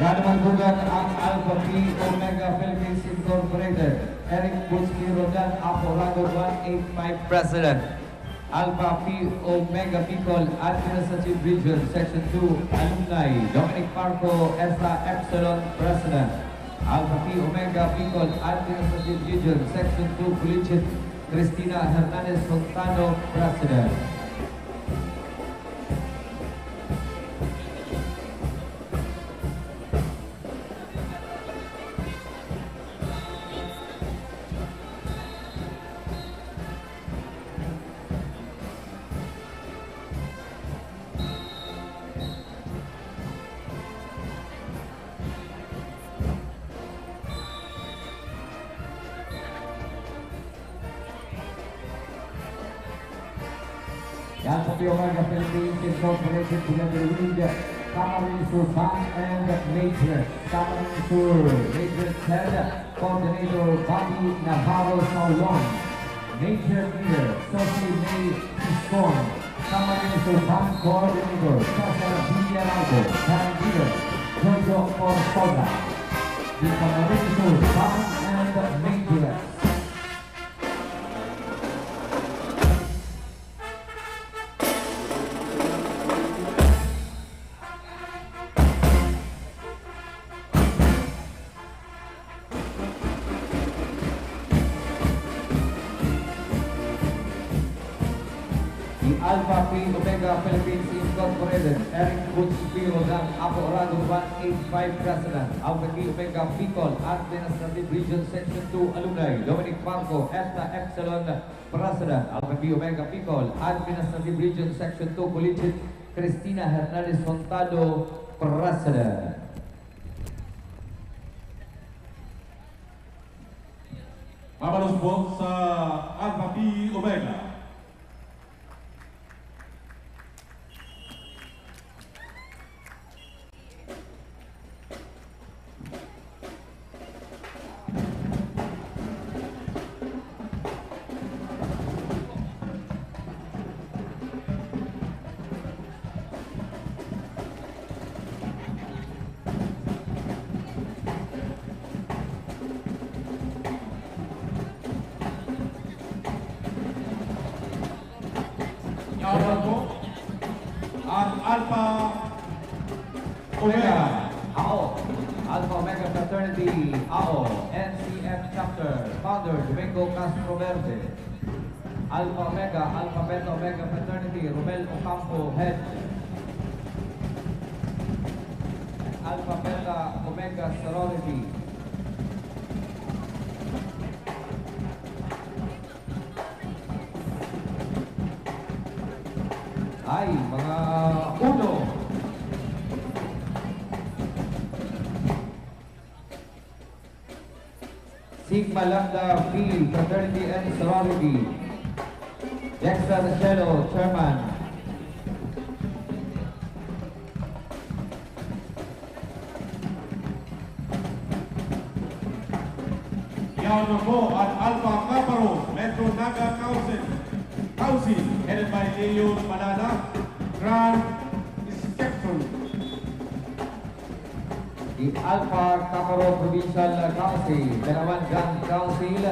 Yan naman bugat ang Alpha Phi Omega Philippines Incorporated, Eric Butski Rodan Apo Ragon, one eight five President. Alpha Phi Omega Bicol Administrative Region, Section two Alumni, Dominic Marco Esta Epsilon, President. Alpha Phi Omega Bicol Administrative Region, Section two Bulichin, Cristina Hernandez Montano, President. Yan po yung mga Philippines Incorporated together with Camarines Sur Band and Matrix. Camarines Sur Matrix Head Coordinator Bobby Navarro Saulon. Major Leader Sophie May Piscon. Camarines Sur Band Coordinator Cesar Villaralbo. Band Leader Jojo Ortoga. The Camarines Sur Band and Matrix. The Alpha Phi Omega Philippines Incorporated, Eric Butch Piro ng Apo Oragon one eight five President, Alpha Phi Omega Bicol Administrative Region Section two Alumni, Dominic Marco, Esta Epsilon, President, Alpha Phi Omega Bicol Administrative Region Section two Collegiate, Cristina Hernandez Montano, President. Mabalos po sa Alpha Phi Omega. Yawan po ang Alpha Omega. Ao. Alpha Omega Fraternity, Ao, N C F Chapter, Founder Domingo Castro Verde. Alpha Omega, Alpha Beta Omega Fraternity, Romel Ocampo, Head. Alpha Beta Omega Sorority. Ay, mga uno. Sigma Lambda Phi Fraternity and Sorority. Dexter Shelo, Chairman. Yaon na po an Alpha Kappa Rho Metro Naga Council, Council, headed by Leon Malala, Grand Skeptron. The Alpha Kappa Rho Provincial Council, Kanaman Grand Council,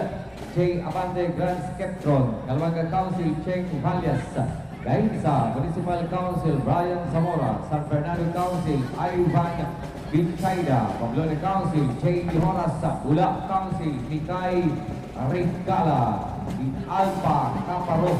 Jay Abante, Grand Skeptron, Kalawanga Council, Cheng Valles, Gainza Municipal Council, Brian Zamora, San Fernando Council, Ivan Bichayda, Pamplona Council, J D Horas, Bula Council, Mikay Regala, the Alpha Kappa Rho.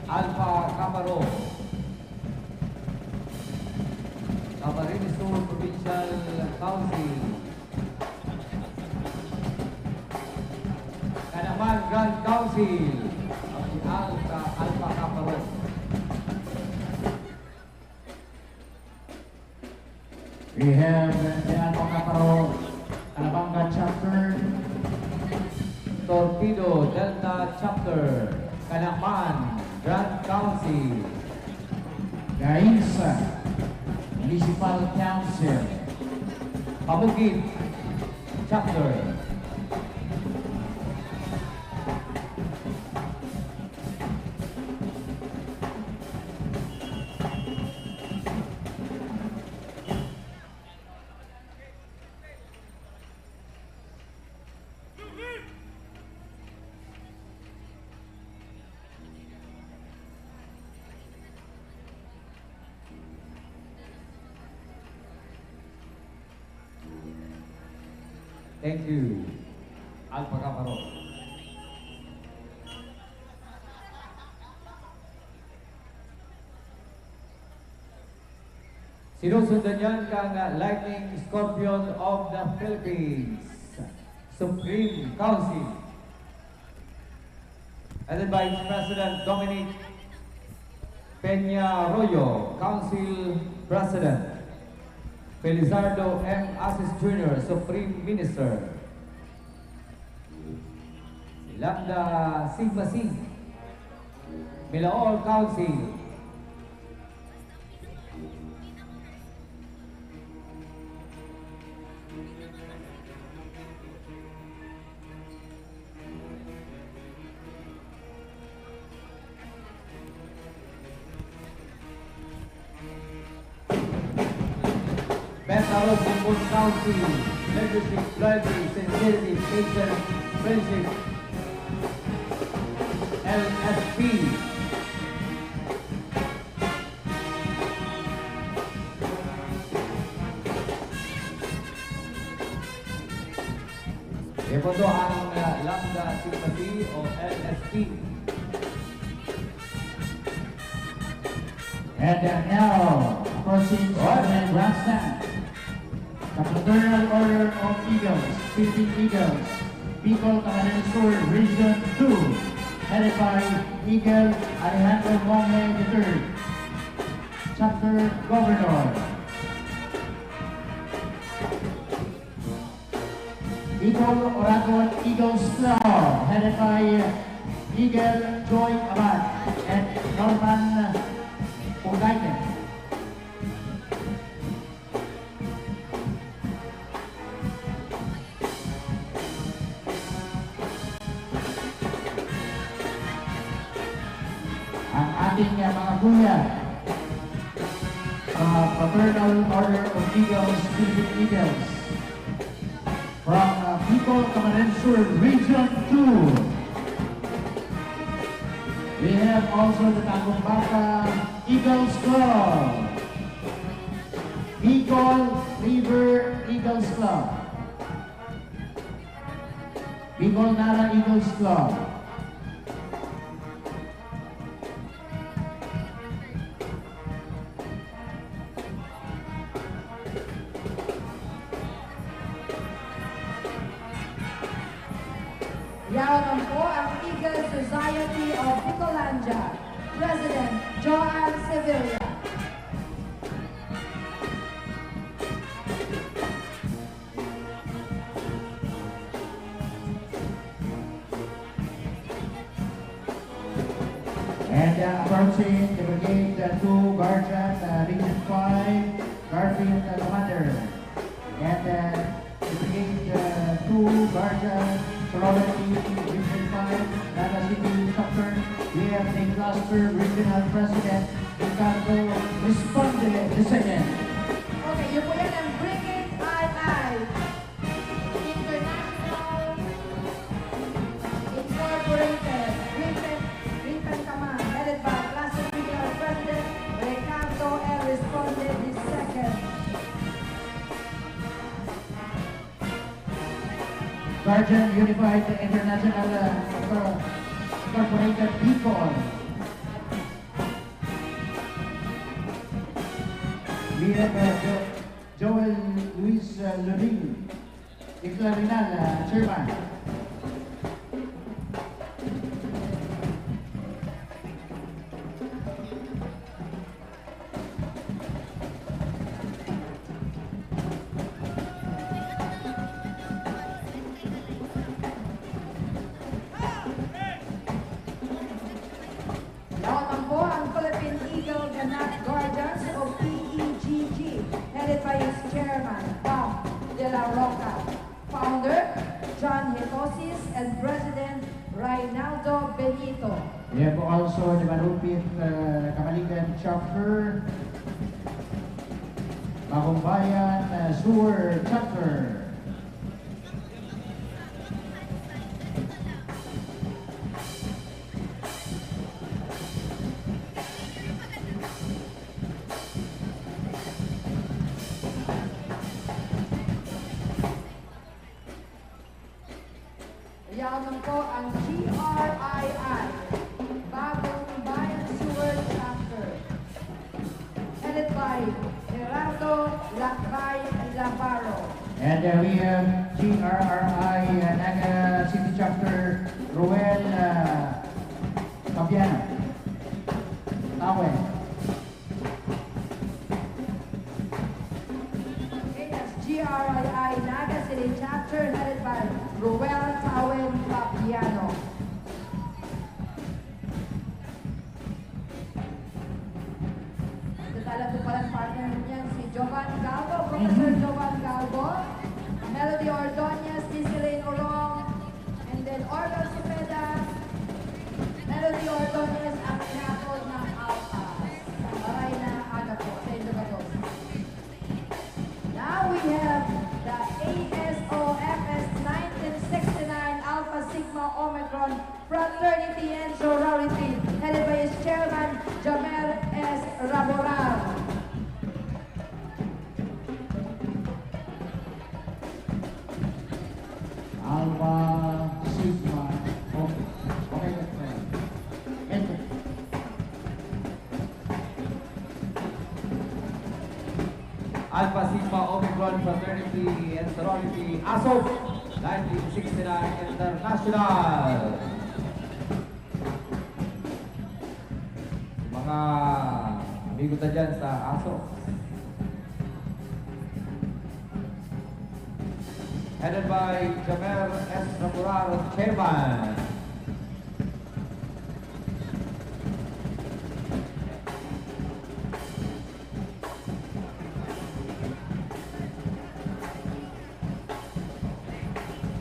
Alpha Kappa Rho. Camarines Sur Provincial Council. Kanaman Grand Council. Ang Alpha, Alpha Kappa Rho. We have the Alpha Kappa Rho Calabanga Chapter, Torpedo Delta Chapter, Kanaman Grand Council, Gainza Municipal Council, Pamukit Chapter. Thank you. Alpha Kappa Rho. Sinusundan yan kan Lightning Scorpion of the Philippines Supreme Council, headed by President Dominic Peña Arroyo, Council President, Felizardo M. Asis Junior, Supreme Minister, Lambda Sigma Xi, Milaol Council. Beta Rho Bombon Council, Leadership, Loyalty, Sincerity, Patience, Friendship, L S P. Yan po to ang, ah, Lambda Sigma Xi o L S P. And, uh, now, approaching Alright. President Grandstand, the Fraternal Order of Eagles, Philippine Eagles, Bicol Camarines Sur, Region two, headed by Eagle Alejandro Monghe the third, Chapter Governor. Eagle Oragon Eagle Straw, headed by Eagle Joy Abad and Norman Pugayne. Ang Ating, uh, mga kuya, uh, Fraternal Order of Eagles, Philippine Eagles, from, uh, Bicol, Camarines Sur, Region two. We have also the Tagum Baka Eagles Club, Bicol River Eagles Club, Bicol Nara Eagles Club. Yaon po ang Eagle Society of Bicolandia, President Joan Sevilla. And, uh, approaching the Brigade, uh, two Guardian, uh, Region five, Garfield, uh, Commander. And, uh, the Brigade, uh, two Guardian, Sorority, Region five, Naga City Chapter. We have the Cluster Regional President, Ricardo Responde the second. Okay, yun po yan ang Brigade I I. International Incorporated Griffin, Griffin Command, headed by Classic Regional President Ricardo L. Responde the second. Guardian Unified International, uh, Incorporated People. We have, uh, Jo-, Joel Luis, uh, Luring. Iklarinal, ah, Chairman. Yaon po ang Philippine Eagle Ganat Guardians o P E G G, headed by its chairman, Bob De La Roca, founder, John Hetosis, and President Reynaldo Benito. We have also the Marupit, uh, Kamaligan Chapter, Bagong Bayan, uh, Sewer Chapter. Yaon po ang G R I I, Bagong Bayan Sewer Chapter, headed by Gerardo Lakbay Navarro. And, uh, we have G R R I, uh, Naga City Chapter, Ruel, uh, Fabiano. Tawe. Okay, that's G R I I Naga City Chapter, headed by Ruel Tawen Fabiano. Nagdadala po palang partner niyan, si Jovan Galvo, Professor Mhm. Jovan Galvo, Melody Ordonez, Miss Elaine Orong, and then Orville Cepeda, Melody Ordonez, ang inatod ng Alpha. Maray na aga po sa inyo gabos. Now we have the A S O F S nineteen sixty-nine Alpha Sigma Omicron Fraternity and Sorority, headed by its chairman, Jamer S. Raboran. Alpha Sigma. Okay. Okay, okay. Ito. Alpha Sigma Omicron Fraternity and Sorority, ASOF, nineteen sixty-nine International. Mga amigo ta dyan sa ASOF. Headed by Jamer S. Ramurar, Chairman.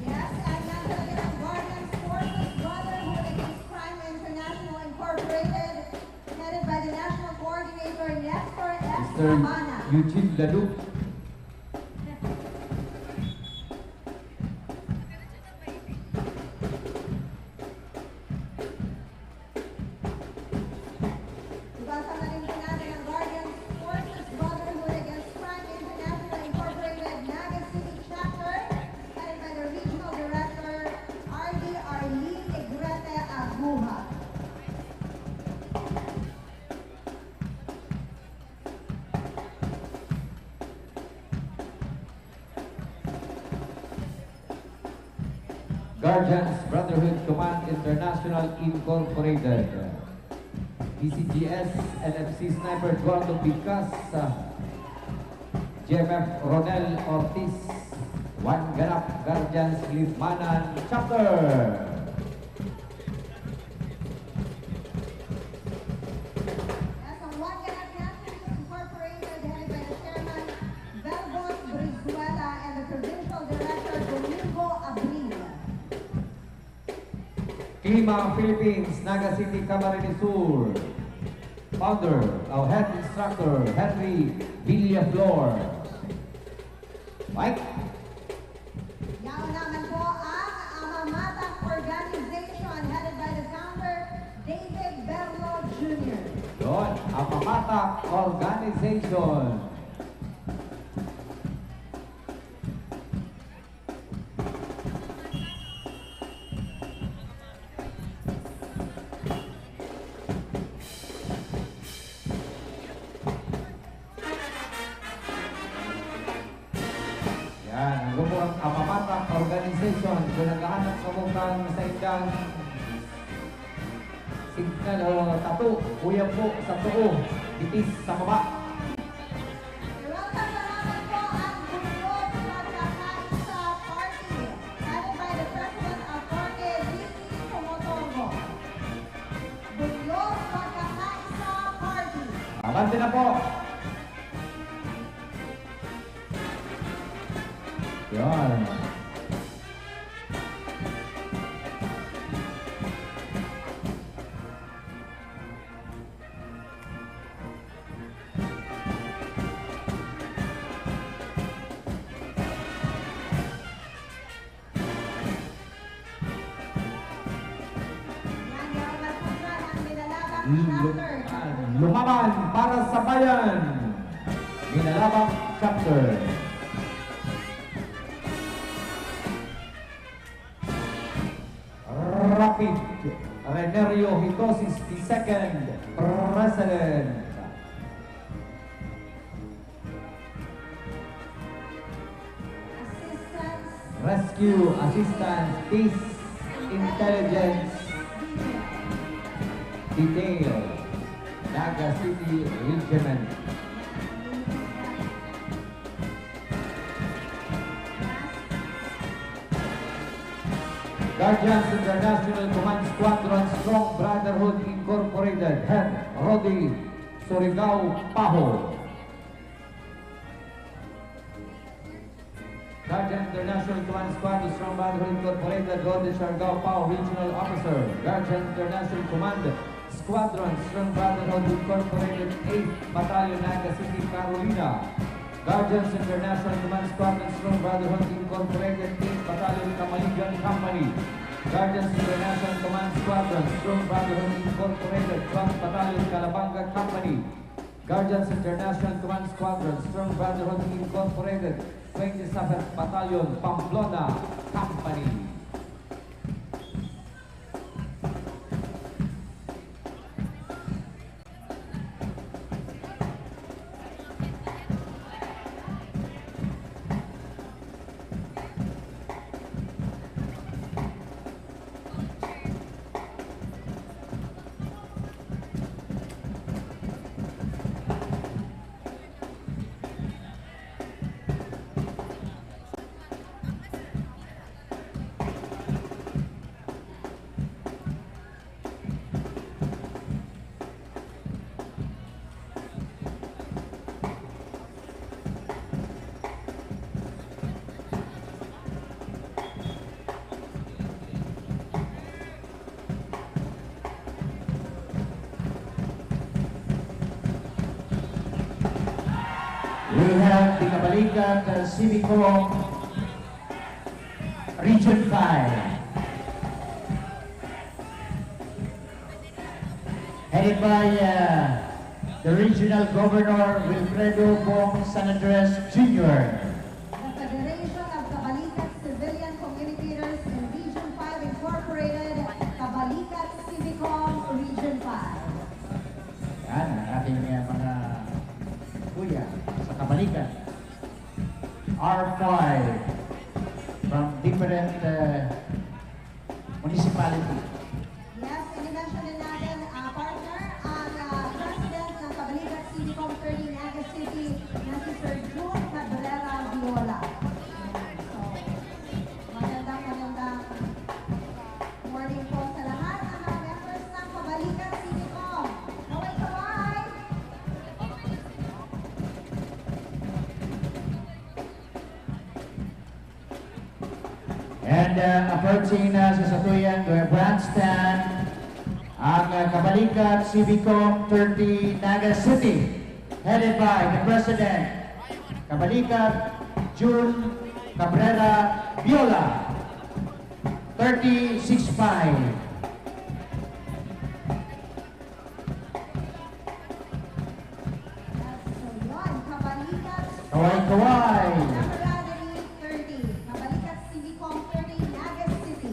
Yes, and nasa lagyan ng Guardians Forces Brotherhood Against Crime International Incorporated, headed by President Joan Sevilla. Eugene Ladu. Ibasa na rin po natin ang Guardians Forces Brotherhood Against Crime International Incorporated Naga City Chapter, headed by the Regional Director, R D Arlene Negrete Aguja. Guardians Brotherhood Command International Incorporated, D C G S, N F C Sniper Eduardo Picas, G M F Ronel Ortiz, One Ganap Guardians Lipmanan Chapter. As a One Ganap Nationals Incorporated, headed by the chairman, Verbos Brizuela, and the provincial director, Domingo Abril. Klima Philippines, Naga City, Camarines Sur. Founder, our head instructor, Henry Villaflor. Mike. Yaon naman po ang Amamatak Organization, headed by the founder, David Berlo Junior. Yon, Amamatak Organization. Yan, ang grupo ang Amamatak Organization. Kung naghahanap kamo kan saindang signal o tato, kuya po, sa too, bitis sa baba. Welcome naman po ang Bungot Pagkakaisa Party, headed by the President of Party, Vicky Tumotongo. Bungot Pagkakaisa Party. Abante na po! Yan. Lu-, ah, lumaban para sa bayan. Minalabak Chapter. Rapid, Renerio Hitosis the second, President. Assistance. Rescue Assistance, Peace Intelligence Detail, Naga City Regiment. Guardians International Command Squadron, Strong Brotherhood Incorporated, Head Rody Surigao Paho. Guardian International Command Squad, Strong Brotherhood Incorporated, Rody Surigao Paho, Regional Officer. Guardian International Command Squadron, Strong Brotherhood Incorporated, eighth Battalion, Naga City, Carolina. Guardians International Command Squadron, Strong Brotherhood Incorporated, eighth Battalion, Camaligan Company. Guardians International Command Squadron, Strong Brotherhood Incorporated, twelfth Battalion, Calabanga Company. Guardians International Command Squadron, Strong Brotherhood Incorporated, twenty-seventh Battalion, Pamplona Company. Kabalikat, uh, Civicom Region five. Headed by, uh, the Regional Governor Wilfredo Bong San Andres Junior. The Federation of Kabalikat Civilian Communicators in Region five Incorporated, Kabalikat Civicom Region five. Yan ang ating, uh, mga kuya sa Kabalikat. R five from different, uh, municipality. Yes, i-mention din natin, ah, partner, ang, ah, President ng Kabalikat Civicom thirty Naga City na si Sir Jun Cabrera Viola. So, magandang, magandang morning po sa lahat ng mga members ng Kabalikat Civicom. Kaway-kaway! And, uh, approaching na sa satuyang grandstand, ang, uh, Kabalikat Civicom thirty Naga City, headed by the President, Kabalikat Jun Cabrera Viola, thirty six five. So, yun, Kabalikat. Kaway-kaway. Camaraderie thirty, Kabalikat Civicom thirty, Naga City.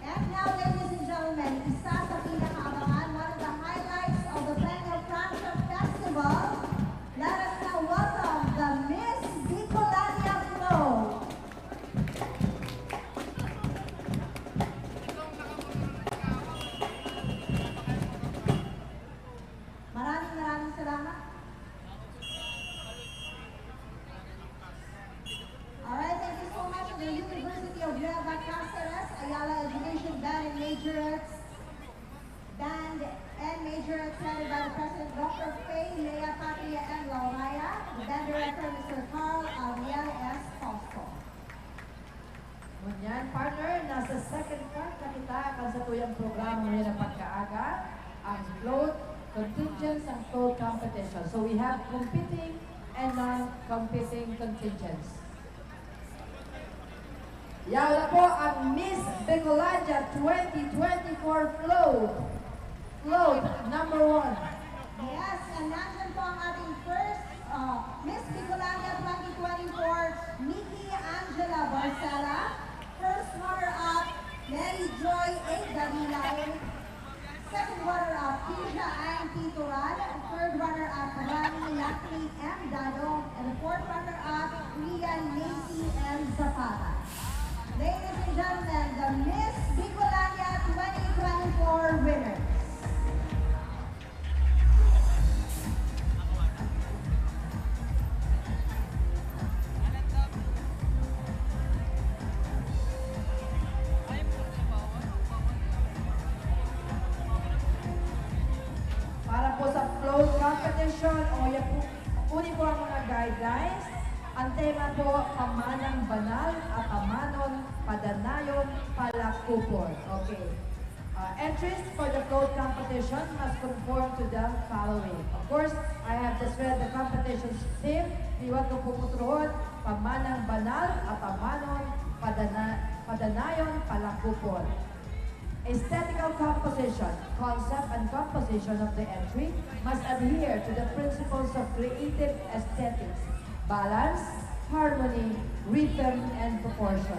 And now, ladies and gentlemen, isa sa pinakaabangan, one of the highlights of the Peña Francia Festival. Let us now welcome the Miss Bicolandia Float. Maraming, maraming salamat. Alright, thank you so much to the University of Nueva Cáceres, Ayala Education Band and Majorettes, Band and Majorettes headed by the President, Doctor Faye Lea Patria and Lauraya, the Band Director, Mister Carl Amiel S. Fausto. Ngunyan, partner, nasa second part na kita kan satuyang programa ngayon na pagkaaga, ang float contingents and float competition. So we have competing and non-competing contingents. Yaon na po ang Miss Bicolandia twenty twenty-four float. Float number one. Yes, and nandyan po ang ating first, uh, Miss Bicolandia twenty twenty-four, Nikki Angela Barcela. First runner-up, Mary Joy A. Garilay. Second runner-up, Keisha Ann P. Turan. Third runner-up, Rani Lacri M. Dado. And the fourth runner-up, Rian Macy M. Zapata. Ladies and gentlemen, the Miss Bicolandia twenty twenty-four winners. Para po sa float competition, o yan po, kunin po ang mga guidelines. Ang tema po, pamanang banal, atamanon, padanayon, palakupon. Okay. Uh, entries for the float competition must conform to the following. Of course, I have just read the competition's theme. Liwat ko pong utrohon, pamanang banal, atamanon, padana-, padanayon, palakupon. Aesthetical composition, concept and composition of the entry must adhere to the principles of creative aesthetics, balance, harmony, rhythm, and proportion.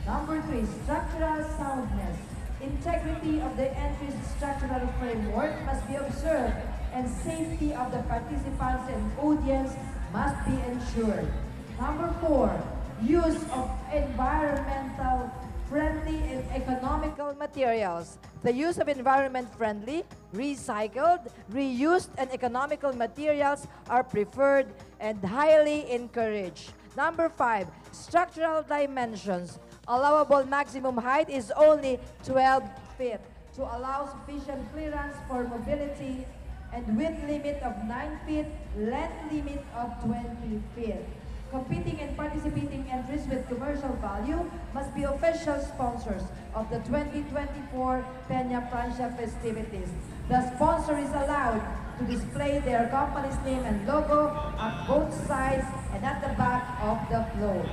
Number three, structural soundness. Integrity of the entry's structural framework must be observed, and safety of the participants and audience must be ensured. Number four, use of environmental friendly and economical materials. The use of environment-friendly, recycled, reused, and economical materials are preferred and highly encouraged. Number five, structural dimensions. Allowable maximum height is only twelve feet to allow sufficient clearance for mobility and width limit of nine feet, length limit of twenty feet. Competing and participating entries with commercial value must be official sponsors of the twenty twenty-four Peña Francia festivities. The sponsor is allowed to display their company's name and logo at both sides and at the back of the float.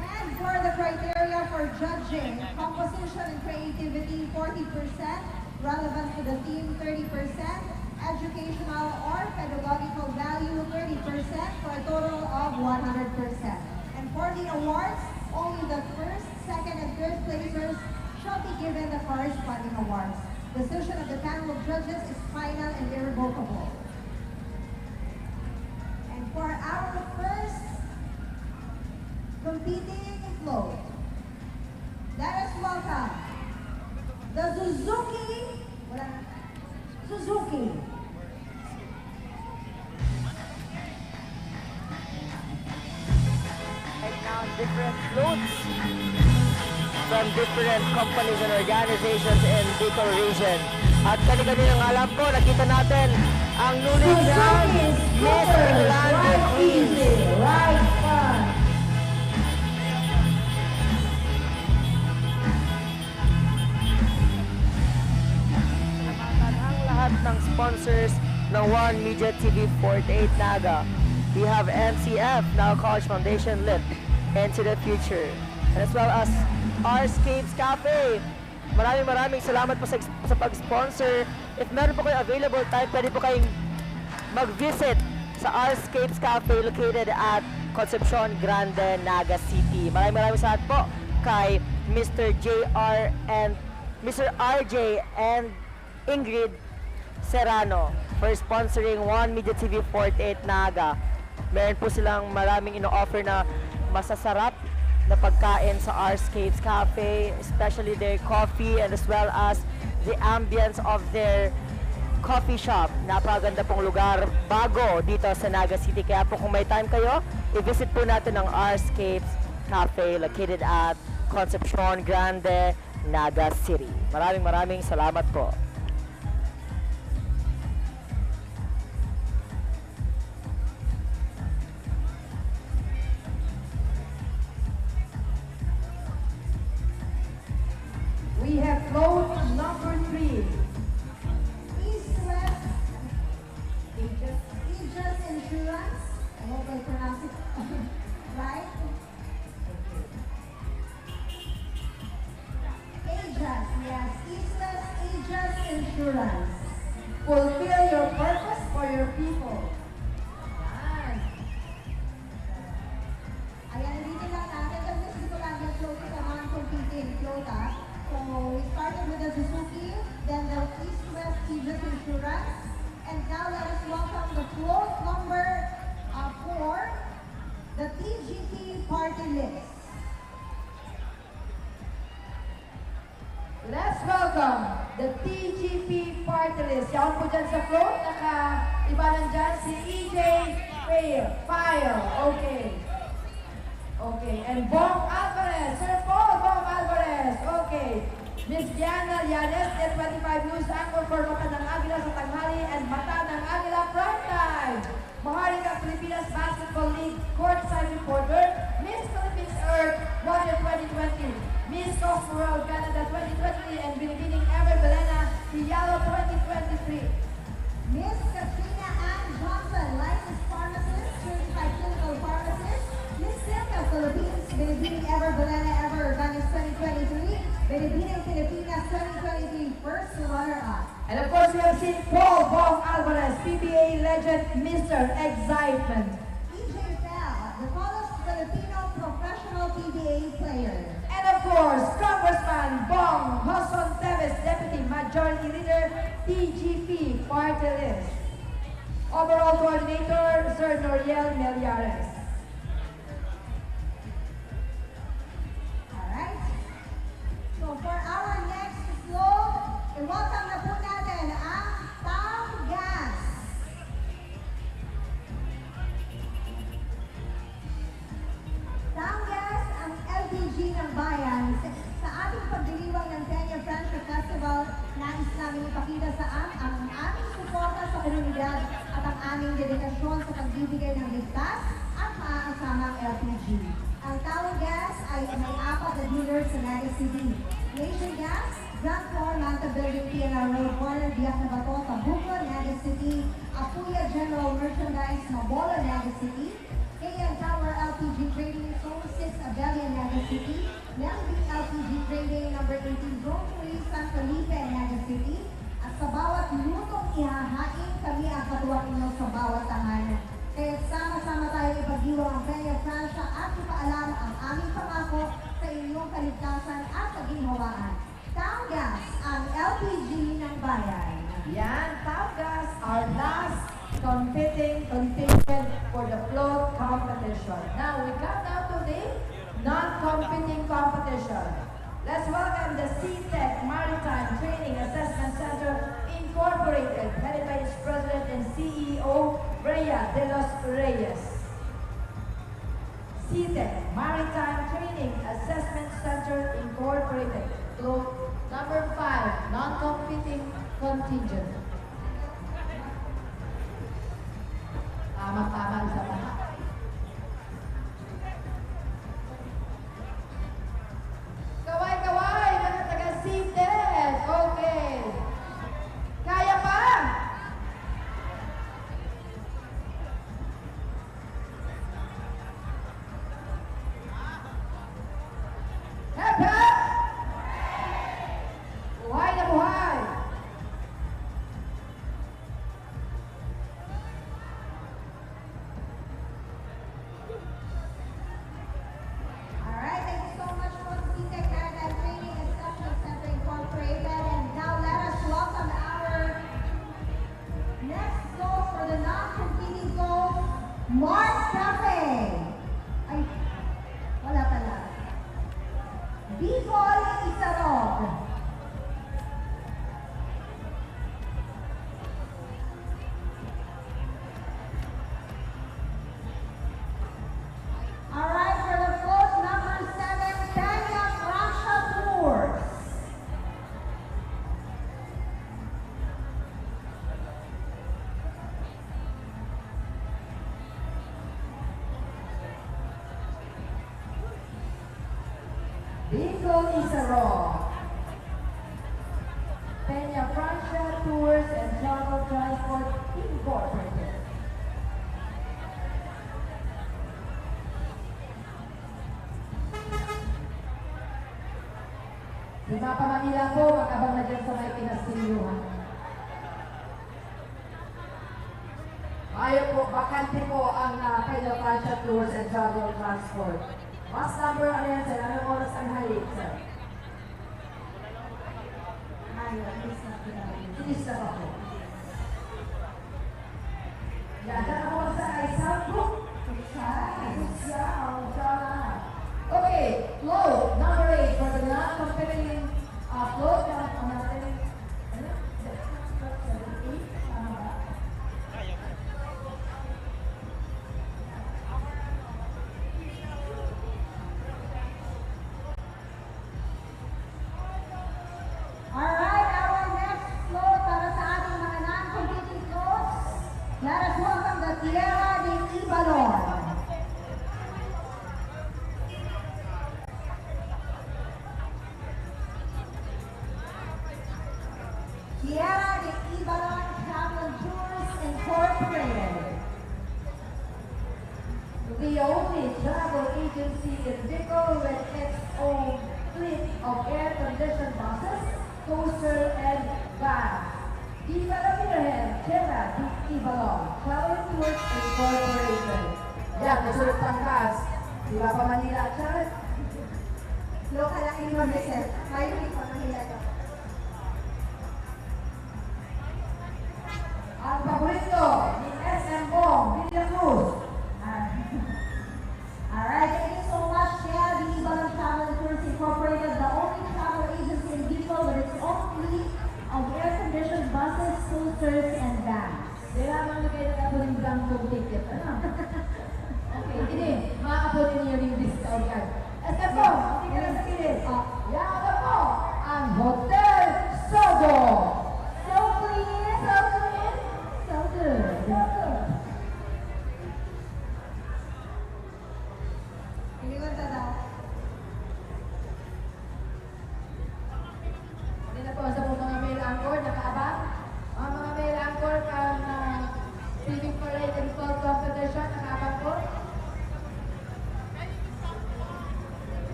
And for the criteria for judging, composition and creativity, forty percent, relevance to the theme, thirty percent, educational or pedagogical value, thirty percent, for a total of one hundred percent. And for the awards, only the first, second, and third placers shall be given the corresponding awards. Decision of the panel of judges is final and irrevocable. And for our first competing float, let us welcome the Suzuki, wala na, Suzuki. Right now, different floats from different companies and organizations in Bicol region. At kani-kanina nga lang po, nakita natin ang newly crowned Miss Finlandia Queen. Right fun. Salamatan ang lahat ng sponsors ng One Media T V forty-eight Naga. We have M C F, Naga College Foundation, Lit, into the future. And as well as Arscapes Cafe. Maraming maraming salamat po sa, sa pag-sponsor. If meron po kayo available time, pwede po kayong mag-visit sa Arscapes Cafe located at Concepcion Grande, Naga City. Maraming maraming salamat po kay Mister J R and Mister R J and Ingrid Serrano for sponsoring One Media T V forty-eight Naga. Meron po silang maraming ino-offer na masasarap na pagkain sa Arscapes Cafe, especially their coffee and as well as the ambience of their coffee shop. Napakaganda pong lugar, bago dito sa Naga City. Kaya po kung may time kayo, i-visit po natin ang Arscapes Cafe located at Concepcion Grande, Naga City. Maraming maraming salamat po. We have float number three. East West Aegis, Aegis Insurance. I hope I pronounce it right. Okay. Aegis, yes. East West Aegis Insurance. Fulfill your purpose for your people. Yan. Ayan, nandito lang natin. Kasi gusto ko lang mag-show sa mga competing float, ah. So, we started with the Suzuki, then the East West Aegis Insurance, and now let us welcome the float number, uh, four, the T G P Party List. Let's welcome the T G P Party List. Yaon po dyan sa float, naka-ibanan dyan si E J Pale. Pale. Okay. Okay. And Bong Alvarez. Sir Paul Bong Alvarez. Okay. Miss Diana Llanes, Net twenty-five News Anchor for Mata ng Agila sa Tanghali and Mata ng Agila Prime Time. Maharlika Pilipinas Basketball League Courtside Reporter, Miss Philippines Earth Water twenty twenty, Miss Cosmoworld Canada twenty twenty, and Binibining Ever Belena Yalo twenty twenty-three. Miss Katrina Ann Johnson, Licensed Pharmacist, Certified Clinical Pharmacist, Miss Silka Philippines, Binibining Ever Belena Ever Organics twenty twenty-three, Binibining Pilipinas twenty twenty-three First Runner-Up. And of course, we have Saint Paul Bong Alvarez, P B A legend, Mister Excitement. E J Pale, the tallest Filipino professional P B A player. And of course, Congressman Bong Joson Teves, Deputy Majority Leader, T G P Party List. Overall Coordinator, Sir Noriel Millares. Alright. So for our next float, i-welcome na po natin ang Taong Gas. Taong Gas, ang L P G ng bayan. Sa, sa ating pagdiriwang ng Peña Friendship Festival, nais namin ipakita sa ang, ang aming suporta sa komunidad at ang aming dedikasyon sa pagbibigay ng ligtas at maaasamang L P G. Ang Taong Gas ay may apat na dealers sa Naga City. Nation Gas, Grand Floor, Manta Building, P N R Road, Corner, Biak na Bato, Tabuco, Naga City, Apuya General Merchandise, Mabolo, Naga City, Taogas, ang L P G ng bayan. Yan, Taogas, our last competing contingent for the float competition. Now, we come now to the non-competing competition. Let's welcome the C-Tech Maritime Training Assessment Center Incorporated, headed by its President and C E O, Rhea de los Reyes. C-Tech Maritime Training Assessment Center Incorporated, float number five, non-competing contingent. Tama-tama, isa pa. Kaway-kaway, mga taga-C-Tech. Okay. Kaya pa? Hep, hep! Buhay na buhay! Alright, thank you so much po sa C-Tech Maritime Training Assessment Center Incorporated. And now let us welcome our next goal for the non-competing goal, Mark Cafe. Ay, wala pala. Bicol Isarog. Alright, for the float number seven, Peña Francia Tours. Bicol Isarog. Peña Francia Tours and Travel Transport Incorporated. Sa mga pamangila ko, mag-abang na dyan sa may Kinastilyuhan. Mayo po, bakante po ang, ah, Peña Francia Tours and Travel Transport. Bus number, ano yan, sir? Anong oras ang halik, sir? Ay, ilis na po. Ilis na pa po. Yan, yan ako sa isang book. Siya, siya, oh, siya. Okay, float number eight for the non-competing, uh, float. Yan ang natin. Ano? Tama ba? Alright, our next float para sa ating mga non-competing floats. Let us welcome the Tierra de Ibalon. Tierra de Ibalon Travel Tours Incorporated. The only travel agency in Bicol with its own fleet of air-conditioned buses, coaster, and vans. Viva la Virgen, Tierra de Ibalon, Travel Tours Incorporated. Yan, nasulat pangkas. Di ba pa Manila, Chad? Local lang yung mag-reserve. May hindi pa Manila to. Ang paborito ni S M Bong Villacruz. Ah. Alright, thank you so much, Tierra de Ibalon Travel Tours Incorporated, the only travel agency in Bicol with its own fleet of air-conditioned buses, coasters, and vans. Di lamang lagay na ako ng blanco ticket, ano? Okay, ini, mga kapatid niyo yung discount card. Ito po, sige lang sa kilid. Ah, yan na po, ang Hotel Sogo. So clean. So clean. So good. So good. Iniwan ka daw. Hindi na po, sa mga male anchor, nakaabang. Ang mga male anchor kan, ah, Civic Parade and Float Competition, naka-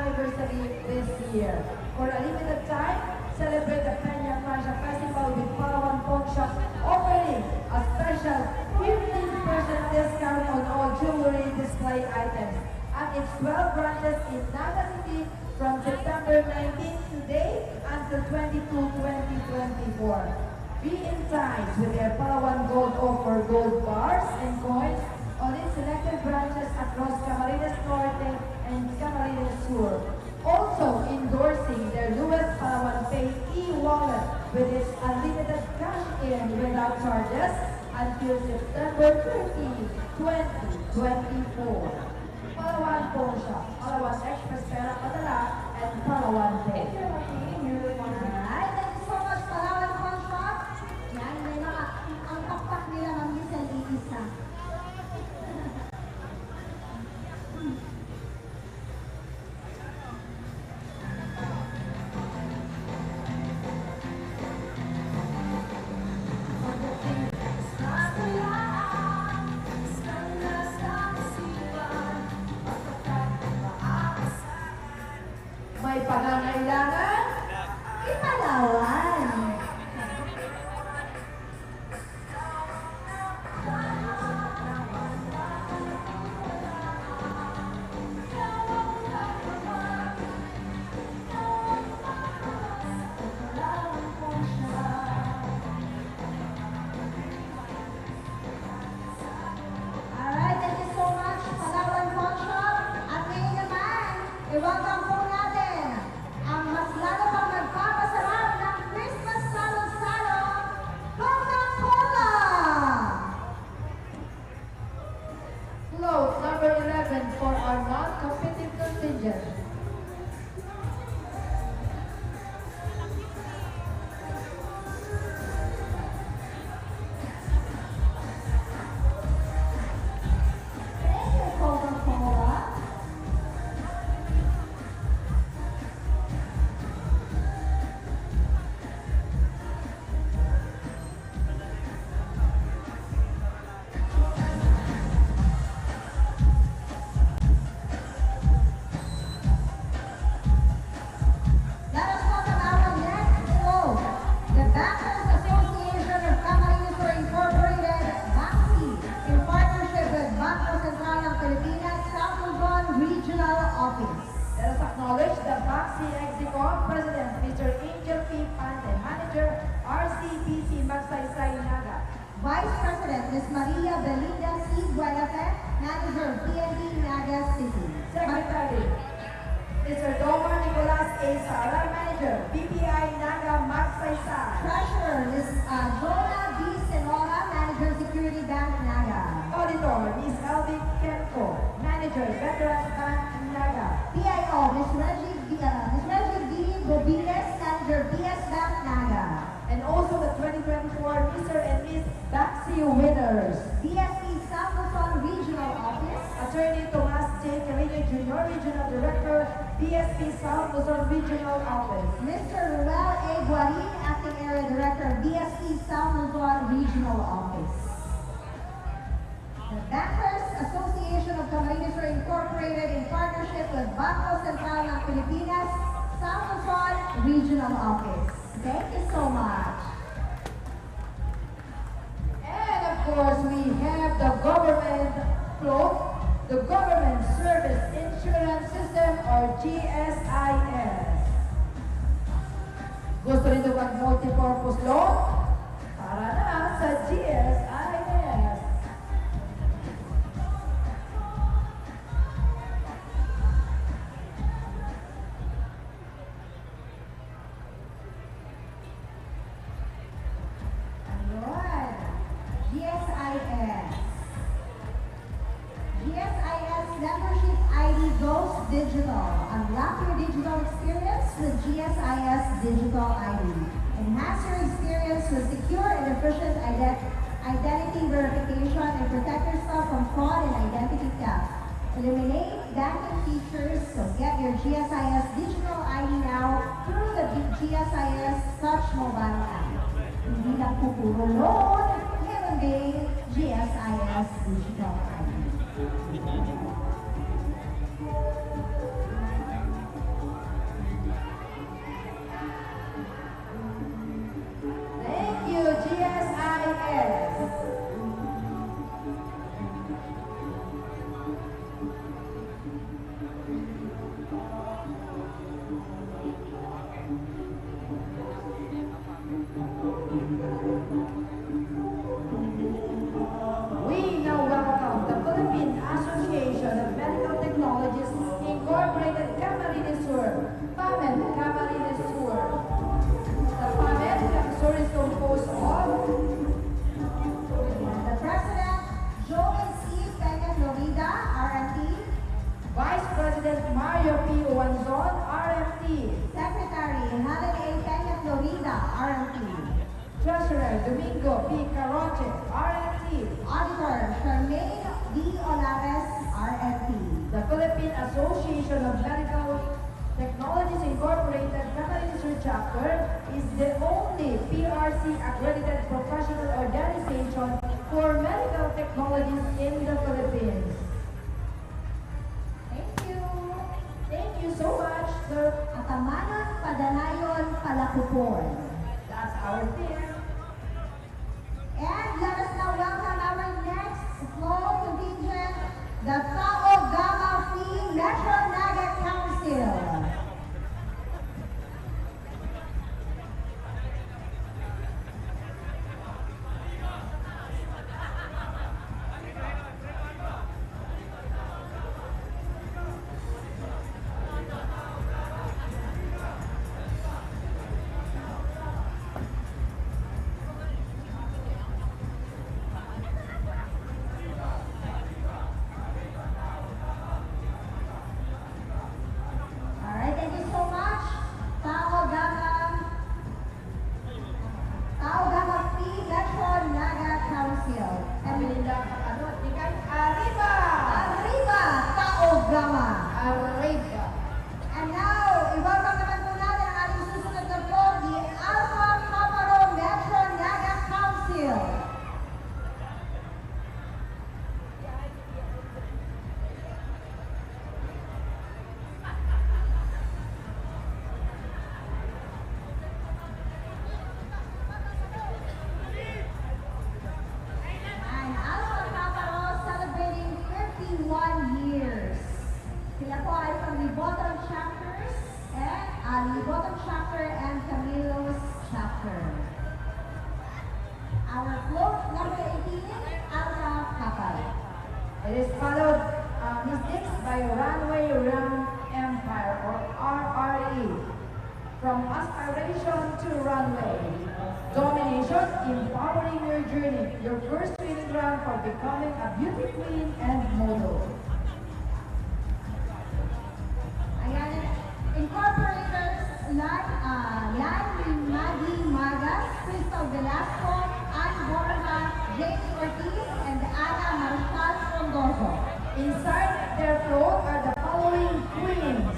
anniversary this year. For a limited time, celebrate the Peña Francia Festival with Palawan Pawn Shop, offering a special fifteen percent discount on all jewelry display items at its twelve branches in Naga City from September nineteen today until twenty-two, twenty twenty-four. Be enticed with their Palawan Gold offer, gold bars and coins on its selected branches across Camarines Norte and Camarines Sur. Also endorsing their newest Palawan Pay e-wallet with its unlimited cash in without charges until September thirty, twenty twenty-four. Palawan Pawn Shop, Palawan Express Pera Padala, and Palawan Pay. Thank you, Rocky. Alright, thank you so much, Palawan Pawn Shop. Yan, may mga, ang pakpak nila, Ma'am Giselle, iisa. May pangangailangan? Ipalawan! Alright, thank you so much, Palawan Pawn Shop. At ngayon naman, i-welcome po natin ang mas lalo pang nagpapasarap ng Christmas Salo-Salo, Coca-Cola! Float number eleven for our non-competing contingent. Thank you, Coca-Cola. Let us welcome our next float, the Bankers Association of Camarines Sur Incorporated, BACSI, in partnership with Bangko Sentral ng Pilipinas, South Luzon Regional Office. Let us acknowledge the BACSI Execo President, Mister Angel P. Pante, Manager, R C B C Magsaysay, Naga. Vice President, Miss Maria Belinda C. Buenafe, Manager of P N B Naga City. Secretary, Mister Domar Nicolas A. Sara, Manager, B P I Naga Magsaysay. Treasurer, Miss, uh, Jonah B. Senora, Manager, Security Bank Naga. Auditor, Miss Elvie Kenco, Manager, Veterans Bank Naga. P I O, Miss Reggie, uh, Miss Reggie D. Bobines, Manager, B S Bank Naga. And also the twenty twenty-four Mister and Miss BACSI winners. B S P South Luzon Regional Office. Attorney Tomas J. Carino Junior, Regional Director, B S P South Luzon Regional Office. Mister Ruel A. Guarin, Acting Area Director, B S P South Luzon Regional Office. The Bankers Association of Camarines Sur Incorporated, in partnership with Bangko Sentral ng Pilipinas, South Luzon Regional Office. Thank you so much. And of course, we have the government float, the Government Service Insurance System, or G S I S. Gusto nindo mag multipurpose loan? Tara na sa G S I S. Ayun. G S I S. G S I S membership I D goes digital. Unlock your digital experience with G S I S digital I D. Enhance your experience with secure and efficient ident-, identity verification and protect yourself from fraud and identity theft. Eliminate banking features, so get your G S I S digital I D now through the B-, G S I S Touch mobile app. Hindi lang po puro loan, meron ding G S I S digital I D. Domingo P. Caroche, R N T. Auditor Charmaine D. Olares, R N T. The Philippine Association of Medical Technologies Incorporated Camarines Sur Chapter is the only P R C accredited professional organization for medical technologies in the Philippines. Thank you. Thank you so much, Sir. Atamanon, padanayon, palakupon. That's our team. And let us now welcome our next float contingent, the Tau Gamma Phi Metro Naga Council. Alright, thank you so much, Tau Gamma, Tau Gamma Phi Metro Naga Council. And Melinda, ano, di kay Arriba! Arriba, Tau Gamma! Arriba! And now, i-welcome naman po natin ang ating susunod na float, the Alpha Kaparo Metro Naga Council. And Alpha Kaparo celebrating fifty-one years. Sila po ay from Liboton Chapters, eh, ah, Liboton Chapter and Camilos Chapter. Our float number eighteen, Alpha Kaparo. It is followed, uh, Miss Dix by Runway Ram Empire or R R E. From aspiration to runway. Domination, empowering your journey. Your first training ground for becoming a beauty queen and model. Ayan, incorporators, Lan, ah, Lan Maggie Magas, Crystal Velasco, Ann Borja, James Ortiz, and Ana Marshall Frondoso. Inside their float are the following queens: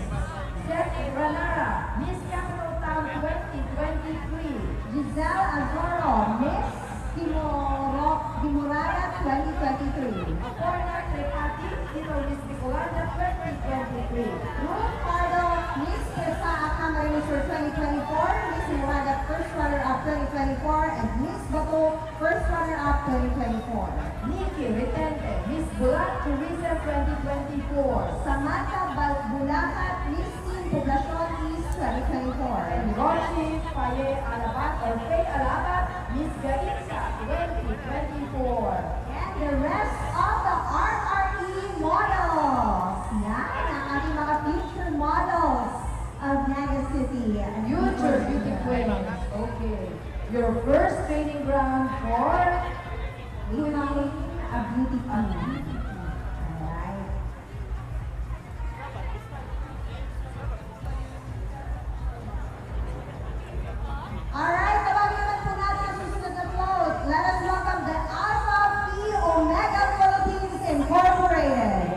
Seth Ranara, Miss Capital Town twenty twenty-three. Giselle Azoro, Miss Timoro-, Timoraya twenty twenty-three. Porna Tripati, Tito Miss Bicolanda twenty twenty-three. Ruth Pardo, Miss Kesa at Camarines Sur twenty twenty-four, Miss Moragat First Runner-Up twenty twenty-four, and Miss Bato First Runner-Up twenty twenty-four. Nikki Retente, Miss Bulag Tourism twenty twenty-four. Samantha Bal-, Bulacat, Miss Teen Poblacion East twenty twenty-four. And Rosie Faye Alabat or Faye Alabat, Miss Gainza twenty twenty-four. And the rest of the R R E models. Yan, ang ating mga future models of Naga City. Future beauty queens. Okay. Your first training ground for becoming a beauty queen. Alright. Alright, tawagin naman po natin ang susunod na float. Let us welcome the Alpha Phi Omega Philippines Incorporated.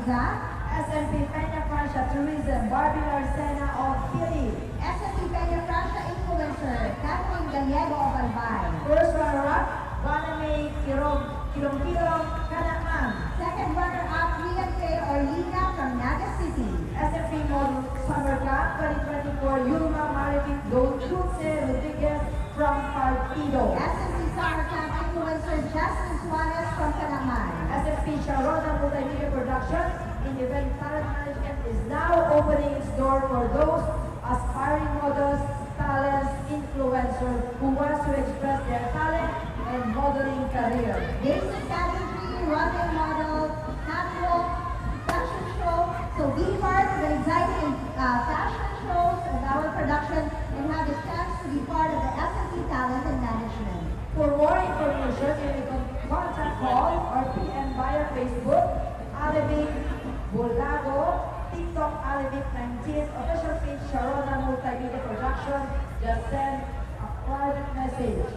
Sa S M P Peña Francia Tourism, Barbie Larcena of Pili. S M P Peña Francia Influencer, Catherine Gallego of Albay. First runner-up, Vaname Kirog, Kilong-Kilong, Kanakman. Second runner-up, Rian Faye Orlina from Naga City. S M P Model Summer Camp twenty twenty-four, Yulma Marivic Dulce Rodriguez from Partido. S M P Summer Camp Influencer, Justin Suarez from Kanakman. S M P Sharona Multimedia Production in Event Talent Management is now opening its door for those aspiring models, talents, influencers who wants to express their talent and modeling career. Basic pageantry, runway model, catwalk, fashion show. So be part of the exciting, uh, fashion shows of our production and have the chance to be part of the S M P Talent and Management. For more information, you may con-, contact, call, or P M via Facebook, Alevin Bulago, TikTok, Alevin nineteen, official page, Sharona Multimedia Production. Just send a private message.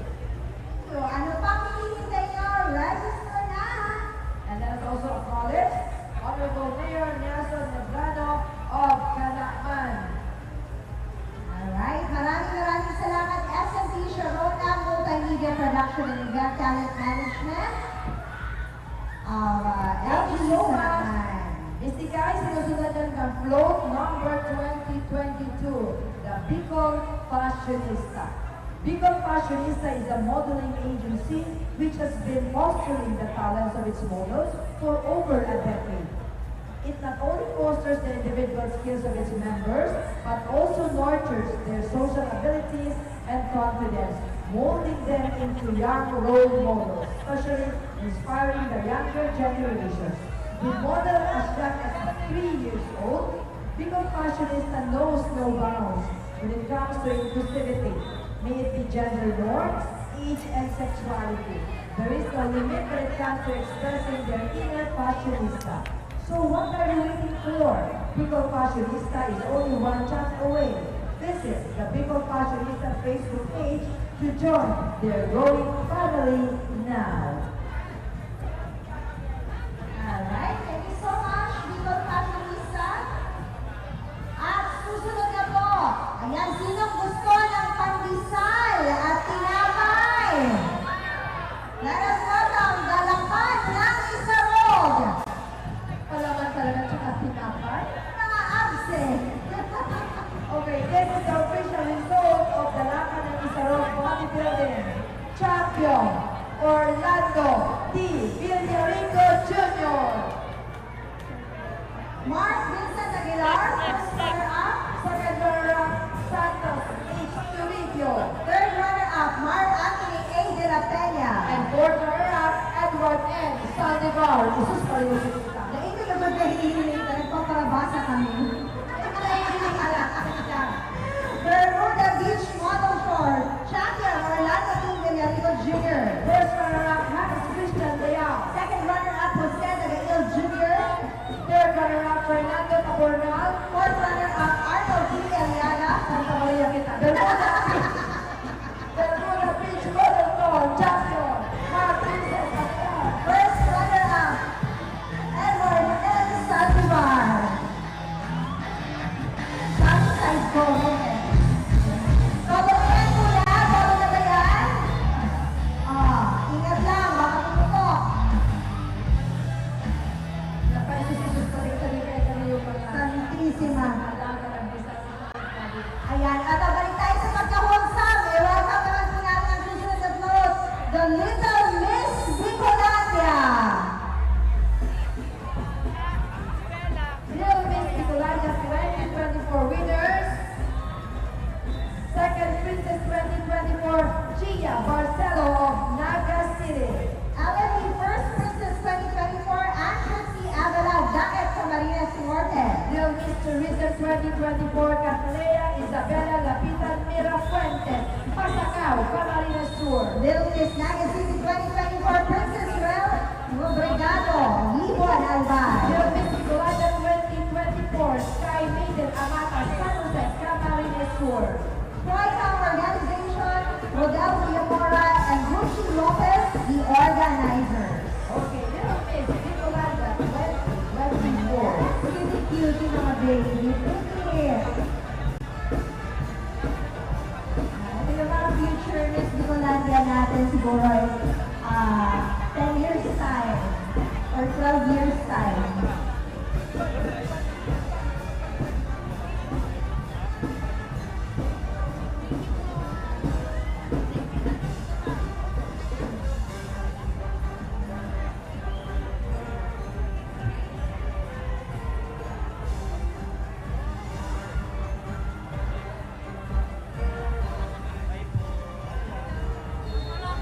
So, ano pang hinihintay nyo? Register na! And let us also acknowledge Honorable Mayor Nelson Medrano of Kanakman. Alright, maraming, maraming salamat, S M P Sharona Multimedia Production and Event Talent Management. Uh, Thank you so much. Kanakman. Mister Kai, sinusunod natin ang float number twenty twenty-two, the Bicol Fashionista. Bicol Fashionista is a modeling agency which has been fostering the talents of its models for over a decade. It not only fosters the individual skills of its members, but also nurtures their social abilities and confidence, molding them into young role models, especially inspiring the younger generations. With model as young as three years old, Bicol Fashionista knows no bounds when it comes to inclusivity, may it be gender norms, age, and sexuality. There is no limit when it comes to expressing their inner fashionista. So what are you waiting for? Bicol Fashionista is only one chat away. Visit the Bicol Fashionista Facebook page to join their growing family now. Alright, thank you so much, Bicol Fashionista. At susunod na po, ayan, sinong gusto ng pandesal at tinapay? Let us welcome the Lakan ng Isarog. Palaman talaga tsaka tinapay? Mga absent. Okay, this is the official result of the Lakan ng Isarog Bodybuilding. Champion, Orlando T. Villarico Junior Mark Vincent Aguilar, first runner-up. Second runner-up, Santos H. Toribio. Third runner-up, Mark Anthony A. de la Peña. And fourth runner-up, Edward N. Saldivar. Jesus, palimusin kita. Dahil ko naman nahihiling ka, nagpaparabasa kami. Nahihiling ka lang, kasi ka. Bermuda Beach Model Short, champion, Orlando King Villarico Junior First runner-up, Hans Christian Leal. Second runner-up, Jose Dagail Junior Third runner-up, Fernando Tabornal. Fourth runner-up, Arnold G. Aliaga. Santa Maria kita. Bermuda Beach. Bermuda Beach Model Tour champion, Mark Princess Pascual. First runner-up, Edward N. Saldivar. for twelve years' time.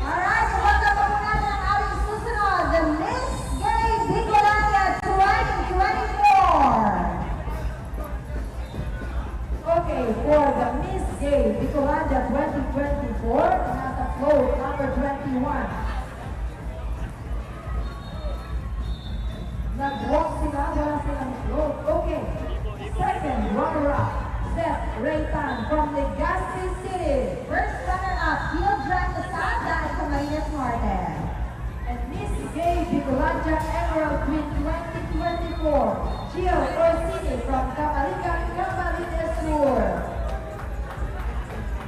Alright, welcome po natin ang ating susunod, the Miss Gay Bicolania twenty twenty-four. Okay, for the Miss Gay Bicolania twenty twenty-four, nasa float number twenty-one. Nag-walk sila, wala silang float. Okay. Second runner-up, Seth Raytan from Legazpi City. First runner-up, Hildred Casada, Camarines Norte. And Miss Gay Bicolania Emerald Queen twenty twenty-four, Gio Orsini from Camalican, Camarines Sur.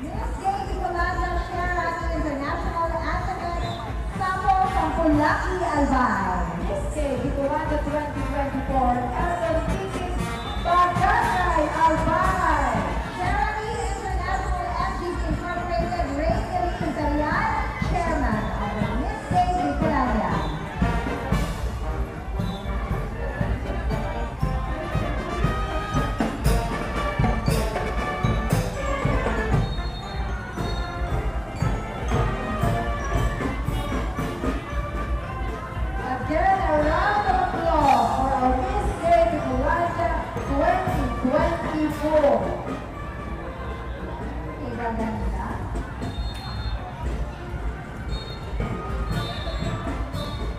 Miss Gay Bicolania Sierra International, Antoinette Sampo from Punlaki, Albay. Miss Gay Bicolania twenty twenty-four, Elton Kikis, Barangay Albay. Sierra International, M G T Incorporated, Ray Imperial, Chairman of the Miss Gay Bicolania. Again, a round of applause for our Miss Gay Bicolania twenty twenty-four. Okay, gaganda.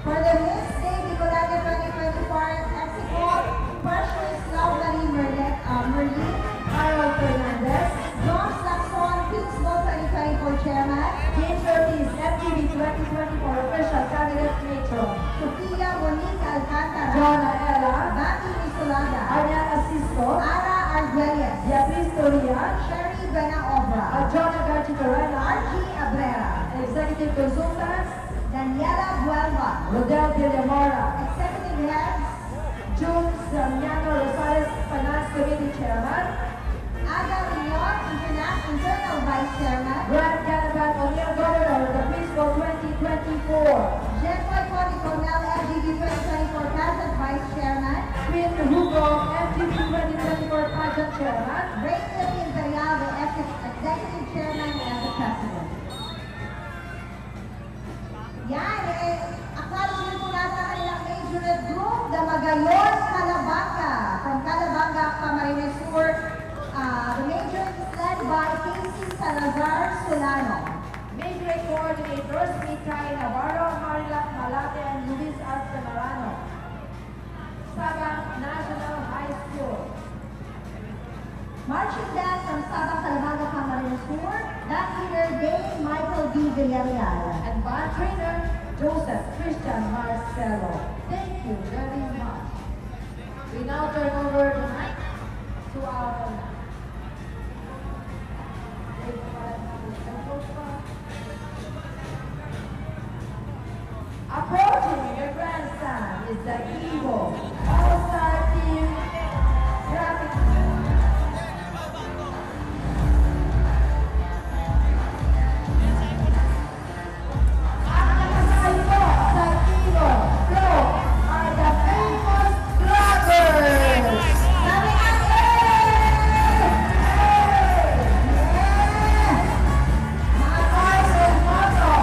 For the Miss Gay Bicolania twenty twenty-four, Executive, Precious Lovely Merle, uh, Merlin, Harold Fernandez, Josh Lacson, Kingsville twenty twenty-four Chairman, James Ortiz, M T V twenty twenty-four Official Candidate Matron, Sofia Monique Alcantara, Jonah Ella, Bati Misulaga, Arnel Asisto, Ara Arguelles, Beatriz Torian, Sherry Buena Obra, Arjona Garchitorena, Archie Abrera, Executive Consultants, Daniela Buelva, Rodel Villamora, Executive Heads, Jun Samiano Rosales, Finance Committee Chairman, Aga Union, Interna-, Internal Vice Chairman, Brad Ganaban, O'Neill, Governor of the Peace Corps twenty twenty-four, Jeffoy Cody Cornell, M G B twenty twenty-four Pageant Vice Chairman, Queen Hugo, M G B twenty twenty-four Pageant Chairman, Ray Imperial, the Ex-, Executive Chairman and the President. Yan, eh, acknowledgement po natin ang kanilang majorette group, the Magayon Calabanga, from Calabanga, Camarines Sur. Ah, the majorette is led by Casey Salazar Solano. Majorette coordinators, Mikay Navarro, Harlan Malate, and Luis Altamirano. Sabang National High School. Marching band from Sabang Calabanga, Camarines Sur, band leader Dave Michael D. Villarreal. And band trainer, Joseph Christian Marcelo. Thank you very much. We now turn over the mic to our Approaching your grandstand is the Ibo All-Star Team Graphic. Ang nakasabay po sa Ibo Flow are the famous vloggers. Sabi natin! Yeah! Mga Carson Moto,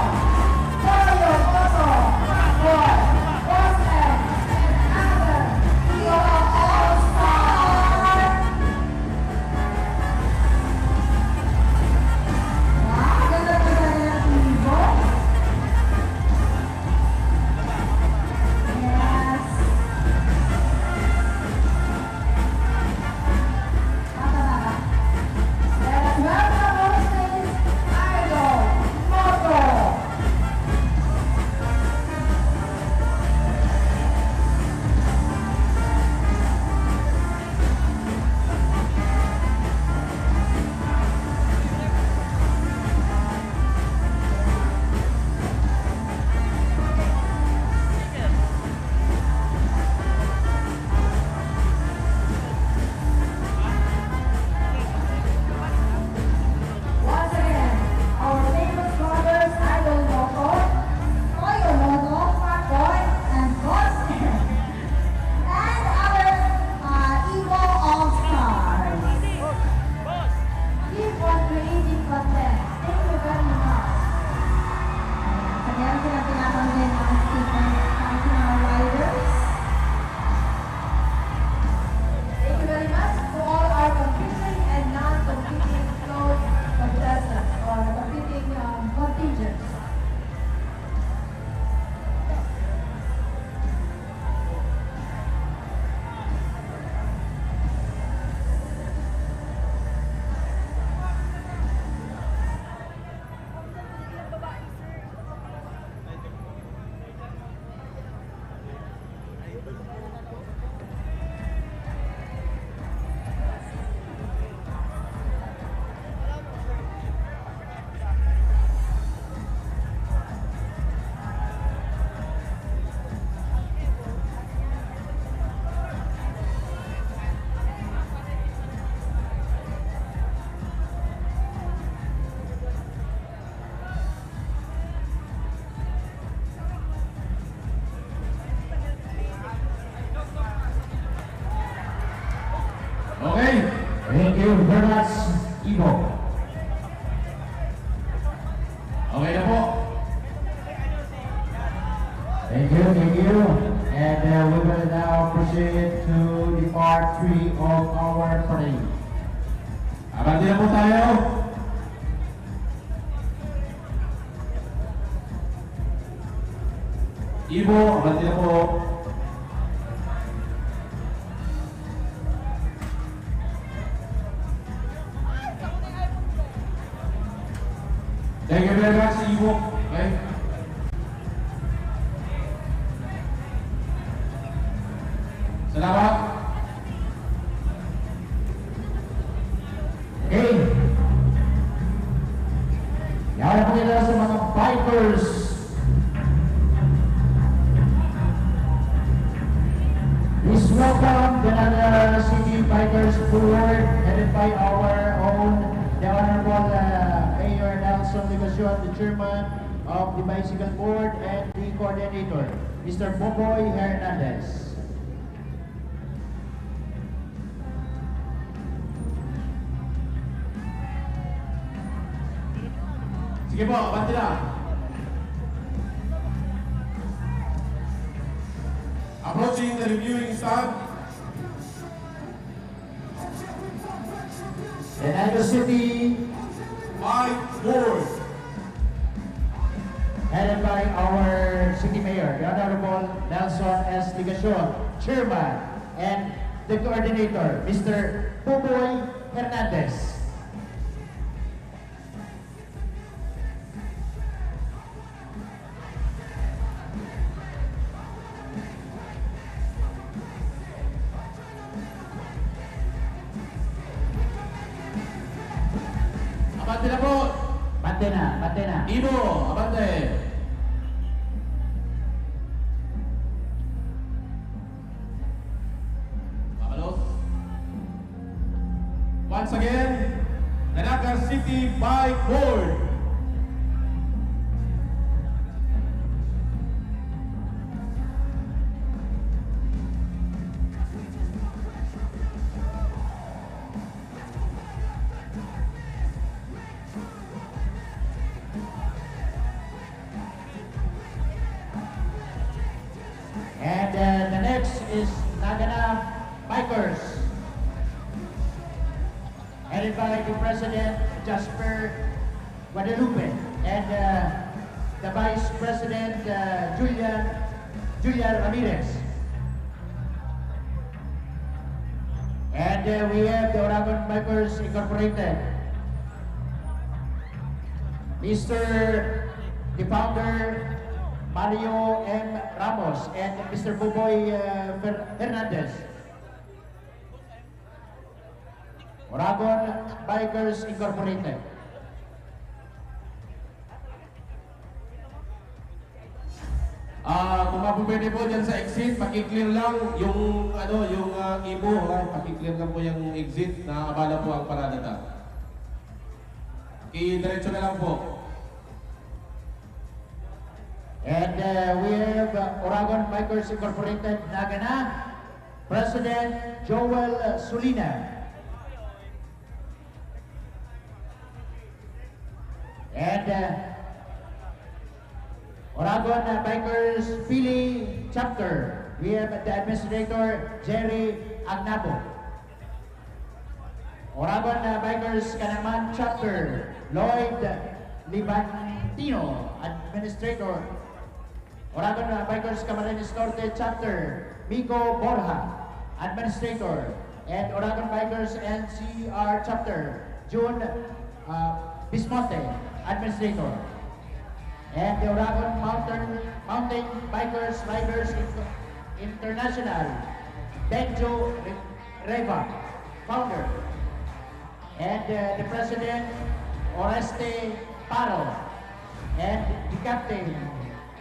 Toyo Moto, Boy, Boss M, and others. Verlas Ibo. Okay na po. Thank you, thank you. And uh, we will now proceed to the part three of our parade. Abante na po tayo. Ibo, abante na po. Thank you very much, Ibo. Okay? Salamat. Okay. Yaon na po kita sa mga bikers. Please welcome the Naga City Bikers Forward, headed by our own, the Honorable uh, Mayor Nelson Legacion, the Chairman of the Bicycle Board and the Coordinator, Mister Boboy Hernandez. Sige po, abante na. Approaching the reviewing stand. The Naga City Bike Board. Headed by our City Mayor, the Honorable Nelson S. Legacion, Chairman, and the Coordinator, Mister Buboy Hernandez. Abante na po! Abante na, abante na. Ibo, abante! Mabalos. Once again, the Naga City Bike Board. And uh, the next is Nagana Bikers, headed by the President Jasper Guadalupe and uh, the Vice President uh, Julian Julia Ramirez. And uh, we have the Oragon Bikers Incorporated, Mister the founder, Mario M. Ramos, and Mister Buboy uh, Fer- Hernandez. Oragon Bikers Incorporated. Ah, kung mapupwede po dyan sa exit, paki-clear lang yung, ano, yung ah, Ibo, ha? Paki-clear lang po yung exit. Nakaabala po ang parada ta. Paki-diretso na lang po. And uh, we have uh, Oragon Bikers Incorporated Nagana, President Joel Sulina. And uh, Oragon uh, Bikers Pili Chapter, we have the Administrator Jerry Agnabo. Oragon uh, Bikers Canaman Chapter, Lloyd Libantino, Administrator. Oragon uh, Bikers Camarines Norte Chapter, Miko Borja, Administrator. And Oragon Bikers N C R Chapter, June uh, Bismote, Administrator. And the Oragon Mountain, Mountain Bikers Riders Inter- International, Benjo Reva, founder. And uh, the President, Oreste Paro. And the Captain,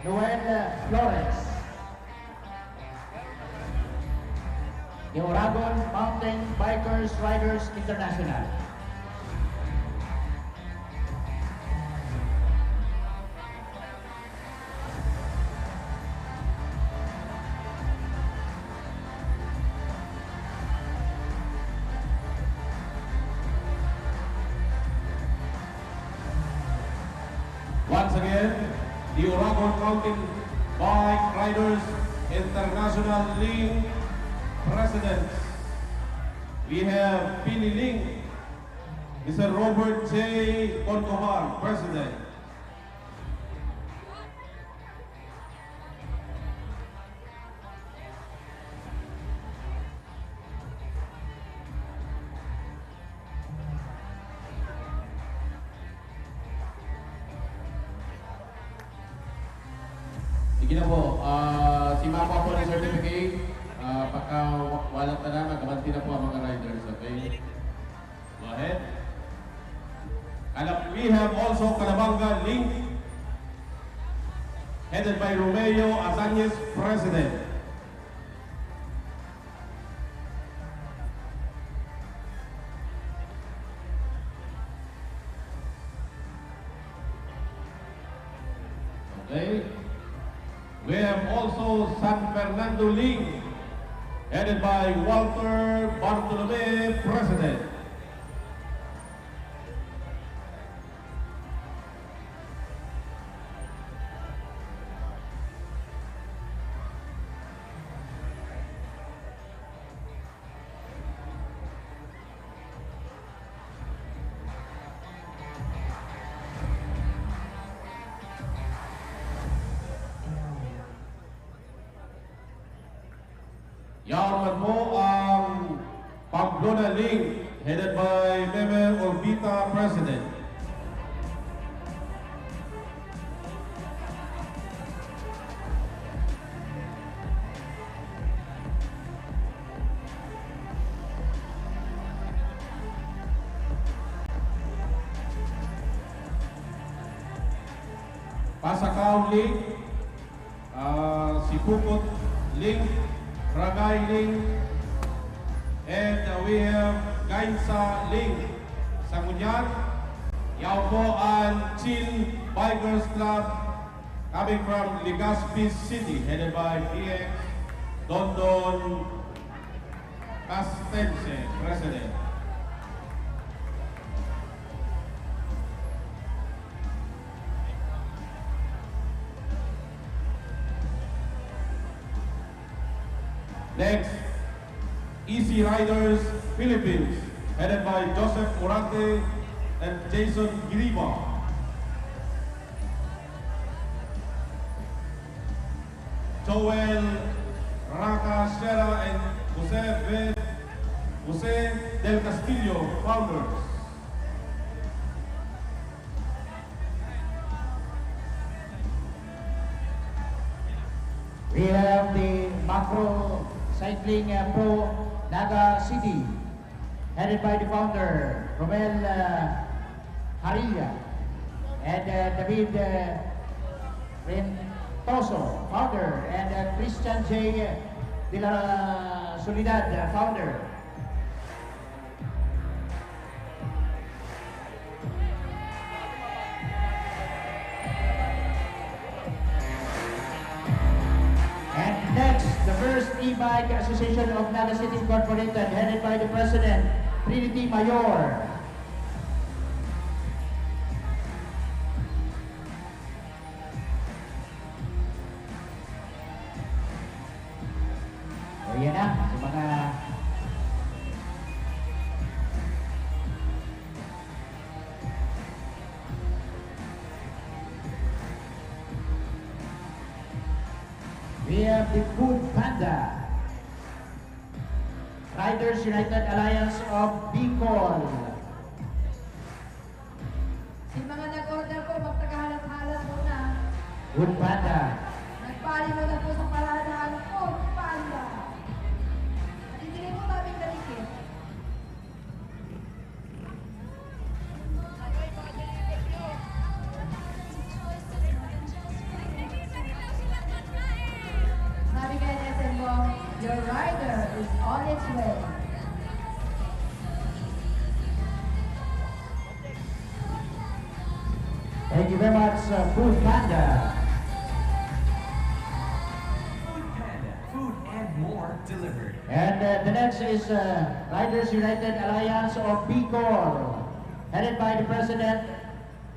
Noel Flores. The Oragon Mountain Bikers Riders International. Once again, the Oragon Mountain Bike Riders International League Presidents. We have Pili Ling, Mister Robert J Concobar, President. Sige na po. Ah, si Mama po ng certificate. Ah, pagka wa-, wala pa na, magkabanti na po ang mga riders, okay? Go ahead. Kalab-, we have also Calabanga Link, headed by Romeo Azañez, President. Okay. We have also San Fernando Link, headed by Walter Bartolome, President. Yaon man po ang Pamplona Link, headed by Meme Olbita, President. Pasacao Link, ah, Sipocot Link, Ragay Link, and, uh, we have Gainsa Link. Sa ngunyan, yaon po ang Chill Bikers Club coming from Legazpi City, headed by P X Dondon Castense, President. Next, Easy Riders Philippines, headed by Joseph Urate and Jason Griba. Joel Raca Sierra and Jose Ve-, Jose Del Castillo, founders. We have the Macro Cycling, uh, Pro Naga City, headed by the founder, Romel, uh, Harilla, and, uh, David, uh, Rentoso, founder, and, uh, Christian J de la Soledad, uh, founder. And next, the First E-Bike Association of Naga City Incorporated, headed by the President, Trinity Mayor. O, yan na. Sa mga We have the Food Panda. Riders United Alliance of Bicol. Sa mga nag-order po, magtagahalat-halat muna. Food Panda. Nagbali muna po sa parada ang Food Panda. Bibili po kami ng ticket. Sabi kaya ni S M Bong, "Your rider is on its way." Thank you very much, uh, Food Panda. Food Panda, food and more delivered. And, uh, the next is, uh, Riders United Alliance of Bicol, headed by the President,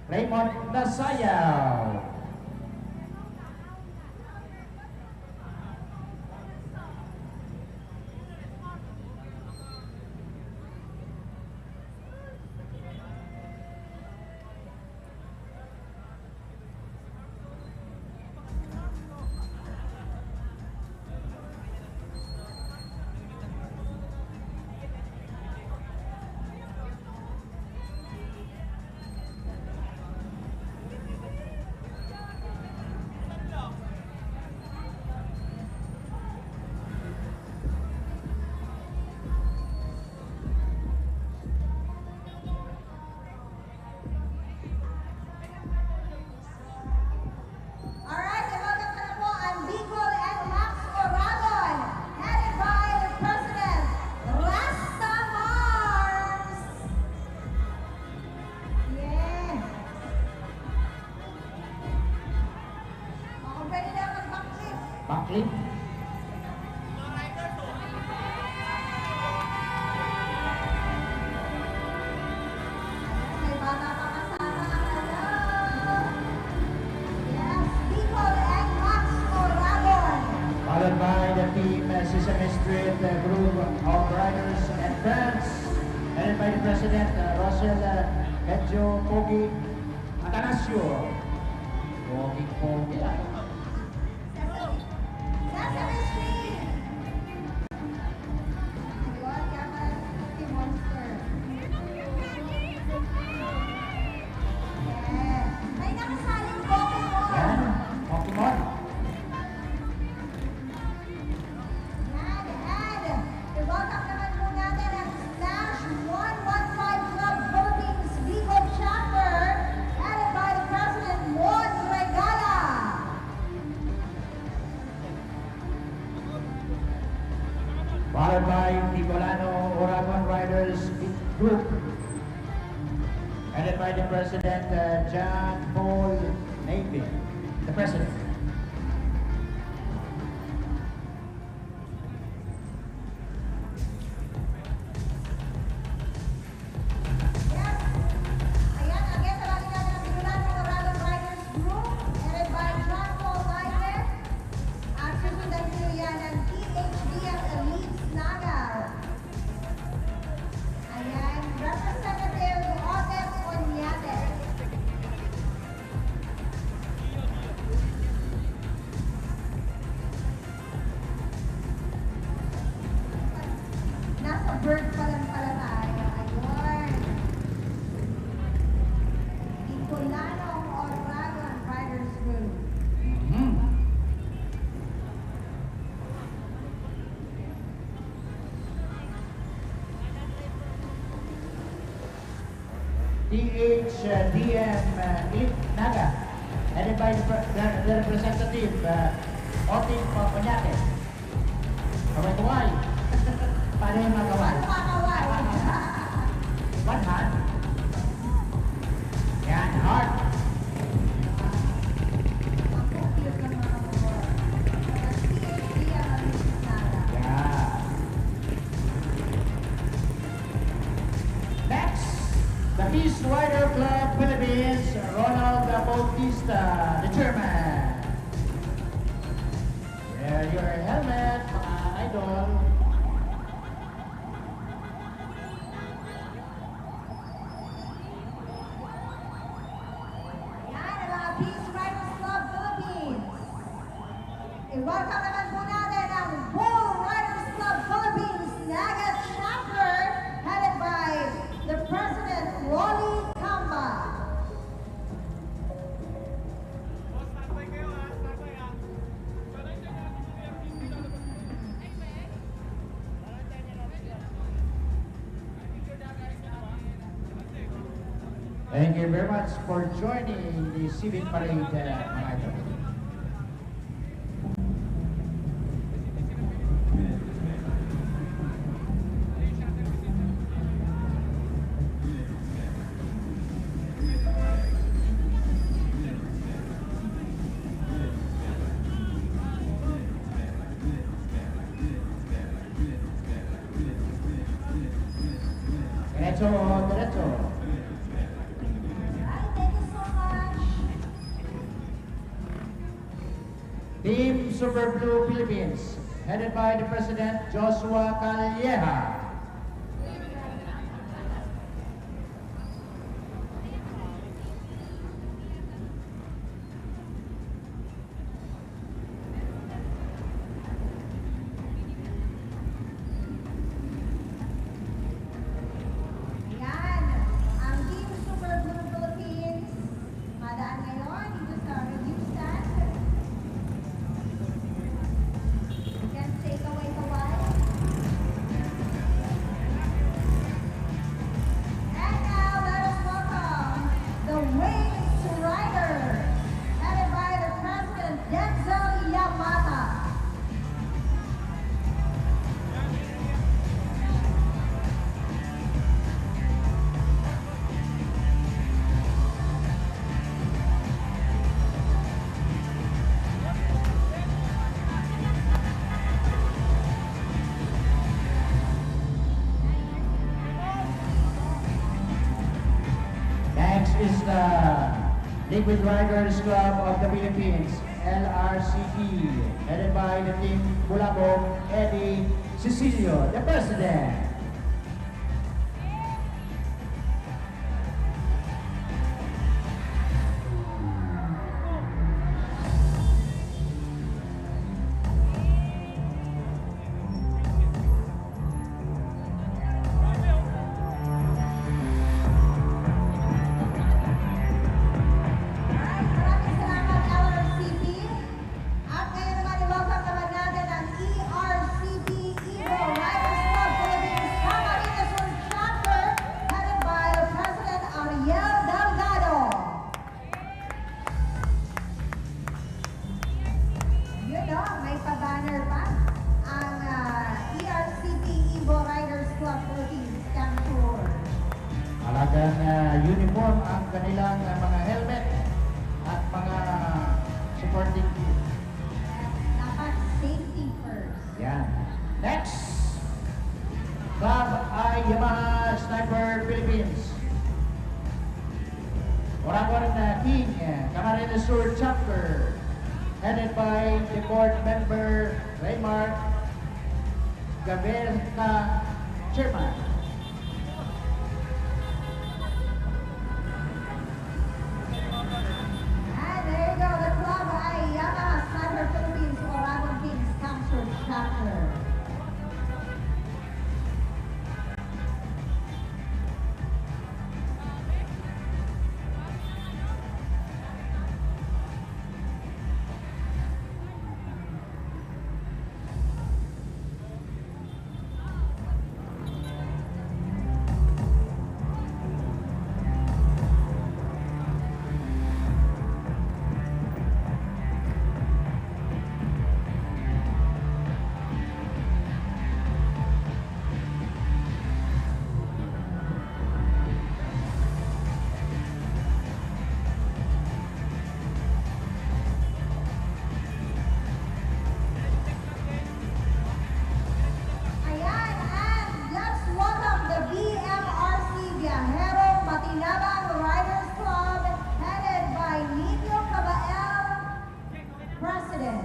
Raymond Dasayaw. Alright, i-welcome ko na po ang Bicol N max Oragon, headed by the President, Rasta Mars! Yeah! Ako pwede na mag-backflip. Backflip? May bata pa kasama. Hello! Yes, Bicol N max Oragon. Followed by the team, uh, Sesame Street, uh, group of riders and friends, headed by the president, uh, Rosel, uh, Medyo Pogi Atanasio. Pogi-pogi, ah. Sesame Street! Ayun, kaya pala si Cookie Monster. Yes. May nakasaling Pokemon. Yan. Pokemon. Yan. And i-welcome naman po natin ang Smash one one five Club Philippines Bicol Chapter, headed by the President Mon Regala. Followed by Bicolano Oragon Riders Group, headed by the President, uh, John Paul Navy, the President. Yes. Ayan, again, sabi natin ang Bicolano Oragon Riders Group, headed by John Paul Liger. At susundan niyo yan ang T H D M Elites Naga. Ayan, Representative Odette Oñate. Nasa bird pa lang pala tayo. Ayun. Bicolano Oragon Riders Group. Mhm. T H D M, uh, Elite Naga, headed by the, the, the representative, uh, Oting Pampanyate. Kaway-kaway. Paano yung mga kaway? Paano mga kaway? One hand. Yan, heart. Ang cute ng mga kaway. T H D M ang Elite Naga. Yeah. Next, the Peace Rider Club Philippines, Ronald Bautista, the chairman. Wear your helmet, mga idol. Yan ang mga Peace Riders Club Philippines. I-welcome naman po natin ang Bull Riders Club Philippines Naga Chapter, headed by the President, Rolly Camba. Thank you very much for joining the Civic Parade, uh, mga idol. Diretso, diretso. Alright, thank you so much. Super Blue Philippines, headed by the President Joshua Calleja. Yan, ang Team Super Blue Philippines. Madaan ngayon dito sa review stand. You can take away the white. And now, let us welcome the Wings Rider, headed by the President Denzel Yamata. Next is the Liquid Riders Club of the Philippines, L R C P, headed by the Team Bulabog, Eddie Cecilio, the president. Alright, maraming salamat, L R C P. At ngayon naman, i-welcome naman natin ang E R C P Evo Riders Club Philippines Camarines Sur Chapter, headed by the President Ariel Delgado. Yun, no? May pa-banner pa ang, ah, E R C P Evo Riders Club Philippines Camarines Sur. Talagang, ah, uniform ang kanilang, ah, mga helmet at mga supporting gear. Dapat safety first. Yan. Next, club ay Yamaha Sniper Philippines. Oragon na King, eh, Camarines Sur Chapter, headed by the board member Raymark Gaberta, Chairman. And there you go, the club ay Yamaha Sniper Philippines, Oragon Kings Camarines Sur Chapter. Ayan, and let's welcome the B M R C Viajerong Matinabang Riders Club, headed by Nino Cabael, President.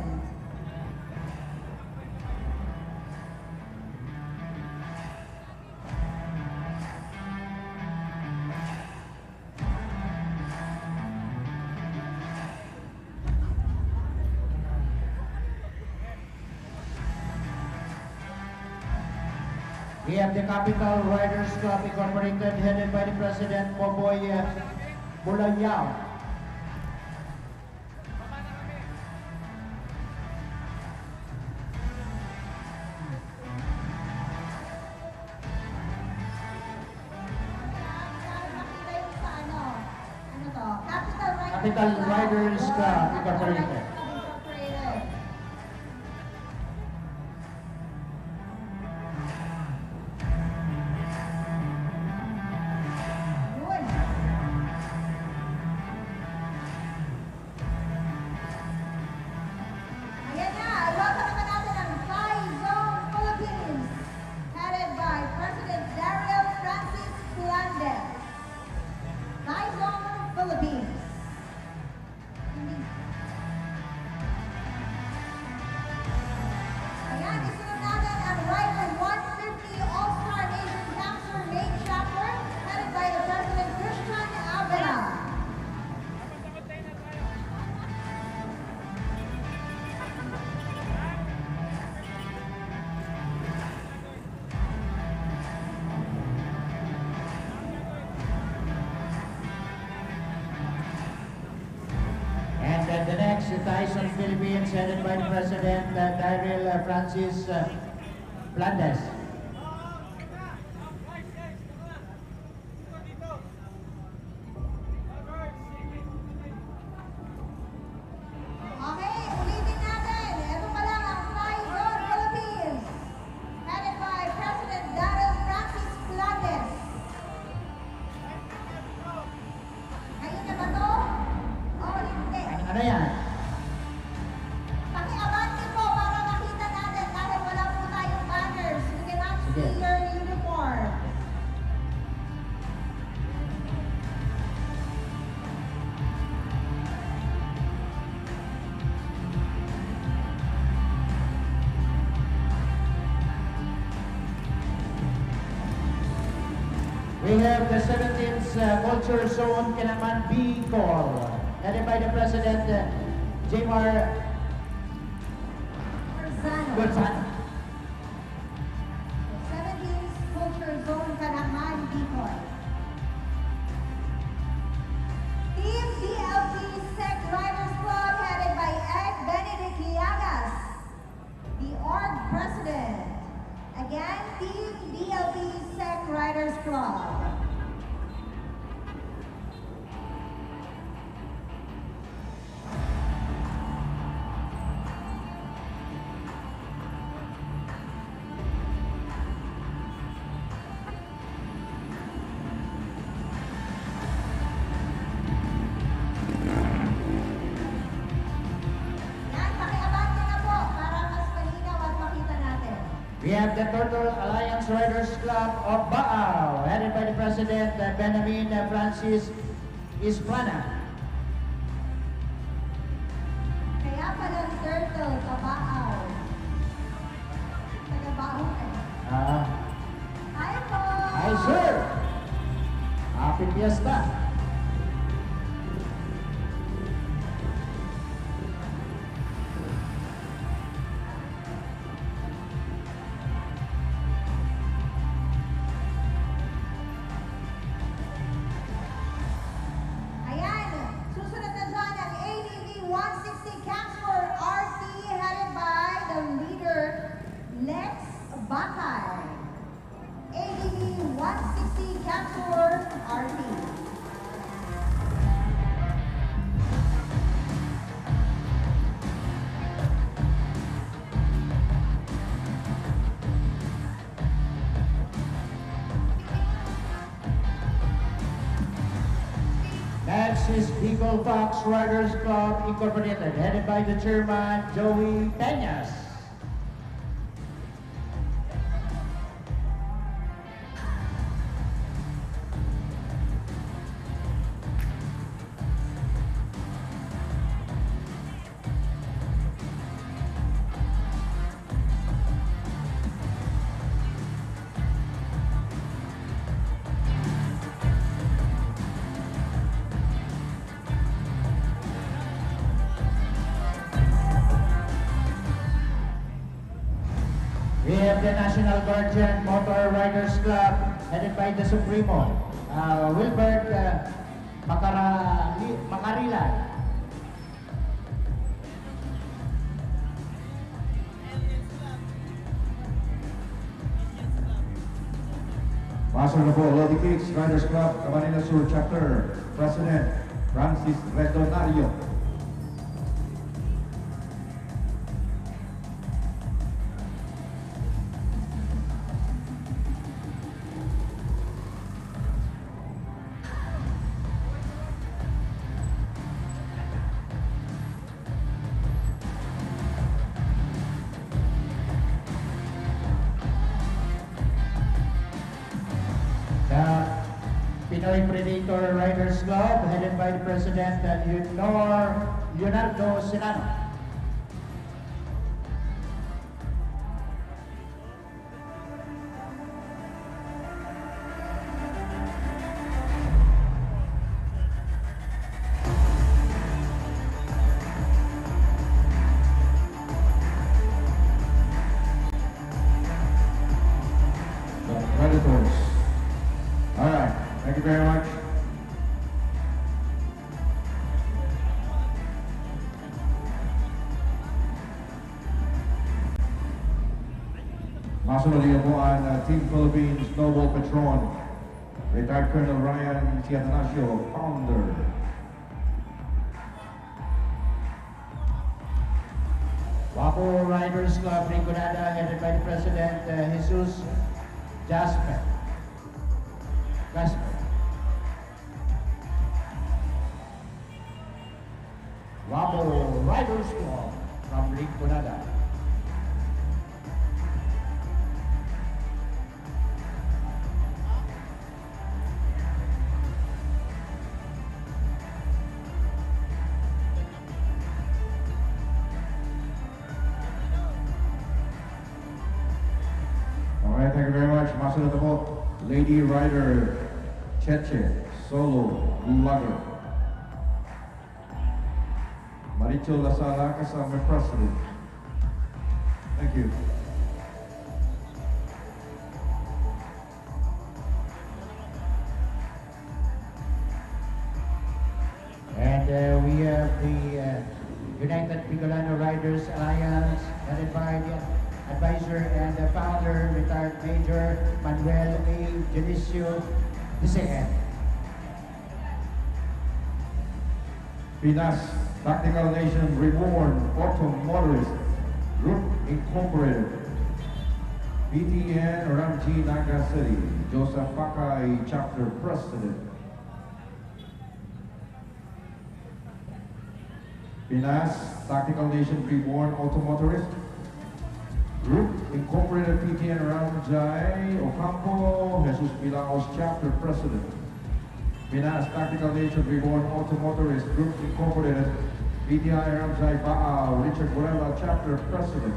We have the Capital Riders Club Incorporated, headed by the President, Boboy, uh, Bulayaw. Capital Riders Club Incorporated. Ayan na, i-welcome naman natin ang Thai Zone Philippines, headed by President Daryl Francis Flandes. Thai Zone Philippines. Hindi. Philippines, headed by the President, uh, Daryl, uh, Francis, uh, Flandes. Okay, ulitin natin. Ito pa lang ang Fly Zone Philippines, headed by President Daryl Francis Flandes. Kayo na ba to? O hindi? Ano, ano yan? Pakiabante po para makita natin dahil wala po tayong banners. We cannot Sige. see your uniform. We have the seventeenth, uh, Culture Zone, Kinaman, Bicol, headed by the President, uh, Jmar Garzano. Garzano. Seventeenth Culture Zone, Kanaman, Bicol. Team D L P Sec Riders Club, headed by Ed Benedict Llagas, the org president. Again, Team D L P Sec Riders Club. Yan, pakiabante na po para mas malinaw at makita natin. We have the Turtle Alliance Riders Club of Baao, headed by the President, uh, Benjamin, uh, Francis Isplana. Kaya pala ang turtle, kabaaw. Taga Baao eh. Ah. Hi po! Hi, sir! Happy Fiesta! Ayan, susunod na dyan ang A D V one sixty Capture R T, headed by the leader, Lex Bakay. A D V one sixty Capture R T. Next is Bicol Fox Riders Club Incorporated, headed by the chairman, Joey Peñas. We have the National Guardian Motor Riders Club, headed by the Supremo, uh, Wilbert, uh, Macarali-, Macarilal. Pasok na po, Lodi Kicks Riders Club, Camarines Sur Chapter, President Francis Redonario. The Pinoy Predator Riders Club, headed by the President, uh, Leonor-, Leonardo Senano. The Predators. All right. Thank you very much. Masunod niya po ang, uh, Team Philippines Noble Patron, Retired Colonel Ryan C. Atanasio, founder. Wapo Riders Club Rinconada, headed by the President, uh, Jesus Jasper. Jasper. Wapo Riders Club from Rinconada. Alright, thank you very much. Masunod na po, Lady Rider Cheche, solo vlogger. Maricho Lasala kasama president. Thank you. And, uh, we have the, uh, United Bicolano Riders Alliance, headed by the advisor and the founder, retired Major Manuel A. Dionisio the second. Pinas Tactical Nation Reborn Automotorist Group Incorporated, P T N, Ramji, Naga City, Joseph Pakay, Chapter President. Pinas Tactical Nation Reborn Automotorist Group Incorporated, P T N, Ramjay Ocampo, Jesus Pilaos, Chapter President. Pinas Tactical Nation Reborn Automotorist Group Incorporated, P T I, Ramjay Baao, Richard Borella, Chapter President.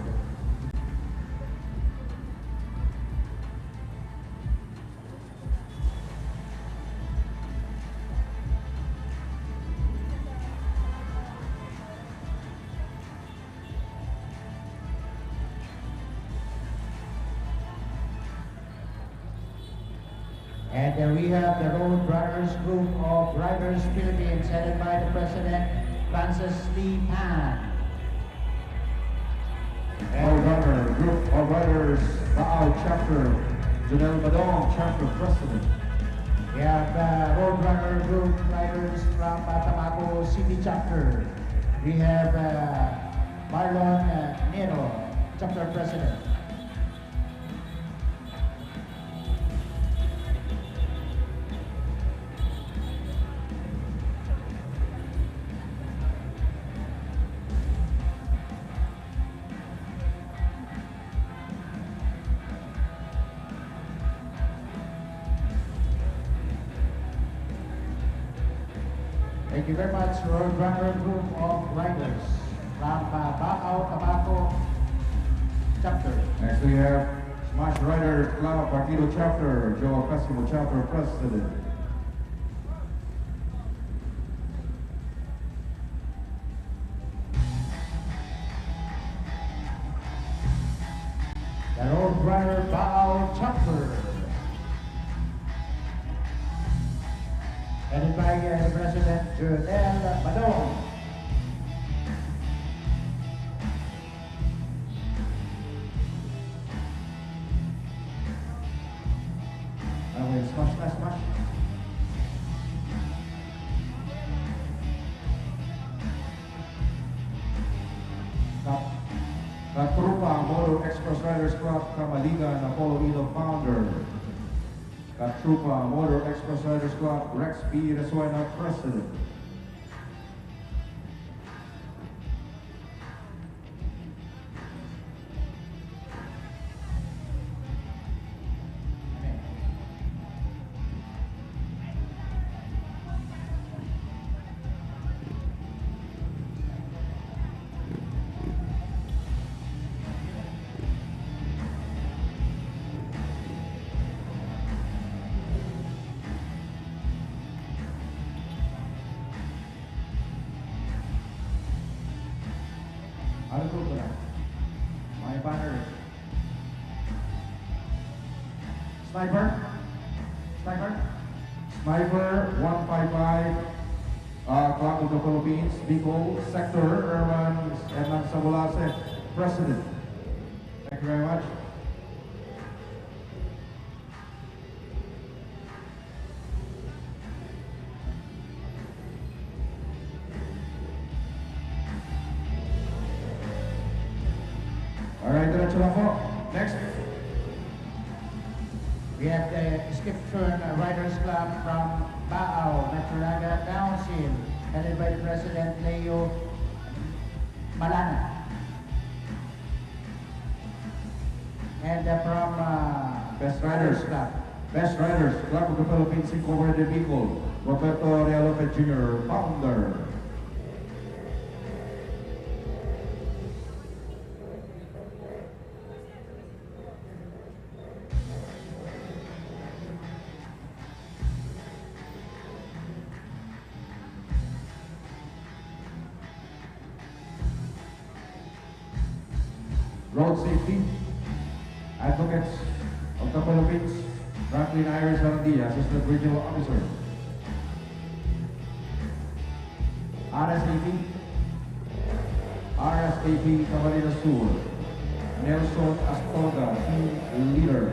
And, uh, we have the Road Runners Group of Riders Philippines, headed by the President, Francis Lee Pan. Road Runner Group of Riders, Baao Chapter, Junel Badong, Chapter President. We have, uh, Road Runner Group Riders from, uh, Tabaco City Chapter. We have, uh, Marlon, uh, Nero, Chapter President. Thank you very much, Road Runner Group of Riders from, uh, Baao, Tabaco Chapter. Next, we have Smash Riders Club, Partido Chapter, Joe Casimo, Chapter President. The Road Runner Baao Chapter, headed by, uh, the President, Jonel Badong. Okay, smash na, smash. Ka-, Katrupa Motor Express Riders Club, Kamaligan, Apollo Ilo, founder. Katrupa Motor Express Riders Club, Rex P. Resuena, president. Ano grupo na? May banner. Sniper? Sniper? Sniper one five five, uh, Club of the Philippines, Bicol Sector, Herman Hernan Sabulase, President. Thank you very much. Alright, diretso lang po. Next. We have the Skip Churn Riders Club from Baao, Metro Naga, Council, headed by the President Leo Malana. And uh, from uh, Best Riders Club. Best Riders Club of the Philippines Incorporated Bicol, Roberto Realope Junior, founder. Road Safety Advocates of the Philippines, Franklin Iris Arandia, Assistant Regional Officer. R S A P, R S A P Camarines Sur, Nelson Astorga, Team Leader.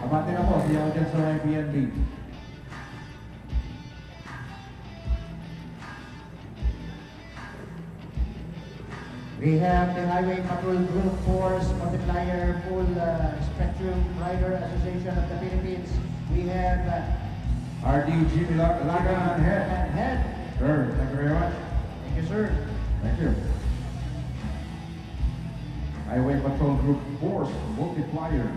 Abante na po si Alden sa P N B. We have the Highway Patrol Group Force Multiplier Full uh, Spectrum Rider Association of the Philippines. We have uh, R D G Milag-, Lagan Head. Head. Sir, thank you very much. Thank you, sir. Thank you. Highway Patrol Group Force Multiplier.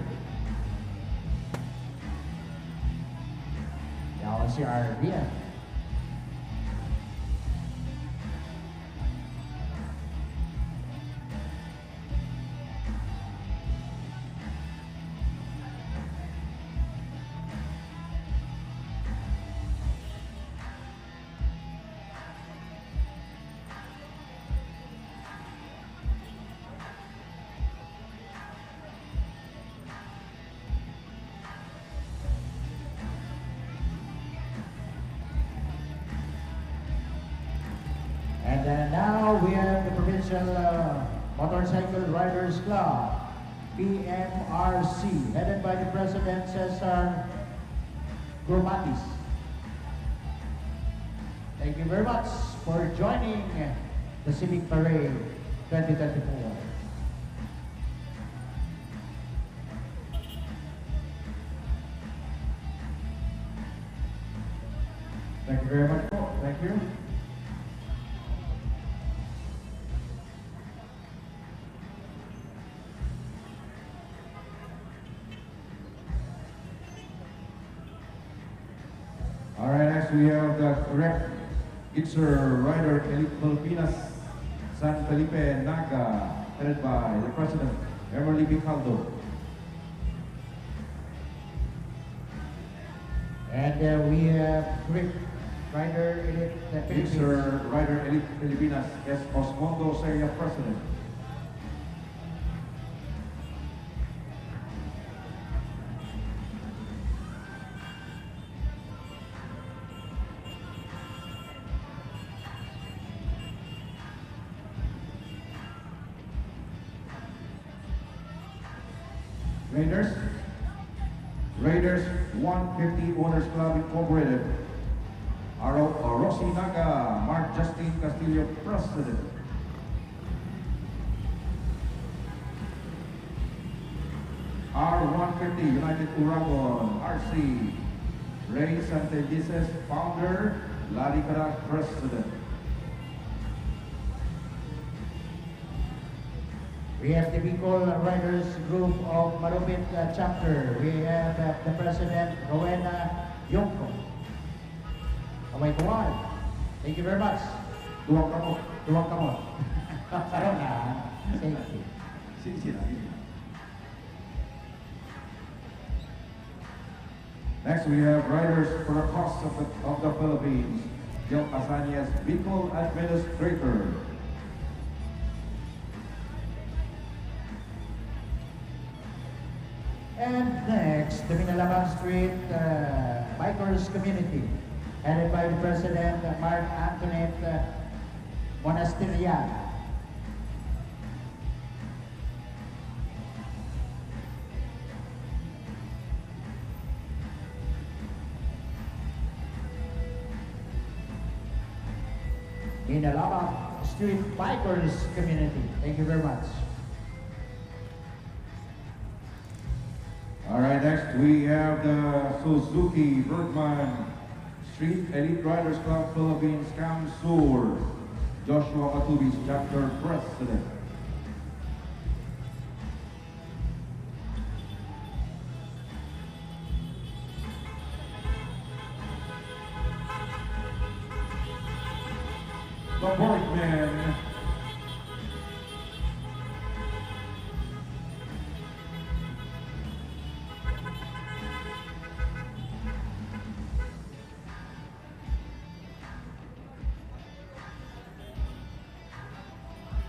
Yaon si R B ah. And uh, now we have the Provincial uh, Motorcycle Riders Club, P M R C, headed by the President Cesar Gromatis. Thank you very much for joining the Civic Parade twenty twenty-four. Thank you very much po. Thank you. Alright, next we have the Rep Gitzer Rider Elite Pilipinas, San Felipe, Naga, headed by the President, Emerly Bicaldo. And uh, we have Greek Rider Elite uh, Philippines. Mixer Rider Elite Pilipinas, S. Osmondo Seria, President. Raiders, Raiders one fifty Owners Club Incorporated. Aro, Rosie Naga, Mark Justin Castillo, President. R one fifty United Uragon, R C. Ray Santeldises, founder, Lali Karak, President. We have the Bicol Riders Group of Malupit uh, Chapter. We have uh, the President, Rowena Yongko. Kaway-kaway. Thank you very much. Duwag kamo. Duwag kamo. Saro na. Thank you. Sige, sige, sige. Next, we have Riders for the Cause of the, of the Philippines, Joe Asanyas, Bicol Administrator. And next, the Minalaban Street uh, Bikers Community, headed by the President, uh, Mark Antoinette uh, Monasterial. in Alabang Street Bikers Community. Thank you very much. All right, next we have the Suzuki Bergman Street Elite Riders Club Philippines Council, Joshua Matubis, Chapter President. The Boardman.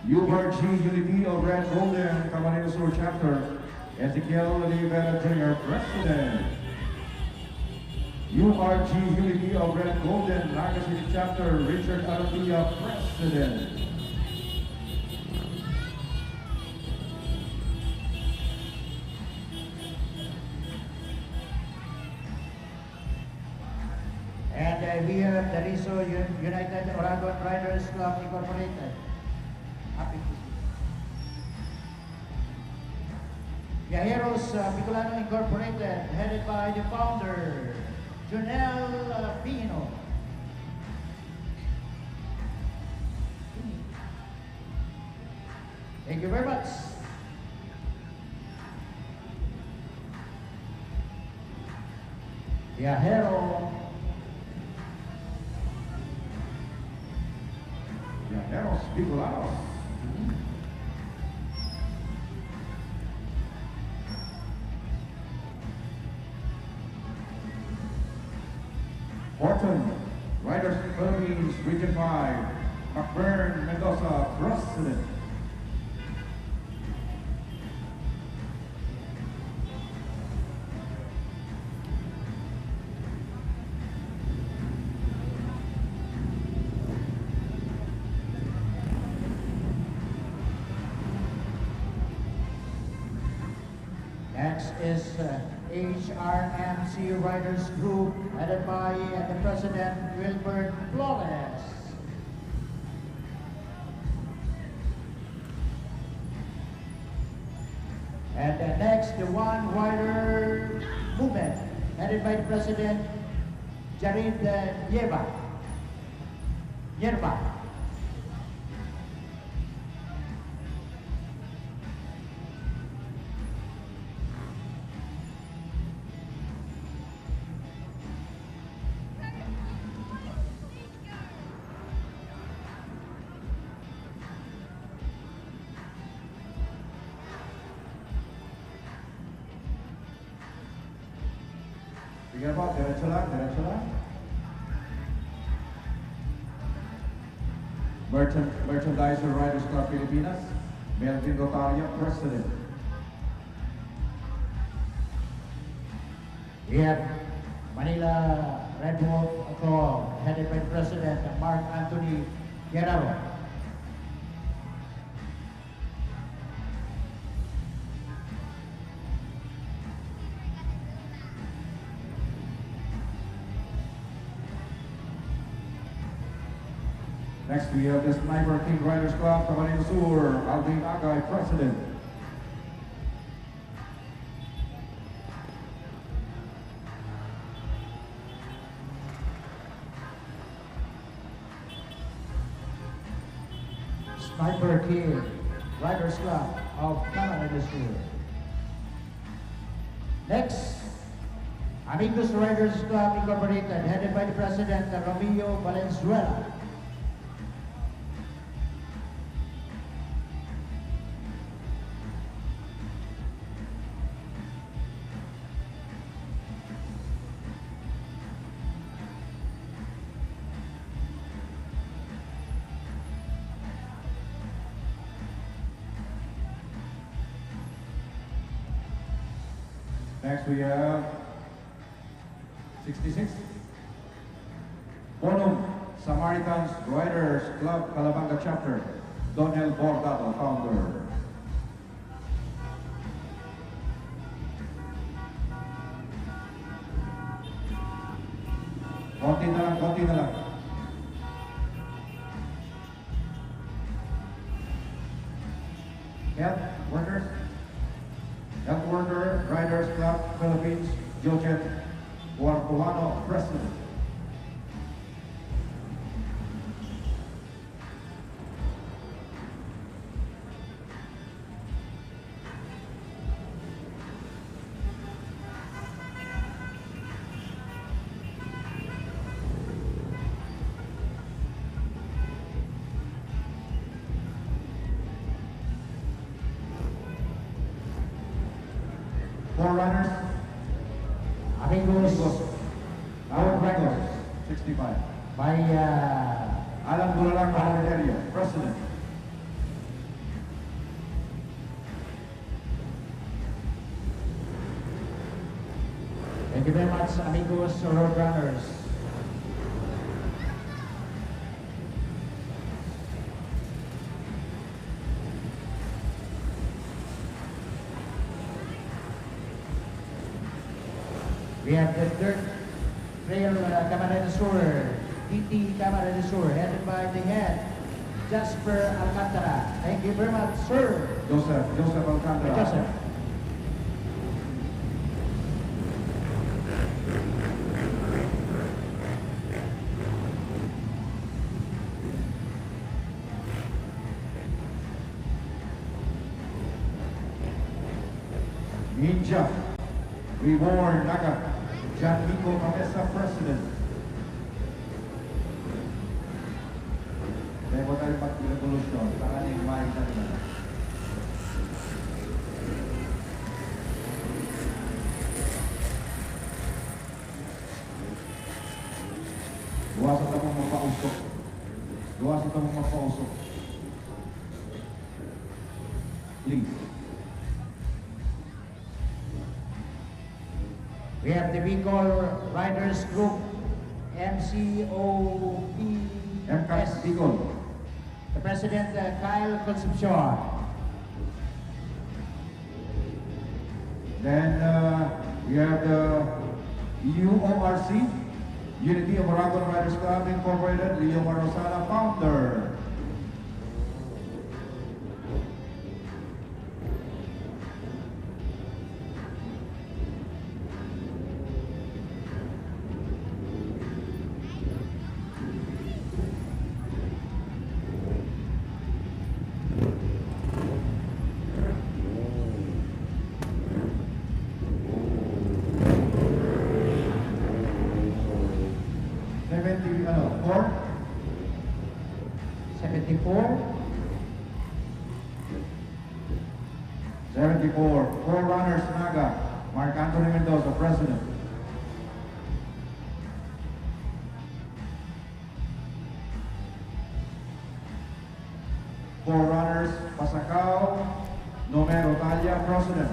U R G Unity of Red Golden, Camarines Sur Chapter, Ezekiel Olivera Junior, President. U R G Unity of Red Golden, Naga City Chapter, Richard Arantia, President. And, uh, here, the Rizzo Un-, United Oragon Riders Club Incorporated. Happy to see you. Viajeros, uh, Bicolano Incorporated, headed by the founder, Jonel, uh, Pino. Thank you very much. Viajero. Viajeros Bicolanos. Orton, Riders Philippines Region five, Macbern Mendoza, President. Next is, uh, H R M C Riders Group, headed by, uh, the President, Wilbert Flores. And, uh, next, the One Rider Movement, headed by the President, Jared, uh, Nieva. Nieva. Sige po, diretso lang, diretso lang. Merchant-, Merchandiser Riders Club Pilipinas, Melvin Rotaria, President. We have Manila Red Wolf Club, headed by President Mark Anthony Guerrero. Next, we have the Sniper King Riders Club, Camarines Sur, Alvin Agay, President. Sniper King Riders Club of Camarines Sur. Next, Amigos Riders Club Incorporated, headed by the President, Romeo Valenzuela. Next, we have sixty-six. Bonum, Samaritans Riders Club, Calabanga Chapter, Donel Bordado, founder. Konti na lang, konti na lang. Health Workers, Health Worker Riders Club Philippines, Joseph Cuartohano, President. Forerunners. Amigos. Amigos. Outriders. Sixty-five. By, uh, Alan Bulalang, Alan Secretary, President. Thank you very much, amigos road runners. We have the third Trail, uh, Camarines Sur, D T Camarines Sur, headed by the head, Jasper Alcantara. Thank you very much, sir. Joseph, Joseph Alcantara. Joseph. Ninja, Reborn Naga, John Nico Mabesa, President. Dai mo tayo mag-revolusyon, tanganing may na. Luwasan ta mong mapausok. Luwasan ta mong mapausok. Please. We have the Bicol Riders Group, M C O P S. M C O P Bicol. The President, uh, Kyle Concepcion. Then, uh, we have the U O R C, Unity of Oragon Riders Club Incorporated, Leo Marosana, founder. Seventy, ano, four? Seventy-four. Seventy-four, Forerunners Naga, Mark Anthony Mendoza, President. Forerunners Pasacao, Numero Talla, President.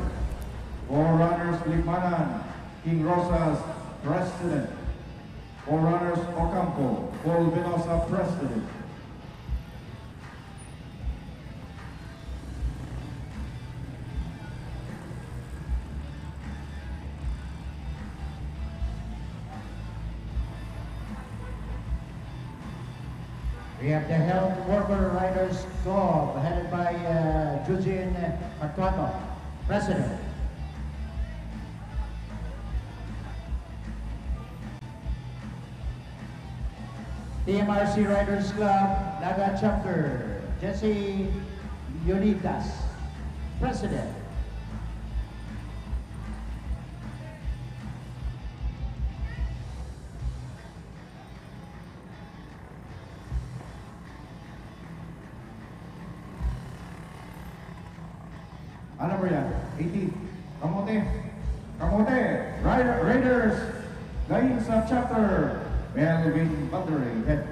Forerunners Libmanan, King Rosas, President. Forerunners Ocampo, Paul Venosa, President. We have the Health Worker Riders Club, headed by, uh, Eugene Martuato, President. T M R C Riders Club, Naga Chapter, Jesse Leonidas, President. Ano ba yan? Eighteen. Kamote. Kamote. Rider, Raiders. Galing sa chapter. Melvin Battery. Head.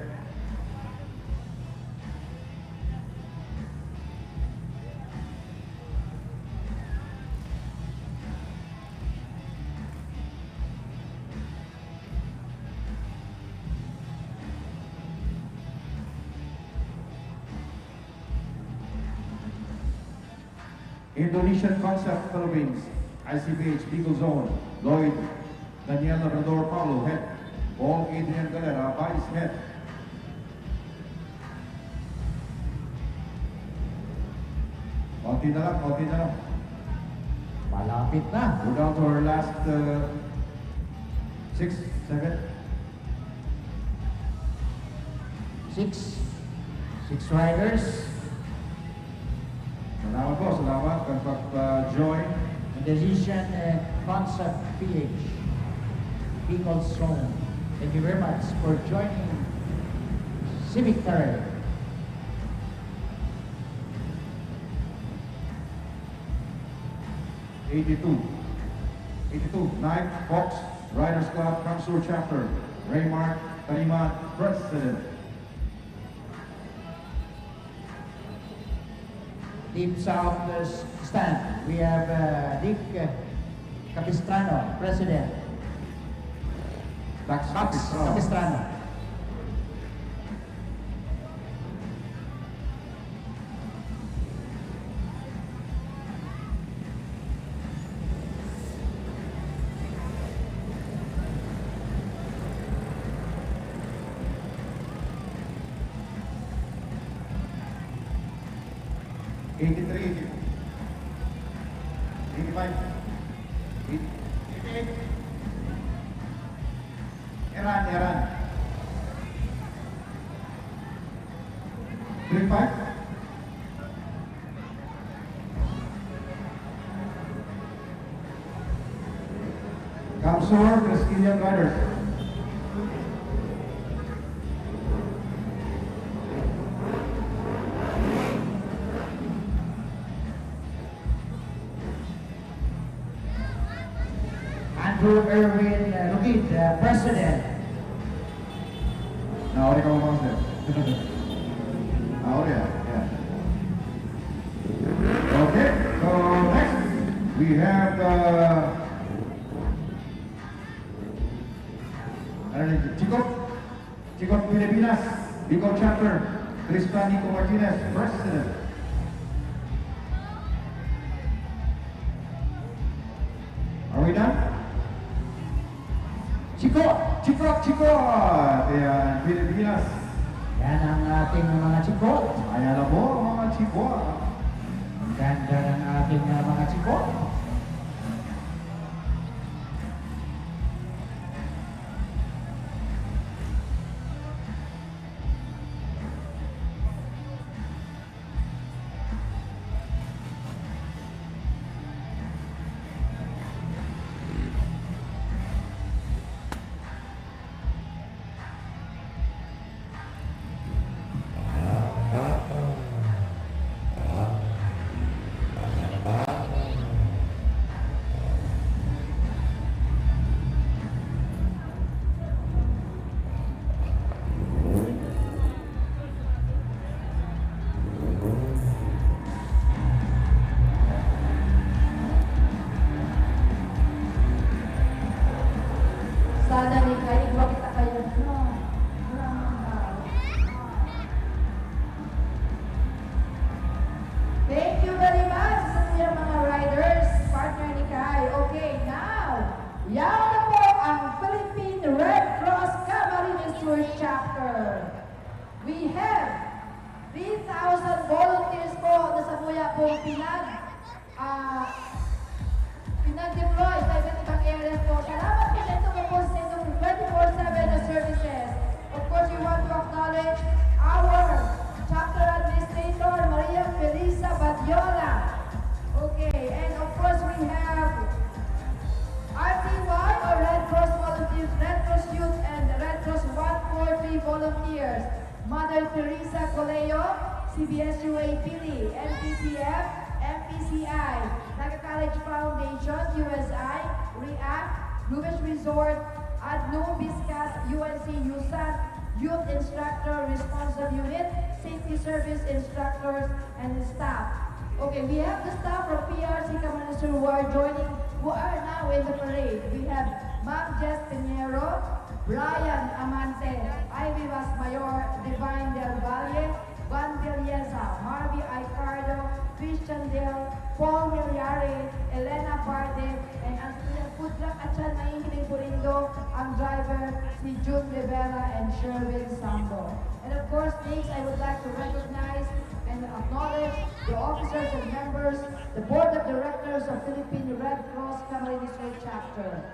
Indonesian Concept Philippines, I C P H Bicol Zone, Lloyd Daniel Labrador Paulo, head. Paul Adrian Galera, vice head. At Konti na lang, konti na lang. Malapit na. We're down to our last, uh, six, seven. Six. Six riders. Salamat po, salamat sa pag-join. And the Asian, uh, Concept P H, Bicol Zone. Thank you very much for joining Civic Terrain. Eighty-two. Eighty-two, Nike Fox Riders Club, Kamsur Chapter, Raymart Taniman, President. Team South, uh, stand. We have, uh, Dick, uh, Capistrano, President. Dax Dax Capistrano. Capistrano. Eighty-three, eighty-four. Eighty-five. Eighty-eight. Iran, Iran. Three five. Kamsur, Castilian Riders. Andrew Erwin, uh, Lugid, uh, President. Now, ikaw, Master. Now, yeah, yeah. Okay, so next, we have, uh, ano ni, Chico? Chicot Pilipinas, Bicol Chapter, Tristan Nico Martinez, President. Are we done? Chicot! Chicot! Chicot! Ayan, Pilipinas. Yan ang ating mga chicot. Ayan na po, mga chicot. Ang ganda ng ating, uh, mga chicot. Sana ni Kai, igwa kita kayo. No. Thank you very much sa siyang mga riders, partner ni Kai. Okay, now, yaon na po ang Philippine Red Cross Camarines Sur Chapter. We have three thousand volunteers po na samuya pong pinag-, ah, pinag-deploy sa iba't ibang areas po. Salamat po sa inyong po sa inyong twenty-four seven na services. Of course, we want to acknowledge our chapter administrator, Maria Felisa Badiola. Okay, and of course, we have R T Y or Red Cross Volunteers, Red Cross Youth, and the Red Cross one four three volunteers. Mother Teresa Coleo, C B S U A Pili, M P C F, M P C I, Naga College Foundation, U S I, REACT, Lubis Resort, Adnu, Biscas, U N C, USAT, Youth Instructor, Responsive Unit, Safety Service Instructors, and staff. Okay, we have the staff from P R C Camarines Sur who are joining, who are now in the parade. We have Ma'am Jess Pinheiro, Brian Amante, Ivy Vasmayor, Divine Del Valle, Van Villesa, Marby Aicardo, Christian Del, Paul Milyari, Elena Barde, and ang student food truck at siya naihiling purindo, ang driver, si Jun Rivera and Sherwin Sambo. And of course, next, I would like to recognize and acknowledge the officers and members, the Board of Directors of Philippine Red Cross Camarines Sur Chapter.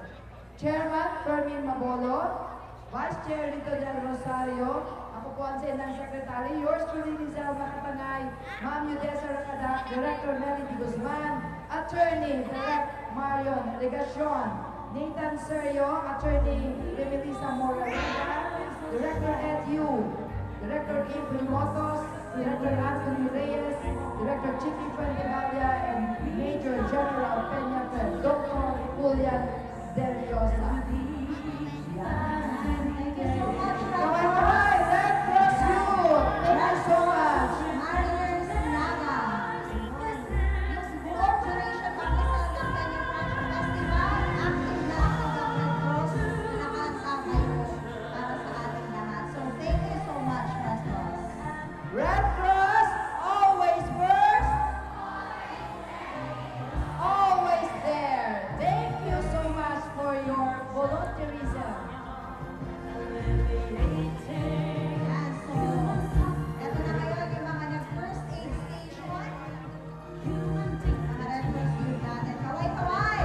Chairman Fermin Mabolo, Vice Chair Lito Del Rosario, ako po ang C N N Secretary, yours truly, Lizelle Makatangay, Ma'am Yudesa Rakadak, Director Nelly Di Guzman, Attorney Direk Marion Legacion, Nathan Serio, Attorney Remelisa Moraleda, Director Ed Yu, Director April Motos, Director Anthony Reyes, Director Chicky Fuentebella, and Major General Peña Fred, Doctor Julian Del Rosa. Yan. Thank you so much, Red Cross. Kaway-kaway, Red Cross Youth. Thank you so much. Mariners Naga. Yung buong duration ng Rizal Norteño Fashion Festival, active na ang Red Cross, nakaantabay po para sa ating lahat. So, thank you so much, Red Cross. Red Cross, always first, always there. Thank you so much for your volunteerism. Yan, so, eto na ngayon yung mga nag-first aid station. Mga Red Cross Youth natin. Kaway-kaway!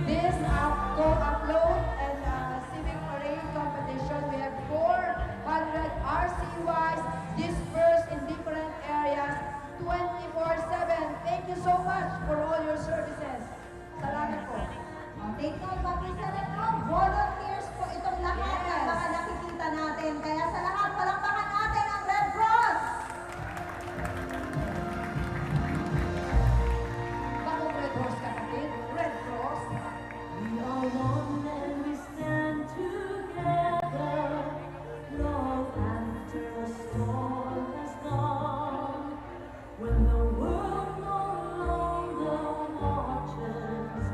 This, uh, co-, uh, float and, uh, civic parade competition, we have four hundred R C Ys dispersed in different areas, twenty-four seven. Thank you so much for all your services. Salamat po. Oh, take note, mga Red Cross, volunteers po itong lahat ng mga nakikita natin. Kaya sa lahat, palakpakan natin ang Red Cross! Bakong Red Horse, kapatid. Red Cross. We are one and we stand together, long after the storm has gone. When the world no longer watches,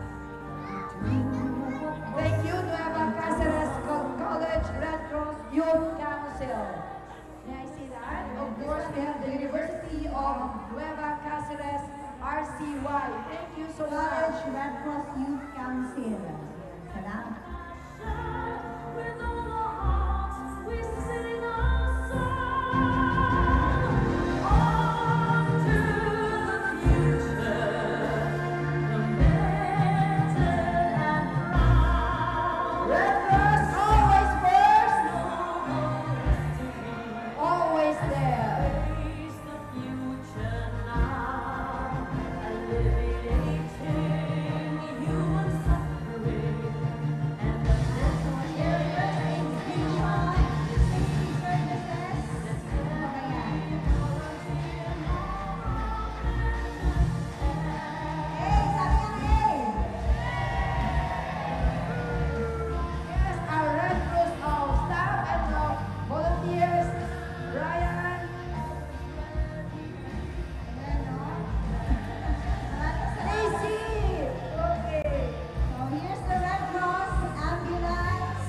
we do what Thank you, Nueva Caceres Co-, College Red Cross Youth Council. May I say that? Of course, we have the University of Nueva Caceres R C Y. Thank you so much. College Red Cross Youth Council. Salamat. With all our hearts, we sing our song. On to the future, committed and proud. Red Cross, always first. Always there. Face the future now. Alleviating human suffering and the mental illness. Hey, sabi niya, hey! Yes, our Red Cross, uh, staff and, uh, volunteers, Ryan. Ayan, no? Maraming salamat. Stacy! Okay. So, here's the Red Cross ambulance.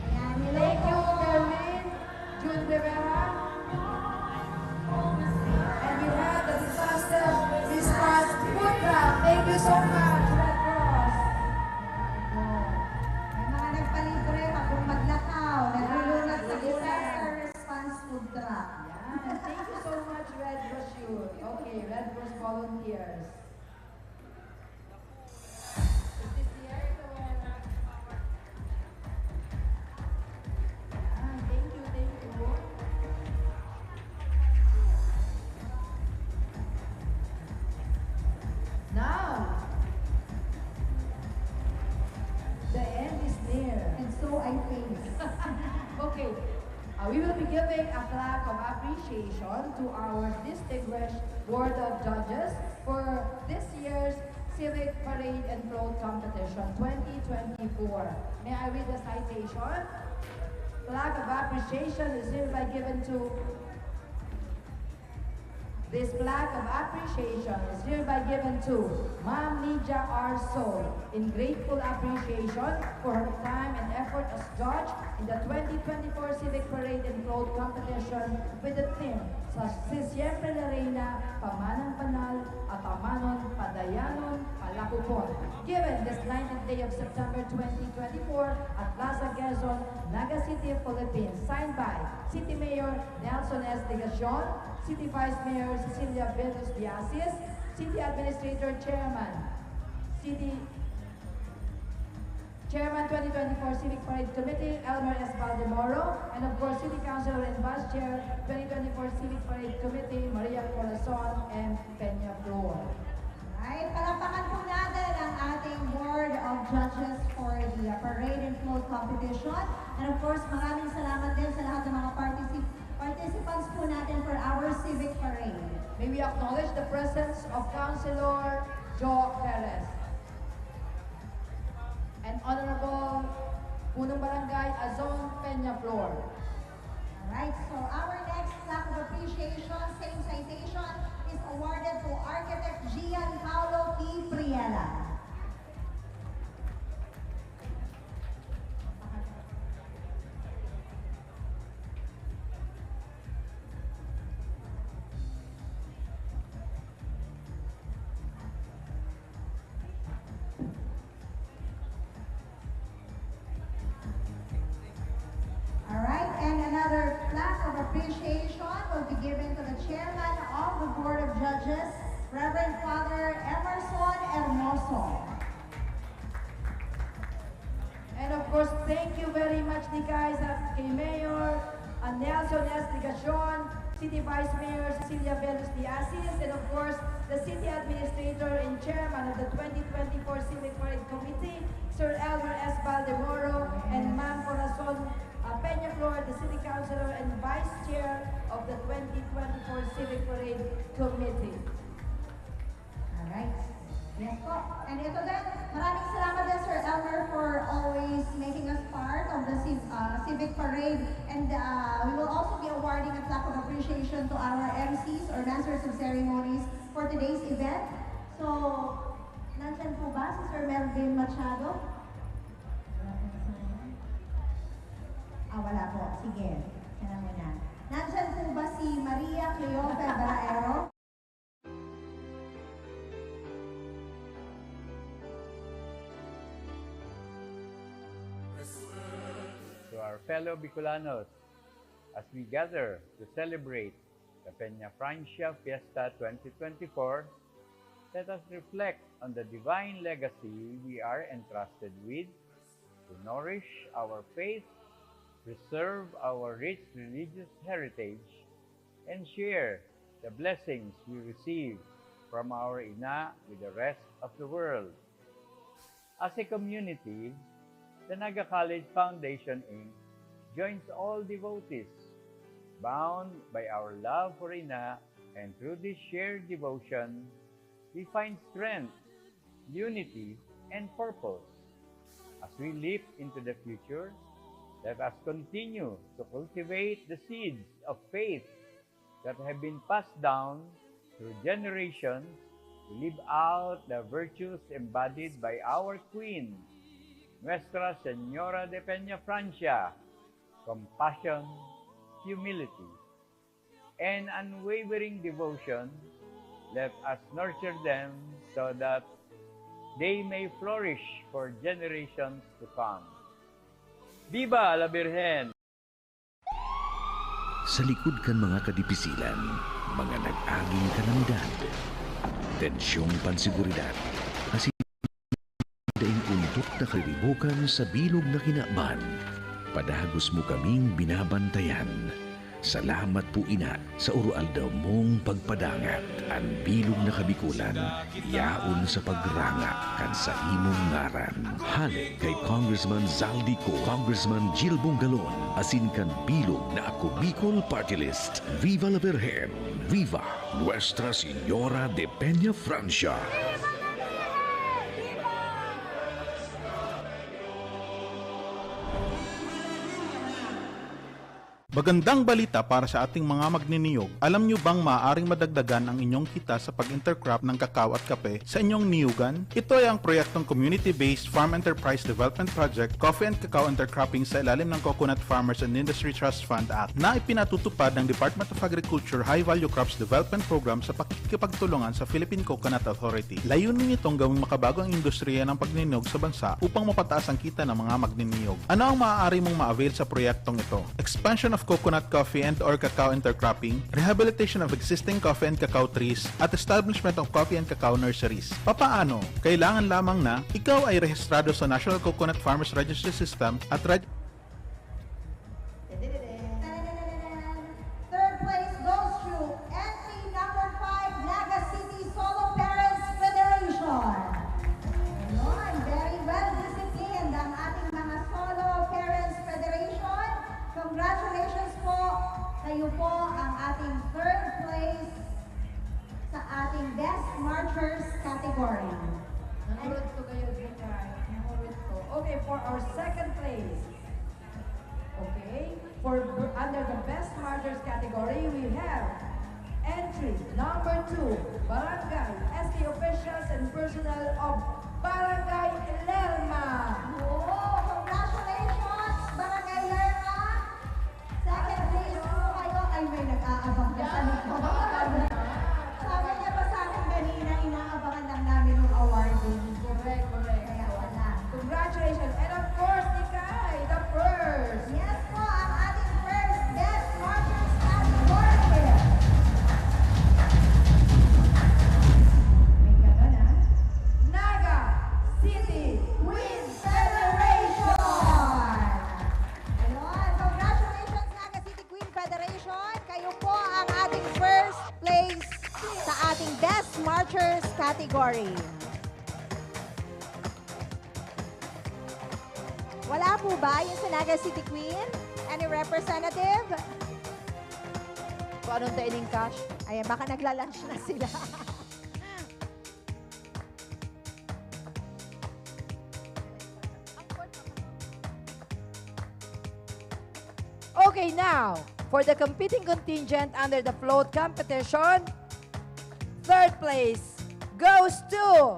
Ayan, hello po. Thank you, Kerwin. Jun Rivera. And we have the disaster response food truck. Thank you so much, Red Cross. Oh, may mga nagpalibre habang maglakaw, naglulunas sa disaster response food truck. Yan. Thank you so much, Red Cross Youth. Okay, Red Cross volunteers. Yan, thank you, thank you. Now, the end is near. And so I face. Okay. Uh, we will be giving a plaque of appreciation to our distinguished Board of Judges for this year's Civic Parade and Float Competition twenty twenty-four. May I read the citation? Plaque of appreciation is hereby given to This plaque of appreciation is hereby given to Ma'am Lydia R. Sol in grateful appreciation for her time and effort as judge in the twenty twenty-four Civic Parade and Float Competition with the theme, Sa Si Siempre La Reina, Pamanang Banal, Atamanon, Padayanon, Palakupon. Given this nineteenth day of September twenty twenty-four at Plaza Quezon, Naga City of Philippines, signed by City Mayor Nelson S. Legacion, City Vice Mayor Cecilia Venus de Asis, City Administrator Chairman, City Chairman twenty twenty-four Civic Parade Committee, Elmer S. Valdemoro, and of course, City Councilor and Vice Chair twenty twenty-four Civic Parade Committee, Maria Corazon M. Peñaflor. Right, palakpakan po natin ang ating Board of Judges for the, uh, Parade and Float Competition. And of course, maraming salamat din sa lahat ng mga particip-, participants po natin for our Civic Parade. May we acknowledge the presence of Councilor Jo Perez and Honorable Punong Barangay Azon Peñaflor. Alright, so our next plaque of appreciation, same citation, is awarded to Architect Gian Paulo T. Priela. Alright, and another plaque of appreciation will be given to the chairman of the Board of Judges, Reverend Father Emerson Hermoso. And of course, thank you very much, di guys, at kay Mayor, uh, Nelson S. Legacion, City Vice Mayor Cecilia Venus de Asis, and of course, the City Administrator and Chairman of the twenty twenty-four Civic Parade Committee, Sir Elmer S. Valdemoro, and Ma'am Corazon, uh, Peñaflor, the City Councilor and Vice Chair of the twenty twenty-four Civic Parade Committee. Alright. Yes po. And ito din, maraming salamat din, Sir Elmer, for always making us part of the civ-, uh, civic parade. And, uh, we will also be awarding a plaque of appreciation to our M Cs or Masters of Ceremonies for today's event. So, nandyan po ba si Sir Melvin Machado? Ah, wala po. Sige. Siya na muna. Nandyan po ba si Maria Cleofe Baraero? To our fellow Bicolanos, as we gather to celebrate the Peñafrancia Fiesta twenty twenty-four, let us reflect on the divine legacy we are entrusted with to nourish our faith, preserve our rich religious heritage, and share the blessings we receive from our Ina with the rest of the world. As a community, the Naga College Foundation, Inc joins all devotees, bound by our love for Ina, and through this shared devotion, we find strength, unity, and purpose. As we leap into the future, let us continue to cultivate the seeds of faith that have been passed down through generations to live out the virtues embodied by our Queen, Nuestra Señora de Peñafrancia: compassion, humility, and unwavering devotion. Let us nurture them so that they may flourish for generations to come. Viva la Virgen! Sa likod kan mga kadipisilan, mga nag-aging kalamidad, tensyong panseguridad, asin daing ontok na kalibukan sa bilog na kinaban, padagos mo kaming binabantayan. Salamat po, Ina, sa oro-aldaw mong pagpadangat. An bilog na Kabikolan yaon sa pagranga kan saimong ngaran. Hale kay Congressman Zaldy Co, Congressman Jil Bongalon, asin kan bilog na Ako Bicol Party List. Viva la Virgen! Viva Nuestra Señora de Peñafrancia! Magandang balita para sa ating mga magniniyog. Alam niyo bang maaaring madagdagan ang inyong kita sa pag-intercrop ng kakao at kape sa inyong niyugan? Ito ay ang proyektong Community-Based Farm Enterprise Development Project, Coffee and Cacao Intercropping sa ilalim ng Coconut Farmers and Industry Trust Fund Act na ipinatutupad ng Department of Agriculture High Value Crops Development Program sa pakikipagtulungan sa Philippine Coconut Authority. Layunin nitong gawing makabago ang industriya ng pagniniyog sa bansa upang mapataas ang kita ng mga magniniyog. Ano ang maaari mong ma-avail sa proyektong ito? Expansion of coconut coffee and or cacao intercropping, rehabilitation of existing coffee and cacao trees, at establishment of coffee and cacao nurseries. Papaano? Kailangan lamang na ikaw ay rehistrado sa National Coconut Farmers Registry System at reg- Third place goes to entry number five, Naga City Solo Parents Federation. Ayun, very well disciplined ang ating mga Solo Parents Federation. Congratulations po. Kayo po ang ating third place sa ating Best Marchers category. Nangurot ko kayo, Jukay. Nangurot ko. Okay, for our second place. Okay, for under the Best Marchers category, we have entry number two, Barangay S T officials and personnel of Barangay Lerma. Oh, congratulations, Barangay Lerma! Second place po kayo. Ay, may nag-aabang na sa likod. Sabi niya pa sa akin kanina, inaabangan lang namin yung awarding. Correct, correct. Kaya wala. Congratulations. And of course, Nikay, the first. Yes po, ang ating first Best Marchers category. May ganon, ah. Naga City Queen Federation. Ayun, congratulations Naga City Queen Federation. Kayo po ang ating first place sa ating Best Marchers category. Wala po ba yung sa Naga City Queen? Any representative? Kung anong daining cash? Ayan, baka nagla-lunch na sila. Okay, now, for the competing contingent under the float competition, third place goes to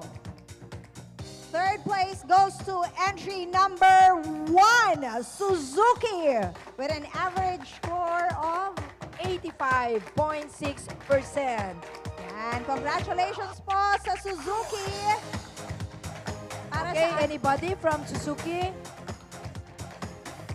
Third place goes to entry number one, Suzuki, with an average score of eighty-five point six percent. Yan. Congratulations po sa Suzuki. Para Okay, sa anybody from Suzuki?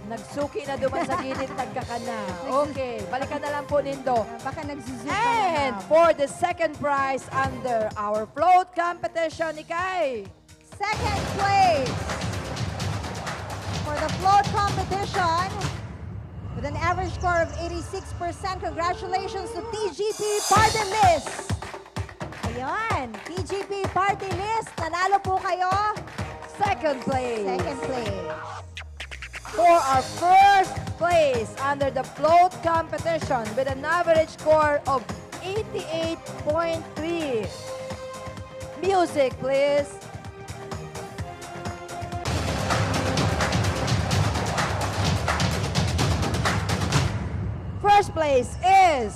Nagsuki na duman sa gilid, nagkakana. Okay, balikan na lang po nindo. Baka nagsuzuki And for the second prize under our float competition, Nikay. Second place for the float competition with an average score of eighty-six percent. Congratulations to T G P Party List. Ayan, T G P Party List. Nanalo po kayo. Second place. Second place. For our first place under the float competition with an average score of eighty-eight point three. Music, please. First place is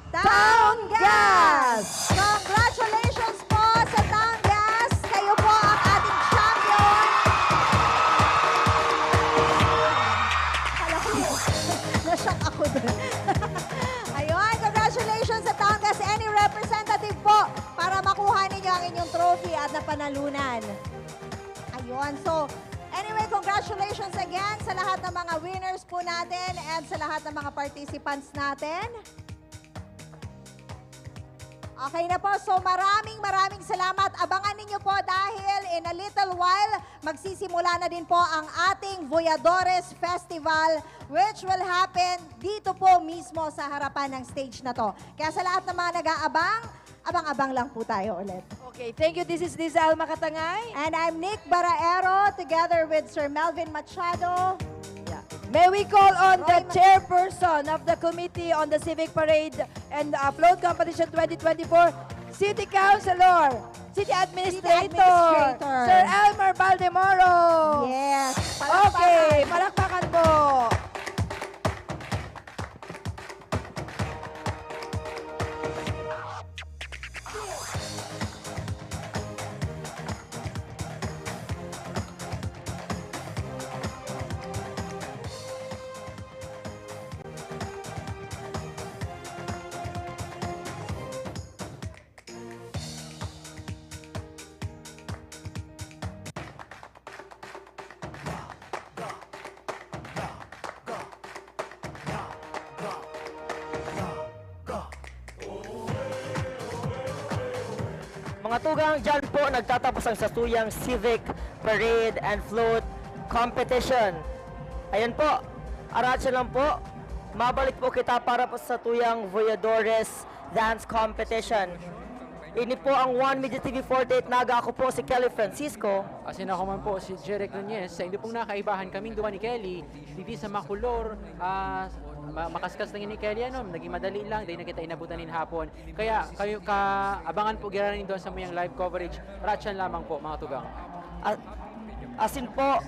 Town Gas! Congratulations po sa Town Gas! Kayo po ang ating champion! Kala ko, na-shock ako dun. Ayun, congratulations sa Town Gas! Any representative po para makuha ninyo ang inyong trophy at napanalunan. Ayun, so, anyway, congratulations again sa lahat ng mga winners po natin and sa lahat ng mga participants natin. Okay na po. So maraming maraming salamat. Abangan ninyo po dahil in a little while, magsisimula na din po ang ating Voyadores Festival which will happen dito po mismo sa harapan ng stage na to. Kaya sa lahat ng mga nag-aabang, abang-abang lang po tayo ulit. Okay, thank you. This is Liza Alma Katangay. And I'm Nick Baraero together with Sir Melvin Machado. May we call on the Roy Ma- chairperson of the Committee on the Civic Parade and uh, Float Competition twenty twenty-four, City Councilor, City Administrator, Administrator. Sir Elmer Baldemoro. Yes. Okay, palakpakan po. Tugang, dyan po nagtatapos ang satuyang Civic Parade and Float Competition. Ayan po, aratsa lang po. Mabalik po kita para po sa satuyang Voyadores Dance Competition. Ini po ang One Media T V forty-eight Naga. Ako po si Kelly Francisco. Asin ako man po si Jeric Nunez. Sa inyo pong nakaibahan kaming duwa ni Kelly, digdi sa makulor, ah, ma- makaskas na ni Kelly, ano, naging madali lang, dahil na kita inabutan nin hapon. Kaya kayo, ka, abangan po giraran doon sa muyang live coverage. Ratchan lamang po, mga tugang. A- asin po,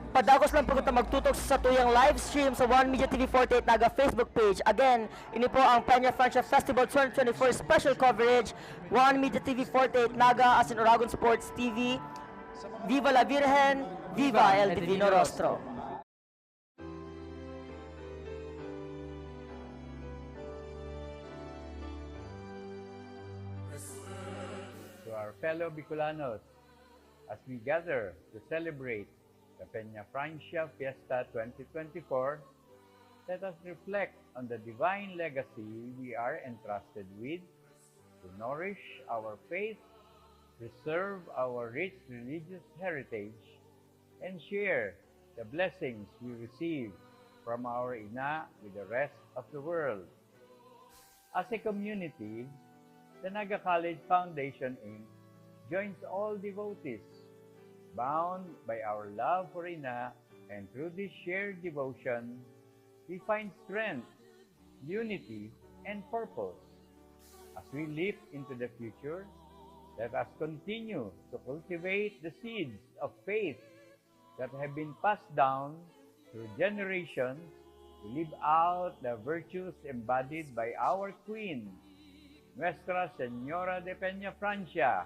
padagos lang po kita magtutok sa tuyang live stream sa One Media T V forty-eight Naga Facebook page. Again, ini po ang Peña Francia Festival twenty twenty-four special coverage, One Media T V forty-eight Naga, asin Oragon Sports T V. Viva la Virgen! Viva El Divino Rostro! To our fellow Bicolanos, as we gather to celebrate the Peña Francia Fiesta twenty twenty-four, let us reflect on the divine legacy we are entrusted with to nourish our faith, preserve our rich religious heritage, and share the blessings we receive from our ina with the rest of the world. As a community, the Naga College Foundation Inc joins all devotees, bound by our love for Ina, and through this shared devotion, we find strength, unity, and purpose. As we leap into the future, let us continue to cultivate the seeds of faith that have been passed down through generations to live out the virtues embodied by our Queen, Nuestra Señora de Peña Francia: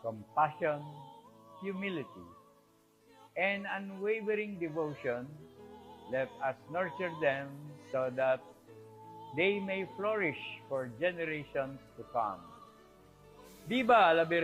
compassion, humility, and unwavering devotion. Let us nurture them so that they may flourish for generations to come. Viva la Virgen!